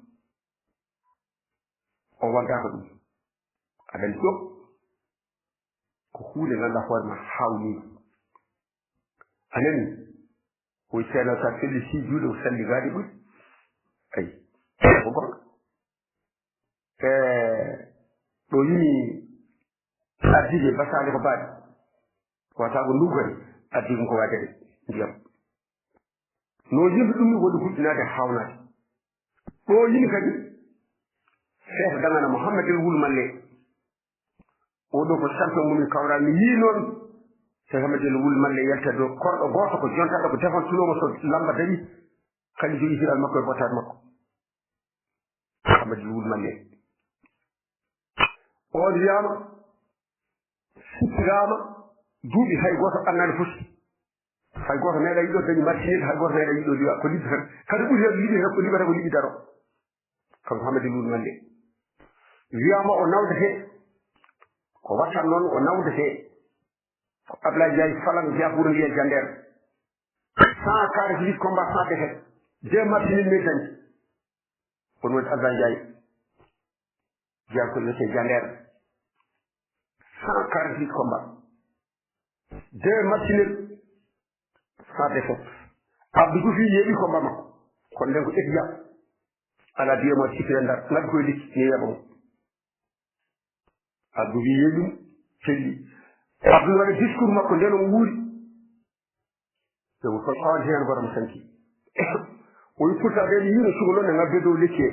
O waddaka ɗum. Aɗa anndi ɗum ko huunde ngannduɗaa hoore ma haawnii. A nani? Ko ceerno sa felli si juuɗe o salli gaade ɓuri. Ay, ko goɗɗo. E ɗo yini addije basaale ko baaɗi. Wata ko ndugari addi ɗum ko waade de ndiyam. No yimɓe ɗum ni woni huɗɗinaade haawnade. Ɗo yini kadi feeto dangana Mouhamadel Wul Malle. Oɗo ko champion mum kawra mi yii noon. Cheikh Ahmadel Wul Malle yalta do korɗo gooto ko jontaɗo ko defan sunomo so lamba dañi. Kadi jogi hiral makko e bottaade makko. Ahmadel Wul Malle. On wiyama sippirama duuɓi hay gooto annani foti. Hay gooto meeɗa yiɗo dañi martinel, hay gooto meeɗa yiɗo liwa ko liɓi tan. Kadi ɓuri hen liɓi tan ko liɓata ko liɓi daro. Kanko Hamadi Lul Mande. Wiyama o nawdete. Ko wattan noon o nawdete. Ko Ablaye Ndiaye Falang Diabour Ndiaye Diender. Cent quarante-huit combats sans défaite. Deux matchs nuls mais dañi. Kono woni Ablaye Ndiaye. Jeyaa ko wiyetee Jandeer. Cent quarante-huit combats. Deux matchs nuls. Sans défaite. Abdou Diouf yeeɓi combat makko. Kono nden ko étudiant. Alaa biye mo sikkira Ndar. Ngaddi koye lekki, ni yeeɓa mo. Abdou wi yeeɓi mo, felli. Abdou waɗa discours makko nden o wuuri. Ɓe ko toon ɓawante heen gooto mo sanki. O wi pourtant ɓe mi yiino suka noon ne ngabbe dow lekki he.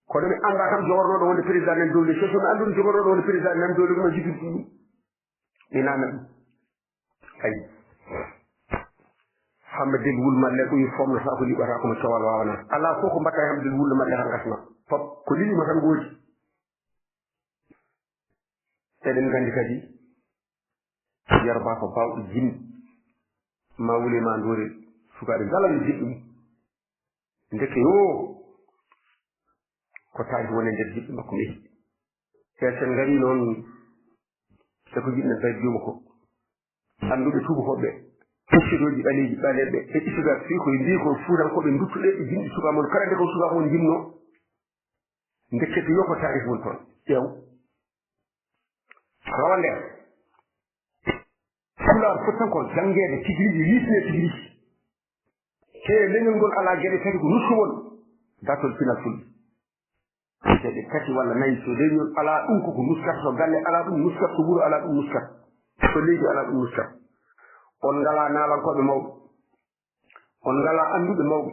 Kono mi anndaa kam jogornooɗo wonde président nan dow lekki he. So mi annduno jogornooɗo wonde président nan dow lekki ma jibintu ɗum. Mi nana ɗum. Ayi. Hammadel Wul Malle ko wi fomnata ko liɓata kono cowal wawana. Alaa fof ko mbaɗta e Hammadel Wul Malle tan gasna. Fop ko liɓima tan goodi. Eɗen nganndi kadi Yerba ko baawɗo jinni. Ma wuli ma ndoori sukaaɓe ngala no jiɗɗum. Ndeke yoo ko taari woni nder jiɗɗo makko mehi. Te sen ngari noon e ko jiɗɗen tawi biwma ko. Annduɓe tuubakooɓe isidooji ɓaleeji ɓaleeɓe e isiga fii koye mbii ko fuutankooɓe nduttuɗe e jinɗi suka mon kala nde ko suka mon jimno. Ndekkete yo ko taarif woni toon. Ƴeew. Rawa nder. Pulaar foti tan ko janngeede tigi rigi, yiitine tigi rigi. Te leñol ngol alaa geɗe tati ko nusku won. Datol pinal fulɓe. Geɗe tati walla nayi so leñol alaa ɗum koko nuskata, so galle alaa ɗum nuskata, so wuro alaa ɗum nuskata, so leydi alaa ɗum nuskata. On ngalaa naalankooɓe mawɓe. On ngalaa annduɓe mawɓe.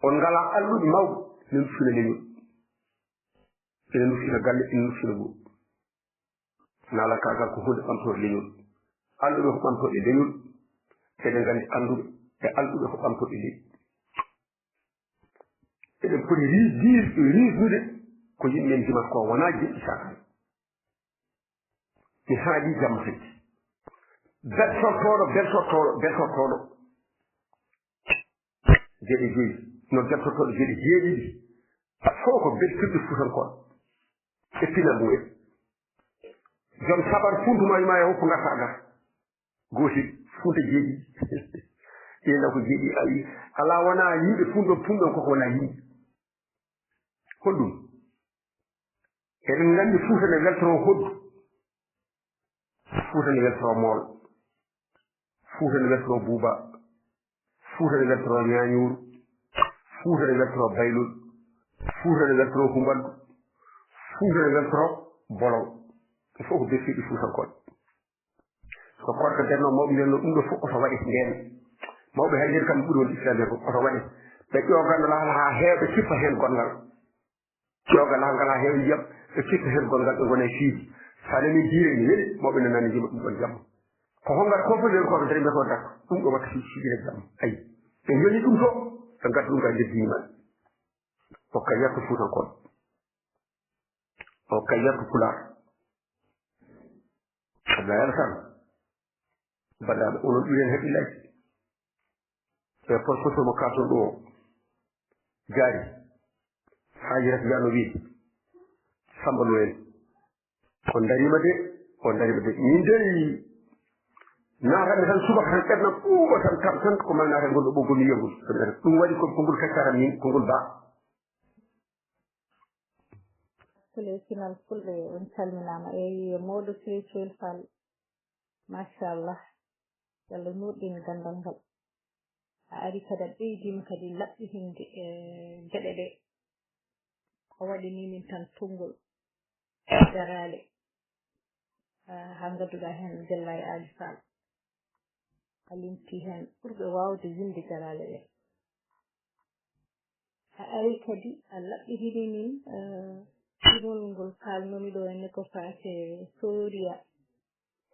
On ngalaa alɗuɓe mawɓe. Ene nuskina leñol. Ene nuskina galle, ene nuskina wuro. Naalankaagal ko huunde ɓamtorde leñol. Alɗuɓe ko ɓamtooɓe leñol. Eɗen nganndi annduɓe e alɗuɓe ko ɓamtooɓe leydi. Eɗen poti ris-, ris-, risnude ko yimɓe men ndimata ko wonaa jeɗɗi saakan. Mi haaɗi jamma tati. Beltortooɗo, beltortooɗo, beltortooɗo. Geɗe joyi. No beltortooɗo geɗe jeeɗiɗi. Fof ko beltirɗe Fuutankooɓe. E pinal mum en. Joom sabar funtuma yuma e hokku ngarta gar. Gootel, Fuuta jeeɗiɗi. Ina ko jeeɗi ayi. Alaa wonaa yimɓe funɗo funɗon koko wonaa yimɓe. Honɗum? Eɗen nganndi Fuuta ne weltoroo hoddu. Fuuta ne weltoroo mool. Fuuta ne weltoroo buuba. Fuuta ne weltoroo ñaañuuru. Fuuta ne weltoroo baylol. Fuuta ne weltoroo humbaldu. Fuuta ne weltoroo bolol. Ɗum fof ko bertiiɗi Fuutankooɓe. So korka denno, mawɓe mbiyanno ɗum ɗo fof oto waɗe ndeen. Mawɓe hay nder kam ɓuri wonde islam ko oto waɗe. Ɓe ƴoogano laala haa heewa, ɓe kippa heen gonngal. Ƴooga laal ngal haa heewa ndiyam, ɓe kippa heen gonngal, ɓe ngona e fiiji. So a nanii jiire ene weli, mawɓe nanani njima ɗum ɗon jamma. Ko hongal ko fof weli ko ko dere mbiyetoo dak. Ɗum ɗo watta fiiji fiiji ene jamma. Ayi. Ɓe njoni ɗum to, ɓe ngadda ɗum ka nder diine maɓɓe. O kay yetto Fuutankooɓe. O kay yetto Pulaar. Abdoulaye Alassane. Banndiraaɓe, onon ɓiren hakkillaaji. E professeur mo katon ɗo o jaari. Haaji Rafia no wiide. Samba Noel. On dariima de, on dariima de. Min dey naatande tan subaka tan ɓernam ɓuuɓa tan, tan, tan ko ma naata ngol ɗo ɓoggol mi yiyagol. Ɗum waɗi ko, ko ngol kaccata min, ko ngol ba. Sule Sinal Fulɓe, on calminaama. Eyi, mawɗo Sule Soyel Fall. Machallah. Yo Allah nuurɗin ganndal ngal. A ari kadi a ɓeydiima kadi laɓɓitinde, e, geɗe ɗe. A waɗi ni min tan tonngol. Jaraale. Ah, haa ngadduɗaa heen Jella e Aali Faal. A limti heen ɓurɓe waawde winde jaraale ɗe. A ari kadi a laɓɓitini min, eh, jimol ngol kaalnomi ɗo henne ko faati e Sooriya.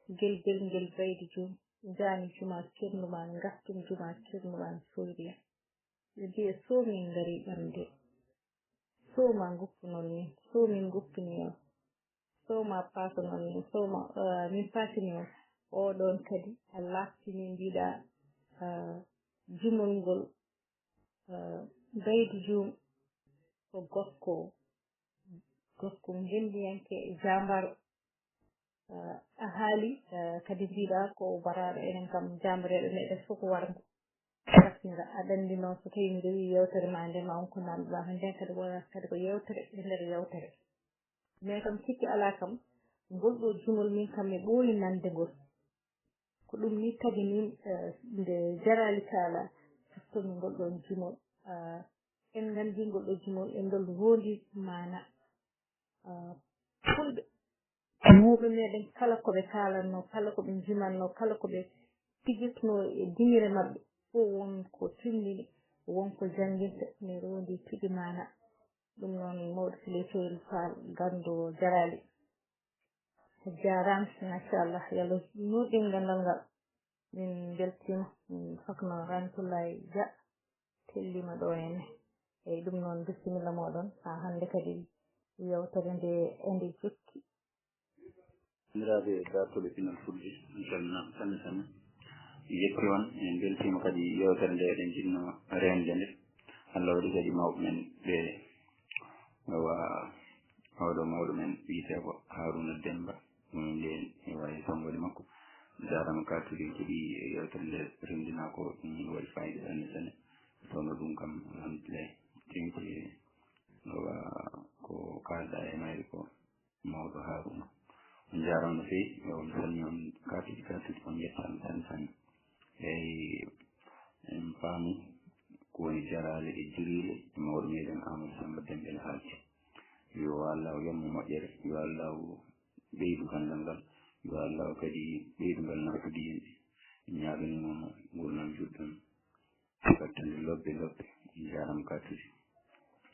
Gelgel ngel Baydi Jum, jaani juma ceerno ma, ngastum juma ceerno ma Sooriya. Ɓe mbiye soomin ngari ɓamde. Sooma nguppunon min, soomin nguppini on. Sooma paasonon min, sooma, eh, min paasini on. Oɗon kadi a laaftini mbiɗa, eh, jimol ngol, eh, Baydi Jum ko gorko, gorko ngenndiyanke, jaambaaro. Eh, a haali, eh, kadi mbiɗa ko baraaɗo enen kam jaambareeɓe meɗen fof ko warngo. Safnira, aɗa anndi noon so tawi mi rewi yewtere ma nde ma on ko nanɗa ko nden kadi wonata kadi ko yewtere e nder yewtere. Mais kam sikki alaa kam, ngol ɗo jimol min kam mi ɓooyi nande ngol. Ko ɗum ni tagi min, eh, nde jaraali kaala, siftomi ngol ɗon jimol. Eh, en nganndi ngol ɗo jimol, e ngol wondi maana. Eh, fulɓe, mawɓe meɗen kala ko ɓe kaalanno, kala ko ɓe njimanno, kala ko ɓe pijirtno e diŋire maɓɓe, fof won ko tinndini, won ko jannginte, ne rondi tigi maana. Ɗum noon, mawɗo Sile Soyel Fall, ganndo jaraali. A jaaraama, machallah, yo Allah nuurɗin ganndal ngal. Min mbeltiima, min sokno Ramatoulaye Dia, tellima ɗo henne. Eyi, ɗum noon, bisimilla mooɗon. Haa hannde kadi yewtere nde ende jokki. Banndiraaɓe daartooɓe pinal fulɓe, mi salminaama sanne sanne. Mi yetti on, min mbeltiima kadi yewtere nde eɗen njiɗno reende nde. Allah waɗi kadi mawɓe men ɓe, wa, oɗo mawɗo men wiyetee ko Haruna Demba, ɗum nde e wayi sonngode makko. Jaaraama ka tuli kadi yewtere nde renndinaa ko, ɗum waɗi faayiida sanne sanne. Kono ɗum kam, alhamdulillahi, teŋti, wa, ko kaalɗaa e mayre ko. Mawɗo Haruna. On njaaraama no feewi, yo on calmini on kaatuuji kaatuuji, on njettaama sanne sanne. Eyi, en paami ko woni jaraale e juriile e mawɗo meɗen Amadou Samba Dembel haalti. Yo Allah yammo moƴƴere, yo Allah ɓeydu ganndal ngal, yo Allah kadi ɓeydu ngal naftude yimɓe. En ñaaganiima mo nguurndam juɗɗam. Battane lobbe lobbe, jaaraama ka tuli.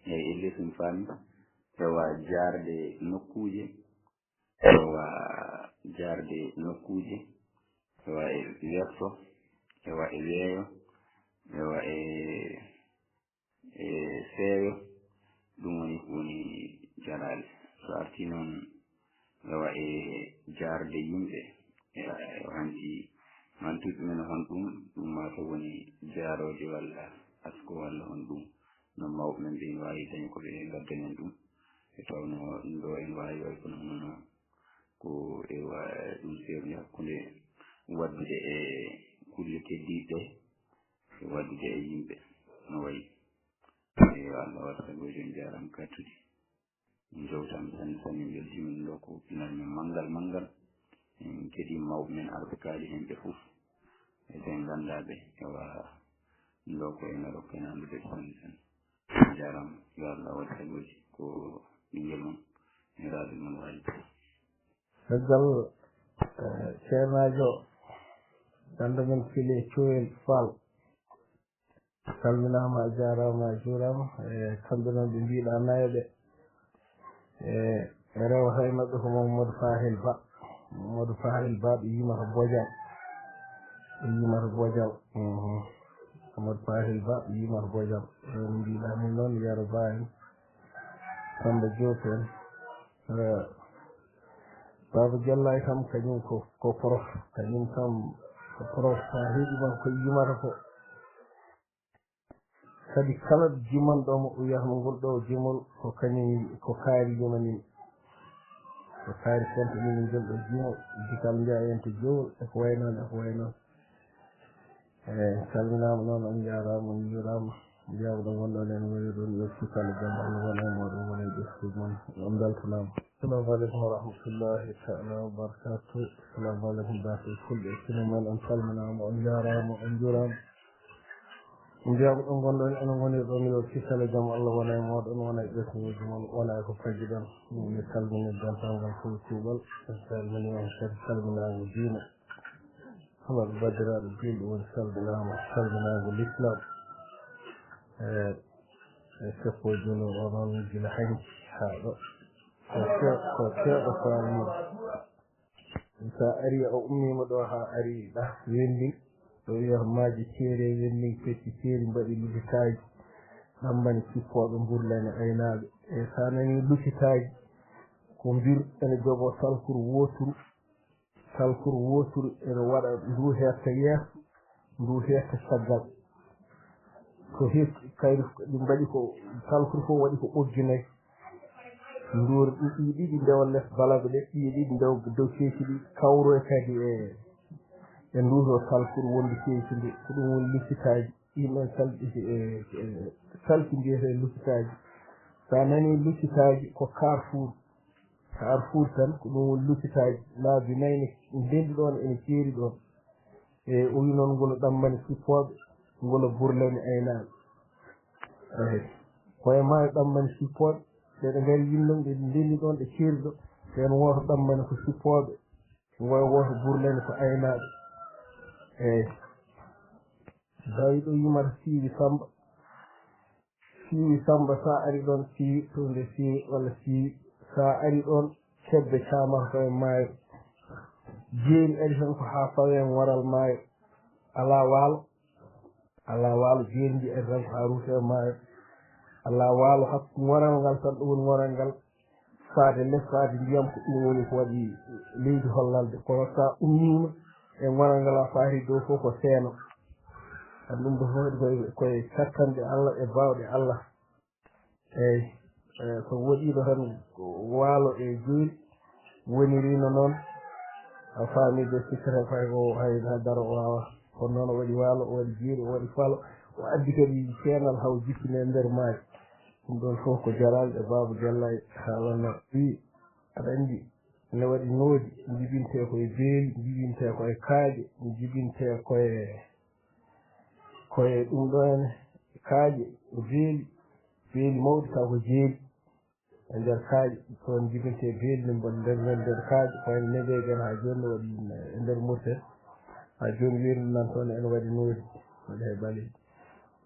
Eyi, Ilis mi faami. Ewa jaarde nokkuuje. Ewa jaarde nokkuuje. Ewa e werto. Ewa e weeyo. Ewa e, e seeyo. Ɗum woni ko woni jaraale. So artii noon, ewa e jaarde yimɓe, ewa e hanti mantuɓe men hon ɗum, ɗum maa taw woni jaarooje walla asko walla hon ɗum. No mawɓe men ɓe ene waawi dañi ko ɓe ngaddani en ɗum. E tawno ɗum ɗo ene waawi waɗi kono hono ko ewa ɗum seerndi hakkunde waɗdude e kulle keddiiɗe ɗe, e waɗdude e yimɓe no wayi. Ewa, Allah waɗa sagoji, on jaaraama ka tuli. Min njewtaama sanne sanne, min mbeltiima ɗum ɗo ko pinal men manngal manngal. Min keɗii mawɓe men arɓe kaali heen ɓe fof. E so en nganndaa ɓe, ewa, ɗum ɗo ko ene rokka en anndude sanne sanne. On jaaraama, yo Allah waɗ sagoji, ko ɓinngel mon, niraaɓe mon waali. Caggal, eh, ceernaajo, ganndo men Sile Cowel Fall. Salminaama, a jaaraama, a juuraama. E kamɓe noon ɓe mbiɗa nayo ɓe. E, e rewata e maɓɓe ko Mamadou Fahel Ba. Mamadou Fahel Ba ɓe yimata Bojal. Ɓe yimata Bojal. Mhm. Mamadou Fahel Ba ɓe yimata Bojal. Ɓe mbiɗa min noon Yero Ba en. Samba Diop en. Eh, Baba Jallay kam, kañum ko, ko prof. Kañum kam ko prof. Sa heɗi ma ko yimata ko. Kadi kala jimanɗo mo o wiyata mo ngol ɗo jimol ko kañum, ko kaari yimani. Ko kaari fentoɗini ngol ɗo jimol. Dikal Njaay en to Jowol, e ko way noon, e ko way noon. Eeyi, salminaama noon, on njaaraama, on njuuraama. Jawɗo gonɗo ɗon en woni ɗon, yo sukaɓe jam Allah wona e mooɗon, wona e ɓesngu mon. On mbeltanaama. Assalamu aleykum wa rahmatullahi taala wa barakatuh. Assalamu aleykum, baafal fulɓe. Sino men, on salminaama, on njaaraama, on njuuraama. Jawɗo gonɗo ɗon en woni ɗon, yo sukaɓe jam Allah wona e mooɗon, wona e ɓesnguuji mon, wona e ko paggiɗon. Min salmini dental ngal fof kuuɓal. En salmini on kadi salminaango diine. Hono badiraaɓe julɓe woni salminaama, salminaango l'islam. E, e seppo julo o noon gila hanki haa ɗo. Ko ke-, ko keeɗo faami. Sa ari a ummiima ɗo haa ari ɗa Wendin. Ɗo wiyata maaje ceeri e Wendin, pecci ceeri mbaɗi lubitaaji. Ɗammani sippooɓe mburlani aynaaɓe. E sa nani lubitaaji, ko mbir ene jogoo salkuru wooturu. Salkuru wooturu ene waɗa ndu herta yeeso, ndu herta caggal. Ko hetti kayri ɗi mbaɗi ko salkuru fof waɗi ko ɓoggi nayi. Ndu ɗi ɗiɗi ndewa les balaɓe ɗe, ɗi ɗiɗi ndewa dow keeci ɗi kawro e kadi e, e ndu ɗo salkuru wondu keeci ndi. Ko ɗum woni luccitaaji. Ɗin ɗon sal-, e, e, salti mbiyetee luccitaaji. Sa nani luccitaaji ko carrefour. Carrefour tan, ko ɗum woni luccitaaji. Laabi nayi ne ndenndi ɗoon, ene ceeri ɗoon. E, o wi noon ngol ɗammani sippooɓe, ngol burlani aynaaɓe. Eey. Ko e maayo ɗammani sippooɓe, ɓe ɓe ngari yimɓe, ɓe ndenndi ɗoon, ɓe ceeri ɗo. Ɓeen wooto ɗammani ko sippooɓe, ngoy wooto burlani ko aynaaɓe. Eey. Dawi ɗo yimata siiwi Samba. Siiwi Samba, sa ari ɗoon, siiwi to nde siiwi walla siiwi. Sa ari ɗoon, kebbe caamata ko e maayo. Jeeri ari tan ko haa fawee ngoral maayo. Alaa waalo. Alaa waalo, jeeri ndi ari tan ko haa ruuta e maayo. Alaa waalo, hakku ngoral ngal tan, ɗum woni ngoral ngal. Faade les, faade ndiyam, ko ɗum woni ko waɗi leydi hollalde. Kono sa ummiima e ngoral ngal a faati dow fof ko seeno. Tan ɗum ɗo fof waɗi koye, koye kattanɗe Allah e baawɗe Allah. Eey, e, so woɗɗiiɗo tan ko waalo e joori wonirino noon. A faami de sikkata fay ko hay ha daro o wawa. Kono noon o waɗi waalo, o waɗi jeeri, o waɗi falo, o addi kadi ceenal haw jippine e nder maayo. Ɗum ɗon fof ko jaraal e Baaba Gellay haalano wi, aɗa anndi, ne waɗi noodi, njibintee ko e beeli, njibintee ko e kaaƴe, njibintee ko e, ko e ɗum ɗo heen, kaaƴe, beeli, beeli mawɗi taw ko jeeli. E nder kaaƴe, toon njibintee beeli, min mboɗo nder, nder, nder kaaƴe, ko wayno Negeegen haa jooni no waɗi e nder Murten. Haa jooni weeru nan toon ene waɗi noodi, waɗi hay ɓaleeji.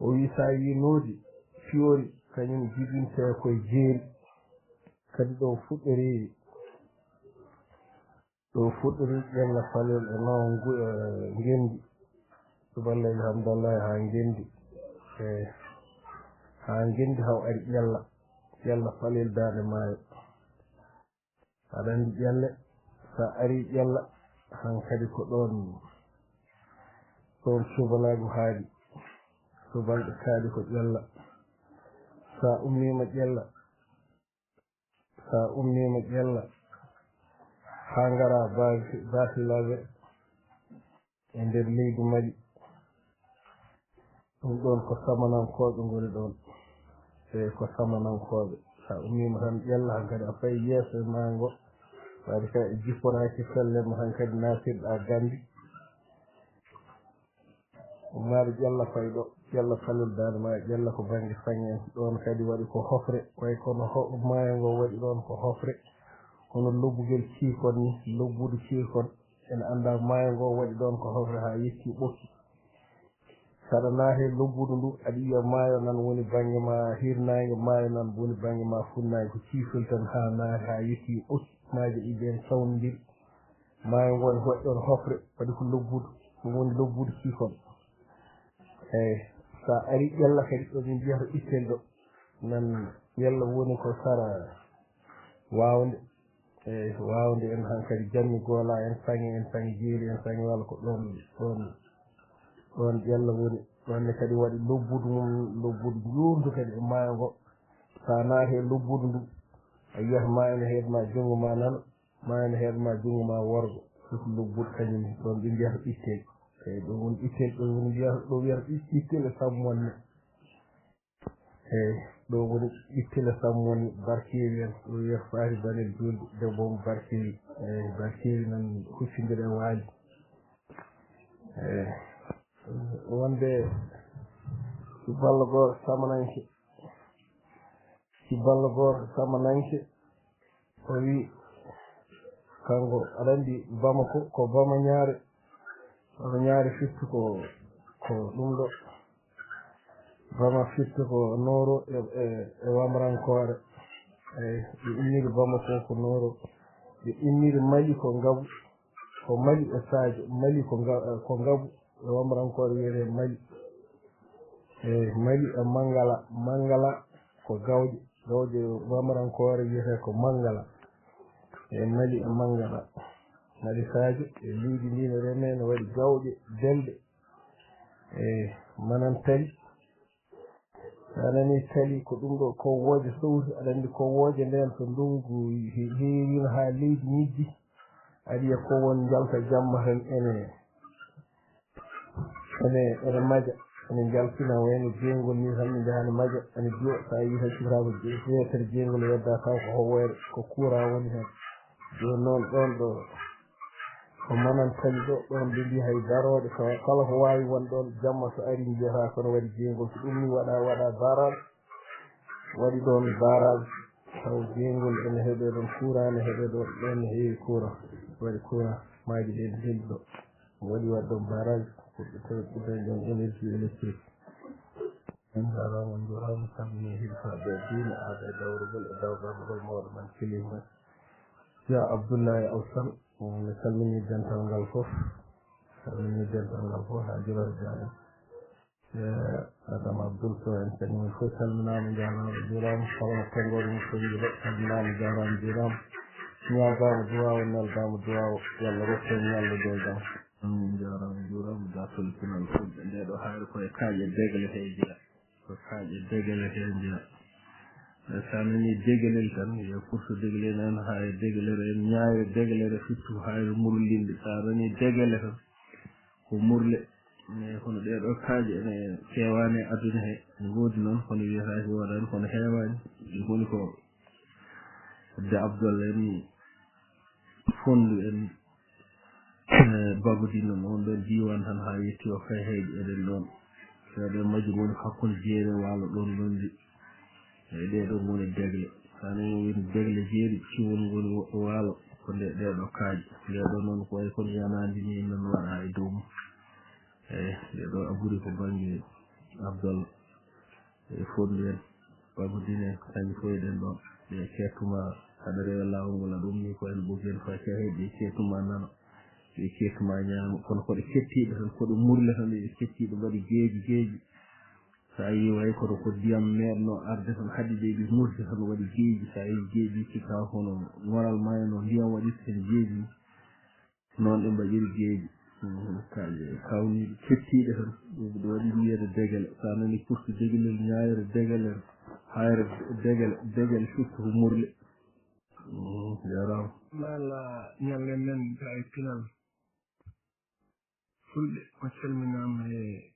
O wi, so a wi noodi, piyoori, kañum jibintee ko e jeeri. Kadi ɗo fuɗɗori, ɗo fuɗɗori Ƴella Falel e Noowo ngu, e Ngenndi. Suballeejo Hamdallahi haa Ngenndi. E haa Ngenndi haw ari Ƴella. Ƴella Falel Daande Maayo. Aɗa anndi Ƴelle, so a ari Ƴella, hankadi ko ɗoon, ɗoon subalaagu haaɗi. Subalɓe kaaɗi ko Ƴella. So a ummiima Ƴella, so a ummiima Ƴella, haa ngaraa Basi-, Basilaaɓe, e nder leydi Mali. Ɗum ɗoon ko Samanankooɓe ngoni ɗoon. Eey, ko Samanankooɓe. So a ummiima tan Ƴella, hankadi a fayi yeeso e maango. Waɗi ka jipporaaki felle mo hankadi naatirɗa Gambi. Ummaaɗo Ƴella fayi ɗo. Ƴella Falel Daande Maayo, Ƴella ko bannge Saŋe en. Ɗoon kadi waɗi ko hofre. Way kono ho-, maayo ngo waɗi ɗoon ko hofre. Hono lobbugel ciikon ni, lobbudu ciikon, en anndaa maayo ngo waɗi ɗoon ko hofre haa yetti ɓokki. Saɗa naate lobbudu ndu, aɗa yiya maayo nan woni bannge ma hirnaange, maayo nan woni bannge ma funnaange, ko ciifel tan haa naate haa yetti ɓokki, maaje ɗiɗi en cawnondiri. Maayo ngo ne waɗi ɗoon hofre, waɗi ko lobbudu, ɗum woni lobbudu ciikon. Eey, so a ari ƴella kadi ɗo min mbiyata ittel ɗo, nan ƴella woni ko sara waawnde. Eey, waawnde en hankadi jammi goola en saŋe, en saŋe jeeri, en saŋe walla ko ɗoon, ɗoon, ɗoon ƴella woni. Ɗoon ne kadi waɗi lobbudu mum, lobbudu njuurndu kadi e maayo ngo. So a naati e lobbudu ndu, a yiyat maayo ne heed ma junngo ma nano, maayo ne heed ma junngo ma worgo. Ɗum ko lobbudu kañum ɗoon ɓe mbiyata ittel. Eey, ɗum woni ittel, ɗum woni mbiyata, ɗum wiyata it-, ittel e sammonne. Eey, ɗo woni ɓittila sammoni barkeewi en, ɗo wiya faari banel julde, debbo mum barkeewi. Eey, barkeewi nan huccindira e waali. Eey, wonde si ballo goo samananke, si ballo goo samananke, o wi, kanko, aɗa anndi Bamako, ko Bama ñaare, Bama ñaare firti ko, ko ɗum ɗo. Bama firti ko Nooro e, e, e Wamrankoore. Eey, ɓe immiri Bamako ko Nooro. Ɓe immiri Mali ko Ngabu. Ko Mali e Sadio. Mali ko Nga-, ko Ngabu. E Wamrankoore wiyetee Mali. Eey, Mali e Mangala. Mangala ko Gawƴe. Gawƴe Wamrankoore wiyetee ko Mangala. Eey, Mali e Mangala. Mali Sadio e leydi ndi no remee, no waɗi gawƴe belɗe. Eey, manan tali. So a nanii tali, ko ɗum ɗo kowooje sowti, aɗa anndi kowooje ndeen so ndonngu he-, heewiino haa leydi ñiddi, aɗa yiya kowooje njalta jamma tan ene, ene, ene maja, ene njaltina wayno jeeyngol nii tan, ɓe njaha ne maja, ene juwa, so a yii tan cukaako je-, jeetere jeeyngol yedda taw ko howoyre, ko courant woni heen. Jooni noon ɗoon ɗo, ko manan tali ɗo, ɗoon ɓe mbiyi hay darooɗe, tawa kala ko waawi won ɗoon, jamma so arii mbiyata kono waɗi jeeyngol, ko ɗum ni waɗa, waɗa barrage, waɗi ɗoon barrage, taw jeeyngol ene heɓee ɗoon, courant ne heɓee ɗoon, ɗoon ne heewi courant, waɗi courant, maaje ɗe ne ndendi ɗo, waɗi waɗi ɗoon barrage, ko ɓe tawi ɓe dañi ɗoon énergie électrique. En njaaraama, en njuuraama, salmini hilifaaɓe diine, aada e dawrugol e dawrugol mawɗo men, kilifa men. Yaa Abdullahi Alsan, mi salmini dental ngal fof. Salmini dental ngal fof, haa Jolof Diané. E Adam Abdul Sow en, kañum fof salminaama, njaaraama, njuuraama. Kala mo tonngoore mum tonngi ɗo, salminaama, njaaraama, njuuraama. Ñaagaama duwaaw, neldaama duwaaw, yo Allah rokku en ñallude e jam. Amin, njaaraama, njuuraama, daatol pinal fulɓe. Nde ɗo haayre ko e kaaƴe degle he jeyaa. Ko kaaƴe degele he njeyaa. E so a nanii degelel tan, yo kursu degele nan, haa e degelere en, ñaayre degelere, fittu haa e murlinde. So a nanii degele tan, ko murle. E kono ɗee ɗoo kaaƴe ene keewaani e aduna he. Ene ngoodi noon, kono wiyataake woodaani, kono heewaani. Ɗum woni ko Abde Abdallah en, Fonndu en, e Babodinno, on ɗon diiwaan tan haa yetti o Kayhayɗi, eɗen ɗoon. Seeɗa e majjum woni ko hakkunde Jeere e Waalo ɗoon, ɗoon ndi. Eyi, ɗee ɗoo ngoni degle. So a nanii wiyde degle jeeɗiɗi, ciwol ngol wo-, waalo, ko nde, ɗee ɗoo kaaƴe. Ndee ɗoo noon ko wayi kono yanaandi nii nan waɗa e dow mum. Eyi, ndee ɗoo a ɓuri ko bannge Abdallah. E Fonndu en, Babodinno en, kañum fof eɗen ɗoon. Ɓe kettuma, aɗa rewa laawol ngol, aɗa ummi ko en ɓogi en faa caheeɗi, ɓe kettuma nano, ɓe kettuma ñaamo. Kono ko ɗe kettiiɗe tan, ko ɗe murle tan, ɗe kettiiɗe mbaɗi geeji, geeji. So a yii way kono ko ndiyam meeɗno arde tan, haɗi ɗe, ɗe murti tan, waɗi geeji. So a yii geeji, sikka kono ŋoral maayo no ndiyam waɗirta heen geeji. Noon ɗe mbaɗiri geeji. Mhm, kaaƴe kawniiɗe, kettiiɗe tan. Ɗum ɗo waɗi wiyeede degele. So a nanii kursu degelel, ñaayre degele, hayre degele, degele surtout ko murle. Mhm, jaaraama. Maa Allah ñallen men ga e pinal. Fulɓe, on calminaama e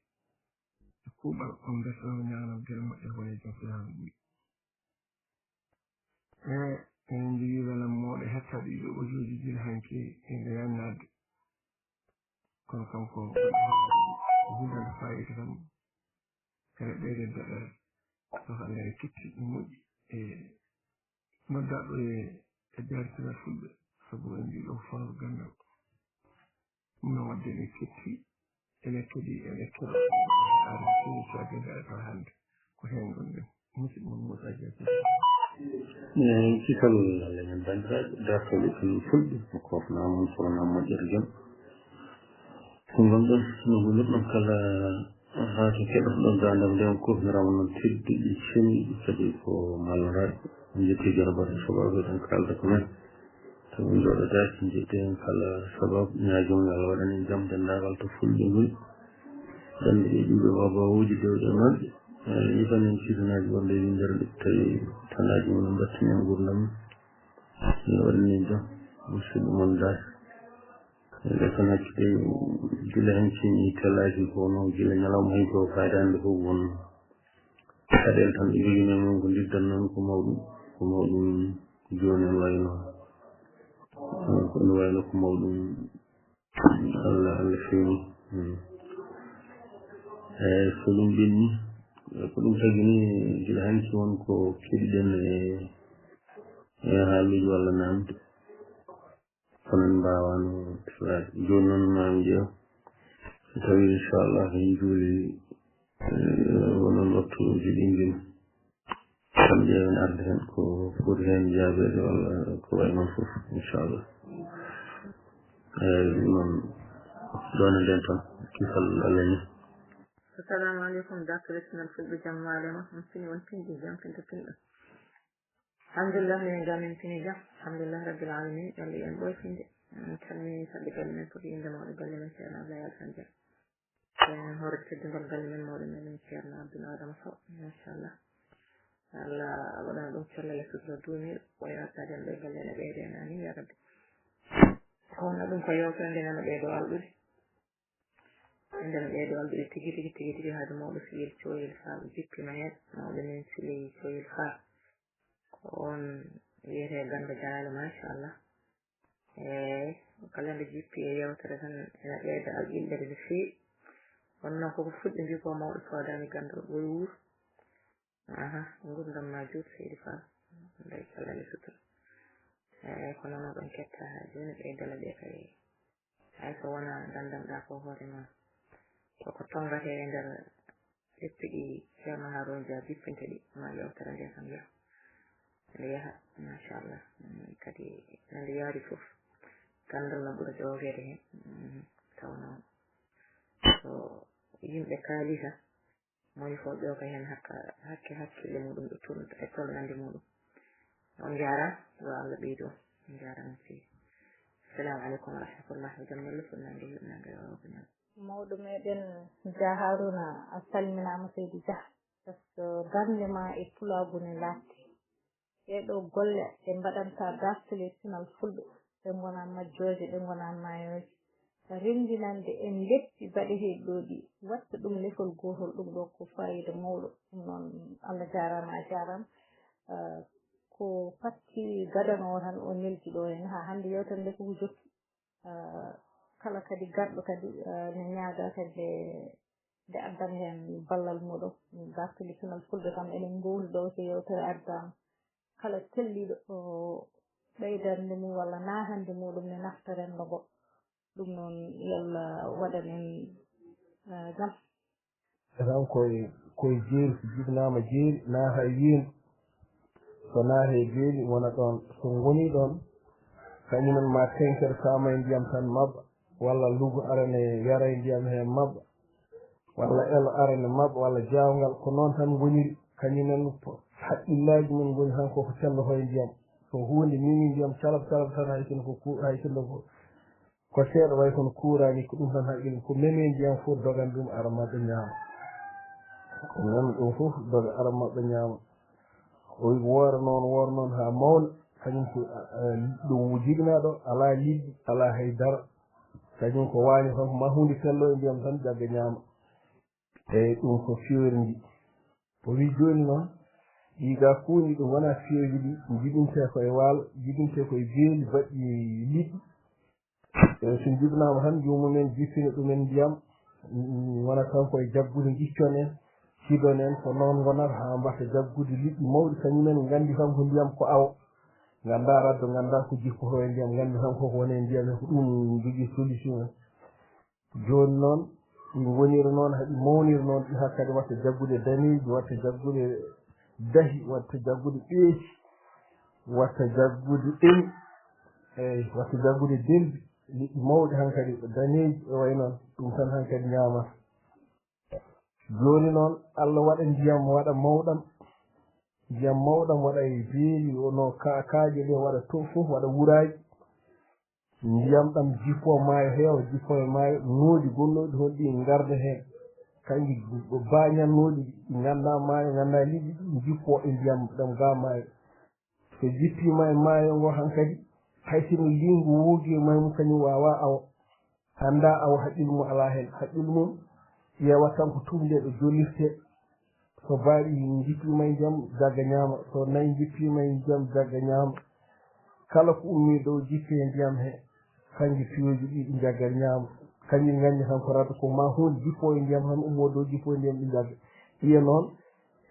e kuuɓal, on mbeltanaama, ñaaganaama geɗe moƴƴe, woni e jam, so Yahuwah ɓuri. E, eɗen njogii welam mawɗo hettaaɗo ɗiɗo audio ji gila hanki, e nde yaani naatde. Kono kanko, ko huunde nde faayiida tan, kala ɓeyden daɗere, so ko Allah e ketti, ɗum moƴƴi. E, noddaɗo e e dartinal fulɓe, sabu en mbii ɗo fawru ganndal. Ɗum no waɗde ene ketti, ene kadi ene keɗo, ar sini caggal e ɗo hannde. Ko heen ngonɗen. Musidɗo mon Moussa Diagne. Eeyi, kisal Allah men banndiraaɓe, dartol itam fulɓe, ko kofnaa mon, sownaa moƴƴere jam. Ko ngonɗon, no ngonirɗon kala, haa to keɗotoɗon daande am, nden kofniraama noon tedduɗi, ceniiɗi, kadi ko maloraaɓe. En njetti jarabaade sabaabu eɗen kaalda ko men. Tawi njooɗodaaki, njetti en kala sabaabu, ñaagiima Allah waɗan en jam, denndaangal to fulɓe ngoni. Dande e ɗiɗo baabawuuji dewɗe e maɓɓe. Eh, yitan en kisanaaji wonde e winndere nde, tawi tanaaji mum mbattini en nguurndam. Allah waɗan en jam, musidɗo mon Daas. Nde tan hakkude gila hen cini tellaaji ko no gila ñalawma hay ko fayda hannde fof won. Caɗeele tan ɗe njogino e mum ko ndiddan noon ko mawɗum, ko mawɗum jooni ene wayno, ko ene wayno ko mawɗum Allah, Allah feewi. Hmm. Eeyi, so ɗum ɓenni, ko ɗum tagi ni gila hanki won ko keɗiɗen e, e haaluuji walla naamde. Kono en mbaawano telaade. Jooni noon maa en ƴeew. So tawii inchallah en njuuli, eh, wonon waktuuji ɗi ngim. Kam ƴeewen arde heen ko foti heen jaabeede walla ko wayi noon fof, inchallah. Eeyi, ɗum noon, ɗoon e ndeen tan, kisal Allah ni. Assalamu aleykum, darto lettinal fulɓe, jam waale ma, on fini, on pinɗi, jam pinɗo pinɗo. Alhamdulillah, minen ga min pini jam. Alhamdulillah rabbil alamin, Allah en ɓoytinde. En calmini sabɓe galle men fof, innde mawɗo galle men Ceerno Abdoulaye Alassane Dia. En hoore teddungal galle men mawɗo men Ceerno Abdoul Adama Sow, machallah. Allah waɗana ɗum cellal e sutura duumiiɗo, o yarta ɗemɗe galle ene ɓeyde en amin ya rabbi. Ko wonno ɗum ko yewtere nde nana ɓeydo alɗude. Nden ɓeydo alɗude tigi tigi tigi tigi, haade mawɗo Seydi Coyel Fall jippima heen, mawɗo men Siley Coyel Fall. Ko on wiyetee Gannda Jaale, machallah. Eeyi, kala nde jippi e yewtere tan ene ɓeyda alɗinɗere no feewi. Kono noon koko fuɗɗi mbi ko mawɗo soodaani ganndal ɓuri wuur. Aha, nguurndam ma juut Seydi Fall. Ndey cellal e sutura. Eeyi, kono noon ɗon ketta haa jooni ɓeydala ɗe kay. Hay so wonaa nganndanɗaa ko hoore ma. Koko tonngata e nder leppi ɗi Ceerno Harouna Dia jippinte ɗi, ma yewtere nde kam yaha. Nde yaha, machallah. Mm, kadi no nde yaari fof, ganndal no ɓura joogeede heen. Mm, tawnoo so yimɓe kaali tan, moni fof ƴooga heen hakka-, hakke, hakkille muɗum ɗo tolnata e tolnande muɗum. On njaaraama, yo Allah ɓeydu on. On njaaraama no feewi. Assalamu aleykum wa rahmatullah. Yo jam ñallu, fuɗnaange, yuɓnaange, yo Allah ko ñallu. Mawɗo meɗen Dia Haruna, a salminaama seydi Dia. Par ce que darnde ma e pulaagu ne laatti. Ɗee ɗoo golle ɗe mbaɗanta dartule pinal fulɓe, ɗe ngona majjooje, ɗe ngona maayooje. Renndinande en leppi baɗeteeɗi ɗoo ɗi, watta ɗum lefol gootol, ɗum ɗoo ko faayiida mawɗo. Ɗum noon, Allah jaaraama, a jaaraama. Ah, ko Patti Gadano o tan o neldi ɗoo heen. Haa hannde yewtere nde koko jokki. Ah, kala kadi garɗo kadi, ah, ne ñaagaa kadi nde, nde addana heen ballal muɗum. Dartule pinal fulɓe kam eɗen ngoowni ɗoo so yewtere addaama. Kala telliiɗo o ɓeydande mum walla naatande muɗum ne nafta renndo ngo. Ɗum noon, yo Allah waɗan en, ah, jam. E tan koye, koye jeeri, so jibinaama jeeri, naata e weendu. So naata e beeli, wona ɗoon. So ngonii ɗoon, kañum en ma tenkere saama e ndiyam tan maɓɓa, walla lugo arane yara e ndiyam heen maɓɓa, walla elo arane maɓɓa, walla jaawngal. Ko noon tan ngoniri. Kañum en po-, haqqillaaji mum ngoni tan koko cellotoo e ndiyam. So huunde memi ndiyam calab calab tan, hay sinno ko ku-, hay sinno ko Ko seeɗa wayi kono kuuraani, ko ɗum tan haqqille, ko memi ndiyam fof dogan ɗum ara maɓɓe ñaama. Ko memi ɗum fof doga ara maɓɓe ñaama. O wi woora noon, woora noon haa mawna, kañum ko, eh, ɗum jibinaa ɗo, alaa liɗɗi, alaa hay dara. Kañum ko waaño tan, ko ma huunde sello e ndiyam tan, jagga ñaama. Eeyi, ɗum ko fiyoori ndi. O wi jooni noon, ɗi ga kuuñi ɗum wonaa fiyoori ɗi, jibintee ko e waalo, jibintee ko e beeli baɗɗi liɗɗi. E so njibnaama tan, joomum en jippina ɗum en ndiyam, mm, wona tan ko e jaggude njiccon en, sidon en, ko noon ngonata haa mbaɗta jaggude liɗɗi mawɗi, kañum en nganndi tan ko ndiyam ko awo. Nganndaa raddo, nganndaa ko jippoto e ndiyam, nganndi tan koko woni e ndiyam, ko ɗum jogii solution. Jooni noon, ɗi ngoniri noon, haɗi mawniri noon, ɗi hakkadi watta jaggude daneeji, watta jaggude dahi, watta jaggude ɓeeci, watta jaggude ɗemi, eey, watta jaggude delbi, liɗɗi mawɗi hankadi, daneeji e way noon, ɗum tan hankadi ñaamata. Jooni noon, Allah waɗa ndiyam waɗa mawɗam, ndiyam mawɗam waɗa e beeli, wono ka-, kaaƴe ɗe waɗa to fof, waɗa wuraaji. Ndiyam ɗam jippo maayo, heewa jippo e maayo, noodi gonnooɗi toon ɗi ngarda heen. Kanji baañannooɗi ɗi nganndaa maayo, nganndaa liɗɗi ɗi jippo e ndiyam ɗam ga maayo. So jippiima e maayo ngo hankadi, hay sinno liingu woogi e maayo mum, kañum waawaa awa. Anndaa awa haqqil mum alaa heen. Haqqil mum ƴeewat tan ko tuumde ɗo jollirtee. So baaɗi jippiima e ndiyam, jagga ñaama. So nayi jippiima e ndiyam, jagga ñaama. Kala ko ummii dow jippii e ndiyam he, kanji piyooji ɗi ɗi njagga ñaama. Kanji nganndi tan ko rata ko ma huunde jippoo e ndiyam tan ummoo dow jippoo e ndiyam ɗi njagga. Ɗiye noon,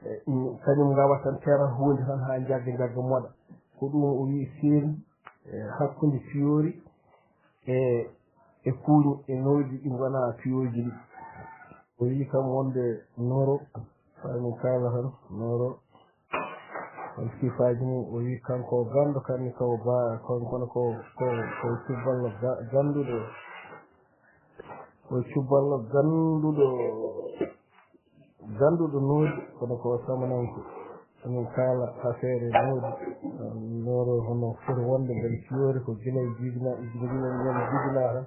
e, mm, kañum ngawa tan tera huunde tan haa njagga, njagga moɗa. Ko ɗum o wi'i seeri, e, hakkunde piyoori e, e kuuñi e nooji ɗi ngonaa piyooji ɗi. O wi'i kam wonde nooro, faa min kaala tan, nooro, on sifaaji mum, o wi'i kanko o ganndo, kanni ko o ba-, kon-, kono ko, ko, ko cubballo ga-, gannduɗo, ko cubballo gannduɗo. Gannduɗo noodi, kono ko samananke. Emin kaala afeere noodi. Nooro hono foti wonde mbele fiyoori ko gila e jibina, jibina, jibina tan.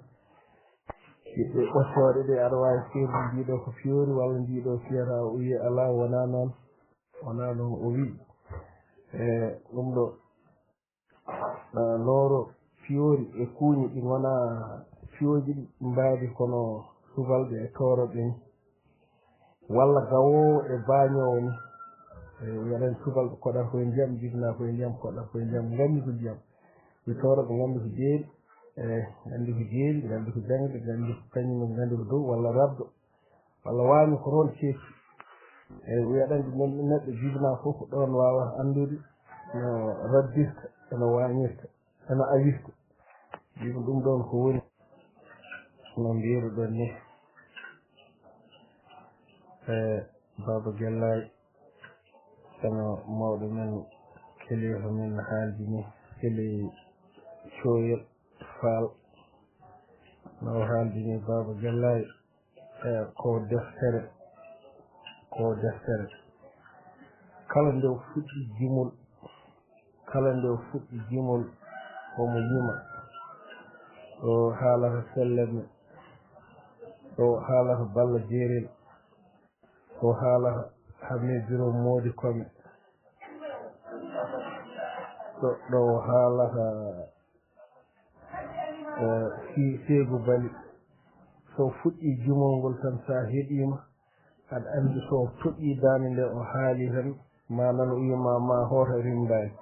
Ɓiɓɓe ɓoccoɗe ɗe aɗa waawi seeɗi mbiɗo ko fiyoori walla mbiɗo fiyata o wiye alaa, wonaa noon. Wonaa noon o wi'i. E ɗum ɗo. Ah, looro fiyoori e kuuñi ɗi ngonaa piyooji ɗi mbaadi kono subalɓe e tooroɓe ni. Walla gawoowo e baañoowo ni. E, wiyaɗen subalɓe koɗata koye ndiyam, jibinaa koye ndiyam, koɗata koye ndiyam, nganndi ko ndiyam. Ɓe tooroɓe nganndi ko jeeri, e, nganndi ko jeeri, nganndi ko jaŋde, nganndi ko kañum, nganndi ko dow walla raddo. Walla waami ko toon ceeɗu. E, wiyaɗen ɗum ɗon neɗɗo jibinaa fof ko ɗoon waawa anndude no raddirta, eno waañirta, eno awirta. Ɗum, ɗum ɗoon ko woni no mbiruɗon ni. E, Baaba Gellaay, eno mawɗo men kilifa men haaldi ni, kili Cooyel Faal, no haaldi ni Baaba Gellaay. E, ko deftere, ko deftere. Kala nde o fuɗɗi jimol, kala nde o fuɗɗi jimol, omo yima. O haalata sellemme, o haalata balla jeerel, o haalata hamme biro moodi kome. Ɗo, ɗo o haalata Eh, si-, Seegu Bali, so fuɗɗii jumol ngol tan, so a heɗiima, aɗa anndi so o toɗɗii daande nde o haali tan, ma nan o wiya ma, ma hoota rimdaani.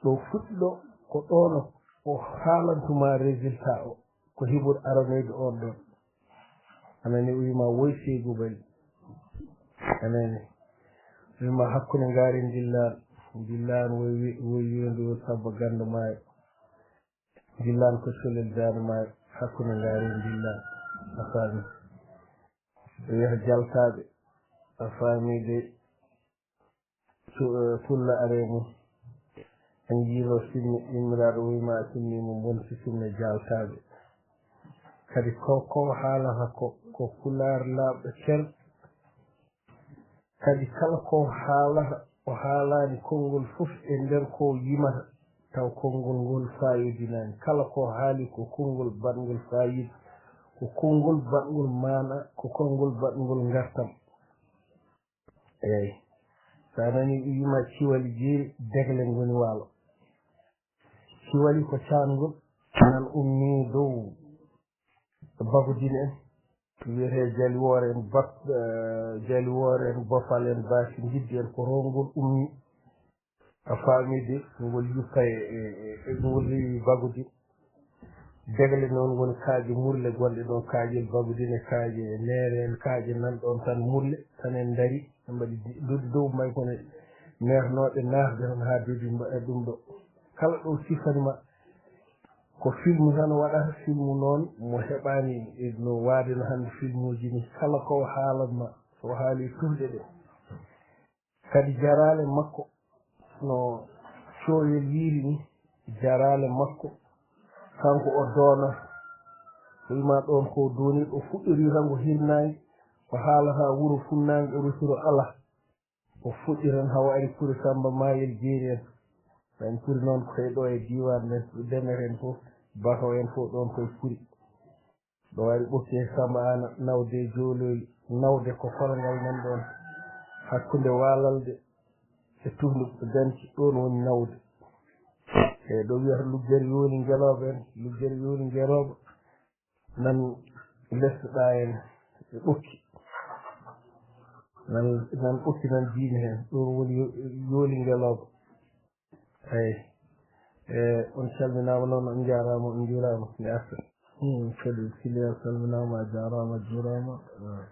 Ɗo fuɗɗi ɗo, ko ɗono o haalantuma résultat o, ko hiɓude aronoyde on ɗon. A nani o wiima woy Seegu Bali. A nani. O wiima hakkunde ngaari ndillaan, ndillaan woy wi-, woy weendu sabba ganndu maayo. Ndillaan ko colel daande maayo, hakkunde ngaari ndillaan. A faami? O wiyata jaltaaɓe. A faami de? Su-, eh, sulla are mum. En njiilo sinni, immiraaɗo wuyma sinni mo bonti sinne jaltaaɓe. Kadi ko, ko haalata ko, ko pulaar laaɓɗo cer. Kadi kala ko haalata, o haalaani konngol fof e nder ko yimata, taw konngol ngol faayodinaani. Kala ko haali ko konngol baɗngol faayiida, ko konngol baɗngol maana, ko konngol baɗngol ngartam. Eey. So a nanii ɓe wiima ciwali jeeri, degle ngoni waalo. Ciwali ko caangol nan ummii dow Bagudin en, wiyetee Jaliwoore en, Bak-, eh, Jaliwoore en, Bofal en, Baasi Ngiddi en, ko toon ngol ummii. A faamii de, ngol yuppa e, e, e, ngol rewi Bagudi. Degle noon ngoni kaaƴe murle gonɗe ɗo, kaaƴel Bagudi ne, kaaƴe neere en, kaaƴe nan ɗoon tan murle, tan en ndarii, en mbaɗi di-, dudi dow may kono meernooɗe naatde tan haa dudi mba-, e ɗum ɗo. kala ɗo sifani ma. Ko filmu tan waɗata, filmu noon mo heɓaani no waade no hannde filmuuji ni, kala ko o haalan ma, so o haali tulde ɗe. Kadi jaraale makko, no Cooyel wiiri ni, jaraale makko, kanko o doona. O wima ɗoon ko dooni, o fuɗɗori tan ko hirnaange, o haalata wuro funnaange, o rutoro ala. O fuɗɗi tan hawa ari kuri Samba Mayel Jeeri en. Ɓen kuri noon koye ɗo e diiwaan men, ɓe Demer en fof, Bato en fof ɗoon koye kuri. Ɗo ari ɓokki e Samba Ana, nawde e Joololi, nawde ko kolongal men ɗoon. Hakkunde Waalalde e Tuhndu Danci, ɗoon woni nawde. E ɗo wiyata Luggere Yooli Ngelooba en, Luggere Yooli Ngelooba. Nan lestoɗaa en e ɓokki. Nan, nan ɓokki nan diine heen. Ɗoon woni yo-, Yooli Ngelooba. Eey. E, on calminaama noon, on njaaraama, on njuuraama. Mi arta. Hmm, kadi Siliya salminaama, a jaaraama, a juuraama. Eh,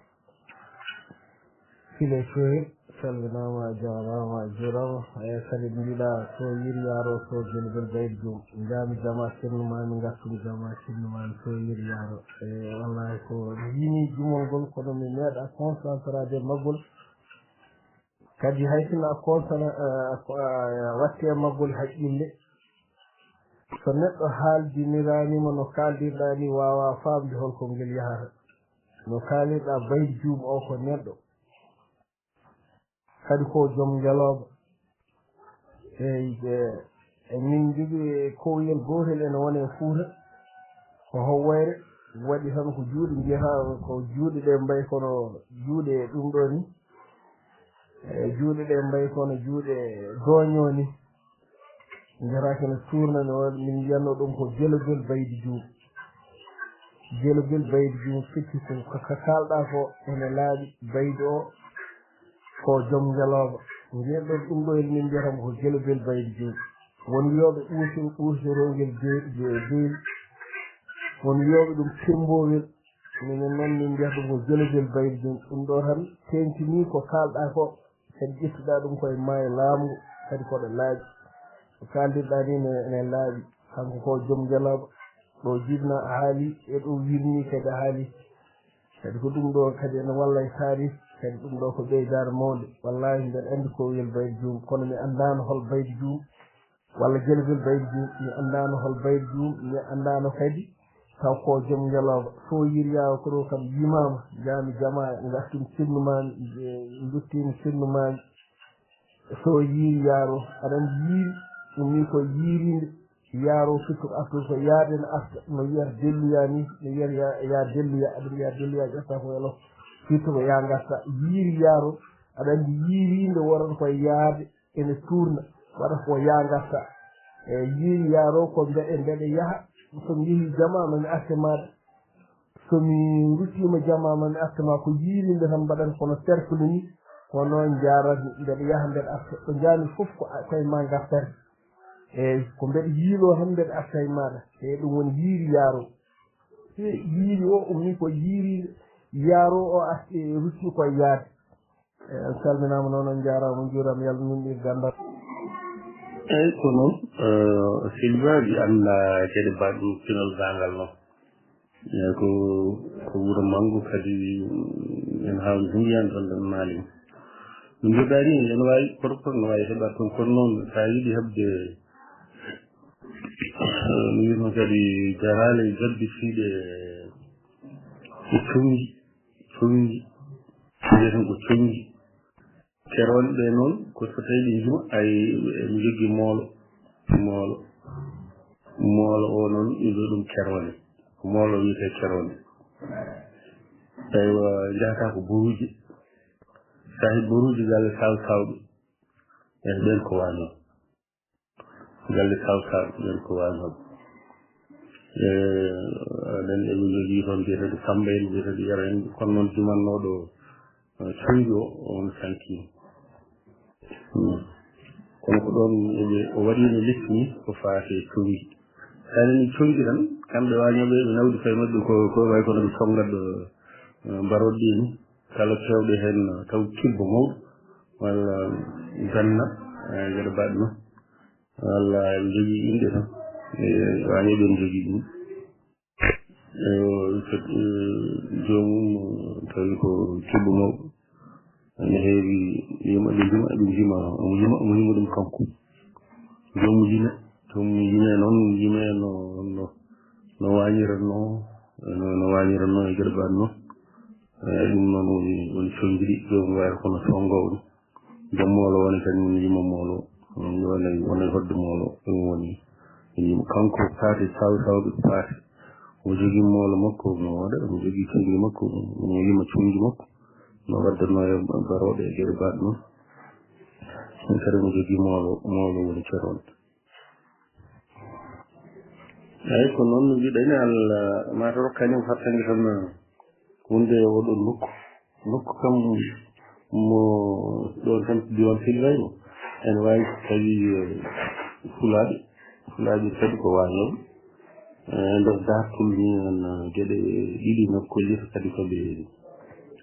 Sile Sohir, salminaama, a jaaraama, a juuraama. E, kadi mbiɗa so yiri yaaro so Gelogel Baydi Jum. Njaami jama sinno maami, ngattum jama sinno maami so yiri yaaro. E, wallahi ko yini jumol ngol, kono mi meeɗa concentrade e maggol. Kadi hay sinno a consana-, a, a, a watti e maggol haqqille, so neɗɗo haaldiniraani ma no kaaldirɗaa ni, waawaa faamde hol ko ngel yahata. No kaalirɗaa Baydi Jum o ko neɗɗo. Kadi ko joom ngelooba. Eey, e, e min njogii kowyel gootel ene wona e Fuuta. Ko Howwayre waɗi tan ko juuɗe, mbiyata ko juuɗe ɗe mbayi kono juuɗe ɗum ɗo ni. E, juuɗe ɗe mbayi kono juuɗe gooño ni. Njaraaki no tuurnani o, min mbiyatno ɗum ko Gelogel Baydi Jum. Gelogel Baydi Jum, firti ko ka, ka kaalɗaa ko ene laaɓi, Baydi o ko joom ngelooba. Mbiyen ɗon ɗum ɗo en min mbiyata mo ko Gelogel Baydi Jum. Won wiyooɓe ɓuusin, ɓuusin rongel de-, de-, deeli. Won wiyooɓe ɗum temmbowel. Minen noon min mbiyata ɗum ko Gelogel Baydi Jum. Ɗum ɗo tan teeŋtinii ko kaalɗaa ko. Kadi ƴettuɗaa ɗum koye maayo laaɓngo, kadi koɗo laaɓi. Ko kaaldirɗaa ni ne, ne laaɓi. Kanko ko joom ngelooba. Ɗo jiɗna a haali, e ɗo wirni kadi a haali. Kadi ko ɗum ɗo kadi ene walla e taarih, kadi ɗum ɗo ko ɓeydaare mawnde. Wallahi mbeɗa anndi ko wiyel Baydi Jum, kono mi anndaano hol Baydi Jum. Walla Gelogel Baydi Jum, mi anndaano hol Baydi Jum, mi anndaano kadi taw ko joom ngelooba. So yiiri yaaro ko ɗo kam yimaama, njaami jama, ngartumi sinno maami, nduttimi sinno maami. So yiiri yaaro, aɗa anndi yiiri, ummi ko yiirinde, yaaro firti ko artude ko yaade ne arta, no wiyata delluya ni, no wiyata ya, ya delluya, aɗa anndi ya delluya ƴetta ko welo, firti ko ya ngarta. Yiiri yaaro, aɗa anndi yiirinde wonata ko yaade, ene tuurna, waɗa ko ya ngarta. E yiiri yaaro ko mbeɗe, mbeɗe yaha, so mi yehi jama, ma mi arte maaɗa. So mi ruttiima jama, ma mi arte ma, ko yiirinde tan mbaɗan kono cercle ni, ko noon njaarata, mbeɗa yaha, mbeɗa arta. Ɗo njaami fof ko a-, koye ma ngartata. Eey, ko mbeɗa yiiloo tan mbeɗa arta e maaɗa. Eey, ɗum woni yiiri yaaro. Eey, yiiri o ummi ko yiiri yaaro o arti, rutti ko yaade. Eey, on calminaama noon, on njaaraama, on njuuraama, Yallah nunɗir ganndal. Eey, ko noon, eh, Seydi Ba, mi anndaa kadi mbaɗɗo pinal daangal noon. Eey, ko, ko wuro manngu kadi, mm, en haawni hunndiyaani tan, ɗum maali. No mbiɗaa ni, ene waawi, koto koto no waawi heɓaade toon, kono noon, so a yiɗi heɓde, eh, no wiyetnoo kadi, jaraale jabbi fiiɗe e conngi, conngi, mbiyeten ko conngi. Kerooɗe ɗe noon, ko so tawi ɗe njuma, ay, ene njogii moolo, moolo. Moolo o noon, ɗum ɗo ɗum kerooɗe. Ko moolo wiyetee kerooɗe. Aywa, njahata ko boruuje. Sahi boruuje galle saw sawɓe. En ɓen ko waano. Galle saw saw, ɓen ko waano. E, aɗa anndi eɓe njogii toon mbiyetee Samba en, mbiyetee Yero en, kono noon jumannooɗo, eh, conngi o, on sanki. Hmm. Kono ko ɗoon eɓe, o waɗiino lekki ni ko faati e conngi. Tawi ni conngi tan, kamɓe wañooɓe ɓe nawdi koye maɓɓe ko, ko way kono ɓe conngatɗo, eh, mbaroɗi ni. Kala kewɗo heen taw kibbo mawɗo walla ganna, eh, geɗe mbaɗno. Walla en jogii inɗe tan. E, waañe ɓen jogii ɗum. E, o, so, e, joomum, tawi ko cubbu mawɗo. Ene heewi yima, ɓe jima, ɓe jima, omo yima, omo yima ɗum kanko. Joomum yime, joomum yime noon, yime no, no, no waañiratnoo, no, no waañiratnoo e geɗe mbaɗ noon. E, ɗum noon woni, woni soñjiri, joomum wayata kono sonngoowo ɗum. Joom moolo woni kañum yima moolo. Woni, woni hodde moolo. Ɗum woni yima. Kanko paati saw sawɓe ko paati. Omo jogii moolo makko, omo waɗa, omo jogii coñdi makko, omo yima coñdi makko. No waddano e barooɗe e geɗe mbaɗ noon. Ɗum kadi omo jogii moolo, moolo woni ceroon. Eey, ko noon no mbiɗen, Allah, maa to rokkaani mo fartaŋŋe tan, wonde e oɗo nokku. Nokku kam mo ɗoon tan, diiwaan Filwayno. Ene waawi so tawii, eh, Fulaaɓe, Fulaaɓe kadi ko waañooɓe. Eh, nder daartol ni, an, eh, geɗe ɗiɗi no kollita kadi ko ɓe,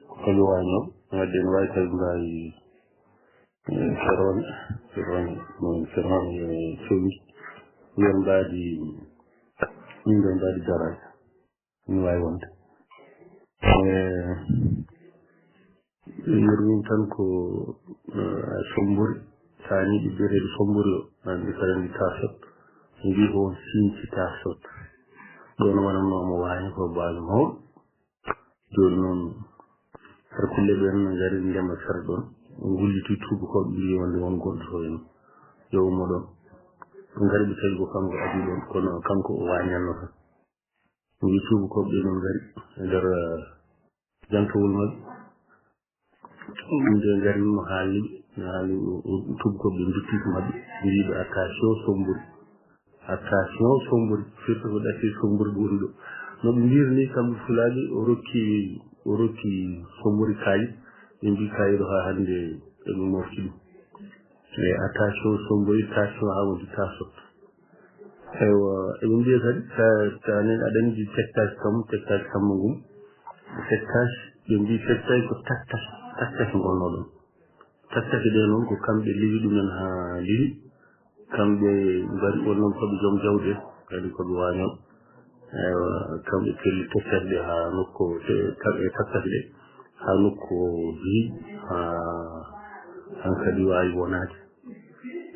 ko ɓe waañooɓe. Wadde ene waawi tawi mbaawi, eh, Ferone, Ferone, mo Ferone, eh, Sowi. Nder mbaadi, nder mbaadi Daraay. Ene waawi wonde. Eh, yurmin tan ko, eh, Sombori. Taaniiɗo biyeteeɗo Sombori o, an ɓe karani Taasot. Ɓe mbii ko on Sinci Taasot. Ɗoon wonatnoo omo waañi ko baajo mawɗo. Jooni noon, har kulle ɓeen ngari ndema sara ɗoon. Ɓe ngulliti tuubakooɓe mbii wonde won goɗɗo to en. Yo ummo ɗoon. Ɓe ngari ɓe tawi ko kanko adii ɗoon, kono kanko o waañanno tan. Mbii tuubakooɓe ɓe noon ngari e nder, eh, jantowol maɓɓe. Ɗum de ngari no haalni ɓe, no haalni ɓe, o, o, tuubakooɓe ɓe ndutti ko maɓɓe. Mbii ɓe attention Sombori. Attention Sombori. Firti ko ɗacce Sombori woni ɗo. No ɓe mbiri ni kamɓe Fulaaɓe, o rokki, o rokki Sombori kaalis. Ɓe mbii kaalis ɗo haa hannde eɓe mofti ɗum. E attention Sombori, tension haa woni Taasot. Eywa, eɓe mbiya kadi, sa, sa nani aɗa anndi tektaasi kam, tektaasi kamma ngum. Tektaasi, ɓe mbii tektaasi ko taktaasi, taktaasi ngonno ɗon. Taktaasi ɗe noon ko kamɓe liwi ɗumen haa liwi. Kamɓe ngari on noon ko ɓe joom jawɗi en, kadi ko ɓe waañooɓe. Eywa, kamɓe pelli tektaasi ɗe haa nokku, te, ta-, e taktaasi ɗe, haa nokku o heewi, haa hankadi waawi wonaade.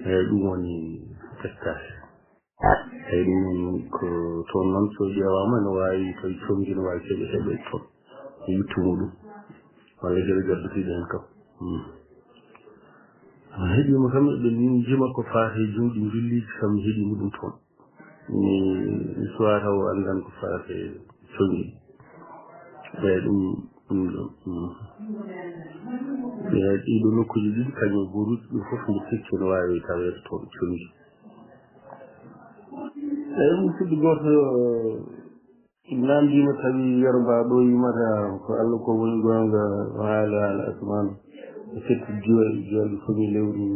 Eywa, ɗum woni tektaasi. Eywa, ɗum woni ko toon noon, so ƴeewaama, no waawi tawi conngi, no waawi heɓe, heɓe toon. E yittu muɗum. Walla geɗe gaddotiiɗe heen kam. Hmm. Heɗiima kam, eɓe njima ko faati e juuɗe njulliiji kam, heɗiima ɗum toon. Mi, mi suwaa taw o anndan ko faati e conngi. Eyi, ɗum, ɗum ɗo. Mm. Eyi, ɗiɗo nokkuuji ɗiɗi, kañum e Buruuji, ɗum fof mbi sikki no waawi taweede toon conngi. Eyi, ɗum fuɗɗi gooto, naamndiima tawi Yerba ɗo yimata ko Allah ko woni goonga, o haali haala asamaan. O setti diwa e diwalɗi fof e lewru,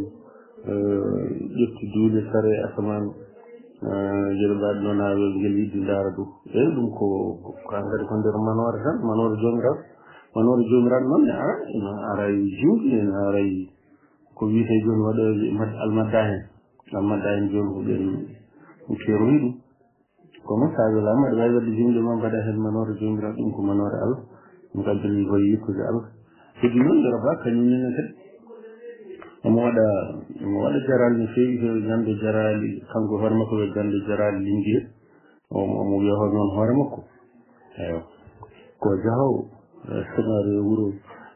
eh, ƴetti duule sare e asamaan, eh, geɗe mbaɗe noon haa weeyo ngel yiɗde ndaara ɗum. Eyi, ɗum ko, ko hankadi ko nder manoore tan, manoore Joomiraaɗo. Manoore Joomiraaɗo noon ne ara, ina ara e juuɗe, ina ara e ko wiyetee jooni waɗooɓe mad-, almadda heen. Almadda heen jooni ko ɓeen keeroyi ɗum. Kono saabe laa mbaɗa waawi waɗde jumɗe ma mbaɗa heen manoore Joomiraaɗo, ɗum ko manoore Allah. Ɗum ko addani ko yikkude Allah. Kadi noon, Yerba kañum ne kadi. Omo waɗa, omo waɗa jaraali no feewi, feewi gannde jaraali, kanko hoore makko wiya gannde jaraali Lingeer. Omo, omo wiya hoore noon hoore makko. Eywa. Ko jahoowo, eh, sonaare wuro,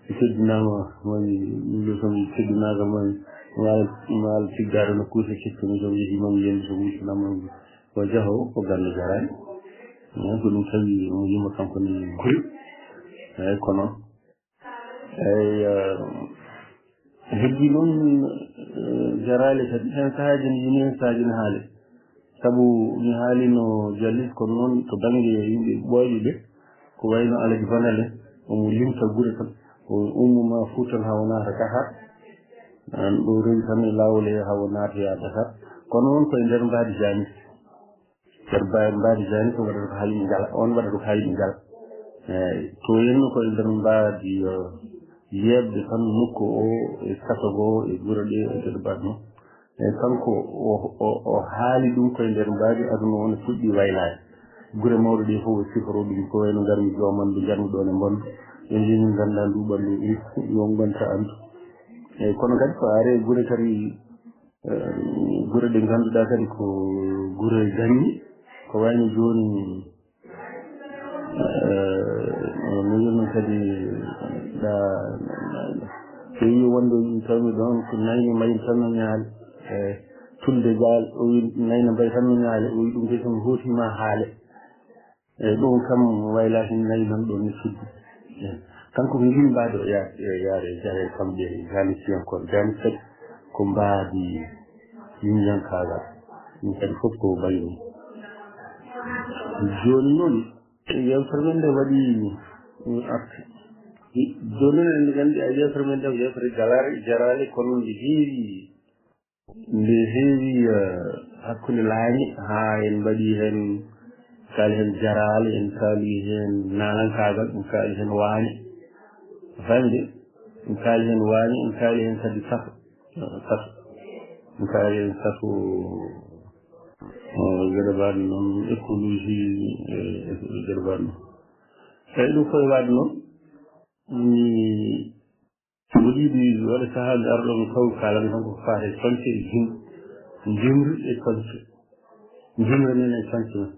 mi teddinaama, mami, mi teddinaaka, mami, maal, maal tiggaare no kuuse kecce, mi kam yehi, mami, yendi so muccinama, mami. Ko jahoowo, ko gannde jaraani. Eh, ko ɗum tawi mo yimma kanko ni kuri. Eyyi, ko noon. Eyyi, eh, heddi noon, eh, jaraali kadi, heen sahaaji ne yimi, heen sahaaji ne haali. Sabu mi haalino Jallis, kono noon to bannge yimɓe ɓooyɓe ɓe, ko wayno Alaji Banal en, omo limta gure tan, o ummo ma Fuuta tan haa o naata Dakar. Aan ɗo rewi tan e laawol he haa o naatoya Dakar. Kono noon ko e nder mbaadi Jaanis. Nder ba-, mbaadi Jaanis o waɗata ko haa yimɓe njala, oon waɗata ko haa yimɓe njala. Eeyi, to henno ko e nder mbaadi, eh, yeeɓde tan nokku o e kaso goo e gure ɗe e geɗe mbaɗ noon. E kanko o, o, o haali ɗum koye nder mbaadi aduna, o no fuɗɗi waylaade. Gure mawɗe ɗe fof o siforo ɗum, ko wayno ngarmi Joomandu, ngarmi ɗoon e Mbondo. Ɓe mbii min nganndaa ndu ɓanndu, yo ngonta anndu. Eeyi, kono kadi so a ari e gure kadi, eh, gure ɗe ngannduɗaa kadi ko gure dañɗe, ko wayno jooni, eh, no mbiyatmi kadi, ɗa, so yi wonde ɗum tawmi ɗoon ko nayni mbayi tan no ñaali, eh, tulde gaal, o wi nayna mbayi tan no ñaali, o wi ɗum kadi so mi hootiima haale. Eeyi, ɗum kam waylaaki nayi nan ɗoon ne suddi. Eeyi. Kanko ko ngin mbaadi o ya-, e yaare, e jaare kamɓe Janisiyankooɓe. Janis kadi ko mbaadi yimɓiyankaagal. Ɗum kadi fof ko bayi ɗum. Jooni noon, yewtere men nde waɗi, mm, arti. Jooni noon, eɗen nganndi a yewtere men nde ko yewtere galaare, jaraale, kono nde heewi Nde heewi, eh, hakkunde laañe, haa en mbaɗi heen, kaali heen jaraale, en kaali heen naalankaagal, en kaali heen waañe. A faami de? En kaali heen waañe, en kaali heen kadi sato. Eh, sato. En kaali heen sato, eh, geɗe mbaɗe noon, écologie, eh, geɗe mbaɗe noon. Eeyi, ɗum fof e waɗde noon, mi Mboɗo yiɗi waɗa sahaaji arɗo mi taw kaalan tan ko faati e coñce e jim-, jimri e coñce. Jimri men e coñce men.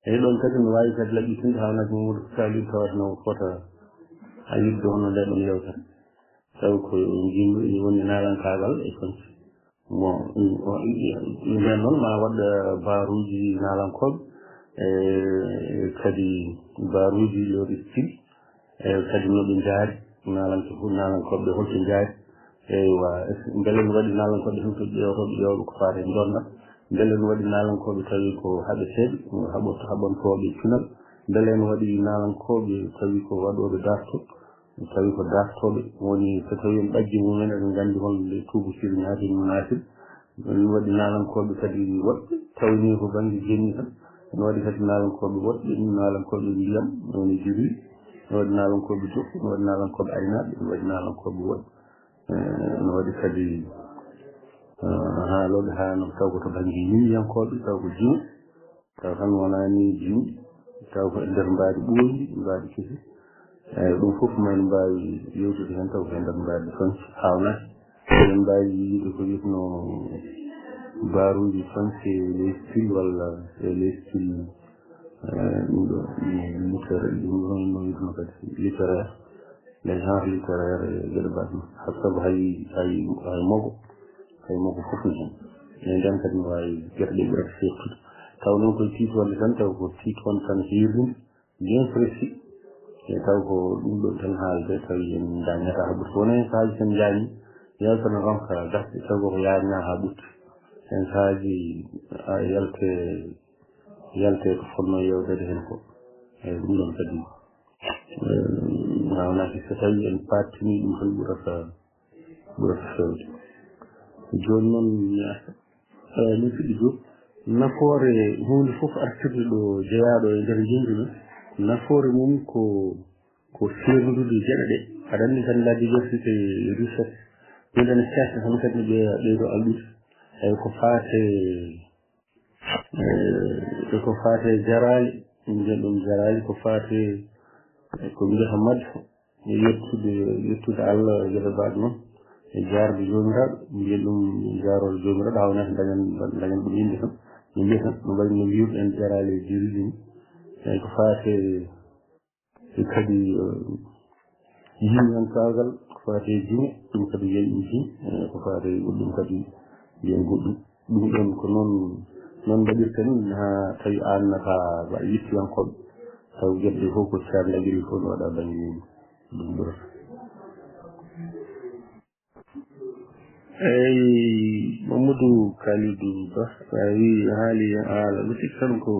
Eyi, ɗoon kadi no waawi kadi laɓɓitinde haala Mamadou Kalidou tawata no fota a yiɗde hono nde ɗoon yewtere. Tawi ko jimri woni naalankaagal e coñce. Bon, nden noon ma waɗ, eh, baaruuji naalankooɓe, eh, kadi baaruuji leur style, eh, kadi no ɓe njaari, naalanke fof, naalankooɓe ɓe holto njaari. Eywa, mbele no waɗi naalankooɓe hultoɓe ƴeewtooɓe ƴeewɓe ko faati e ndonda, mbele no waɗi naalankooɓe tawi ko haɓeteeɓe, haɓo-, haɓantooɓe cunal, mbele no waɗi naalankooɓe tawi ko waɗooɓe darto, tawi ko dartooɓe, woni so tawi en ɓajji mumen, eɗen nganndi holno nde tuubu siri naati, no naati. Ɗum waɗi naalankooɓe kadi woɗɓe, tawnii ko bannge jemmi tan. Ene waɗi kadi naalankooɓe woɗɓe, ɗum naalankooɓe ndiyam, woni juri. Ene waɗi naalankooɓe dow, ene waɗi naalankooɓe aynaaɓe, ene waɗi naalankooɓe woɗɓe. Eh, ene waɗi kadi, eh, haalooɓe haa no taw ko to bannge yimɓiyankooɓe, taw ko jim. Taw tan wonaa ni jimɗi, taw ko e nder mbaadi ɓooyndi, mbaadi kesi. Eeyi, ɗum fof ma en mbaawi yewtude heen, taw ko e nder mbaadi coñce, haawnaaki. Eɗen mbaawi yiyde ko wiyetnoo baaruuji coñce e les styles walla e les styles, eh, ɗum ɗo, littéraire, ɗum ɗo no wiyetnoo kadi littéraire. Les genres littéraires e geɗe mbaɗ ɗum. Hay sabu hay, hay, hay mogo, hay mogo fof ne heen. E nden kadi no waawi geɗe ɗe ɓurata seertude. Taw noon koye tiitoonde tan, taw ko tiitoonde tan heerinde, bien précis. E taw ko ɗum ɗo tan haalde, tawi en ndañata haa ɓurti. Wona heen sahaaji tan njaani, yewtere tan ronka gasde, taw ko yaajna haa ɓurti. Heen sahaaji a yalte, yalte ko fotnoo yewteede heen ko. Eeyi, ɗum ɗoon kadi. Eh, haawnaaki so tawi en pattini ɗum tan ɓurata, ɓurata fewde. Jooni noon, mi arta, eh, min fuɗɗi ɗo. Nafoore huunde fof artirde ɗo jeyaaɗo e nder ngenndi men, nafoore mum ko, ko seerndude geɗe ɗe. Aɗa anndi tan la diversité richesse. Min ene seerta tan kadi no ɓeya ɓeydo alɗude. Eyi ko faate Eh, e ko faati e jaraali, mbiyen ɗum jaraali, ko faati e ko mbiyata madhu, e yettude, yettude Allah e geɗe mbaɗ noon, e jaarde Joomiraaɗo, mbiyen ɗum jaaroore Joomiraaɗo, haa wonata dañan, dañan ɗum innde tan, ɓe mbiyata, no mbaɗi no wiirɗen jaraali e jiriiji ni. E ko faati e e kadi, eh, yimyankaagal, ko faati e jime, ɗum kadi wiyen ɗum jime, eh, ko faati e goɗɗum kadi wiyen goɗɗum. Ɗum ɗon ko noon, noon mbaɗirten haa tawi aan nata ba yettiyankooɓe. Taw geɗe ɗe fof ko caɗeele ɗe fof no waɗa bannge mum. Ɗum ɓurata. Eyi, Mamadou Kalidou Ba, a wi, haali haala, mi sikki tan ko,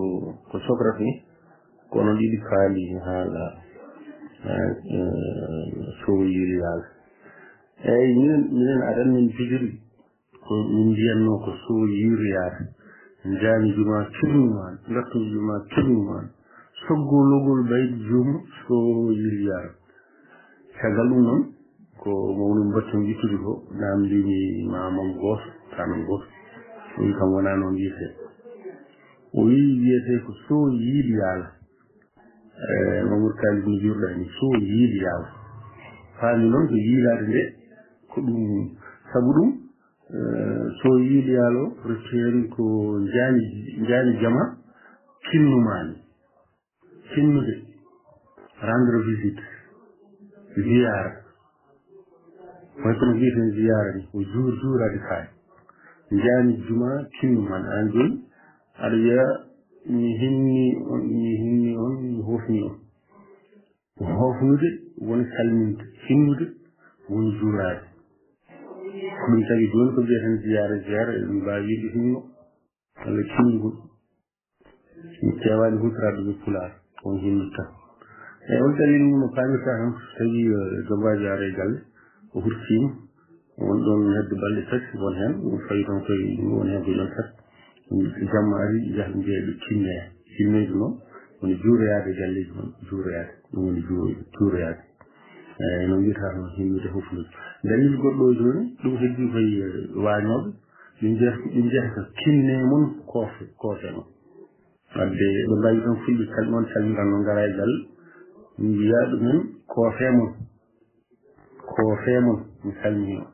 ko Socrate ni, kono ɗiɗi faali haala, eh, eh, sowoyiri yaala. Eyi, minen, minen aɗan min pijiri, ko min mbiyatno ko sowoyiri yaala. Njaami juma kirnumaan, ngartumi juma kirnumaan, soggologol baydi juma sowoyiri yaala. Caggal ɗum noon, Ko mawɗum batte mo ƴettude ko, naamndiimi maamam gooto, taanam gooto. O wii kam wonaa noon wiyetee. O wii wiyetee ko Sow Yiili Yaala. Eh, Mamadou Kalidou no mbiruɗaa ni, Sow Yiili Yaala. Faami noon ko yiilaade nde, ko ɗum, sabu ɗum, eh, Sow Yiili Yaala o, rewti heen ko njaani, njaani jama, kinnumaani. Hinnude, rendre visite, ziyaara. Way kono mbiyeten ziyaara ni, o juur, juuraade kaari. Njaani juma, kinnumaani. Aan jooni, aɗa wiya, mi hinni on, mi hinni on, mi hofni on. Hofnude woni salminde, hinnude woni juuraade. Ko ɗum tagi jooni ko mbiyeten ziyaara, ziyaara, eɗen mbaawi wiide hinno, walla kinnugol. Mi keewaani huutoraade ɗum e Pulaar, ko on hinni tan. Eey, on dalil mum no paamirta tan, so tawii, eh, jombaajo ara e galle, o hurtiima, won ɗoon hedde balɗe tati, won heen, ɗum fawi tan koye, won heen ko yonta. Jamma ari, njaha mbiya ɓe kinneya. Kinneede noon, woni juuroyaade e galleeji mon, juuroyaade. Ɗum woni juuro-, juuroyaade. Eey, no mbiyata noon, hinnude hofnude. Dalil goɗɗo o jooni, ɗum heddii koye, eh, waañooɓe, ɓe njiyata, ɓe njiyata ko kinne mon koofe, koofe mon. Wadde ɓe mbawi ɗon fulɓe kal-, noon calmintan noon ngara e galle. Mbiya ɗumen koofe mon. Koofe mon, mi salmini on.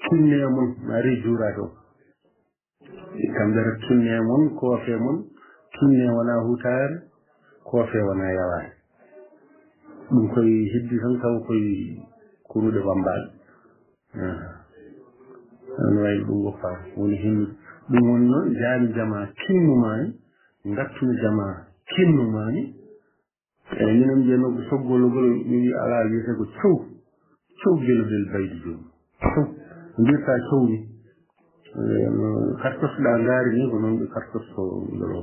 Kinne mon, mi ari juuraade on. Kamɓe tan kinne mon, koofe mon, kinne wona hutaare, koofe wona yawaare. Ɗum koye heddi tan taw koye konuɗe wammbaaɓe. Ah. Ana wayi ɗum woppa woni hinnude. Ɗum woni noon jaami jama kinnumaani, ngattumi jama kinnumaani. Eyi, minen mbiyatnoo ko soggologol, mi wiya alaa, wiyetee ko cow. Cow gelobel baydi joom. Cow. Mbiyata cow ni. Eh, no kartos ɗa ngaari ni, ko noon ɓe kartos ko ngol o.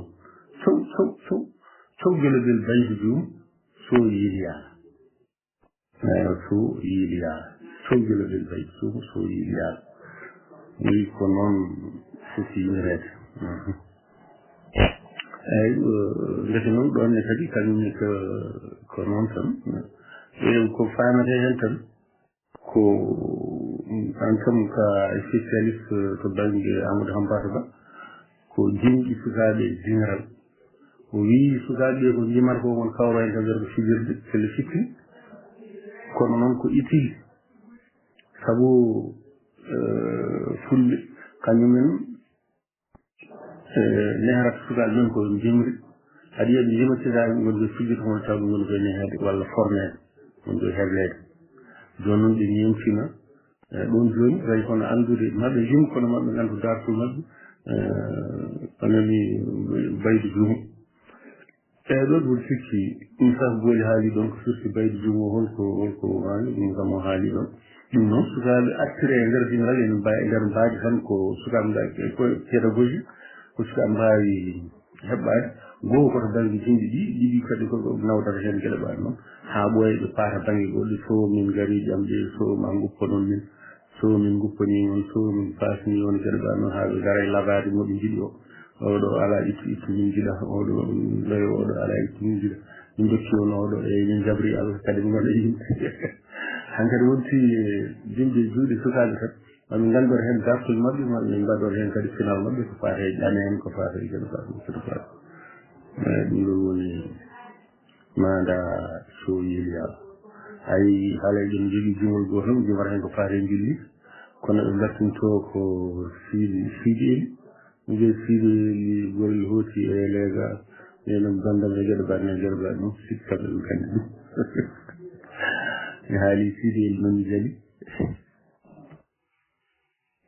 Cow, cow, cow. Cow gelobel baydi joom. So yiliya. Eyi, so yiiliyaare. So gelobel bay, so, so yiiliyaare. Wi ko noon foti yimireede. Mhm. Eyi, eh, ndeke noon ɗoon ne kadi kañum ne ko, ko noon tan. Eyi, ko faamata heen tan, ko, mm, aan kam ka spécialiste to bannge Amadou Hampata Ba, ko jimɗi sukaaɓe e jimiral. O wii sukaaɓe ɓe ko njimata ko, won kawra en tan nder ko fijirde, pelle sikkiri. Kono noon ko utile. Sabu, eh, fulɓe, kañumen, eh, nehrata sukaaɓe men ko njimri. Aɗa yiya ɓe njima sukaaɓe, ngoni koye fijirde, kono taw ɓe ngoni koye nehreede walla formeede, ngoni koye hebleede. Jooni noon ɓe ñeemtina, eh, ɗoon jooni, tawi kono anndude maɓɓe, yimɓe kono maɓɓe nganndu dartol maɓɓe, eh, a nani baydi juumo. Eyi, ɗo ɗum sikki, ɗum sah booli haali ɗon ko firti baydi juumo, holko, holko maani, ɗum kam o haali ɗon. Ɗum noon, sukaaɓe artire e nder dimral, en mba-, e nder mbaadi tan ko sukaaɓe mba-, ko pédagogie, ko sukaaɓe mbaawi heɓɓaade. Goo ko to bannge jimɗi ɗi, ɗiɗi kadi ko ɗo nawdata heen geɗe mbaɗa noon. Haa ɓooya ɓe paata bannge goɗɗo, so min ngarii ƴamde, so ma ngupponon min, so min nguppanii on, so min paasnii on geɗe mbaɗa noon, haa ɓe ngara e labaade mo ɓe njiɗi o. Oɗo alaa ittu, ittu min njiɗa, oɗo ɗoyo, oɗo alaa ittu min njiɗa. Min ndokki on oɗo, e min njabri Allah kadi min waɗa yimɓe. Hankadi wonti, eh, jimɗi e juuɗe sukaaɓe tan. Mamin nganndor heen dartol maɓɓe, mamin mbaɗor heen kadi final maɓɓe, ko faati e ɗane en, ko faati e kadi faati, kadi faati. Eh, ɗum ɗon woni maanda so yeli Yàlla. Ay, haala eɗen njogii jimol gooto, jimata heen ko faati e njulli. Kono ɓe mbattintoo ko Siidi, Siidi Eli. Nde Siidi Eli gorel hooti e leega, enen banndam e geɗe mbaɗ, e geɗe mbaɗ ɗum, sikka ɓe ɗum kandi ɗum. Mi haali Siidi Eli noon jali.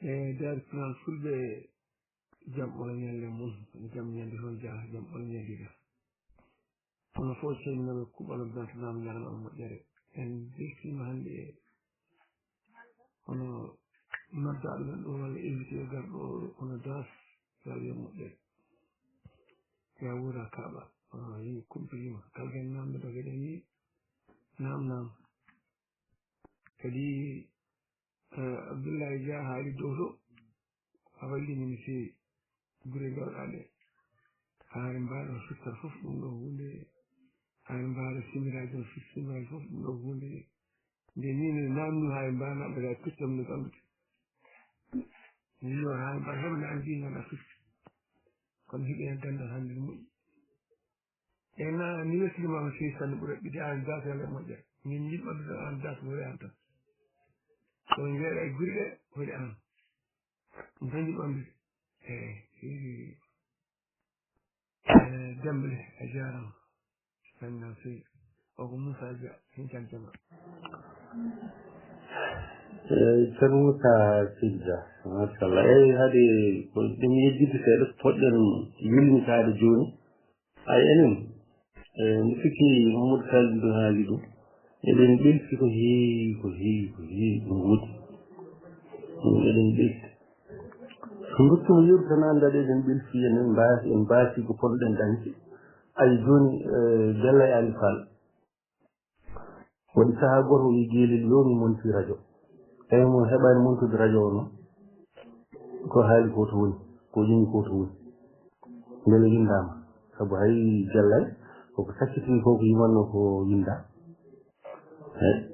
E Daaru Sinal Fulɓe, jam ɓolo ñalle mum, jam ñande toon jaa, jam ɓolo ñande ga. Kono fof calminama, kuɓɓanam, beltanama, ñaganama moƴƴere. En beltima hannde e hono noddaɗo men ɗo walla invité garɗo o, hono Das, yo Allah yo moƴƴere. Ya wuura kaɓa, ah, yi kumpilima. Kala hen namde ɗo keɗen yi, nam, nam. Kadi, eh, Abdoulaye Dia haali dow to, a wallini min feewi. Gure gawɗa ɗe. Haare mbaɗo siftal fof ɗum ɗo huunde, haare mbaɗo simiraaji on sif-, simiraaji fof ɗum ɗo huunde Nde ni ne namnu haa e mbaana ɓe ga tuttam no ɓamde. Ni yo haa e mbaana heɓa na andi na na fitti. Kono hiɓe en dandal hannde no moƴƴi. E na ni wettiri ma ko sewi sanne ɓura ɓiɗe an data yalla e moƴƴa. Min yiɗ ɓaddude an data no an tan. Kono jeeɗa e guri ɗe hoɗi an. Ɗum tan yiɗ ɓamde. Eyi. Eyi. Eh, Demba, a jaaraama. Sannga sey. O ko Moussa Dia, Sinthiane Thiamara. Eyi, Ceerno Moussa Sidi Dia, machallah. Eyi, haade ko ɗum yeddidde seeɗa, poɗɗen yilmitaade jooni. Ay, enen, eyi, mi sikki Mamadou Kalidou haali ɗum. Eɗen ɓelti ko heewi, ko heewi, ko heewi, ɗum woodi. Ɗum eɗen ɓelti. So ndokkima yeru tan, annda ɗe eɗen ɓelti, enen mbaasi, en mbaasi ko ponɗen dañde. Ay, jooni, eh, Bella e Ali Fall. Waɗi sahaa gooto o wi Geelel yo mi monti rajo. Tawi mo heɓaani montude rajo o noon, ko haali ko to woni, ko ƴumi ko to woni. Mbele winndaama. Sabu hay Bella e, koko sakkiti ko, ko yimannoo ko winndaa. Eyi.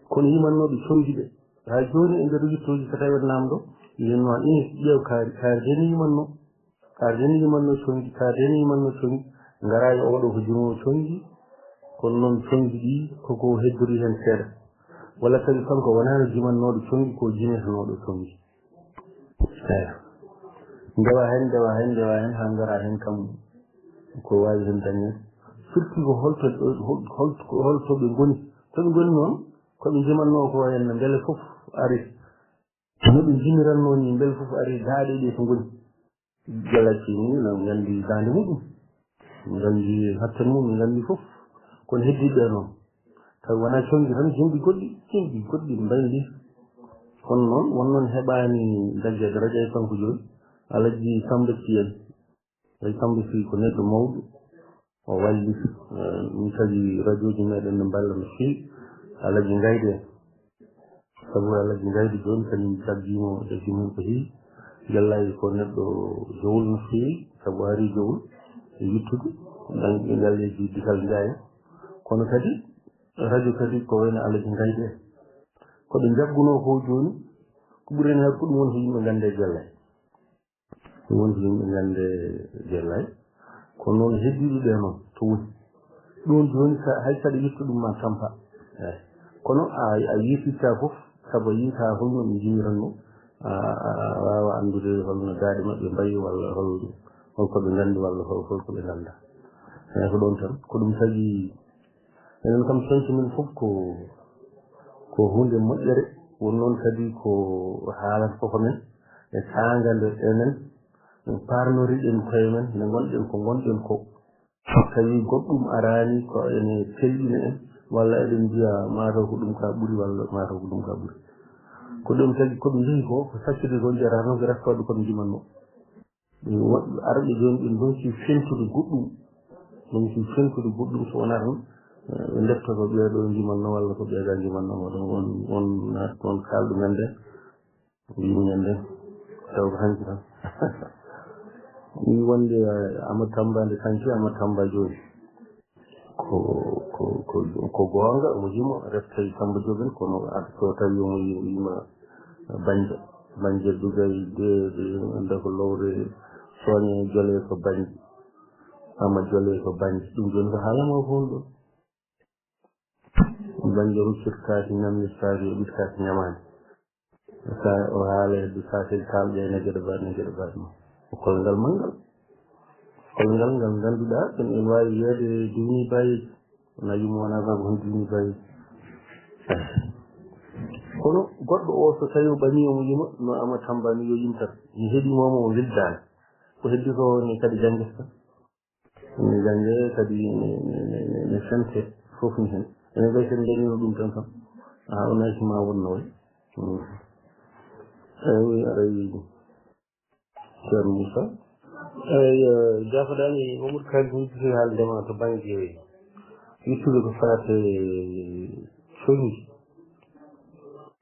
Kono yimannooɓe conngi ɓe. Haa jooni e nder wittooji so tawii naamndo, wiyan noon, "Ih, ƴeew kaari, kaari de ni yimannoo. Kaari de ni yimannoo conngi, kaari de ni yimannoo conngi." Ngaraa e oɗo ko jumoo conngi, kono noon conngi ɗi koko heddori heen seeɗa. Walla tawi kanko wonaano jimannooɗo conngi, ko jimetenooɗo conngi. Eyi. Ndewa heen, ndewa heen, ndewa heen, haa ngaraa heen kam ko waawi heen dañeede. Firti ko holto, hol-, hol-, ko holto ɓe ngoni. To ɓe ngoni noon, ko ɓe njimannoo ko heen mbele fof ari. No ɓe njimirannoo ni mbele fof ari daaɗe ɗe to ngoni. Jalaji ni no nganndi daande muɗum. Nganndi hatten mum, nganndi fof. Kono heddiiɓe noon. Tawi wonaa conngi tan, conngi goɗɗi, conngi goɗɗi mbayndi. Kono noon, won noon heɓaani daggeede rajo e kanko jooni. Alaji Samba Siyel. Alaji Samba Siyel ko neɗɗo mawɗo. O walli, eh, min tagi rajooji meɗen no mballa no feewi. Alaji Ngayde. Sabu Alaji Ngayde jooni kañum jaggiima, jaggiima heen ko heewi. Jallay ko neɗɗo jowol no feewi, sabu hari jowol e yittude. Dañɓe galleeji Dikal Njaay. Kono kadi, rajo kadi ko wayno Alaji Ngayde en. Ko ɓe njaggunoo ko jooni, ko ɓuri heen heewde ko ɗum woni ko yimɓe nganndee Jallay. Ɗum woni ko yimɓe nganndee Jallay. Kono noon heddiiɓe ɓe noon, to woni. Ɗum jooni, sa-, hay saɗa yettu ɗum ma tampa. Eey. Kono a, a yettitta fof, sabu a yiita holno ɓe njimiranno. A, a, a waawa anndude holno daaɗe maɓɓe mbayi, walla hol, holko ɓe nganndi, walla hol, holko ɓe nganndaa. Eey, ko ɗoon tan. Ko ɗum tagi Enen kam, canki men fof ko, ko huunde moƴƴere. Won noon kadi ko haalata koko men e saanga nde enen paarnoriɗen koye men, nde ngonɗen ko ngonɗen ko. Tawi goɗɗum araani ko ene pelɗina en, walla eɗen mbiya mataw ko ɗum ka ɓuri, walla mataw ko ɗum ka ɓuri. Ko ɗum tagi ko ɓe njehi ko, ko saccude ko, mbiyata noon ko reftooɓe kono njimanno. Woɗɓe arɓe jooni ɓe ndonki fentude goɗɗum. Ndonki fentude goɗɗum so wonaa tan, eh, ɓe ndefta ko ɓee ɗoo njimanno walla ko ɓee gaa njimanno. Ɗum won, won naat, won kaalɗo men nde, wiimi men nde, taw ko hanki tan. Wiyi wonde, eh, Amadou Tamba nde sanki, Amadou Tamba jooni. Ko, ko, ko, ko goonga, omo yima, reftay Samba Joob en, kono ad-, so tawi omo yi-, yima Banje. Banje Dugay de, de, nde ko lowre Soñe Jole ko Banje. Ama Jole ko Banje. Ɗum jooni ko haalama o fof ɗo. Banje ruccirtaaki, ñamlirtaaki, yoɓirtaaki ñamaande. Sa o haala hedde saakel kaalɗe ene geɗe mbaɗ-, ene geɗe mbaɗno. Ko kolngal manngal. Kolngal ngal ngannduɗaa, ɗum ene waawi wiyeede duuni bayeeji. Wona yumma, wona baaba, hono duuni bayeeji. Kono goɗɗo o, so tawi o ɓamii omo yima, no Ama Tamba ni yo yim tan. Mi heɗii mo, mo o weldaani. Ko heddi ko ni kadi janngirta. Ene jannge kadi ne, ne, ne, ne, ne fente fof ne heen. Ene mbayi sen dañino ɗum tan kam. A hawnaki ma wonno way. Mm. Eyi, aray Ceerno Moussa. Eyi, eh, jaafoɗaani Mamadou Kali ɗum tigi haalde ma to bannge yittude ko faate coñi.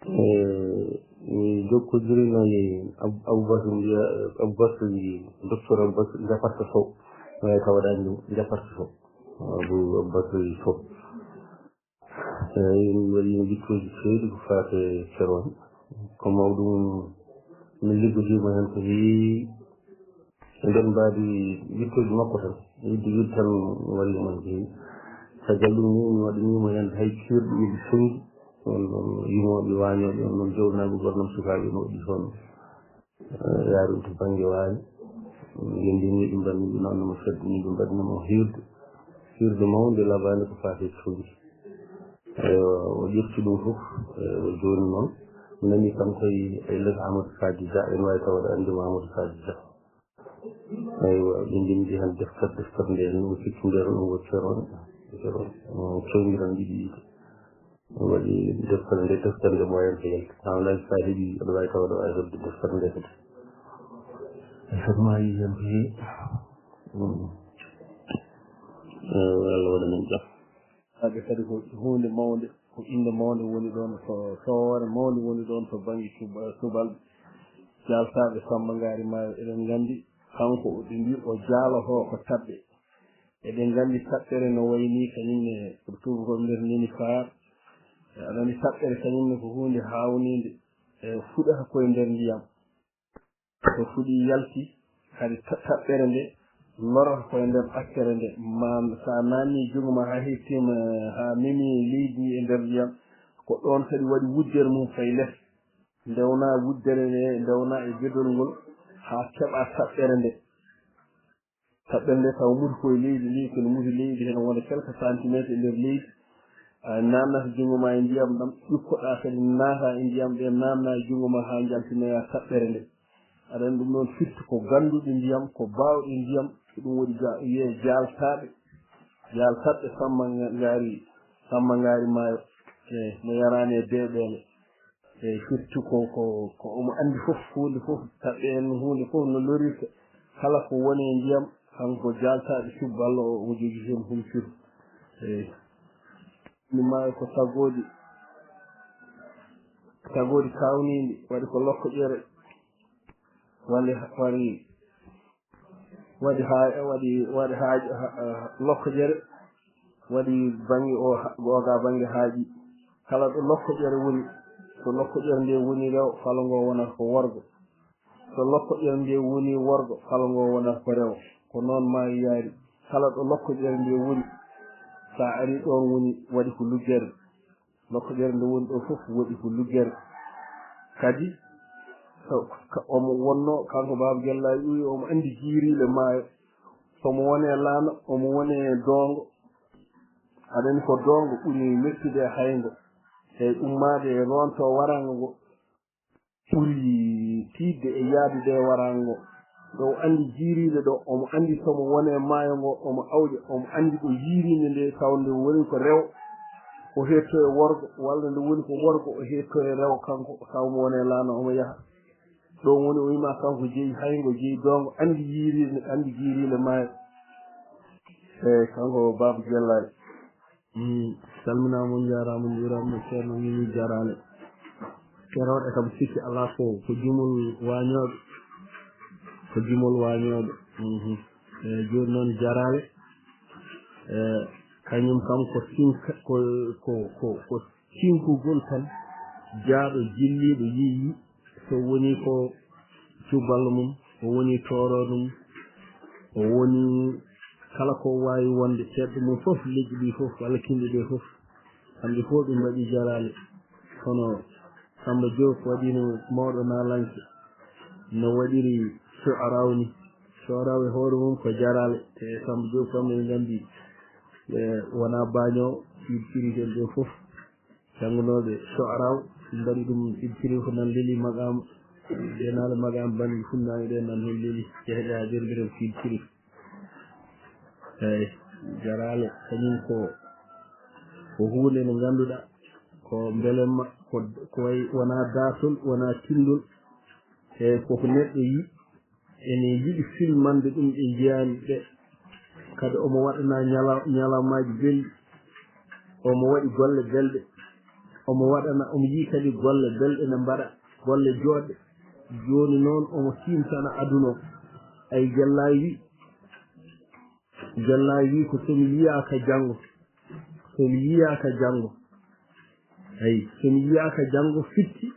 Eh, mi jokkondirino e Ab-, Aboubacry Mbiya, Aboubacry, Docteur Aboubacry Japarta Sow. Eyi, tawaɗaani ɗum, Japarta Sow. Abou, Aboubacry Sow. Eeyi, min mbaɗiino wiɗtooji keewɗi ko faati e Ceerno. Ko mawɗum, min liggotiima heen ko heewi. Eɗen mbaadi wiɗtooji makko tan. Wiɗde wiɗde tan wariima heen ko heewi. Caggal ɗum ni, mi waɗaniima heen hay ceerɗi ɗiɗi senngi. On ɗon yumooɓe, waañooɓe, on ɗon joownaaɓe, goto noon sukaaɓe no waɗi toon. Eh, yaari ɗum to bannge waawi. Ngenndinii ɗum, mbaɗnii ɗum, noon no mo seddinii ɗum, mbaɗnii mo hiirde. Hiirde mawnde labaande ko faati e tooñde. Eywa, o ƴefti ɗum fof, eh, o jooni noon. Mi nanii kanko e, e les Amadou Sadji Dia, ene waawi taw aɗa anndi mo Amadou Sadji Dia. Eywa, ɓe mbinndi heen deftere, deftere nde, no o sikki nde, no o ceroon, ceroon, o cewndiran ɗiɗi yiite. O waɗi deftere nde, deftere nde mo en ko yalti. Tawa alaa so a heɓi, aɗa waawi tawa aɗa waawi heɓde deftere nde kadi. Deftere ma yii heen ko heewi. Mm. Eh, Allah waɗa men jam. Hade kadi ko huunde mawnde, ko innde mawnde woni ɗoon, ko towoore mawnde woni ɗoon to bannge cuba-, subalɓe. Jaaltaaɓe Sammba Ngaari Maayo, eɗen nganndi, kanko o, ɓe mbii o jaaloto ko taɓɓe. Eɗen nganndi taɓɓere no wayi nii kañum ne, ko tuubakooɓe mbiyata nini faar. E aɗa anndi taɓɓere kañum ne ko huunde haawniinde, e fuɗata koye nder ndiyam. So fuɗii yalti, kadi ta-, taɓɓere nde lorata koye nder accere nde. Ma so a naatni junngo ma haa heɓtiima, haa memi leydi ndi e nder ndiyam, ko ɗoon kadi waɗi wuddere mum fayi les. Ndewnaa wuddere nde, ndewnaa e gedol ngol haa keɓaa taɓɓere nde. Taɓɓere nde taw muti koye leydi ndi, kono muti leydi heno wona quelques centimètres e nder leydi. A naatnata junngo ma e ndiyam ɗam, ƴukkoɗaa kadi naata e ndiyam ɗe, naatna e junngo ma haa njaltinoyaa taɓɓere nde. Aɗa anndi ɗum noon firti ko gannduɗe ndiyam, ko baawɗe ndiyam, ko ɗum waɗi ga-, wiyee jaaltaaɓe, jaaltaaɓe Sammba Nga-, Ngaari, Sammba Ngaari Maayo, e no yaraani e deeɓeele. E firti ko, ko, ko omo anndi fof, huunde fof, taɓɓe en huunde fof no lorirta. Kala ko woni e ndiyam, kanko jaaltaaɗo cubballo o, omo jogii heen humpito. Eeyi. Ni maayo ko tagoodi, tagoodi kaawniindi, waɗi ko lokko ƴere, walla waɗi, waɗi haa, waɗi, waɗi haa, haa, lokko ƴere, waɗi bannge o, ha-, googa bannge haaƴi. Kala ɗo lokko ƴere woni, so lokko ƴere nde woni rewo, falo ngo wonata ko worgo. So lokko ƴere nde woni worgo, falo ngo wonata ko rewo. Ko noon maayo yaari. Kala ɗo lokko ƴere nde woni, so a arii ɗoon woni, waɗi ko luggere. Lokko ƴere nde woni ɗo fof waɗi ko luggere. Kadi, so, ka-, omo wonno, kanko Baaba Gellaajo Ɓuuɓi, omo anndi jiiriile maayo. So omo wone laana, omo wone doongo. Aɗa anndi ko doongo ɓuri mettude e hayngo. E ummaade e ronto waraango ngo. Ɓuri tiiɗde e yaadude e waraango ngo. Ɗo o anndi jiiriile ɗo, omo anndi so omo wone maayo ngo, omo awƴa, omo anndi ɗo jiiriinde nde, taw nde woni ko rewo, o heetto e worgo, walla nde woni ko worgo, o heetto e rewo kanko, taw omo wone laana, omo yaha. Ɗo woni o wima kanko jeyi hayngo, jeyi doongo, anndi jiiriinde, anndi jiiriinde maayo. Eeyi, kanko Baaba Gellaajo. Mm, salminaama, on njaaraama, on njuuraama, Ceerno Mimi jaaraale. Keroɗe kam sikki alaa ko, ko jumol waañooɓe. Ko jumol waañooɓe. Mhm. E jooni noon jaaraale. E kañum kam ko sinka-, ko, ko, ko, ko sinkugol tan. Jaaɗo jilliiɗo yiyi. So woni ko cuballo mum, o woni tooroodo mum, o woni kala ko waawi wonde ceeɗɗo mum fof, leƴƴi ɗi fof, walla kinɗe ɗe fof, kamɓe fof ɓe mbaɗi jaraale. Kono Samba Diop waɗino mawɗo naalanke, no waɗiri So'araaw ni. So'araaw e hoore mum ko jaraale, te Samba Diop kam en nganndi, e, wonaa baañoowo, ɗiɗi kiritel ɗo fof. Janngunooɓe So'araaw, mbaɗi ɗum ibtiri ko nan leli maqaama. Denaale maqaama bannge funnaange ɗe nan heen leli, jehɗe haa nder mbiɗen ko ibtiri. Eeyi, jaraale, kañum ko, ko huunde nde ngannduɗaa, ko mbelemma, ko, ko wayi, wonaa daasol, wonaa tinndol, eeyi, koko neɗɗo yi, ene yiɗi filmande ɗum ɓe njiyaani ɓe. Kadi omo waɗana ñala-, ñalawmaaji belɗi. Omo waɗi golle belɗe. Omo waɗana, omo yiyi kadi golle belɗe ne mbaɗa, golle jooɗɗe. Jooni noon omo siimtana aduna o. Ay, Gellaajo wi, Gellaajo wi ko so mi yiyaaka janngo, so mi yiyaaka janngo, Eyi, so mi yiyaaka janngo fitti,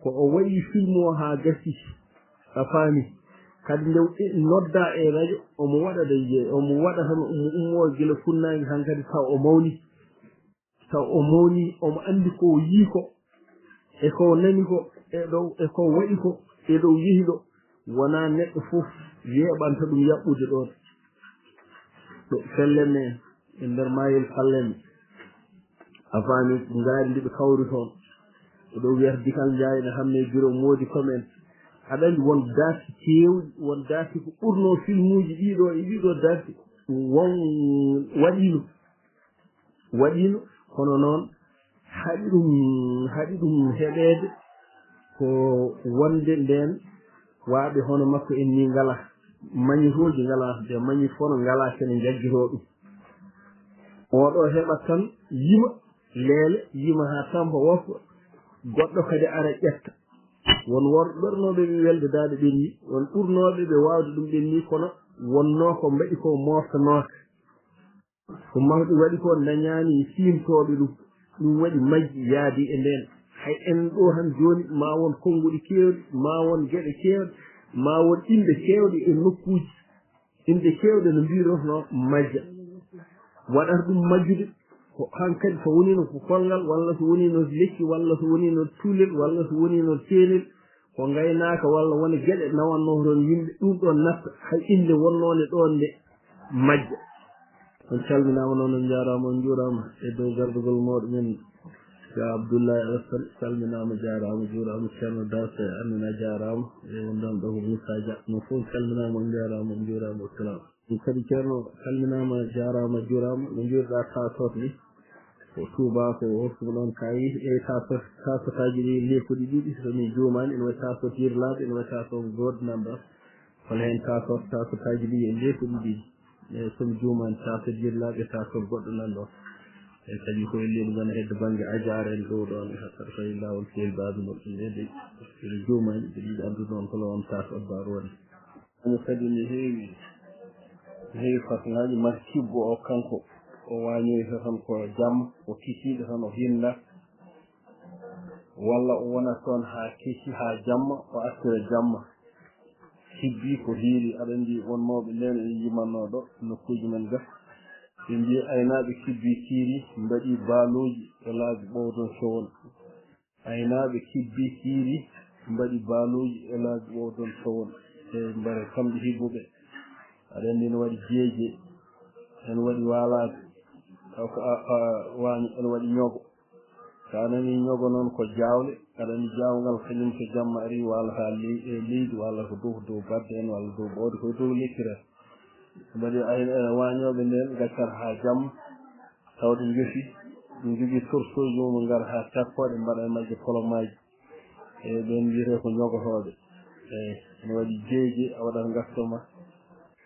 ko o waɗi film o haa gasi. A faami? Kadi nde o nodda e rajo, omo waɗa de je, omo waɗa tan, omo ummo gila funnaange hankadi taw o mawni. Taw o mawni, omo anndi ko o yii ko, e ko o nani ko, e ɗo, e ko o waɗi ko, e ɗo o yehi ɗo. Wonaa neɗɗo fof yeeɓanta ɗum yaɓɓude ɗoon. Ɗo felleme e nder maayel falleme. A faami, ngaari ndi ɓe kawri toon. Ko ɗo wiyata Dikal Njaay ne Hamme Biro Moodi Kom en. Aɗa anndi won darti keewɗi, won darti ko ɓurnoo filmuuji ɗiɗo e ɗiɗo darti. Won waɗiino, waɗiino, kono noon haɗi ɗum, haɗi ɗum heɓeede ko wonde ndeen waaɓe hono makko en ni ngalaa. Mañitooji ngalaa, ɓe mañit kono ngalaa kene njaggitoo ɗum. Oɗo heɓat tan yima leele, yima haa tampa woppa, goɗɗo kadi ara ƴetta. Won worɓe ɓurnooɓe ɓe weldedaade ɓen ni, won ɓurnooɓe ɓe waawde ɗum ɓen ni, kono wonnoo ko mbaɗi ko moftanooka. Ko mawɗi waɗi ko dañaani siimtooɓe ɗum. Ɗum waɗi majji yaadi e ndeen. Hay en ɗo tan jooni, ma won konnguɗi keewɗi, ma won geɗe keewɗe, ma won inɗe keewɗe e nokkuuji. Inɗe keewɗe no mbiirotnoo majja. Waɗata ɗum majjude ko hankadi so woniino ko kolngal, walla so woniino lekki, walla so woniino tuulel, walla so woniino teenel, ko ngaynaaka walla wona geɗe nawannoo toon yimɓe, ɗum ɗoon natta, hay innde wonnoonde ɗoon nde majja. On calminaama noon, on njaaraama, on njuuraama e dow gardugol mawɗo men, Ga Abdullahi Alassane, calminaama, jaaraama, juuraama, Ceerno Dasa, Amina, jaaraama, e wondaanɓe ɗo ko Moussa Dia, no fof calminaama, on njaaraama, on njuuraama, wassalaamu. Ɗum kadi, Ceerno, calminaama, jaaraama, juuraama, no mbiiruɗaa tasoot ni, ko Touba, ko o ɗum ɗoon kayi, e tasoot, tasotaaji ɗi leekoɗi ɗiɗi, so mi juumaani, ene waɗi tasoot Yirlaaɓe, ene waɗi tasoot gooto nan ɗoon. Kono heen tasoot, tasotaaji ɗi e leekoɗi ɗiɗi. E so mi juumaani, tasoot Yirlaaɓe, tasoot goɗɗo nan ɗoon. E kadi ko e leydi men hedde bannge Ajaar en ɗo ɗoon, hatta ko e laawol Seydi Baaba Moƴƴo e leydi. Ene juumaani, ɓe ɗiɗi addude on ko law on tasoot baaro woni. Omo kadi ne heewi, ne heewi façon ŋaaji. Mar kibbo o kanko, o waañoyta tan ko jamma, o kikiiɗo tan, o hinnda. Walla o wona toon haa kesi, haa jamma, o artira jamma. Kibbi ko hiiri, aɗa anndi won mawɓe ndeen en njimannoo ɗo, nokkuuji men ga. Ɓe mbiyi aynaaɓe kibbi kiiri, mbaɗi baalooji e laabi ɓowdon sowon. Aynaaɓe kibbi kiiri, mbaɗi baalooji e laabi ɓowdon sowon. E mbare kamɓe hibbuɓe. Aɗa anndi ene waɗi jeeje, ene waɗi waalaade. Taw ko a, a, waaño ene waɗi ñogo. So a nanii ñogo noon ko jaawle, aɗa anndi jaawngal kañum so jamma arii waalata ley-, e leydi walla ko dow, dow badde en walla dow ɓowde ko dow lekki tan. Mbaɗi ay, e waañooɓe ndeen ngaccat haa jamma, taw ɗe njofi, ɗum jogii sorsooji mum ngara haa cakkooɗe mbaɗa e majje polomaaji. E ɓeen mbiyetee ko ñogotooɓe. Eyi, ene waɗi jeeje a waɗat ngaska ma.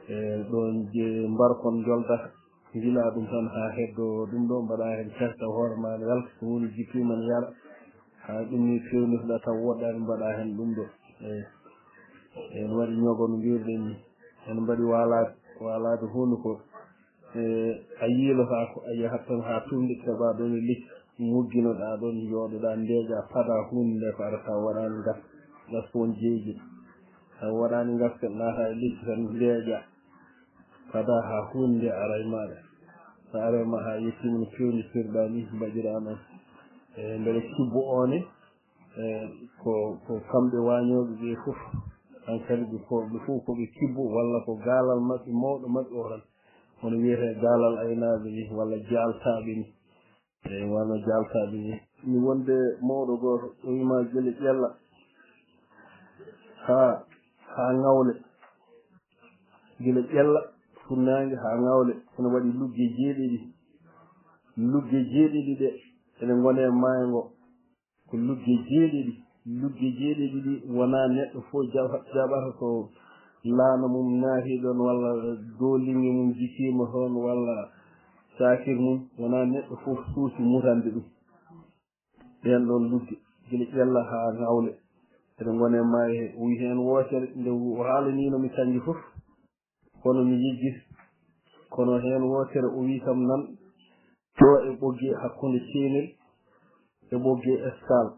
E ɗoon je mbarkon njoldata. Njilaa ɗum tan haa heddoo ɗum ɗo, mbaɗaa heen carte taw hoore maa ne welta, so woni jippii man yara, haa ɗum ni feewnisoɗaa taw woɗɗaani, mbaɗaa heen ɗum ɗo. Eyi. Eyi, no waɗi ñogo no mbiruɗen ni. Ene mbaɗi waalaade, waalaade huunde ko, e, a yiilotaako, a yahat tan haa tuumde keɓaa ɗoon e lekki, mugginoɗaa ɗoon, njooɗoɗaa, ndeeƴaa, padaa huunde nde ko ara taw waɗaani ngas, ngas ko won jeeji. Taw waɗaani ngas, naata e lekki tan ndeeƴaa. Fada haa huunde nde ara e maaɗa. So ara e ma haa yettiima no feewnitirɗaa ni, mbaɗiraa noon. E mbele kibbo o ne, e ko, ko kamɓe waañooɓe ɓe fof, hankadi ɓe ko, ɓe fof ko ɓe kibbo walla ko gaalal maɓɓe mawɗo maɓɓe o tan. Hono wiyetee gaalal aynaaɓe ni walla jaaltaaɓe ni. Eyi, wano jaaltaaɓe ni. Mi wonde mawɗo gooto, o wiima gila ƴella haa, haa ŋawle. Gila ƴella funnaange haa ŋawle. Ene waɗi lugge jeeɗiɗi. Lugge jeeɗiɗi ɗe ene ngone e maayo ngo. Ko lugge jeeɗiɗi. Lugge jeeɗiɗi ɗi wonaa neɗɗo fof jaɓa-, jaɓata so laana mum naati ɗoon walla dooliŋnge mum jikkiima toon walla saakir mum. Wonaa neɗɗo fof suusi mutande ɗum. Ɗeen ɗoon lugge, gila ƴella haa ŋawle, eɗe ngone e maayo he. O wi heen wootere, nde o haalaniino mi kannje fof, kono mi yejjiti. Kono heen wootere o wi kam nan, ɗo e ɓoggi hakkunde ceenel, e Ɓoggee Escale,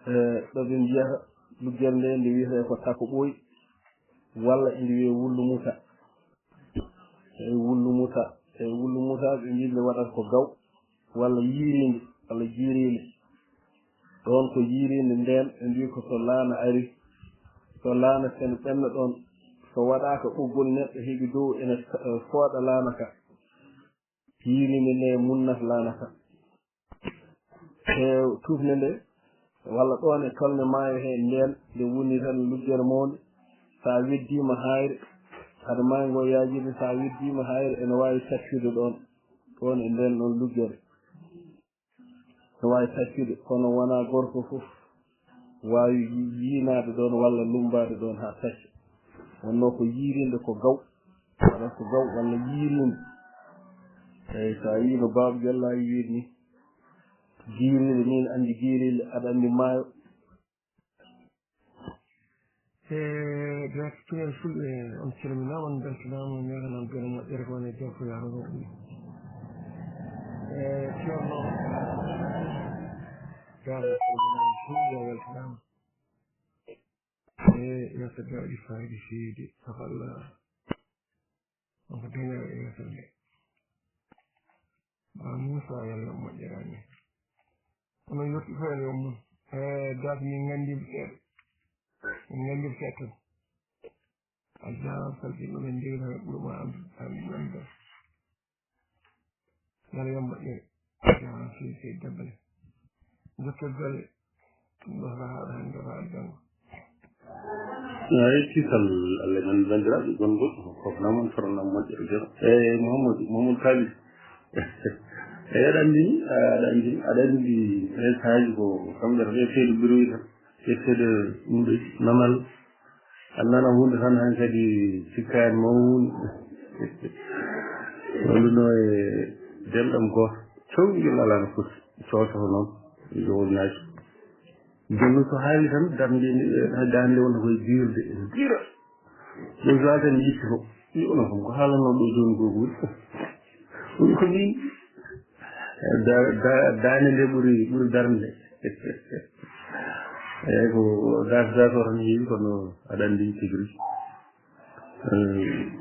e ɗo ɓe mbiyata luggere nde, nde wiyetee ko Tako Ɓooy, walla ene wiyee Wullu Musa. E Wullu Musa, e Wullu Musa ɓe mbii nde waɗata ko gaw, walla yiiriinde, walla jiiriinde. Ɗoon ko yiiriinde ndeen, ɓe mbii ko so laana ari, so laana sene ɓenna ɗoon, so waɗaaka ɓoggol neɗɗo heɓi dow ene fooɗa laana ka. Yiiriinde nde munnat laana ka. E tufnde nde, walla ɗoon e tolne maayo he ndeen, nde woni tan luggere mawnde. So a weddiima haayre, hade maayo ngo yaajirde, so a weddiima haayre, ene waawi taccude ɗoon, ɗoon e ndeen ɗoon luggere. Ene waawi taccude, kono wonaa gorko fof waawi yi-, yiinaade ɗoon walla lummbaade ɗoon haa tacca. Wonnoo ko yiiriinde ko gaw, walla ko gaw, walla yiiriinde. Eeyi, so a yii no Baaba Jallaaji wiiri ni, jiiriinde, miin anndi jiiriinde, aɗa anndi maayo. E direct Tuwel Fulɓe, on calminaama, on mbeltanaama, on ñaaganaama jooni moƴƴere ko woni e jokko yaaro ngo ɗum. E Ceerno, jaaraama, calminaama, juuɗe, weltanaama. E yeeso nde waɗi fayida feewde, sabu Allah, on ko dañaa e yeeso nde. Ba Muusa, yo Allah moƴƴere amin. Kono yettu feere o mum. E daas min nganndi seeɗa. Min nganndi seeɗa tan. A jaaraama, salfin ɗum en ndewi tan e ɓuru ma am, am, am, am. Yalla yo moƴƴere. A jaaraama, sey, sey debbo le. Jokke golle. Ɗum ɗo haa hannde haa janngo. Eeyi, kisal Allah men banndiraaɓe gonɗo, fof nam on, sono nam moƴƴere jam. Eeyi, Mouhamadou, Mouhamadou Khalid. Eeyi, aɗa anndi, aɗa anndi, aɗa anndi, eeyi, sahaaji ko kamɓe tan, ɓe seeɗa bruit tan, ɓe seeɗa ɗum ɗo namal. A nana huunde tan, han kadi sikkaani mawni. Wonduno e denɗam gooto, cowngel alaa no foti, cooto noon, jowol naaki. Jooni so haali tan, darnde nde, eh, daande wonta koye diirde, ene diira. Ɗum so tan yitti ko. Yo, onon kam ko haalanoo ɗo jooni ko woni. Ɗum ko min. Da-, da-, daande nde ɓuri, ɓuri darnde. Eeyi, ko das, das o tan heewi, kono aɗa anndi tigi rigi. Eh,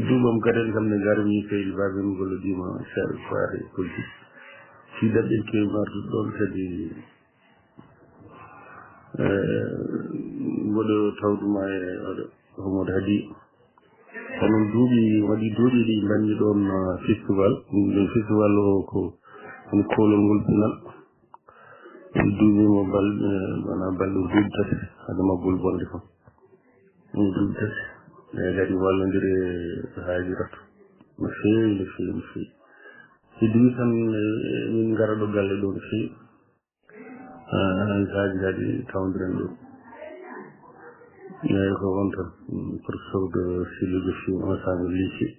duuɓam gaden kam ne ngarmi seydi Babel gollodiima seeɗa ko faati politique. Si daɗɗel kewi artude ɗoon kadi, eh, mboɗo tawduma e oɗo Homodo Hadi. Kono duuɓi, waɗi duuɓi ɗi mbaɗmi ɗoon, ah, festival. Ɗum ɗoon festival o ko woni koolol ngol pinal. Ɗum duuɓi mo bal-, eh, wona balɗe duuɓi tati, hade maggol bonde kam. Ɗum duuɓi tati. Eeyi, kadi wallondire haajirata. No feewi, no feewi, no feewi. Heddi tan, eh, min ngara ɗo galle ɗo no feewi. Ah, saaji kadi tawndiren ɗo. Eeyi, ko on tan, mm, professeur de philosophie ensemble lycée.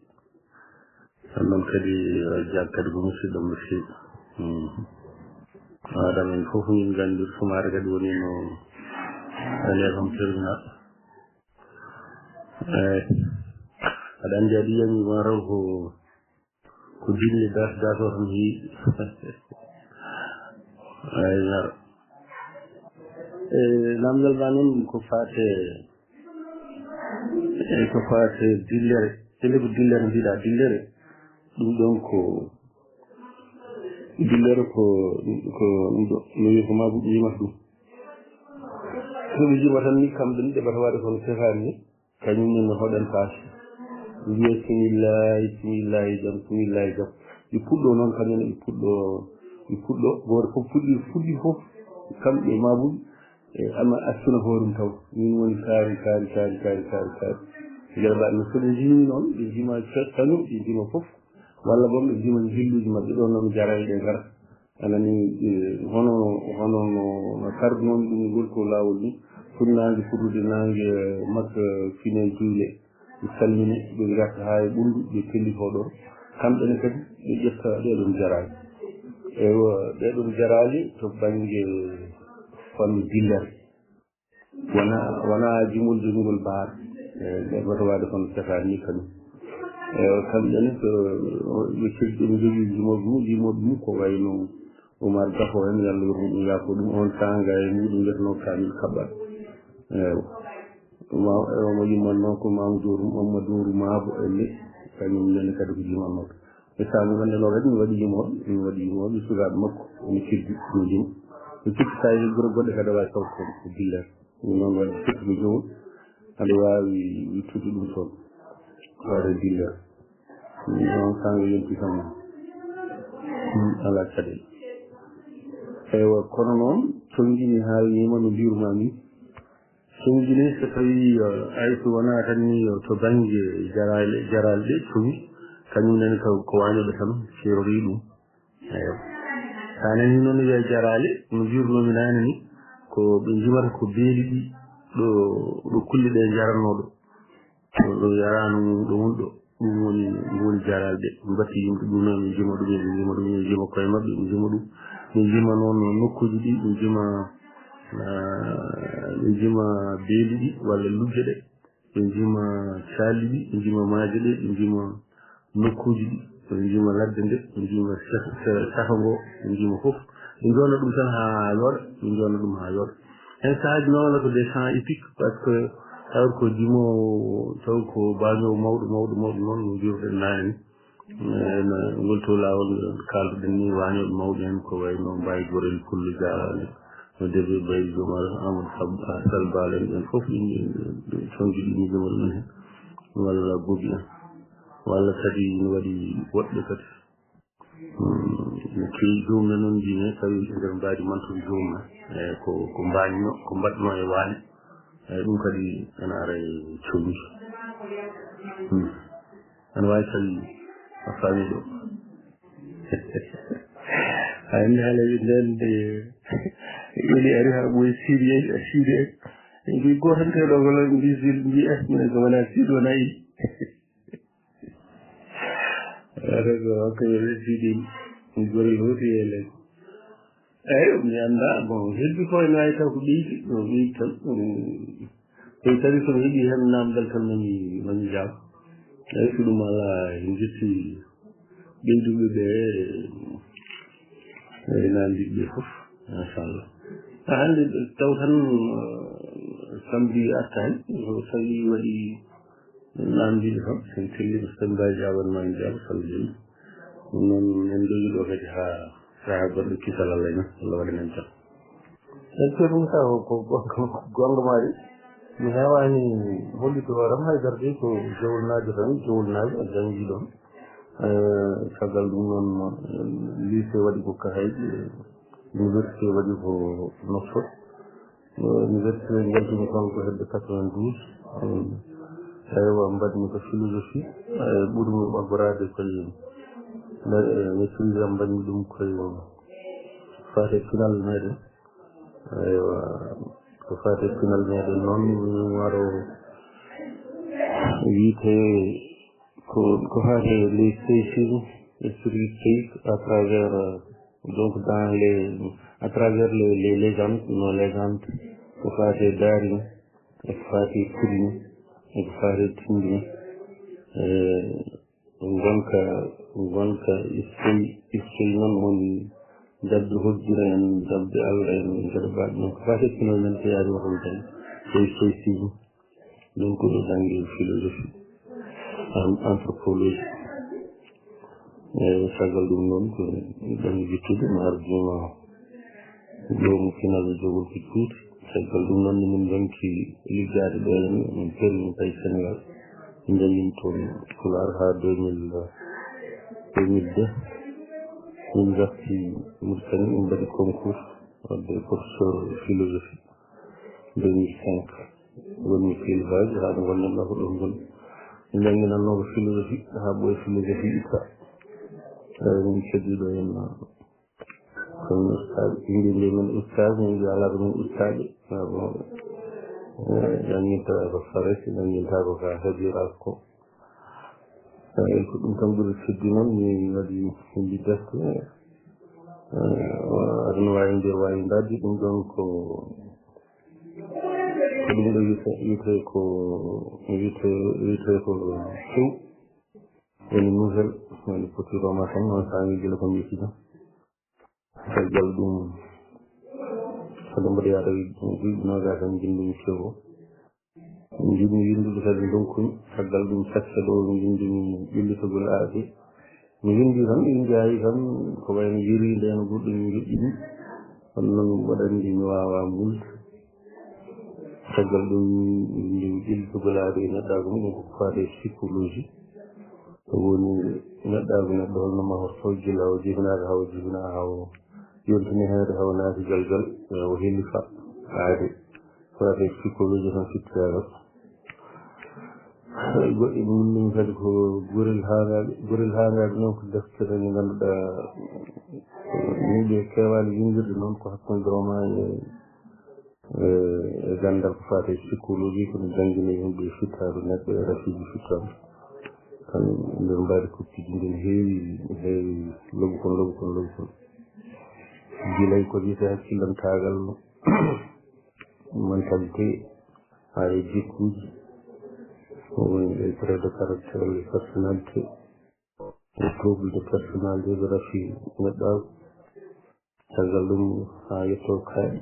Tan noon kadi, eh, jaag kadi ko musidɗo mo feewi. Mm. Aɗa men fof min nganndi sumaare kadi woni no ene kam terminal. Eeyi. Aɗa anndi aɗa yiyami ma raw ko, ko dille das, das o tan heewi. Eeyi, yar. E, namdal ma noon ko faate, e, ko faate dillere. Dille ko dillere mbiɗa dillere. Ɗum ɗoon ko dillere ko, ko ɗum ɗo, no wiyi ko ma buɗɗo yimata ɗum. So ɓe yima tan ni kamɓe ni ɓe ɓata waɗde kono tefaani ni, kañum ne no hoɗan paasi. Mbiya simillahi, simillahi jam, simillahi jam. Ɓe puɗɗo noon kamɓe ne ɓe puɗɗo, ɓe puɗɗo, gooto fof puɗɗi, fuɗɗi fof, kamɓe ma buɗɗi. E, amma accuna hoore mum taw. Min woni kaari, kaari, kaari, kaari, kaari, kaari. Njalbaaɗe no so ɓe njimi noon, ɓe njima ca-, cañu, ɓe njima fof. Walla boom ɓe njima njilluuji maɓɓe, ɗoon noon jaraay ɗe ngara. Anani, e, hono, hono no, no kardi noon ɗum ngol ko laawol ni. Foti naange, fotude naange makka fine juule. Ɓe salmine, ɓe ngarta haa e ɓunndu, ɓe pellitoo ɗoon. Kamɓe ne kadi, ɓe ƴetta ɗee ɗoon jaraali. Eywa, ɗee ɗoon jaraali to bannge fannu dillere. Wona, wona jimol jogingol baar. E, ɓe ɓe waɗa kono saka ni kadi. Eywa, kamɓe ne, so ɓe coggi ɗum, jogii jimol mum, jimol mum ko wayno Umar Gafo en, yo Allah yurmo ɗum, yaafo ɗum. On saanga e muɗum wiyeteno Kamil Kaɓɓal. Eewa. Ma, eewa, mo yummanno ko Mamadou Mamadou Mabo en ni, kañum nene kadi ko jimannooɓe. E saanga wonde no kadi mi waɗi yumooɓe, mi waɗi yumooɓe sukaaɓe makko, ene keddi, ene jima. Mi sikki sa yehi gure goɗɗe kadi wawi taw ko, ko dillere. Ɗum noon waɗi firti ko jowol, aɗa waawi ittude ɗum toon. Waɗa dilla. Ɗum noon saanga yonti kam, ɗum alaa caɗeele. Eywa, kono noon, Tonngini haalniima no mbiirumaa nii. Tonngini so tawii, eh, hay so wonaa tan nii, eh, to bannge jaraale, jaraale ɗe, Tongi, kañum nani ko, ko waañooɓe tan ceerorii ɗum. Eyo. Sa nani noon wiya jaraale, no mbiirunoomi naane ni, ko ɓe njimata ko beeli ɗi ɗo, ɗo kulle ɗe njaranoo ɗo. Ɗo, ɗo yaraano mum ɗo woni ɗo. Ɗum woni, ɗum woni jaraale ɗe. Ɓe mbatti yimɓe ɗum noon, ɓe njima ɗum, ɓe njima ɗum, ɓe njima koye maɓɓe, ɓe njima ɗum. Ɓe njima noon nokkuuji ɗi, ɓe njima, ah, ɓe njima beeli ɗi walla lugge ɗe. Ɓe njima caali ɗi, ɓe njima maaje ɗe, ɓe njima nokkuuji ɗi, ɓe njima ladde nde, ɓe njima sah-, sah-, saha ngo, ɓe njima fof. Ɓe njoona ɗum tan haa yooɗa, ɓe njoona ɗum haa yooɗa. Heen sahaaji noon wonata ko des champs épiques, par ce que taw ko jimoowo, taw ko baañoowo mawɗo, mawɗo, mawɗo noon no mbiiruɗen naane ni. Eh, no ngol to laawol ngol kaalduɗen ni, waañooɓe mawɓe en ko wayi no Mbaye Gorel Pullo Jaaraani, no Debe Baydi Jomar, Amadou Sab-, Sall Baal en, ɓen fof ɗin, ɗin, ɗin, ɗin tonji ɗi miijo muɗum en heen. Walla Bobi en. Walla kadi no waɗi woɗɓe kadi. Hmm, no keewi joomum en noon mbiimi, tawi e nder mbaadi mantude joomum en. Eh, ko, ko mbañno, ko mbaɗno e waañe. Eh, ɗum kadi ene ara e coñi. Hmm. Ana waawi tawi a faami ɗo. A anndi haala wi nden de, ili ari ha ɓoye Siri en, Siri en. En mbi gooto tan teɗo ko lan mbi Siri, mbi eh, minen ko wona Siri wona ili. Ara ko hokka yo residi, mi gori hoti e len. Eeyo, mi anndaa. Bon, heddi ko ene waawi taw ko ɓeydi, no ɓeydi tan. Mm. Tawi kadi so mi heɓii heen naamndal tan, ma mi, ma mi jaab. Eeyo, so ɗum alaa, en njetti ɓeyduɓe ɓe, e naamndiiɓe ɓe fof, machallah. A hannde taw tan, eh, samedi artaani, so tawi waɗi naamndiiɓe kam, sen telli ko Samba Diaw en ma en Diaw, Samba Diaw. Ɗum noon, en ndogi ɗo kadi haa sahaa goɗɗo, kisal Allah en, Allah waɗan en jam. En ceerno Moussa, ko, ko, ko, ko goonga ma de. Mi heewaani hollitde hooram haydara de, ko jowolnaajo tan, jowolnaajo, a janngi ɗoon. Eh, caggal ɗum noon, eh, lycée waɗi ko Cahayɗi, eh, université waɗi ko Nouakchott. Eh, université njaltumi toon ko hedde quatre-vingt-douze. Eh, eywa, mbaɗmi ko philosophie. Eh, ɓurmi ɓaggoraade koye, eh, maîtrise am mbaɗmi ɗum koye faate pinal meɗen. Eywa, ko faate pinal meɗen noon, waro wiyte ko, ko faate les spécismes et sur les pays à travers, euh, donc dans les, à travers les, les légendes, nos légendes, ko faate Daarin, e ko faate Kurin, e ko faate Tindin, eh, Ngonka, ngonka, iskoy, iskoy noon woni jaɓde hojjira en, jaɓde Allah en, jaɓde baɗe noon. Ko faati e pinal men ko yaari wata tan, ko iskoy sigi. Ɗum ko ɗo bannge philosophie, an-, anthropologie. Eywa, caggal ɗum noon, ko ɗon yittude, mi ardino Joomu pinal jogol ko juuti. Caggal ɗum noon, min ndonki liggaade ɗo en, min permi tawi Senegal. Min njanngi toon Pulaar haa deux mille, deux mille deux. Min ngarti Mauritanie, min mbaɗi concours wadde professeur philosophie deux mille cinq. Woni Pile Vage, haa ɗo ngonɗen ɗo ko ɗoon ngoni. Min njannginannoo ko philosophie, haa ɓooya philosophie itta. Eey, min keddi ɗo en, kono ustaad, yimɓe mbiya min ustaad, min mbiya alaa ko min ustaaɓe. Ah, bon. Eh, jannginta ko Farayse, jannginta ko ka heɓira ko. Eh, ko ɗum tan ɓuri fedde noon, mi waɗi, mi defte. Eh, aduna waawi mbiya waawi mbaɗde ɗum ɗoon ko, ko ɗum ɗo wiyete, wiyete ko, wiyete, wiyete ko tew. Woni nouvelle, woni foti roma tan, noon saami gila ko mbiyeti ɗum. Caggal ɗum, hade mboɗo yaada duuɓi noogaas tan, mbinndumi fego. Njiɗmi winndude kadi, ndonkumi. Caggal ɗum, cakke ɗo njiɗmi ƴellitagol aade. Mi winndi tan, mi jaayi tan, ko wayno yeriinde en goɗɗum mi joƴƴini. Kono noon mboɗo anndi mi waawaa mulde. Caggal ɗum, min ƴellitagol aade e neɗɗaagu mum, ko faati e psychologie. Ko woni neɗɗaagu neɗɗo, holno mahorto gila o jibinaaka, haa o jibina, haa o yontini heede, haa o naati galgal, o helifa aade. Ko faati e psychologie tan, fittitaagal. Goɗɗi mum ɗum kadi ko gorel haangaaɓe. Gorel haangaaɓe noon ko deftere nde ngannduɗaa, yimɓe keewaani winndirde noon ko hakkunde Roma e, e, e ganndal ko faati e psychologie, ko ɗum janngini yimɓe e fittaaru neɗɗo e rafiji fittaaru. Tan nder mbaadi koptiji ndin heewi, heewi lobu kon, lobu kon, lobu kon. Gilay ko wiyetee hakkillantaagal, mentalité, haa e jikkuuji, ko woni les traits de caractère, les personnalités, les troubles de personnalité, ɓe rafi neɗɗaagu. Caggal ɗum haa yettoo kaaɗi,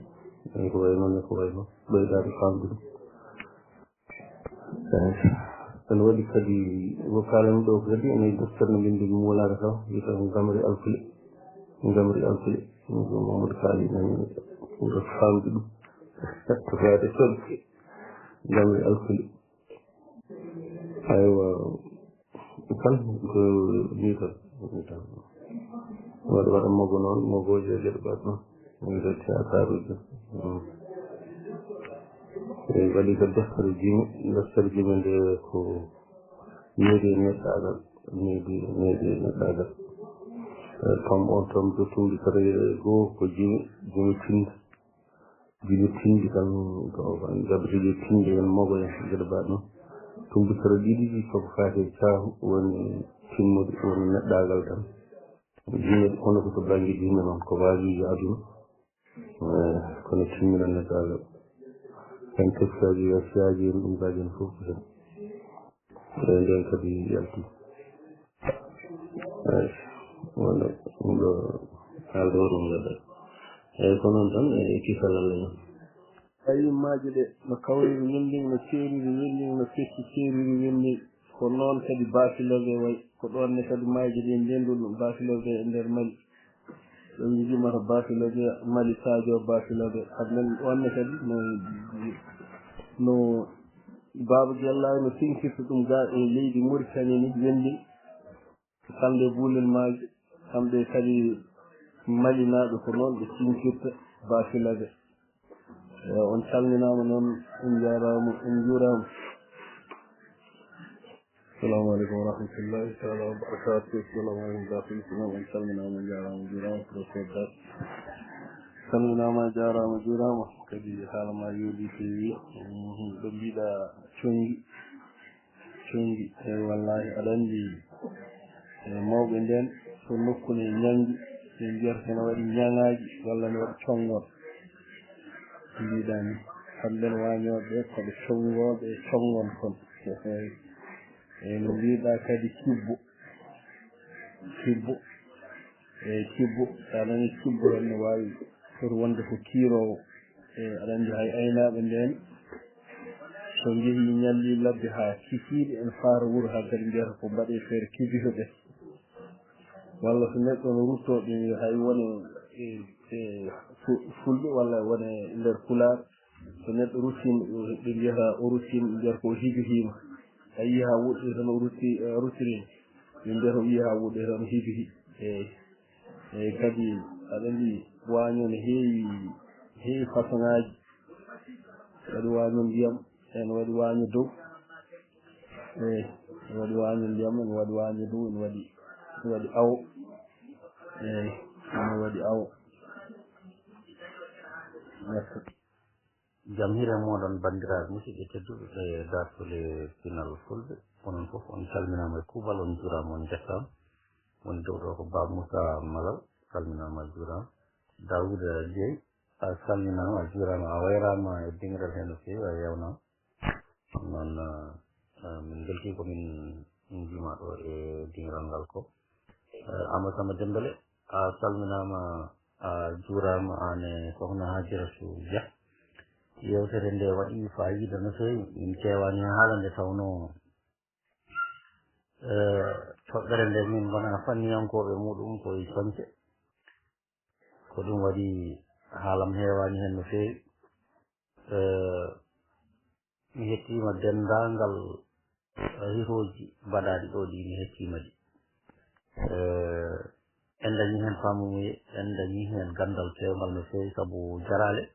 en ko wayi noon, en ko wayi noon, ɓeydaade faamde ɗum. Eey. Ene waɗi kadi, ko kaalan ɗo kadi, ene deftere no mbinndi mi wulaaka taw, wiyetee ko Ngamri Alkule. Ngamri Alkule. Ɗum ko Mamadou Faali nan ɓurata faamde ɗum. Ko faade cogge. Ngamri Alkule. Aywa. Tan ko nii tan. Nii tan. Waɗa, waɗa mogo noon, mogooji e geɗe baɗ noon. Min dotti haa kaaruuji. Mm. E waɗi ko deftere jimi, deftere jimi nde ko needi e neɗɗaagal, needi, needi e neɗɗaagal. E tom on tom to tumbi kare goo ko jimi, jimi tindi. Jimi tindi tan ko jabati ɗi tindi en mogo en geɗe baɗ noon. Tumbi kare ɗiɗi ɗi ko faati e caahu woni timmude woni neɗɗaagal tan. Jimi kono ko to bannge diine noon ko waajibi aduna. Eh, kono timmina neɗɗaagal. En teskaaji, wasiyaaji, en ɗum kaaji en fof ko heen. Eh, ndeen kadi yalti. Eh, wonde ɗum ɗo haalde o ɗum ngadda. Eeyi, ko noon tan e kisal Allah noon. Tawi maaje ɗe no kawriri winding, no ceeriri winding, no fecci ceeriri winding. Ko noon kadi baafiloge wayi. Ko ɗoon ne kadi maaje ɗe ndennduɗo baafiloge e nder Mali. Ɓe njogii mata baafiloge, Mali Sadio baafiloge. Aden ɗoon ne kadi no, no Baaba Gellaay no sinkirta ɗum ga e leydi Muritani ni, wendi kamɓe Buulel Maaji, kamɓe kadi Malinaaɓe ko noon ɓe sinkirta baafiloge. Eh, on calminaama noon, on njaaraama, on njuuraama. Assalamu aleykum wa rahmatullahi taala wa barakatuh. Assalamu aleykum, Dakhil Islam. On calminaama, on njaaraama, on njuuraama, professeur Dakhil. Calminaama, jaaraama, juuraama. Kadi haala ma yooɗi feewi. Mhm, ɗo mbiɗa conngi. Conngi. Eyi, wallahi, aɗa anndi, e mawɓe ndeen, so nokku ne ñanngi, ɓe mbiyata ene waɗi ñaŋaaji, walla ne waɗi conngoon. Mbiɗa ni, kamɓe ne waañooɓe, ko ɓe conngooɓe e conngoon kon. Eyi, no mbiɗa kadi cibbo. Cibbo. Eyi, cibbo. So a nani cibbo tan ne waawi foti wonde ko kiiroowo. Eyi, aɗa anndi hay aynaaɓe ndeen, so njehii ñalli ladde haa kikiiɗe, ene faata wuro haa kadi mbiyata ko mbaɗee feere kibito ɓe. Walla so neɗɗo no ruttoo ɓe, hay wone, e, e, fu-, fulɓe walla wone nder pulaar, so neɗɗo ruttiima, ɓe mbiyata o ruttiima, ɓe mbiyata ko o hibihiima. A yii haa woɗɗi tan o rutti, o ruttiriima. Ɓe mbiyata o yii haa woɗɗi tan o hibihi. Eyi. Eyi, kadi aɗa anndi waaño ne heewi, heewi façon ŋaaji. Waɗi waaño ndiyam, ene waɗi waaño dow. Eyi, ene waɗi waaño ndiyam, ene waɗi waaño dow, ene waɗi, ene waɗi awo. Eyi, ene waɗi awo. Merci. Jam hiire mooɗon, banndiraaɓe musidɓe tedduɓe ɓe daartol e pinal fulɓe. Onon fof on calminaama e kuuɓal, on njuuraama, on njettaama. Woni dow ɗo ko Ba Moussa Malal, salminaama, a juuraama. Daouda Dieye, a salminaama, a juuraama, a wayraama e diŋral hee no feewi, a yeewnaama. Ɗum noon, eh, eh, min mbeltii ko min njiimaa ɗo e diŋral ngal ko. Eh, Amadou Samba Dembele, a salminaama, A juuraama aan e sokhna Hajiratu Dia. Yeewtere nde waɗi faayiida no feewi. Min keewaani haalande, tawnoo, eh, toɓɓere nde min ngonaa fanniyankooɓe muuɗum ko e coñce. Ko ɗum waɗi haala am heewaani heen no feewi. Eh, mi hettiima denndaangal, eh, hirooji mbaɗaaɗi ɗo ɗi, mi hettiima ɗi. Eh, en dañii heen faamumuye, en dañii heen ganndal peewngal no feewi, sabu jaraale,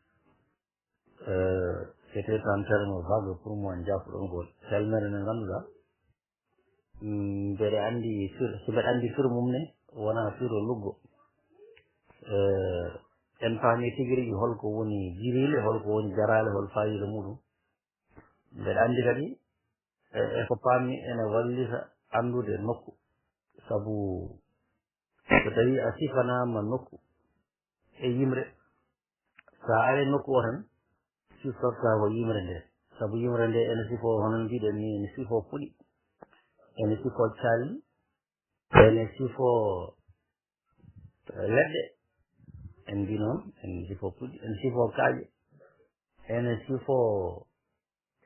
eh, c'était un terme vague pour moi, jaafuɗon ko helmere nde ngannduɗaa, mm, mbeɗa anndi fir-, so mbeɗa anndi firo mum ne, wonaa firo luggo. Eh, en paami tigi rigi holko woni jiriile, holko woni jaraale, hol faayiida muuɗum. Mbeɗa anndi kadi, e, e ko paammi ene wallita anndude nokku. Sabu so tawii a sifanaama nokku e yimre, so a arii nokku o tan, siftortaa ko yimre nde. Sabu yimre nde ene sifoo, hono mbiɗen ni, ene sifoo puɗi, ene sifoo calli, ene sifoo leɗɗe, en mbii noon, ene sifoo puɗi, ene sifoo kaaƴe, ene sifoo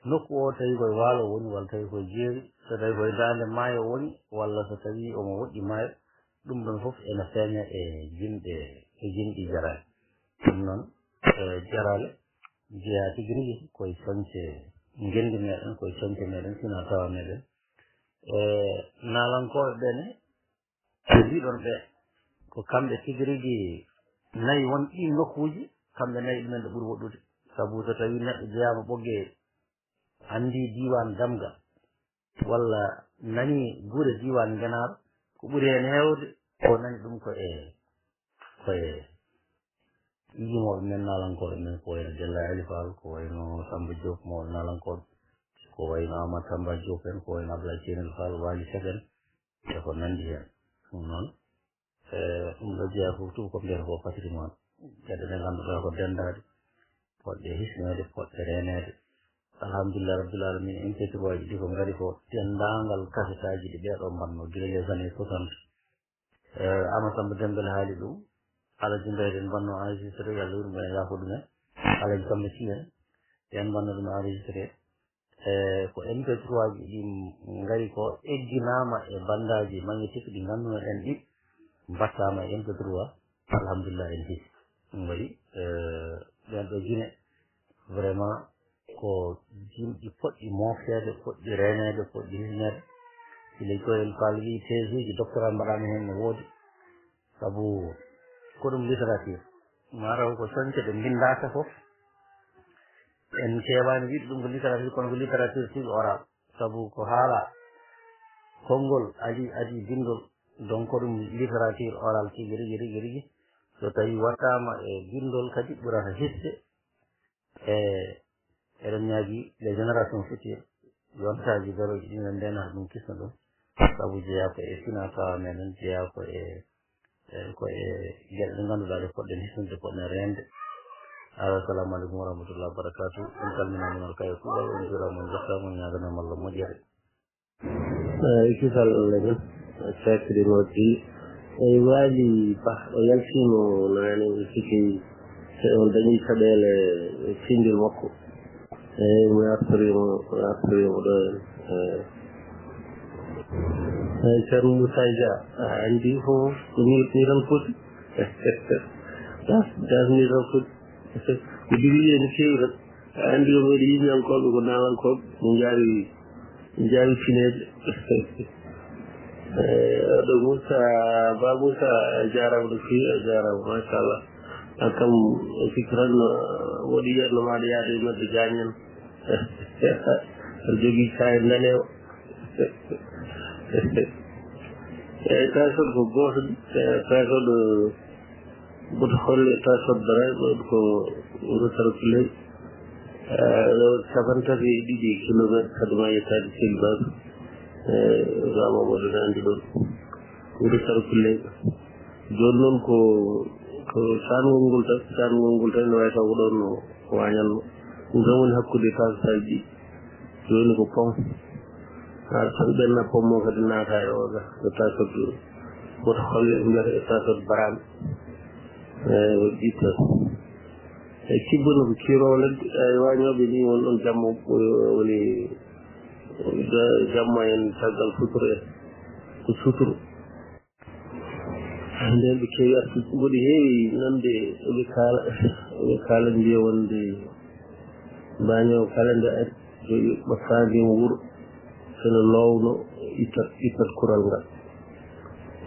nokku o tawi koye waalo woni, walla tawi koye jeeri, so tawi koye daande maayo woni, walla so tawi omo woɗɗi maayo, ɗum ɗon fof ene feeña e jimɗe, e jimɗi jaraale. Ɗum noon, eh, jaraale jeyaa tigi rigi koye coñce ngenndi meɗen, koye coñce meɗen, sina tawa meɗen. Eh, naalankooɓe ɓe ne, ɓe mbiɗon ɓe, ko kamɓe tigi rigi nayi won ɗiin nokkuuji, kamɓe nayi ɗumen ɗo ɓuri woɗɗude. Sabu so tawii neɗɗo jeyaama Ɓoggee, anndii diiwaan Damga, walla nanii gure diiwaan Ngenaar, ko ɓuri heen heewde o nani ɗum ko e, ko e yimooɓe men naalankooɓe men, ko wayno Della Ali Fall, ko wayno Samba Diop, mawɗo naalankooɓe, ko wayno Amadou Samba Diop en, ko wayno Abdoulaye Cenel Fall, Waly Seck en, e ko nanndi heen. Ɗum noon, e, ɗum ɗo jeyaa fof tuma ko mbiyata ko patrimoine. Geɗe ɗe ngannduɗaa ko denndaaɗe, poɗɗe hisneede, poɗɗe reeneede. Alhamdulillah Rabbil Alamin, M P trois ji ɗi ko ngari ko denndaangal kasetaaji ɗi ɓeeɗo mbaɗno gila les années soixante. Eh, Amadou Samba Dembel haali ɗum. Alaji Mbayde en mbanno enregistré, yo Allah yurmo en, yaafo ɗumen. Alaji Samba Sy en, ɓen mbanno ɗum enregistré. Eh, ko M P trois ji ɗi ngari ko egginaama e bandaaji magnétique ɗi ngannduno ɗen ɗi mbattaama e M P trois. Alhamdulillah, en hisi. Ɗum waɗi, eh, ɓen ɗo Gine, vraiment, ko jimɗi poɗɗi moofteede, poɗɗi reeneede, poɗɗi hisneede. Sila Joel Fall wii, theseji doctorat mbaɗaama heen no woodi. Sabu ko ɗum littérature. Maa taw ko coñce ɗe mbinndaaka fof. En keewaani wiide ɗum ko littérature, kono ko littérature tigi oral. Sabu ko haala konngol, adii, adii binndol. Donc ko ɗum littérature oral tigi rigi, rigi, rigi. So tawii waɗtaama e binndol kadi ɓurata hisde. E, eɗen ñaagii les générations futures, yontaaji garooji ɗi, men ndeenata ɗum, kisna ɗum. Sabu jeyaa ko e finaa-tawaa meɗen, jeyaa ko e, e, ko e geɗe ɗe ngannduɗaa ɗe poɗɗen hisnude, poɗɗen reende. Assalamu aleykum wa rahmatullahi wa barakatuh. On calminaama, on kay kuuɓal, on njuuraama, on njettaama, on ñaaganaama Allah moƴƴere. Eh, kisal Allah men, Cheikh Sidil Wahab. Eyi, Waali Bah, o yaltiino naane, o sikki se-, on dañii caɗeele e sinndir makko. Eyi, mi artorii mo, mi artorii mo ɗo, eh. Eyi, Ceerno Moussa Dia, a anndi ko, ko nii, nii tan foti. Das, das nii tan foti. Ko dillii en keewi tan. A anndi, on mbeɗa yimɓe an koɓe ko naalankooɓe, ɓe njaawi, ɓe njaawi fineede. Eh, ɗo Moussa, Ba Moussa, a jaaraama no feewi, a jaaraama, machallah. An kam, o sikki tan no waɗi yiyatno maaɗa yaade e Madde Diagne en. Aɗa jogii kaye ndanewo. Eyi, tawi tan ko gooto, eh, tawi tan, eh, Boto Holle, tawi tan Daraye, ɗon ko wuro Sara Kullel. Eh, ɗo capanɗe tati e ɗiɗi kilometre kadi ma yettaade Sel Baaba. Eh, Rama Moɗo Nandi ɗon. Wuro Sara Kullel. Jooni noon ko, ko saangol ngol tan, saangol ngol tan, ene wayi taw ko ɗon no waañatno. Ɗum tan woni hakkunde tasaji ɗi. Jooni ko pom. Haa tan ɓenna pom o kadi naata e oga, e tasot, Boto Holle ɓe mbiyata e tasot Baraam. Eyi, waɗi tan. E kibbo no ko kiiroowo ladde, eyi, waañooɓe ni won ɗon jamma, eh, woni, eh, jamma en caggal futuro en, ko suturo. Nden ɓe keewi artude, mboɗi heewi nande ɓe kaala, ɓe kaala mbiya wonde baañoowo kala nde ari, jogi ɓasaade mo wuro, sene lowno ittat, ittat kural ngal.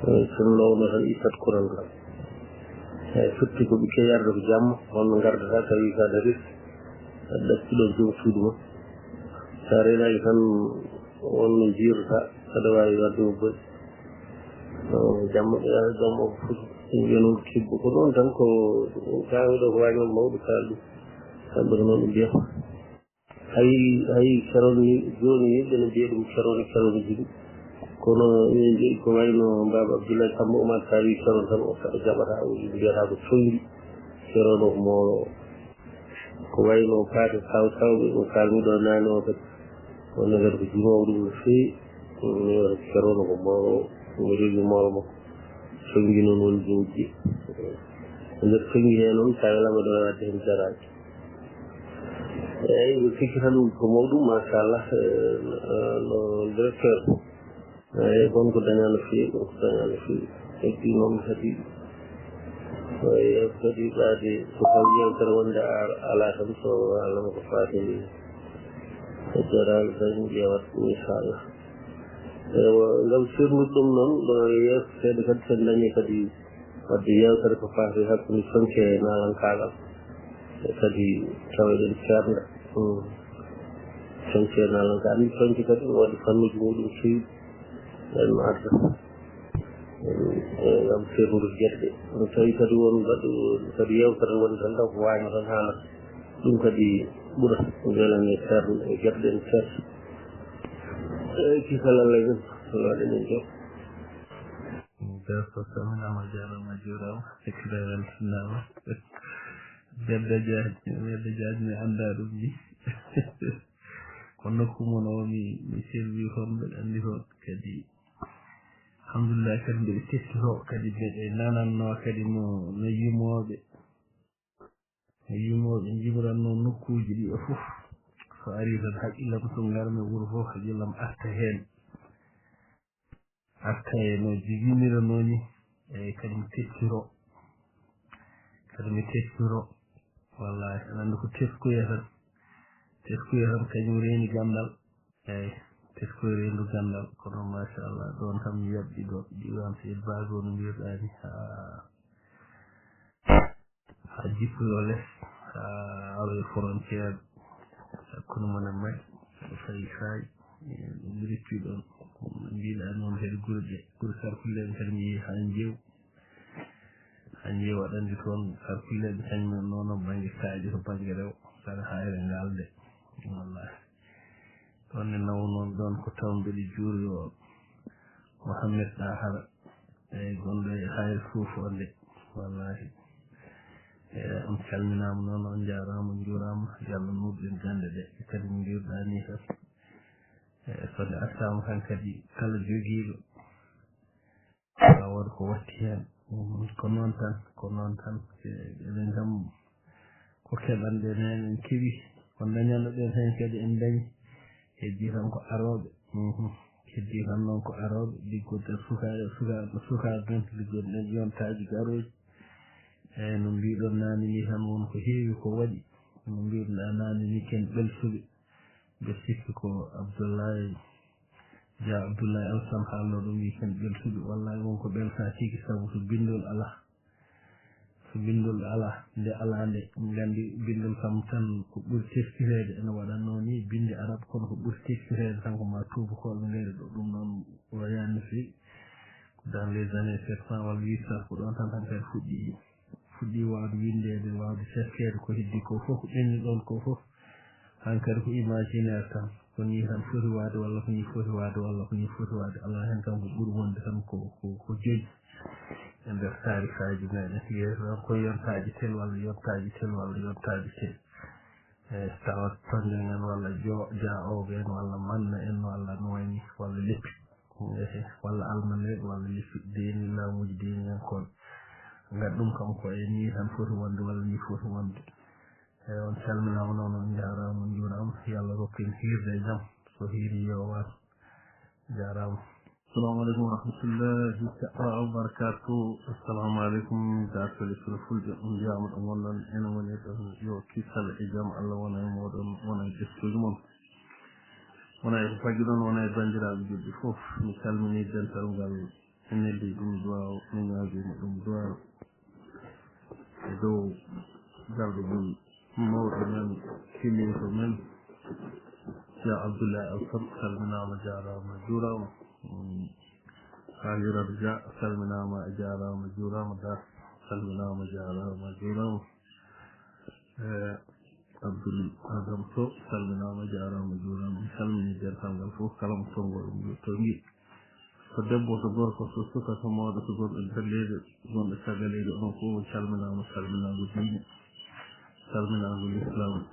Eh, sene lowno tan ittat kural ngal. Eyi, firti ko ɓe keewi arde ko jamma, wonno ngardata tawi ka daris, a ɗacci ɗon joom suudu ma. Sa reenaaki tan, wonno jiirata, aɗa waawi wadde mo boy. No jamma ɓe yaha jamma o fof, yimɓe noon kibbo. Ko ɗoon tan ko, ko kaami ɗo ko waawi noon mawɗo kaal ɗum. Kamɓe ko noon ɓe mbiyata. Hay, hay Cerno ni, jooni ni, ɓe no mbiya ɗum Cerno, Cerno Jibi. Kono enen njeyi ko wayno Baaba Abdullahi Samba Umar Saawi Cerno tan o sa-, jaɓata, o mbiyata ko Sonngi. Cerno ko mawɗo o. Ko wayno Paate Saw Sawɓe mo kaalmi ɗo naane o kadi. Wonno kadi ko jimoowo ɗum no feewi. Ɗum no wiyata ko Cerno ko mawɗo o. Ɗum o jogii mawɗo makko. Sonngi noon woni jowdi. E nder Sonngi hee noon, sa welama ɗo waɗde heen jaraaji. Eeyi, mi sikki tan ko mawɗum, machallah, eh, no directeur. Eeyi, kon ko dañaa no feewi, kon ko dañaa no feewi. Heddi noon kadi, eeyi, kadi ɓaade so tawi yewtere wonde a-, alaa tan, so alama ko faati e jaraali tan ƴeewat, inchallah. Ewa, ngam sirnude ɗum noon, ɗo yeeso seeɗa kadi, so en dañii kadi waɗde yeewtere ko faati hakkunde Conci e naalankaagal. E kadi tawa eɗen ceerna. Hmm. Conci e naalankaagal. Anndi Conci kadi no waɗi fannuuji muɗum keewɗi. Nden no adda. Hmm. E ngam sirnude geɗe ɗe. No tawi kadi won mbaɗɗo kadi yeewtere woni tan taw ko waaño tan haalata. Ɗum kadi ɓura. Mbela ne ceerna e geɗe ɗen ceerna. Eeyi, kisal Allah e men. Allah waɗa men jam. Gaso Samin, ama jaaraama, juuraama. Ekra weltanaama. Bedda Jaaji, Bedda Jaaji mi anndaa ɗum ni. Ko nokku mon o mi, mi selwi toon, mbeɗa anndi toon. Kadi, alhamdulillah, kadi mbeɗa teski toon. Kadi mbeɗa nanannoo kadi no, no yimooɓe. Yimooɓe njibrannoo nokkuuji ɗi e fof, so arii tan haqqillam so ngarmi wuro fof, haqqillam arta heen. Arta e no jibiniranoo ni, eeyi, kadi mi teskiroo. Kadi mi teskiroo. Wallaahi, aɗa anndi ko teskuya tan. Teskuya tan, kañum reeni ganndal. Eeyi, teskoy reendu ganndal. Kono, machallah, ɗoon kam mi yaɓɓi ɗo, diiwaan Seydi Bago no mbiyruɗaa ni. Haa. Haa jippoyoo les, haa aroyee frontière hakkunde mon e Mali, haa fayi Faay, ɓe ruttii ɗoon. Mbiɗa noon kadi gure ɗe, gure sarkulleeɓe kadi mi yehi haa Njeew. Haa Njeew aɗa anndi toon sarkulleeɓe kañum en noon bannge kaaƴe to bannge rewo, kala haa e ngaal nde. Wallaahi. Ɗoon ne nawo noon ɗoon ko taw mbeɗa juuriyoo Mohammed Ɗahara. Eeyi, gonɗo e Hayre Suuf o nde, wallaahi. Eeyi, on calminaama noon, on njaaraama, on njuuraama, yo Allah nuurɗin gannde ɗe. Kadi no mbiruɗaa nii tan. Eeyi, so nde artaama tan kadi, kala jogiiɗo, tawa waɗa ko watti heen. Mhm, ko noon tan, ko noon tan. Eeyi, enen kam, ko keɓanɗen heen, en keɓii. Ko ndañanoɗen heen kadi, en ndañi. Heddii tan ko arooɓe. Mhm. Heddii tan noon ko arooɓe, liggoɗen sukaaɓe, sukaaɓe, sukaaɓe men, liggoɗen yontaaji garooji. Eeyi, no mbiɗon naane nii tan, won ko heewi ko waɗi. No mbiɗon naane nii, ken ɓelsuɓe. Mbeɗa sikki ko Abdoulaye Dia, Abdoulaye Alassane haalno ɗum, wi ken ɓelsuɓe. Wallaahi, won ko ɓelsaa tigi, sabu so binndol alaa, so binndol alaa, nde alaa nde, nganndi binndol kam tan ko ɓuri teskireede, ene waɗatnoo ni binndi arab, kono ko ɓuri teskireede tan ko ma tuubakooɓe ngari ɗo. Ɗum noon, o yaani no feewi. Ko dans les années sept cents walla huit cents, ko ɗoon tan, tan kadi fuɗɗii, fuɗɗii waawde winndeede, waawde teskeede ko heddii ko fof, ko ɓenni ɗoon ko fof. Hankadi ko imaginaire tan, ko nii tan foti waade, walla ko nii foti waade, walla ko nii foti waade. Alaa heen kam ko ɓuri wonde tan ko, ko, ko joƴƴi e nder taarikaaji meɗen. Yeeso tan ko yontaaji tel, walla yontaaji tel, walla yontaaji tel. E tawa Tonngel en, walla Jo-, Jaa Oogo en, walla Manna en, walla no wayi nii, walla Leppi. Ehe, walla Almaneeɓe, walla Leppi, deeni laamuuji deeniyankooɓe. Ngati ɗum kam ko e nii tan foti wonde walla nii foti wonde. Eeyi, on calminaama noon, on njaaraama, on njuuraama. Yo Allah rokku en hiirde e jam. So hiirii yo waas. Njaaraama. Assalamu aleykum wa rahmatullahi taala wa barakatuh. Assalamu aleykum, dartol e fulfulde. On njaaraama ɗo ngonɗon. Ene woni ɗon yo kisal e jam Allah wona e mooɗon, wona e ɓesnguuji mon. Wona e ko faggiɗon, wona e banndiraaɓe julɓe fof. Mi salminii dental ngal. Mi neldi ɗum duwaaw, mi ñaagii mo ɗum duwaaw. E dow garɗo men, mawɗo men, kilinto men, Cheikh Abdoulaye Al Fat, salminaama, jaaraama, juuraama. Mm. Halirat Dia, salminaama, jaaraama, juuraama. Das, salminaama, jaaraama, juuraama. Eh, Abdoul Adam Sow, salminaama, jaaraama, juuraama. Mi salminii dental ngal fof, kala mo tonngoɗo mo tongi. So debbo, so gorko, so suka, so mawɗo, so gonɗo nder leydi, gonɗo caggal leydi, onon fof on calminaama, salminaango diine, salminaango lislaam.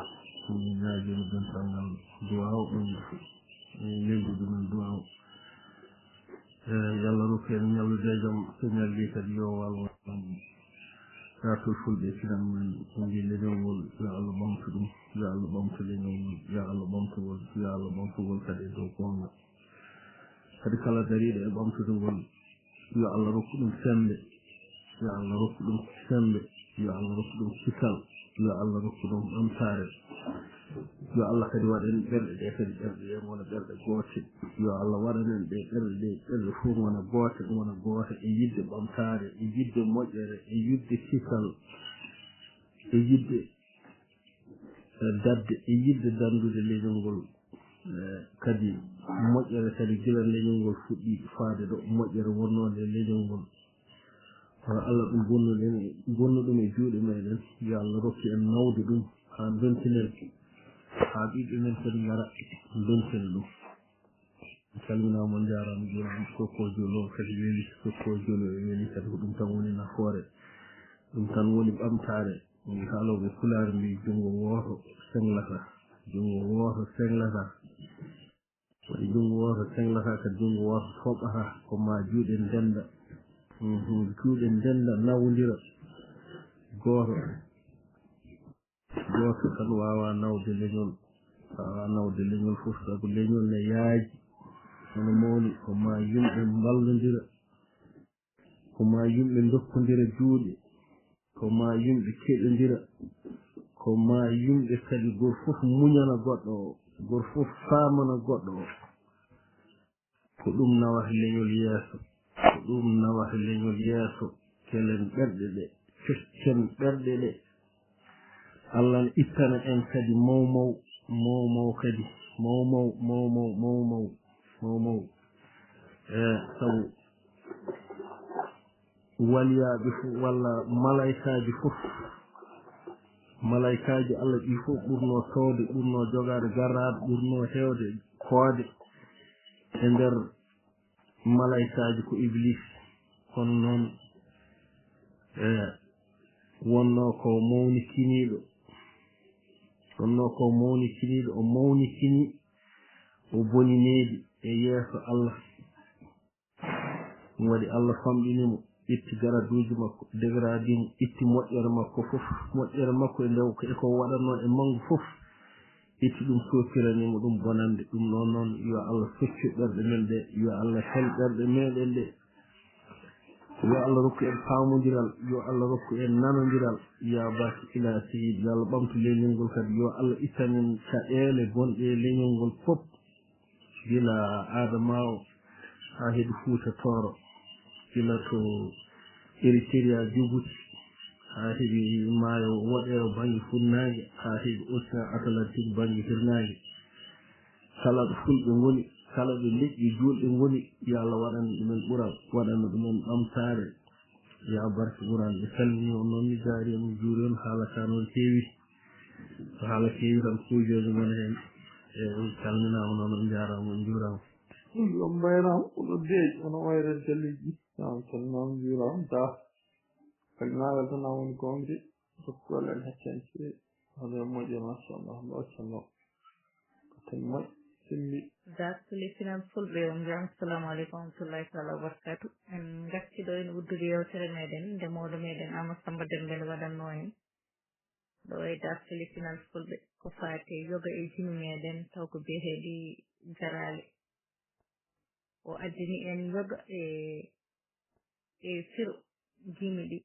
Mi ñaagiima dental ngal duwaaw, min neldi ɗumen duwaaw. Eh, yo Allah rokku en ñallude e jam, so ñalli kadi yo wal wal. Dartol fulɓe, sinan men, ko mbi leñol ngol, yo Allah ɓamtu ɗum, yo Allah ɓamtu leñol ngol, yo Allah ɓamtu ngol, yo Allah ɓamtu ngol kadi e dow goonga. Kadi kala dariiɗo e ɓamtude ngol, yo Allah rokku ɗum semmbe, yo Allah rokku ɗum semmbe, yo Allah rokku ɗum kisal, yo Allah rokku ɗum ɓamtaare. Yo Allah kadi waɗan ɓerɗe ɗe kadi ɓerɗe ɗe ngona ɓerɗe goote. Yo Allah waɗan en ɗe ɓerɗe ɗe ɓerɗe fof ngona goote, ngona goote e yiɗde ɓamtaare, e yiɗde moƴƴere, e yiɗde kisal, e yiɗde, e dadde, e yiɗde danndude leñol ngol. Eh, kadi moƴƴere kadi gila leñol ngol fuɗɗi faade ɗo, moƴƴere wonnode e leñol ngol. Kono Allah ɗum bonnuɗen, bonnu ɗum e juuɗe meɗen. Yo Allah rokku en nawde ɗum haa dontinen, haa ɓiɓɓe men kadi ngara dontina ɗum. Calminaama, on njaaraama, juuraama. Sokko Jolo kadi weli, Sokko Jolo e weli kadi ko ɗum tan woni nafoore, ɗum tan woni ɓamtaare. Min kaalooɓe Pulaar mbi junngo wooto senglata, junngo wooto senglata. Waɗi junngo wooto senglata, kadi junngo wooto foɓɓata, ko ma juuɗe ndennda. Mhm, juuɗe ndennda, nawondira. Gooto, gooto tan waawaa nawde leñol, waawaa nawde leñol fof, sabu leñol ne yaaji, ene mawni, ko ma yimɓe mballondira. Ko ma yimɓe ndokkondira juuɗe, ko ma yimɓe keɗondira, ko ma yimɓe kadi gooto fof muñana goɗɗo o, gooto fof faamana goɗɗo o. Ko ɗum nawata leñol yeeso, ko ɗum nawata leñol yeeso. Kelen ɓerɗe ɗe, coccen ɓerɗe ɗe. Allah ne ittana en kadi mawmaw, mawmaw kadi, mawmaw, mawmaw, mawmaw, mawmaw. E, sabu waliyaaɓe fof, walla malaykaaji fof, malaykaaji Allah ɗi fof ɓurnoo toowde, ɓurnoo jogaade garaaɗo, ɓurnoo heewde koode e nder malaykaaji ko Iblis. Kono noon, e, wonnoo ko mawnikiniiɗo, wonnoo ko mawnikiniiɗo, o mawnikini, o boni needi e yeeso Allah. Ɗum waɗi Allah famɗini mo, itti garaduuji makko, degradii mo, itti moƴƴere makko fof, moƴƴere makko e nde o, e ko waɗatnoo e manngu fof, itti ɗum, soppirani mo ɗum bonannde. Ɗum ɗoon noon, yo Allah soccu ɓerɗe men ɗe, yo Allah hel ɓerɗe meɗen ɗe. Yo Allah rokku en paamondiral, yo Allah rokku en nanondiral. Ya barke ila seyid, yo Allah ɓamtu leñol ngol kadi, yo Allah ittan en caɗeele gonɗe e leñol ngol fof. Gila Adama o haa heɓi Fuuta Tooro, gila to Eritrea Jibuti haa heɓi maayo woɗeero bannge funnaange, haa heɓi Océan Atlantique bannge hirnaange. Kala ɗo fulɓe ngoni, kala ɗo leƴƴi juulɗe ngoni, yo Allah waɗan ɗumen ɓural, waɗan ɗumen ɓamtaare. Ya barke Quraan, ɓe calmini on noon, mi jaari on, mi juuri on, haala ka noon feewi. So haala feewi tan, kuujooji ngon heen. E, on calminaama noon, on njaaraama, on njuuraama. On mbaynaama, on ɗo deeƴi, on wayre galleeji. Naam, calminaama, njuuraama, da. Kalnaagal tan a woni ko on de, rokkuwal en hakkante. Hono moƴƴo, machallah, machallah. Ko tan moƴƴo. Dartule Pinal Fulɓe, on njaaraama. Assalamu aleykum wa rahmatullahi taala wa barakatu. En ngartii ɗo en uddude yewtere meɗen, nde mawɗo meɗen Amadou Samba Dembele waɗannoo en. Ɗo e Dartule Pinal Fulɓe, ko faati e yoga e jimi meɗen, taw ko biyeteeɗi jaraale. O addani en yoga e, e firo jimi ɗi.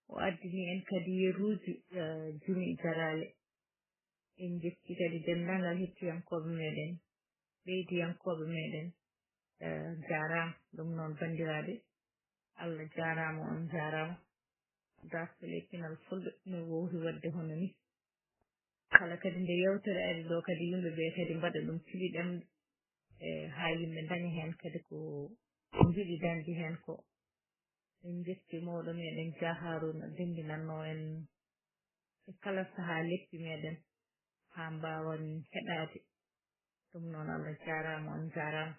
O addani en kadi yeruuji, eh, jimi jaraale. En njetti kadi denndaangal hettiyankooɓe meɗen, ɓeydiyankooɓe meɗen, eh, jaaraama. Ɗum noon, banndiraaɓe, Allah jaaraama, on njaaraama. Dartule Pinal Fulɓe no woowri waɗde hono ni. Kala kadi nde yewtere ari ɗo, kadi yimɓe ɓe kadi mbaɗa ɗum cuɓi ɗemɗe, e haa yimɓe ndaña heen kadi ko njiɗi dañde heen ko. En njetti mawɗo meɗen Jah Haruna, denndinannoo en e kala sahaa leppi meɗen haa mbaawen heɗaade. Ɗum noon, Allah jaaraama, on njaaraama.